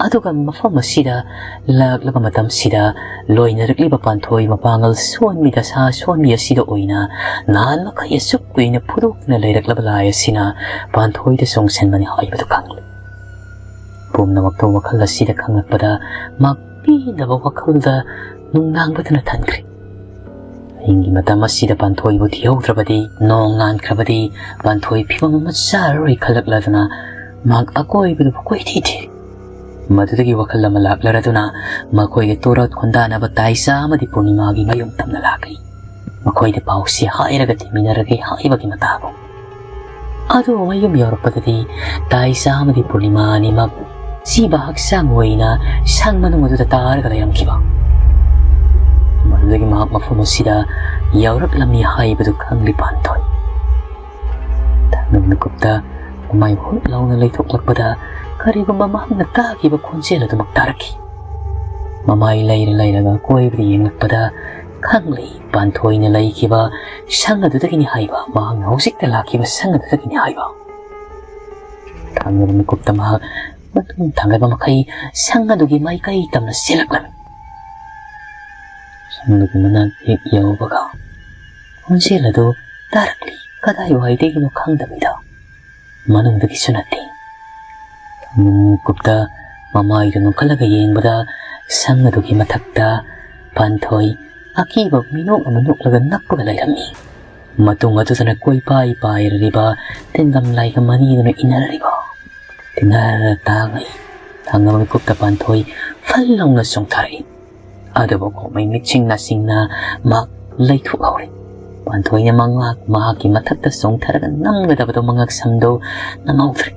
ꯑꯗꯨꯒ ꯃꯐꯝ ꯑꯁꯤꯗ ꯂꯥꯛꯂꯕ ꯃꯇꯝꯁꯤꯗ ꯂꯣꯏꯅꯔꯛꯂꯤꯕ ꯄꯥꯟꯊꯣꯏ ꯃꯄꯥꯡꯒꯜ ꯁꯣꯟꯕꯤ ꯗꯁꯥ ꯁꯣꯟꯕꯤ ꯑꯁꯤꯗ ꯑꯣꯏꯅ ꯅꯍꯥꯟ ꯃꯈꯩ ꯑꯁꯨꯛ ꯀꯨꯏꯅ ꯐꯨꯗꯣꯛꯇꯨꯅ ꯂꯩꯔꯛꯂꯕ ꯂꯥꯏ ꯑꯁꯤꯅ ꯄꯥꯟꯊꯣꯏꯗ ꯆꯣꯡꯁꯤꯟꯕꯅꯤ ꯍꯥꯏꯕꯗꯨ ꯈꯪꯂꯦ꯫ ꯄꯨꯝꯅꯃꯛꯇꯣ ꯋꯥꯈꯜ ꯑꯁꯤꯗ ꯈꯪꯂꯛꯄꯗ ꯃꯍꯥꯛ ꯄꯦꯟꯗꯕ ꯋꯥꯈꯜꯗ ꯅꯨꯡꯅꯥꯡꯕꯗꯨꯅ ꯊꯟꯈ꯭ꯔꯦ꯫ ꯑꯍꯤꯡꯒꯤ ꯃꯇꯝ ꯑꯁꯤꯗ ꯄꯥꯟꯊꯣꯏꯕꯨ ꯊꯤꯍꯧꯗ꯭ꯔꯕꯗꯤ, ꯅꯣꯡ ꯉꯥꯟꯈ꯭ꯔꯕꯗꯤ ꯄꯥꯟꯊꯣꯏ ꯐꯤꯕꯝ ꯑꯃ ꯆꯥꯔꯔꯣꯏ ꯈꯜꯂꯛꯂꯗꯨꯅ ꯃꯍꯥꯛ ꯑꯀꯣꯏꯕꯗꯨꯕꯨ ꯀꯣꯏꯊꯤ ꯊꯤꯔꯦ꯫ ꯃꯗꯨꯗꯒꯤ ꯋꯥꯈꯜ ꯑꯃ ꯂꯥꯛꯂꯔꯗꯨꯅ ꯃꯈꯣꯏꯒꯤ ꯇꯣꯔꯣꯠ ꯈꯣꯟꯗꯥꯅꯕ ꯇꯥꯏꯆꯥ ꯑꯃꯗꯤ ꯄꯨꯔꯅꯤꯃꯥꯒꯤ ꯃꯌꯨꯝ ꯇꯝꯅ ꯂꯥꯛꯂꯤ꯫ ꯃꯈꯣꯏꯗ ꯄꯥꯎꯁꯤ ꯍꯥꯏꯔꯒ ꯊꯤꯃꯤꯟꯅꯔꯒꯦ ꯍꯥꯏꯕꯒꯤ ꯃꯇꯥꯒꯨꯝ꯫ ꯑꯗꯨ ꯃꯌꯨꯝ ꯌꯧꯔꯛꯄꯗꯗꯤ ꯇꯥꯏꯆꯥ ꯑꯃꯗꯤ ꯄꯨꯔꯅꯤꯃꯥ ꯑꯅꯤꯃꯛ ꯁꯤꯕ ꯍꯛꯆꯥꯡ ꯑꯣꯏꯅ ꯁꯪ ꯃꯅꯨꯡ ꯑꯗꯨꯗ ꯇꯥꯔꯒ ꯂꯩꯔꯝꯈꯤꯕ꯫ ꯃꯗꯨꯗꯒꯤ ꯃꯍꯥꯛ ꯃꯐꯝ ꯑꯁꯤꯗ ꯌꯧꯔꯛꯂꯝꯃꯤ ꯍꯥꯏꯕꯗꯨ ꯈꯪꯂꯤ ꯄꯥꯟꯊꯣꯏ꯫ ꯊꯥꯡꯒꯜ ꯃꯤꯀꯨꯞꯇ ꯃꯃꯥꯏ ꯍꯨꯠ ꯂꯥꯎꯅ ꯂꯩꯊꯣꯛꯂꯛꯄꯗ ꯀꯔꯤꯒꯨꯝꯕ ꯃꯍꯥꯛꯅ ꯇꯥꯈꯤꯕ ꯈꯣꯟꯖꯦꯜ ꯑꯗꯨꯃꯛ ꯇꯥꯔꯛꯈꯤ꯫ ꯃꯃꯥꯏ ꯂꯩꯔ ꯂꯩꯔꯒ ꯀꯣꯏꯕꯗ ꯌꯦꯡꯂꯛꯄꯗ ꯈꯪꯂꯤ ꯄꯥꯟꯊꯣꯏꯅ ꯂꯩꯈꯤꯕ ꯁꯪ ꯑꯗꯨꯗꯒꯤꯅꯤ ꯍꯥꯏꯕ, ꯃꯍꯥꯛꯅ ꯍꯧꯖꯤꯛꯇ ꯂꯥꯛꯈꯤꯕ ꯁꯪ ꯑꯗꯨꯗꯒꯤꯅꯤ ꯍꯥꯏꯕ꯫ ꯊꯥꯡꯒꯜ ꯃꯤꯀꯨꯞꯇ ꯃꯍꯥꯛ ꯃꯇꯨꯡ ꯊꯥꯡꯒꯠꯄ ꯃꯈꯩ ꯁꯪ ꯑꯗꯨꯒꯤ ꯃꯥꯏꯀꯩ ꯇꯝꯅ ꯆꯦꯜꯂꯛꯂꯝꯃꯤ꯫ ꯁꯪ ꯑꯗꯨꯒꯤ ꯃꯅꯥꯛ ꯍꯦꯛ ꯌꯧꯕꯒ ꯈꯣꯟꯖꯦꯜ ꯑꯗꯨ ꯇꯥꯔꯛꯂꯤ꯫ ꯀꯗꯥꯏꯋꯥꯏꯗꯒꯤꯅꯣ ꯈꯪꯗꯕꯤꯗ, ꯃꯅꯨꯡꯗꯒꯤꯁꯨ ꯅꯠꯇꯦ꯫ ꯊꯥꯡꯒꯜ ꯃꯤꯀꯨꯞꯇ ꯃꯃꯥꯏꯗꯨ ꯅꯣꯛꯈꯠꯂꯒ ꯌꯦꯡꯕꯗ ꯁꯪ ꯑꯗꯨꯒꯤ ꯃꯊꯛꯇ ꯄꯥꯟꯊꯣꯏ ꯑꯀꯤꯕ ꯃꯤꯅꯣꯛ ꯑꯃ ꯅꯣꯛꯂꯒ ꯅꯞꯄꯒ ꯂꯩꯔꯝꯃꯤ꯫ ꯃꯇꯨꯡ ꯑꯗꯨꯗꯅ ꯀꯣꯏꯄꯥꯏ ꯄꯥꯏꯔꯔꯤꯕ ꯇꯤꯟꯒꯝ ꯂꯥꯏꯒꯝ ꯑꯅꯤꯗꯨꯅ ꯏꯟꯅꯔꯔꯤꯕ꯫ ꯇꯤꯟꯅꯔ ꯇꯥꯡꯉꯩ ꯊꯥꯡꯒꯜ ꯃꯤꯀꯨꯞꯇ ꯄꯥꯟꯊꯣꯏ ꯐꯜ ꯂꯥꯎꯅ ꯆꯣꯡꯊꯔꯛꯏ꯫ ꯑꯗꯨꯕꯨ ꯈꯣꯡꯃꯩ ꯃꯤꯠꯁꯤꯡ ꯅꯥꯁꯤꯡꯅ ꯃꯍꯥꯛ ꯂꯩꯊꯣꯛꯍꯧꯔꯦ꯫ ꯄꯥꯟꯊꯣꯏꯅ ꯃꯉꯥꯛ ꯃꯍꯥꯛꯀꯤ ꯃꯊꯛꯇ ꯆꯣꯡꯊꯔꯒ ꯅꯝꯒꯗꯕꯗꯣ ꯃꯉꯛ ꯁꯝꯗꯣ ꯅꯝꯍꯧꯗ꯭ꯔꯦ꯫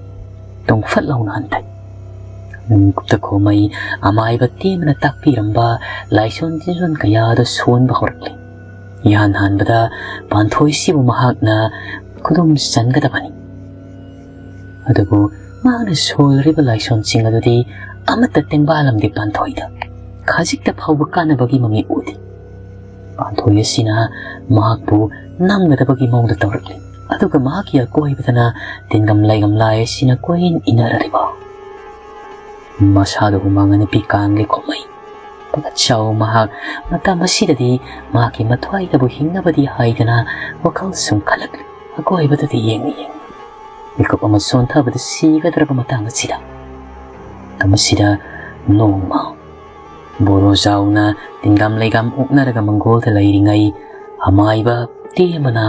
ꯇꯨꯡꯐꯠ ꯂꯥꯎꯅ ꯍꯟꯊꯩ꯫ ꯃꯤꯀꯨꯞꯇ ꯈꯣꯃꯩ ꯑꯃꯥꯏꯕ ꯇꯦꯝꯕꯅ ꯇꯥꯛꯄꯤꯔꯝꯕ ꯂꯥꯏꯁꯣꯟ ꯇꯤꯟꯖꯣꯟ ꯀꯌꯥꯗꯣ ꯁꯣꯟꯕ ꯍꯧꯔꯛꯂꯦ꯫ ꯏꯍꯥꯟ ꯍꯥꯟꯕꯗ ꯄꯥꯟꯊꯣꯏꯁꯤꯕꯨ ꯃꯍꯥꯛꯅ ꯈꯨꯗꯨꯝ ꯆꯟꯒꯗꯕꯅꯤ꯫ ꯑꯗꯨꯕꯨ ꯃꯍꯥꯛꯅ ꯁꯣꯜꯂꯤꯕ ꯂꯥꯏꯁꯣꯟꯁꯤꯡ ꯑꯗꯨꯗꯤ ꯑꯃꯠꯇ ꯇꯦꯡꯕꯥꯂꯝꯗꯦ ꯄꯥꯟꯊꯣꯏꯗ꯫ ꯈꯖꯤꯛꯇ ꯐꯥꯎꯕ ꯀꯥꯟꯅꯕꯒꯤ ꯃꯃꯤ ꯎꯗꯦ꯫ ꯄꯥꯟꯊꯣꯏ ꯑꯁꯤꯅ ꯃꯍꯥꯛꯄꯨ ꯅꯝꯒꯗꯕꯒꯤ ꯃꯑꯣꯡꯗ ꯇꯧꯔꯛꯂꯤ꯫ ꯑꯗꯨꯒ ꯃꯍꯥꯛꯀꯤ ꯑꯀꯣꯏꯕꯗꯅ ꯇꯤꯟꯒꯝ ꯂꯩꯒꯝ ꯂꯥꯏ ꯑꯁꯤꯅ ꯀꯣꯏꯏꯟ ꯏꯟꯅꯔꯤꯕ꯫ ꯃꯁꯥꯗ ꯍꯨꯃꯥꯡ ꯑꯅꯤꯄꯤ ꯀꯥꯡꯂꯤ ꯈꯣꯃꯩ꯫ ꯄꯥꯈꯠꯆꯥꯎ ꯃꯍꯥꯛ ꯃꯇꯝ ꯑꯁꯤꯗꯗꯤ ꯃꯍꯥꯛꯀꯤ ꯃꯊ꯭ꯋꯥꯏꯗꯕꯨ ꯍꯤꯡꯅꯕꯗꯤ ꯍꯥꯏꯗꯅ ꯋꯥꯈꯜ ꯁꯨꯝ ꯈꯜꯂꯛꯂꯤ꯫ ꯑꯀꯣꯏꯕꯗꯨꯗ ꯌꯦꯡꯉꯤ ꯌꯦꯡꯉꯤ꯫ ꯃꯤꯀꯨꯞ ꯑꯃ ꯁꯣꯟꯊꯕꯗ ꯁꯤꯒꯗ꯭ꯔꯕ ꯃꯇꯥꯡ ꯑꯁꯤꯗ꯫ ꯃꯇꯝ ꯑꯁꯤꯗ ꯅꯣꯡꯃ ꯕꯣꯔꯣ ꯖꯥꯎꯅ ꯇꯤꯡꯒꯥꯝ ꯂꯩꯒꯥꯝ ꯑꯣꯛꯅꯔꯒ ꯃꯪꯒꯣꯜꯗ ꯂꯩꯔꯤꯉꯩ, ꯑꯃꯥꯏꯕ ꯇꯦꯝꯕꯅ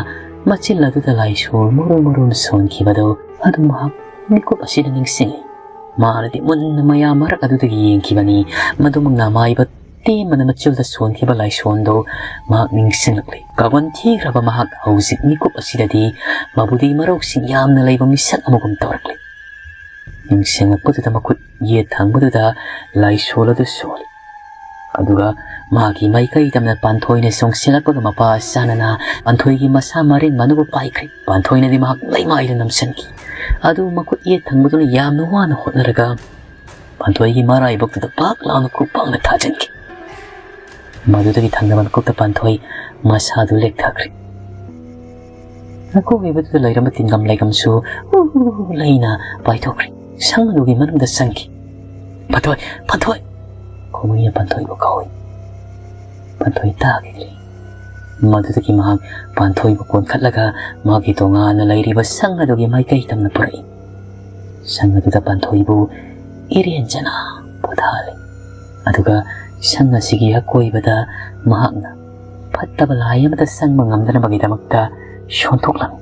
ꯃꯆꯤꯜ ꯑꯗꯨꯗ ꯂꯥꯏꯁꯣꯜ ꯃꯔꯨ ꯃꯔꯨꯅ ꯁꯣꯟꯈꯤꯕꯗꯨ ꯑꯗꯨ ꯃꯍꯥꯛ ꯃꯤꯀꯨꯞ ꯑꯁꯤꯗ ꯅꯤꯡꯁꯤꯡꯏ꯫ ꯃꯥꯅꯗꯤ ꯃꯨꯟꯅ ꯃꯌꯥꯝ ꯃꯔꯛ ꯑꯗꯨꯗꯒꯤ ꯌꯦꯡꯈꯤꯕꯅꯤ꯫ ꯃꯗꯨꯃꯛꯅ ꯑꯃꯥꯏꯕ ꯇꯦꯝꯕꯅ ꯃꯆꯤꯜꯗ ꯁꯣꯟꯈꯤꯕ ꯂꯥꯏꯁꯣꯟꯗꯨ ꯃꯍꯥꯛ ꯅꯤꯡꯁꯤꯡꯂꯛꯂꯤ꯫ ꯀꯥꯎꯒꯟ ꯊꯤꯈ꯭ꯔꯕ ꯃꯍꯥꯛ ꯍꯧꯖꯤꯛ ꯃꯤꯀꯨꯞ ꯑꯁꯤꯗꯗꯤ ꯃꯕꯨꯗꯤ ꯃꯔꯧꯁꯤꯡ ꯌꯥꯝꯅ ꯂꯩꯕ ꯃꯤꯁꯛ ꯑꯃꯒꯨꯝ ꯇꯧꯔꯛꯂꯤ꯫ ꯅꯤꯡꯁꯤꯡꯂꯛꯄꯗꯨꯗ ꯃꯈꯨꯠ ꯌꯦꯠ ꯊꯪꯕꯗꯨꯗ ꯂꯥꯏꯁꯣꯜ ꯑꯗꯨ ꯁꯣꯜꯂꯤ꯫ ꯑꯗꯨꯒ ꯃꯥꯒꯤ ꯃꯥꯏꯀꯩ ꯇꯝꯅ ꯄꯥꯟꯊꯣꯏꯅ ꯆꯣꯡꯁꯤꯜꯂꯛꯄꯒ ꯃꯄꯥ ꯆꯥꯅꯅ ꯄꯥꯟꯊꯣꯏꯒꯤ ꯃꯁꯥ ꯃꯔꯦꯟ ꯃꯅꯨꯡꯕꯨ ꯄꯥꯏꯈ꯭ꯔꯦ꯫ ꯄꯥꯟꯊꯣꯏꯅꯗꯤ ꯃꯍꯥꯛ ꯂꯩꯃꯥꯏꯗ ꯅꯝꯁꯤꯟꯈꯤ꯫ ꯑꯗꯨ ꯃꯈꯨꯠ ꯌꯦꯠ ꯊꯪꯕꯗꯨꯅ ꯌꯥꯝꯅ ꯋꯥꯅ ꯍꯣꯠꯅꯔꯒ ꯄꯥꯟꯊꯣꯏꯒꯤ ꯃꯔꯥꯏꯕꯛꯇꯨꯗ ꯄꯥꯛ ꯂꯥꯎꯅ ꯈꯨꯄꯥꯛꯅ ꯊꯥꯖꯤꯟꯈꯤ꯫ ꯃꯗꯨꯗꯒꯤ ꯊꯪꯅꯕ ꯃꯤꯀꯨꯞꯇ ꯄꯥꯟꯊꯣꯏ ꯃꯁꯥꯗꯨ ꯂꯦꯛꯊꯈ꯭ꯔꯦ꯫ ꯑꯀꯣꯏꯕꯗꯨꯗ ꯂꯩꯔꯝꯕ ꯇꯤꯡꯒꯝ ꯂꯩꯒꯝꯁꯨ ꯎ ꯂꯩꯅ ꯄꯥꯏꯊꯣꯛꯈ꯭ꯔꯦ꯫ ꯁꯪ ꯑꯗꯨꯒꯤ ꯃꯅꯨꯡꯗ ꯆꯪꯈꯤ꯫ "ꯄꯥꯟꯊꯣꯏ! ꯄꯥꯟꯊꯣꯏ!" ꯈꯣꯡꯉꯩꯅ ꯄꯥꯟꯊꯣꯏꯕꯨ ꯀꯧꯏ꯫ ꯄꯥꯟꯊꯣꯏ ꯇꯥꯈꯤꯗ꯭ꯔꯦ꯫ ꯃꯗꯨꯗꯒꯤ ꯃꯍꯥꯛ ꯄꯥꯟꯊꯣꯏꯕꯨ ꯀꯣꯟꯈꯠꯂꯒ ꯃꯥꯒꯤ ꯇꯣꯉꯥꯟꯅ ꯂꯩꯔꯤꯕ ꯁꯪ ꯑꯗꯨꯒꯤ ꯃꯥꯏꯀꯩ ꯇꯝꯅ ꯄꯨꯔꯛꯏ꯫ ꯁꯪ ꯑꯗꯨꯗ ꯄꯥꯟꯊꯣꯏꯕꯨ ꯏꯔꯦꯟꯖꯅ ꯄꯣꯊꯥꯍꯜꯂꯤ꯫ ꯑꯗꯨꯒ ꯁꯪ ꯑꯁꯤꯒꯤ ꯑꯀꯣꯏꯕꯗ ꯃꯍꯥꯛꯅ ꯐꯠꯇꯕ ꯂꯥꯏ ꯑꯃꯠꯇ ꯆꯪꯕ ꯉꯝꯗꯅꯕꯒꯤꯗꯃꯛꯇ ꯁꯣꯟꯊꯣꯛꯂꯝꯃꯤ꯫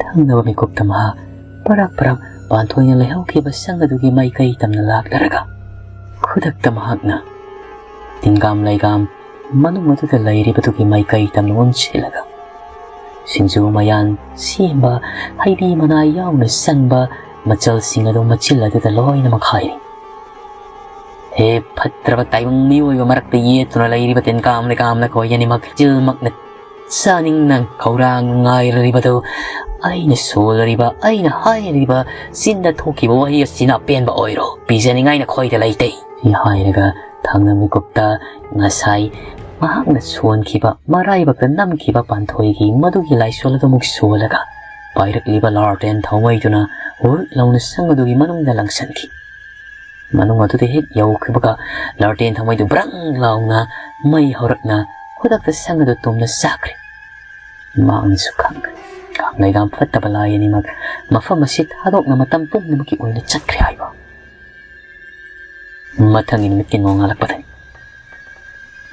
ꯊꯪꯅꯕ ꯃꯤꯀꯨꯞꯇ ꯃꯍꯥꯛ ꯄꯔꯞ ꯄꯔꯞ ꯄꯥꯟꯊꯣꯏꯅ ꯂꯩꯍꯧꯈꯤꯕ ꯁꯪ ꯑꯗꯨꯒꯤ ꯃꯥꯏꯀꯩ ꯇꯝꯅ ꯂꯥꯛꯂꯔꯒ ꯈꯨꯗꯛꯇ ꯃꯍꯥꯛꯅ ꯇꯤꯡꯒꯥꯝ ꯂꯩꯒꯥꯝ ꯃꯅꯨꯡ ꯑꯗꯨꯗ ꯂꯩꯔꯤꯕꯗꯨꯒꯤ ꯃꯥꯏꯀꯩ ꯇꯝꯅ ꯑꯣꯟꯁꯤꯜꯂꯒ ꯁꯤꯡꯖꯨ ꯃꯌꯥꯟ ꯁꯦꯝꯕ, ꯍꯩꯕꯤ ꯃꯅꯥ ꯌꯥꯎꯅ ꯆꯪꯕ ꯃꯆꯜꯁꯤꯡ ꯑꯗꯨ ꯃꯆꯤꯜ ꯑꯗꯨꯗ ꯂꯣꯏꯅꯃꯛ ꯍꯥꯏꯔꯤ꯫ "ꯍꯦ ꯐꯠꯇ꯭ꯔꯕ ꯇꯥꯏꯕꯪ ꯃꯤꯑꯣꯏꯕ ꯃꯔꯛꯇ ꯌꯦꯠꯇꯨꯅ ꯂꯩꯔꯤꯕ ꯇꯦꯟꯀꯥꯝ ꯂꯩꯀꯥꯝ ꯅꯈꯣꯏ ꯑꯅꯤꯃꯛ ꯆꯤꯜꯃꯛꯅ ꯆꯥꯅꯤꯡꯅ ꯈꯧꯔꯥꯡꯅ ꯉꯥꯏꯔꯤꯕꯗꯨ ꯑꯩꯅ ꯁꯣꯜꯂꯔꯤꯕ, ꯑꯩꯅ ꯍꯥꯏꯔꯤꯕ ꯆꯤꯟꯗ ꯊꯣꯛꯈꯤꯕ ꯋꯥꯍꯩ ꯑꯁꯤꯅ ꯑꯄꯦꯟꯕ ꯑꯣꯏꯔꯣ꯫ ꯄꯤꯖꯅꯤꯡꯉꯥꯏ ꯅꯈꯣꯏꯗ ꯂꯩꯇꯦ," ꯍꯥꯏꯔꯒ ꯊꯪꯅ ꯃꯤꯀꯨꯞꯇ ꯉꯁꯥꯏ ꯃꯍꯥꯛꯅ ꯁꯣꯟꯈꯤꯕ, ꯃꯔꯥꯏꯕꯛꯇ ꯅꯝꯈꯤꯕ ꯄꯥꯟꯊꯣꯏꯒꯤ ꯃꯗꯨꯒꯤ ꯂꯥꯏꯁꯣꯜ ꯑꯗꯨ ꯑꯃꯨꯛ ꯁꯣꯜꯂꯒ ꯄꯥꯏꯔꯛꯂꯤꯕ ꯂꯥꯔꯇꯦꯟ ꯊꯥꯎꯃꯩꯗꯨꯅ ꯍꯨꯔꯨꯠ ꯂꯥꯎꯅ ꯁꯪ ꯑꯗꯨꯒꯤ ꯃꯅꯨꯡꯗ ꯂꯪꯁꯟꯈꯤ꯫ ꯃꯅꯨꯡ ꯑꯗꯨꯗ ꯍꯦꯛ ꯌꯧꯈꯤꯕꯒ ꯂꯥꯔꯇꯦꯟ ꯊꯥꯎꯃꯩꯗꯨ ꯕ꯭ꯔꯪ ꯂꯥꯎꯅ ꯃꯩ ꯍꯧꯔꯛꯅ ꯈꯨꯗꯛꯇ ꯁꯪ ꯑꯗꯨ ꯇꯨꯝꯅ ꯆꯥꯛꯈ꯭ꯔꯦ꯫ ꯃꯍꯥꯛꯅꯁꯨ ꯈꯪꯈ꯭ꯔꯦ, ꯀꯥꯡ ꯂꯩꯒꯥꯝ ꯐꯠꯇꯕ ꯂꯥꯏ ꯑꯅꯤꯃꯛ ꯃꯐꯝ ꯑꯁꯤ ꯊꯥꯗꯣꯛꯅ ꯃꯇꯝ ꯄꯨꯝꯅꯃꯛꯀꯤ ꯑꯣꯏꯅ ꯆꯠꯈ꯭ꯔꯦ ꯍꯥꯏꯕ꯫ ꯃꯊꯪꯒꯤ ꯅꯨꯃꯤꯠꯀꯤ ꯅꯣꯡꯉꯥꯜꯂꯛꯄꯗꯅꯤ꯫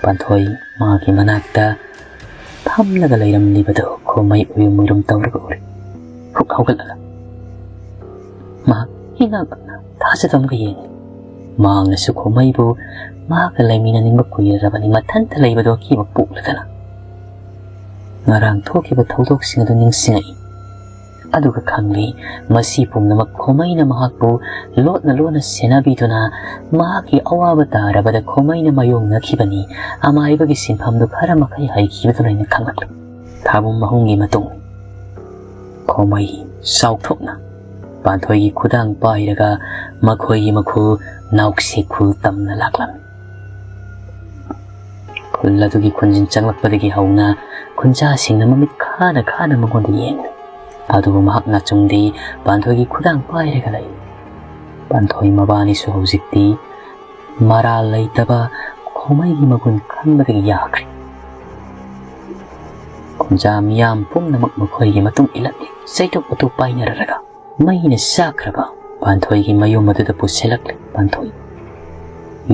ꯄꯥꯟꯊꯣꯏ ꯃꯥꯒꯤ ꯃꯅꯥꯛꯇ ꯐꯝꯂꯒ ꯂꯩꯔꯝꯂꯤꯕꯗꯨ ꯈꯣꯃꯩ ꯎꯏꯔꯨꯝ ꯎꯏꯔꯨꯝ ꯇꯧꯔꯒ ꯎꯔꯦ꯫ ꯍꯨꯛ ꯍꯧꯒꯠꯂꯒ ꯃꯍꯥꯛ ꯍꯤꯒꯥꯡ ꯊꯥꯖꯗꯕ ꯑꯃꯒ ꯌꯦꯡꯂꯤ꯫ ꯃꯍꯥꯛꯅꯁꯨ ꯈꯣꯃꯩꯕꯨ ꯃꯍꯥꯛꯀ ꯂꯩꯃꯤꯟꯅꯅꯤꯡꯕ ꯀꯨꯏꯔꯔꯕꯅꯤ, ꯃꯊꯟꯇ ꯂꯩꯕꯗꯨ ꯑꯀꯤꯕ ꯄꯣꯛꯂꯗꯅ꯫ ꯉꯔꯥꯡ ꯊꯣꯛꯈꯤꯕ ꯊꯧꯗꯣꯛꯁꯤꯡ ꯑꯗꯨ ꯅꯤꯡꯁꯤꯡꯉꯛꯏ꯫ ꯑꯗꯨꯒ ꯈꯪꯂꯤ, ꯃꯁꯤ ꯄꯨꯝꯅꯃꯛ ꯈꯣꯃꯩꯅ ꯃꯍꯥꯛꯄꯨ ꯂꯣꯠꯅ ꯂꯣꯟꯅ ꯁꯦꯟꯅꯕꯤꯗꯨꯅ ꯃꯍꯥꯛꯀꯤ ꯑꯋꯥꯕ ꯇꯥꯔꯕꯗ ꯈꯣꯃꯩꯅ ꯃꯥꯌꯣꯛꯅꯈꯤꯕꯅꯤ꯫ ꯑꯃꯥꯏꯕꯒꯤ ꯁꯤꯟꯐꯝꯗꯨ ꯈꯔ ꯃꯈꯩ ꯍꯩꯈꯤꯕꯗꯨꯅ ꯑꯩꯅ ꯈꯪꯂꯛꯂꯤ꯫ ꯊꯥꯕꯨꯝ ꯑꯍꯨꯝꯒꯤ ꯃꯇꯨꯡ ꯈꯣꯃꯩ ꯆꯥꯎꯊꯣꯛꯅ ꯄꯥꯟꯊꯣꯏꯒꯤ ꯈꯨꯗꯥꯡ ꯄꯥꯏꯔꯒ ꯃꯈꯣꯏꯒꯤ ꯃꯈꯨꯜ ꯅꯥꯎꯁꯦꯛ ꯈꯨꯜ ꯇꯝꯅ ꯂꯥꯛꯂꯝꯃꯤ꯫ ꯈꯨꯜ ꯑꯗꯨꯒꯤ ꯈꯨꯟꯖꯤꯟ ꯆꯪꯂꯛꯄꯗꯒꯤ ꯍꯧꯅ ꯈꯨꯟꯖꯥꯁꯤꯡꯅ ꯃꯃꯤꯠ ꯈꯥꯅ ꯈꯥꯅ ꯃꯉꯣꯟꯗ ꯌꯦꯡꯂꯤ꯫ ꯑꯗꯨꯕꯨ ꯃꯍꯥꯛ ꯅꯥꯆꯨꯡꯗꯤ ꯄꯥꯟꯊꯣꯏꯒꯤ ꯈꯨꯗꯥꯡ ꯄꯥꯏꯔꯒ ꯂꯩ꯫ ꯄꯥꯟꯊꯣꯏ ꯃꯕꯥꯅꯤꯁꯨ ꯍꯧꯖꯤꯛꯇꯤ ꯃꯔꯥꯜ ꯂꯩꯇꯕ ꯈꯣꯃꯩꯒꯤ ꯃꯒꯨꯟ ꯈꯪꯕꯗꯒꯤ ꯌꯥꯈ꯭ꯔꯦ꯫ ꯈꯨꯟꯖꯥ ꯃꯤꯌꯥꯝ ꯄꯨꯝꯅꯃꯛ ꯃꯈꯣꯏꯒꯤ ꯃꯇꯨꯡ ꯏꯜꯂꯛꯂꯤ꯫ ꯆꯩꯇꯨꯞ ꯎꯇꯨꯞ ꯄꯥꯏꯅꯔꯒ ꯃꯩꯅ ꯆꯥꯛꯈ꯭ꯔꯕ ꯄꯥꯟꯊꯣꯏꯒꯤ ꯃꯌꯨꯝ ꯑꯗꯨꯗ ꯄꯨꯁꯤꯜꯂꯛꯂꯤ꯫ ꯄꯥꯟꯊꯣꯏ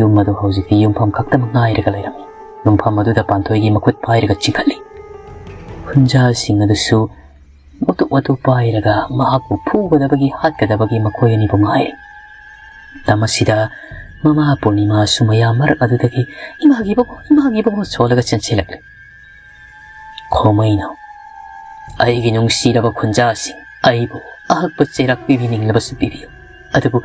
ꯌꯨꯝ ꯑꯗꯨ ꯍꯧꯖꯤꯛꯇꯤ ꯌꯨꯝꯐꯝ ꯈꯛꯇꯃꯛ ꯉꯥꯏꯔꯒ ꯂꯩꯔꯝꯃꯤ꯫ ꯌꯨꯝꯐꯝ ꯑꯗꯨꯗ ꯄꯥꯟꯊꯣꯏꯒꯤ ꯃꯈꯨꯠ ꯄꯥꯏꯔꯒ ꯆꯤꯡꯈꯠꯂꯤ꯫ ꯈꯨꯟꯖꯥꯁꯤꯡ ꯑꯗꯨꯁꯨ ꯎꯇꯨꯞ ꯎꯇꯨꯞ ꯄꯥꯏꯔꯒ ꯃꯍꯥꯛꯄꯨ ꯐꯨꯒꯗꯕꯒꯤ ꯍꯥꯠꯀꯗꯕꯒꯤ ꯃꯈꯣꯏ ꯑꯅꯤꯕꯨ ꯉꯥꯏꯔꯤ꯫ ꯃꯇꯝ ꯑꯁꯤꯗ ꯃꯃꯥ ꯄꯨꯔꯅꯤꯃꯥꯁꯨ ꯃꯌꯥꯝ ꯃꯔꯛ ꯑꯗꯨꯗꯒꯤ "ꯏꯃꯥꯒꯤ ꯏꯕꯨꯡꯉꯣ, ꯏꯃꯥꯒꯤ ꯏꯕꯨꯡꯉꯣ" ꯁꯣꯜꯂꯒ ꯆꯦꯟꯁꯤꯜꯂꯛꯂꯤ꯫ ꯈꯣꯃꯩꯅ, "ꯑꯩꯒꯤ ꯅꯨꯡꯁꯤꯔꯕ ꯈꯨꯟꯖꯥꯁꯤꯡ, ꯑꯩꯕꯨ ꯑꯍꯛꯄ ꯆꯩꯔꯥꯛ ꯄꯤꯕꯤꯅꯤꯡꯂꯕꯁꯨ ꯄꯤꯕꯤꯌꯨ, ꯑꯗꯨꯕꯨ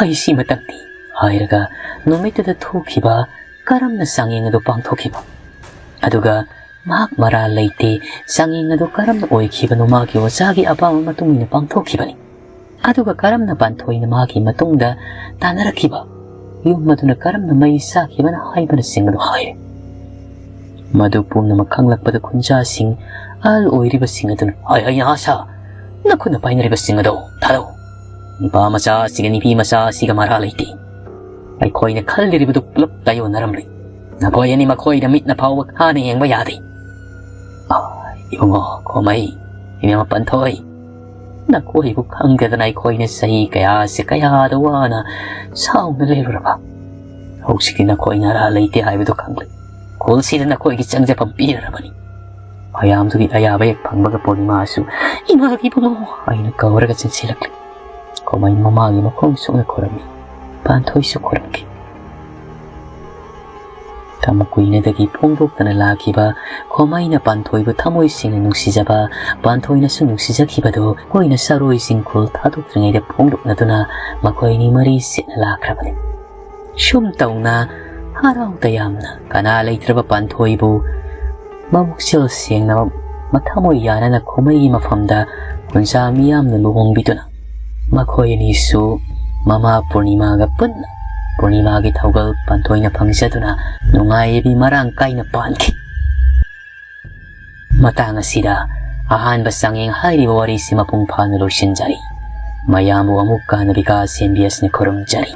ꯑꯩ ꯁꯤꯃꯇꯪꯗꯤ" ꯍꯥꯏꯔꯒ ꯅꯨꯃꯤꯠꯇꯨꯗ ꯊꯣꯛꯈꯤꯕ ꯀꯔꯝꯅ ꯆꯥꯡꯌꯦꯡ ꯑꯗꯨ ꯄꯥꯡꯊꯣꯛꯈꯤꯕ, ꯑꯗꯨꯒ ꯃꯍꯥꯛ ꯃꯔꯥꯜ ꯂꯩꯇꯦ, ꯆꯥꯡꯌꯦꯡ ꯑꯗꯨ ꯀꯔꯝꯅ ꯑꯣꯏꯈꯤꯕꯅꯣ ꯃꯥꯒꯤ ꯑꯣꯖꯥꯒꯤ ꯑꯄꯥꯝꯕ ꯃꯇꯨꯡ ꯏꯟꯅ ꯄꯥꯡꯊꯣꯛꯈꯤꯕꯅꯤ꯫ ꯑꯗꯨꯒ ꯀꯔꯝꯅ ꯄꯥꯟꯊꯣꯏꯅ ꯃꯥꯒꯤ ꯃꯇꯨꯡꯗ ꯇꯥꯟꯅꯔꯛꯈꯤꯕ ꯌꯨꯝ ꯑꯗꯨꯅ ꯀꯔꯝꯅ ꯃꯩ ꯆꯥꯈꯤꯕꯅ ꯍꯥꯏꯕꯅꯆꯤꯡꯕꯗꯨ ꯍꯥꯏꯔꯦ꯫ ꯃꯗꯨ ꯄꯨꯝꯅꯃꯛ ꯈꯪꯂꯛꯄꯗ ꯈꯨꯟꯖꯥꯁꯤꯡ ꯑꯍꯜ ꯑꯣꯏꯔꯤꯕꯁꯤꯡ ꯑꯗꯨꯅ, "ꯍꯥꯏ ꯍꯩ ꯅꯍꯥꯁꯥ, ꯅꯈꯨꯠꯅ ꯄꯥꯏꯅꯔꯤꯕꯁꯤꯡ ꯑꯗꯣ ꯊꯥꯗꯧ꯫ ꯅꯨꯄꯥ ꯃꯆꯥ ꯑꯁꯤꯒ ꯅꯨꯄꯤ ꯃꯆꯥ ꯑꯁꯤꯒ ꯃꯔꯥ ꯂꯩꯇꯦ꯫ ꯑꯩꯈꯣꯏꯅ ꯈꯜꯂꯤꯕꯗꯨ ꯄꯨꯂꯞ ꯇꯥꯏꯌꯣꯟꯅꯔꯝꯂꯦ꯫ ꯅꯈꯣꯏ ꯑꯅꯤ ꯃꯈꯣꯏꯗ ꯃꯤꯠꯅ ꯐꯥꯎꯕ ꯈꯥꯅ ꯌꯦꯡꯕ ꯌꯥꯗꯦ꯫ ꯑꯥ, ꯏꯕꯨꯡꯉꯣ ꯈꯣꯃꯩ, ꯏꯕꯦꯝꯃ ꯄꯟꯊꯣꯏ, ꯅꯈꯣꯏꯕꯨ ꯈꯪꯗꯗꯅ ꯑꯩꯈꯣꯏꯅ ꯆꯍꯤ ꯀꯌꯥꯁꯦ ꯀꯌꯥꯗ ꯋꯥꯅ ꯁꯥꯎꯅ ꯂꯦꯜꯂꯨꯔꯕ? ꯍꯧꯖꯤꯛꯇꯤ ꯅꯈꯣꯏ ꯅꯔꯥ ꯂꯩꯇꯦ ꯍꯥꯏꯕꯗꯨ ꯈꯪꯂꯦ꯫ ꯈꯨꯜꯁꯤꯗ ꯅꯈꯣꯏꯒꯤ ꯆꯪꯖꯐꯝ ꯄꯤꯔꯔꯕꯅꯤ꯫ ꯃꯌꯥꯝꯗꯨꯒꯤ ꯑꯌꯥꯕ ꯍꯦꯛ ꯐꯪꯕꯒ ꯄꯨꯔꯅꯤꯃꯥꯁꯨ "ꯏꯃꯥꯒꯤ ꯏꯕꯨꯡꯉꯣ" ꯍꯥꯏꯅ ꯀꯧꯔꯒ ꯆꯦꯟꯁꯤꯜꯂꯛꯂꯤ꯫ ꯈꯣꯃꯩ ꯃꯃꯥꯒꯤ ꯃꯈꯣꯡ ꯁꯣꯛꯅ ꯈꯨꯔꯝꯃꯤ꯫ ꯄꯥꯟꯊꯣꯏꯁꯨ ꯈꯨꯔꯨꯝꯈꯤ꯫ ꯌꯥꯝ ꯀꯨꯏꯅꯗꯒꯤ ꯐꯣꯡꯗꯣꯛꯇꯅ ꯂꯥꯛꯈꯤꯕ ꯈꯣꯃꯩꯅ ꯄꯥꯟꯊꯣꯏꯕꯨ ꯊꯃꯣꯏ ꯁꯦꯡꯅ ꯅꯨꯡꯁꯤꯖꯕ, ꯄꯥꯟꯊꯣꯏꯅꯁꯨ ꯅꯨꯡꯁꯤꯖꯈꯤꯕꯗꯨ ꯃꯈꯣꯏꯅ ꯆꯔꯣꯏ ꯆꯤꯡꯈꯣꯜ ꯊꯥꯗꯣꯛꯇ꯭ꯔꯤꯉꯩꯗ ꯐꯣꯡꯗꯣꯛꯅꯗꯨꯅ ꯃꯈꯣꯏ ꯑꯅꯤ ꯃꯔꯤ ꯁꯦꯠꯅ ꯂꯥꯛꯈ꯭ꯔꯕꯅꯤ꯫ ꯁꯨꯝ ꯇꯧꯅ ꯍꯔꯥꯎ ꯇꯌꯥꯝꯅ ꯀꯅꯥ ꯂꯩꯇ꯭ꯔꯕ ꯄꯥꯟꯊꯣꯏꯕꯨ ꯃꯕꯨꯛꯆꯦꯜ ꯁꯦꯡꯅ ꯃꯊꯃꯣꯏ ꯌꯥꯅꯅ ꯈꯣꯃꯩꯒꯤ ꯃꯐꯝꯗ ꯈꯨꯟꯖꯥ ꯃꯤꯌꯥꯝꯅ ꯂꯨꯍꯣꯡꯕꯤꯗꯨꯅ ꯃꯈꯣꯏ ꯑꯅꯤꯁꯨ ꯃꯃꯥ ꯄꯨꯔꯅꯤꯃꯥꯒ ꯄꯨꯟꯅ ꯄꯨꯔꯅꯤꯃꯥꯒꯤ ꯊꯧꯒꯜ ꯄꯥꯟꯊꯣꯏꯅ ꯐꯪꯖꯗꯨꯅ ꯅꯨꯡꯉꯥꯏ ꯌꯥꯏꯕꯤ ꯃꯔꯥꯡ ꯀꯥꯏꯅ ꯄꯥꯟꯈꯤ꯫ ꯃꯇꯥꯡ ꯑꯁꯤꯗ ꯑꯍꯥꯟꯕ ꯆꯥꯡꯌꯦꯡ ꯍꯥꯏꯔꯤꯕ ꯋꯥꯔꯤꯁꯤ ꯃꯄꯨꯡ ꯐꯥꯅ ꯂꯣꯏꯁꯤꯟꯖꯔꯤ꯫ ꯃꯌꯥꯝꯕꯨ ꯑꯃꯨꯛ ꯀꯥꯟꯅꯕꯤꯀꯥ ꯁꯦꯝꯕꯤ ꯑꯁꯤꯅ ꯈꯨꯔꯨꯝꯖꯔꯤ꯫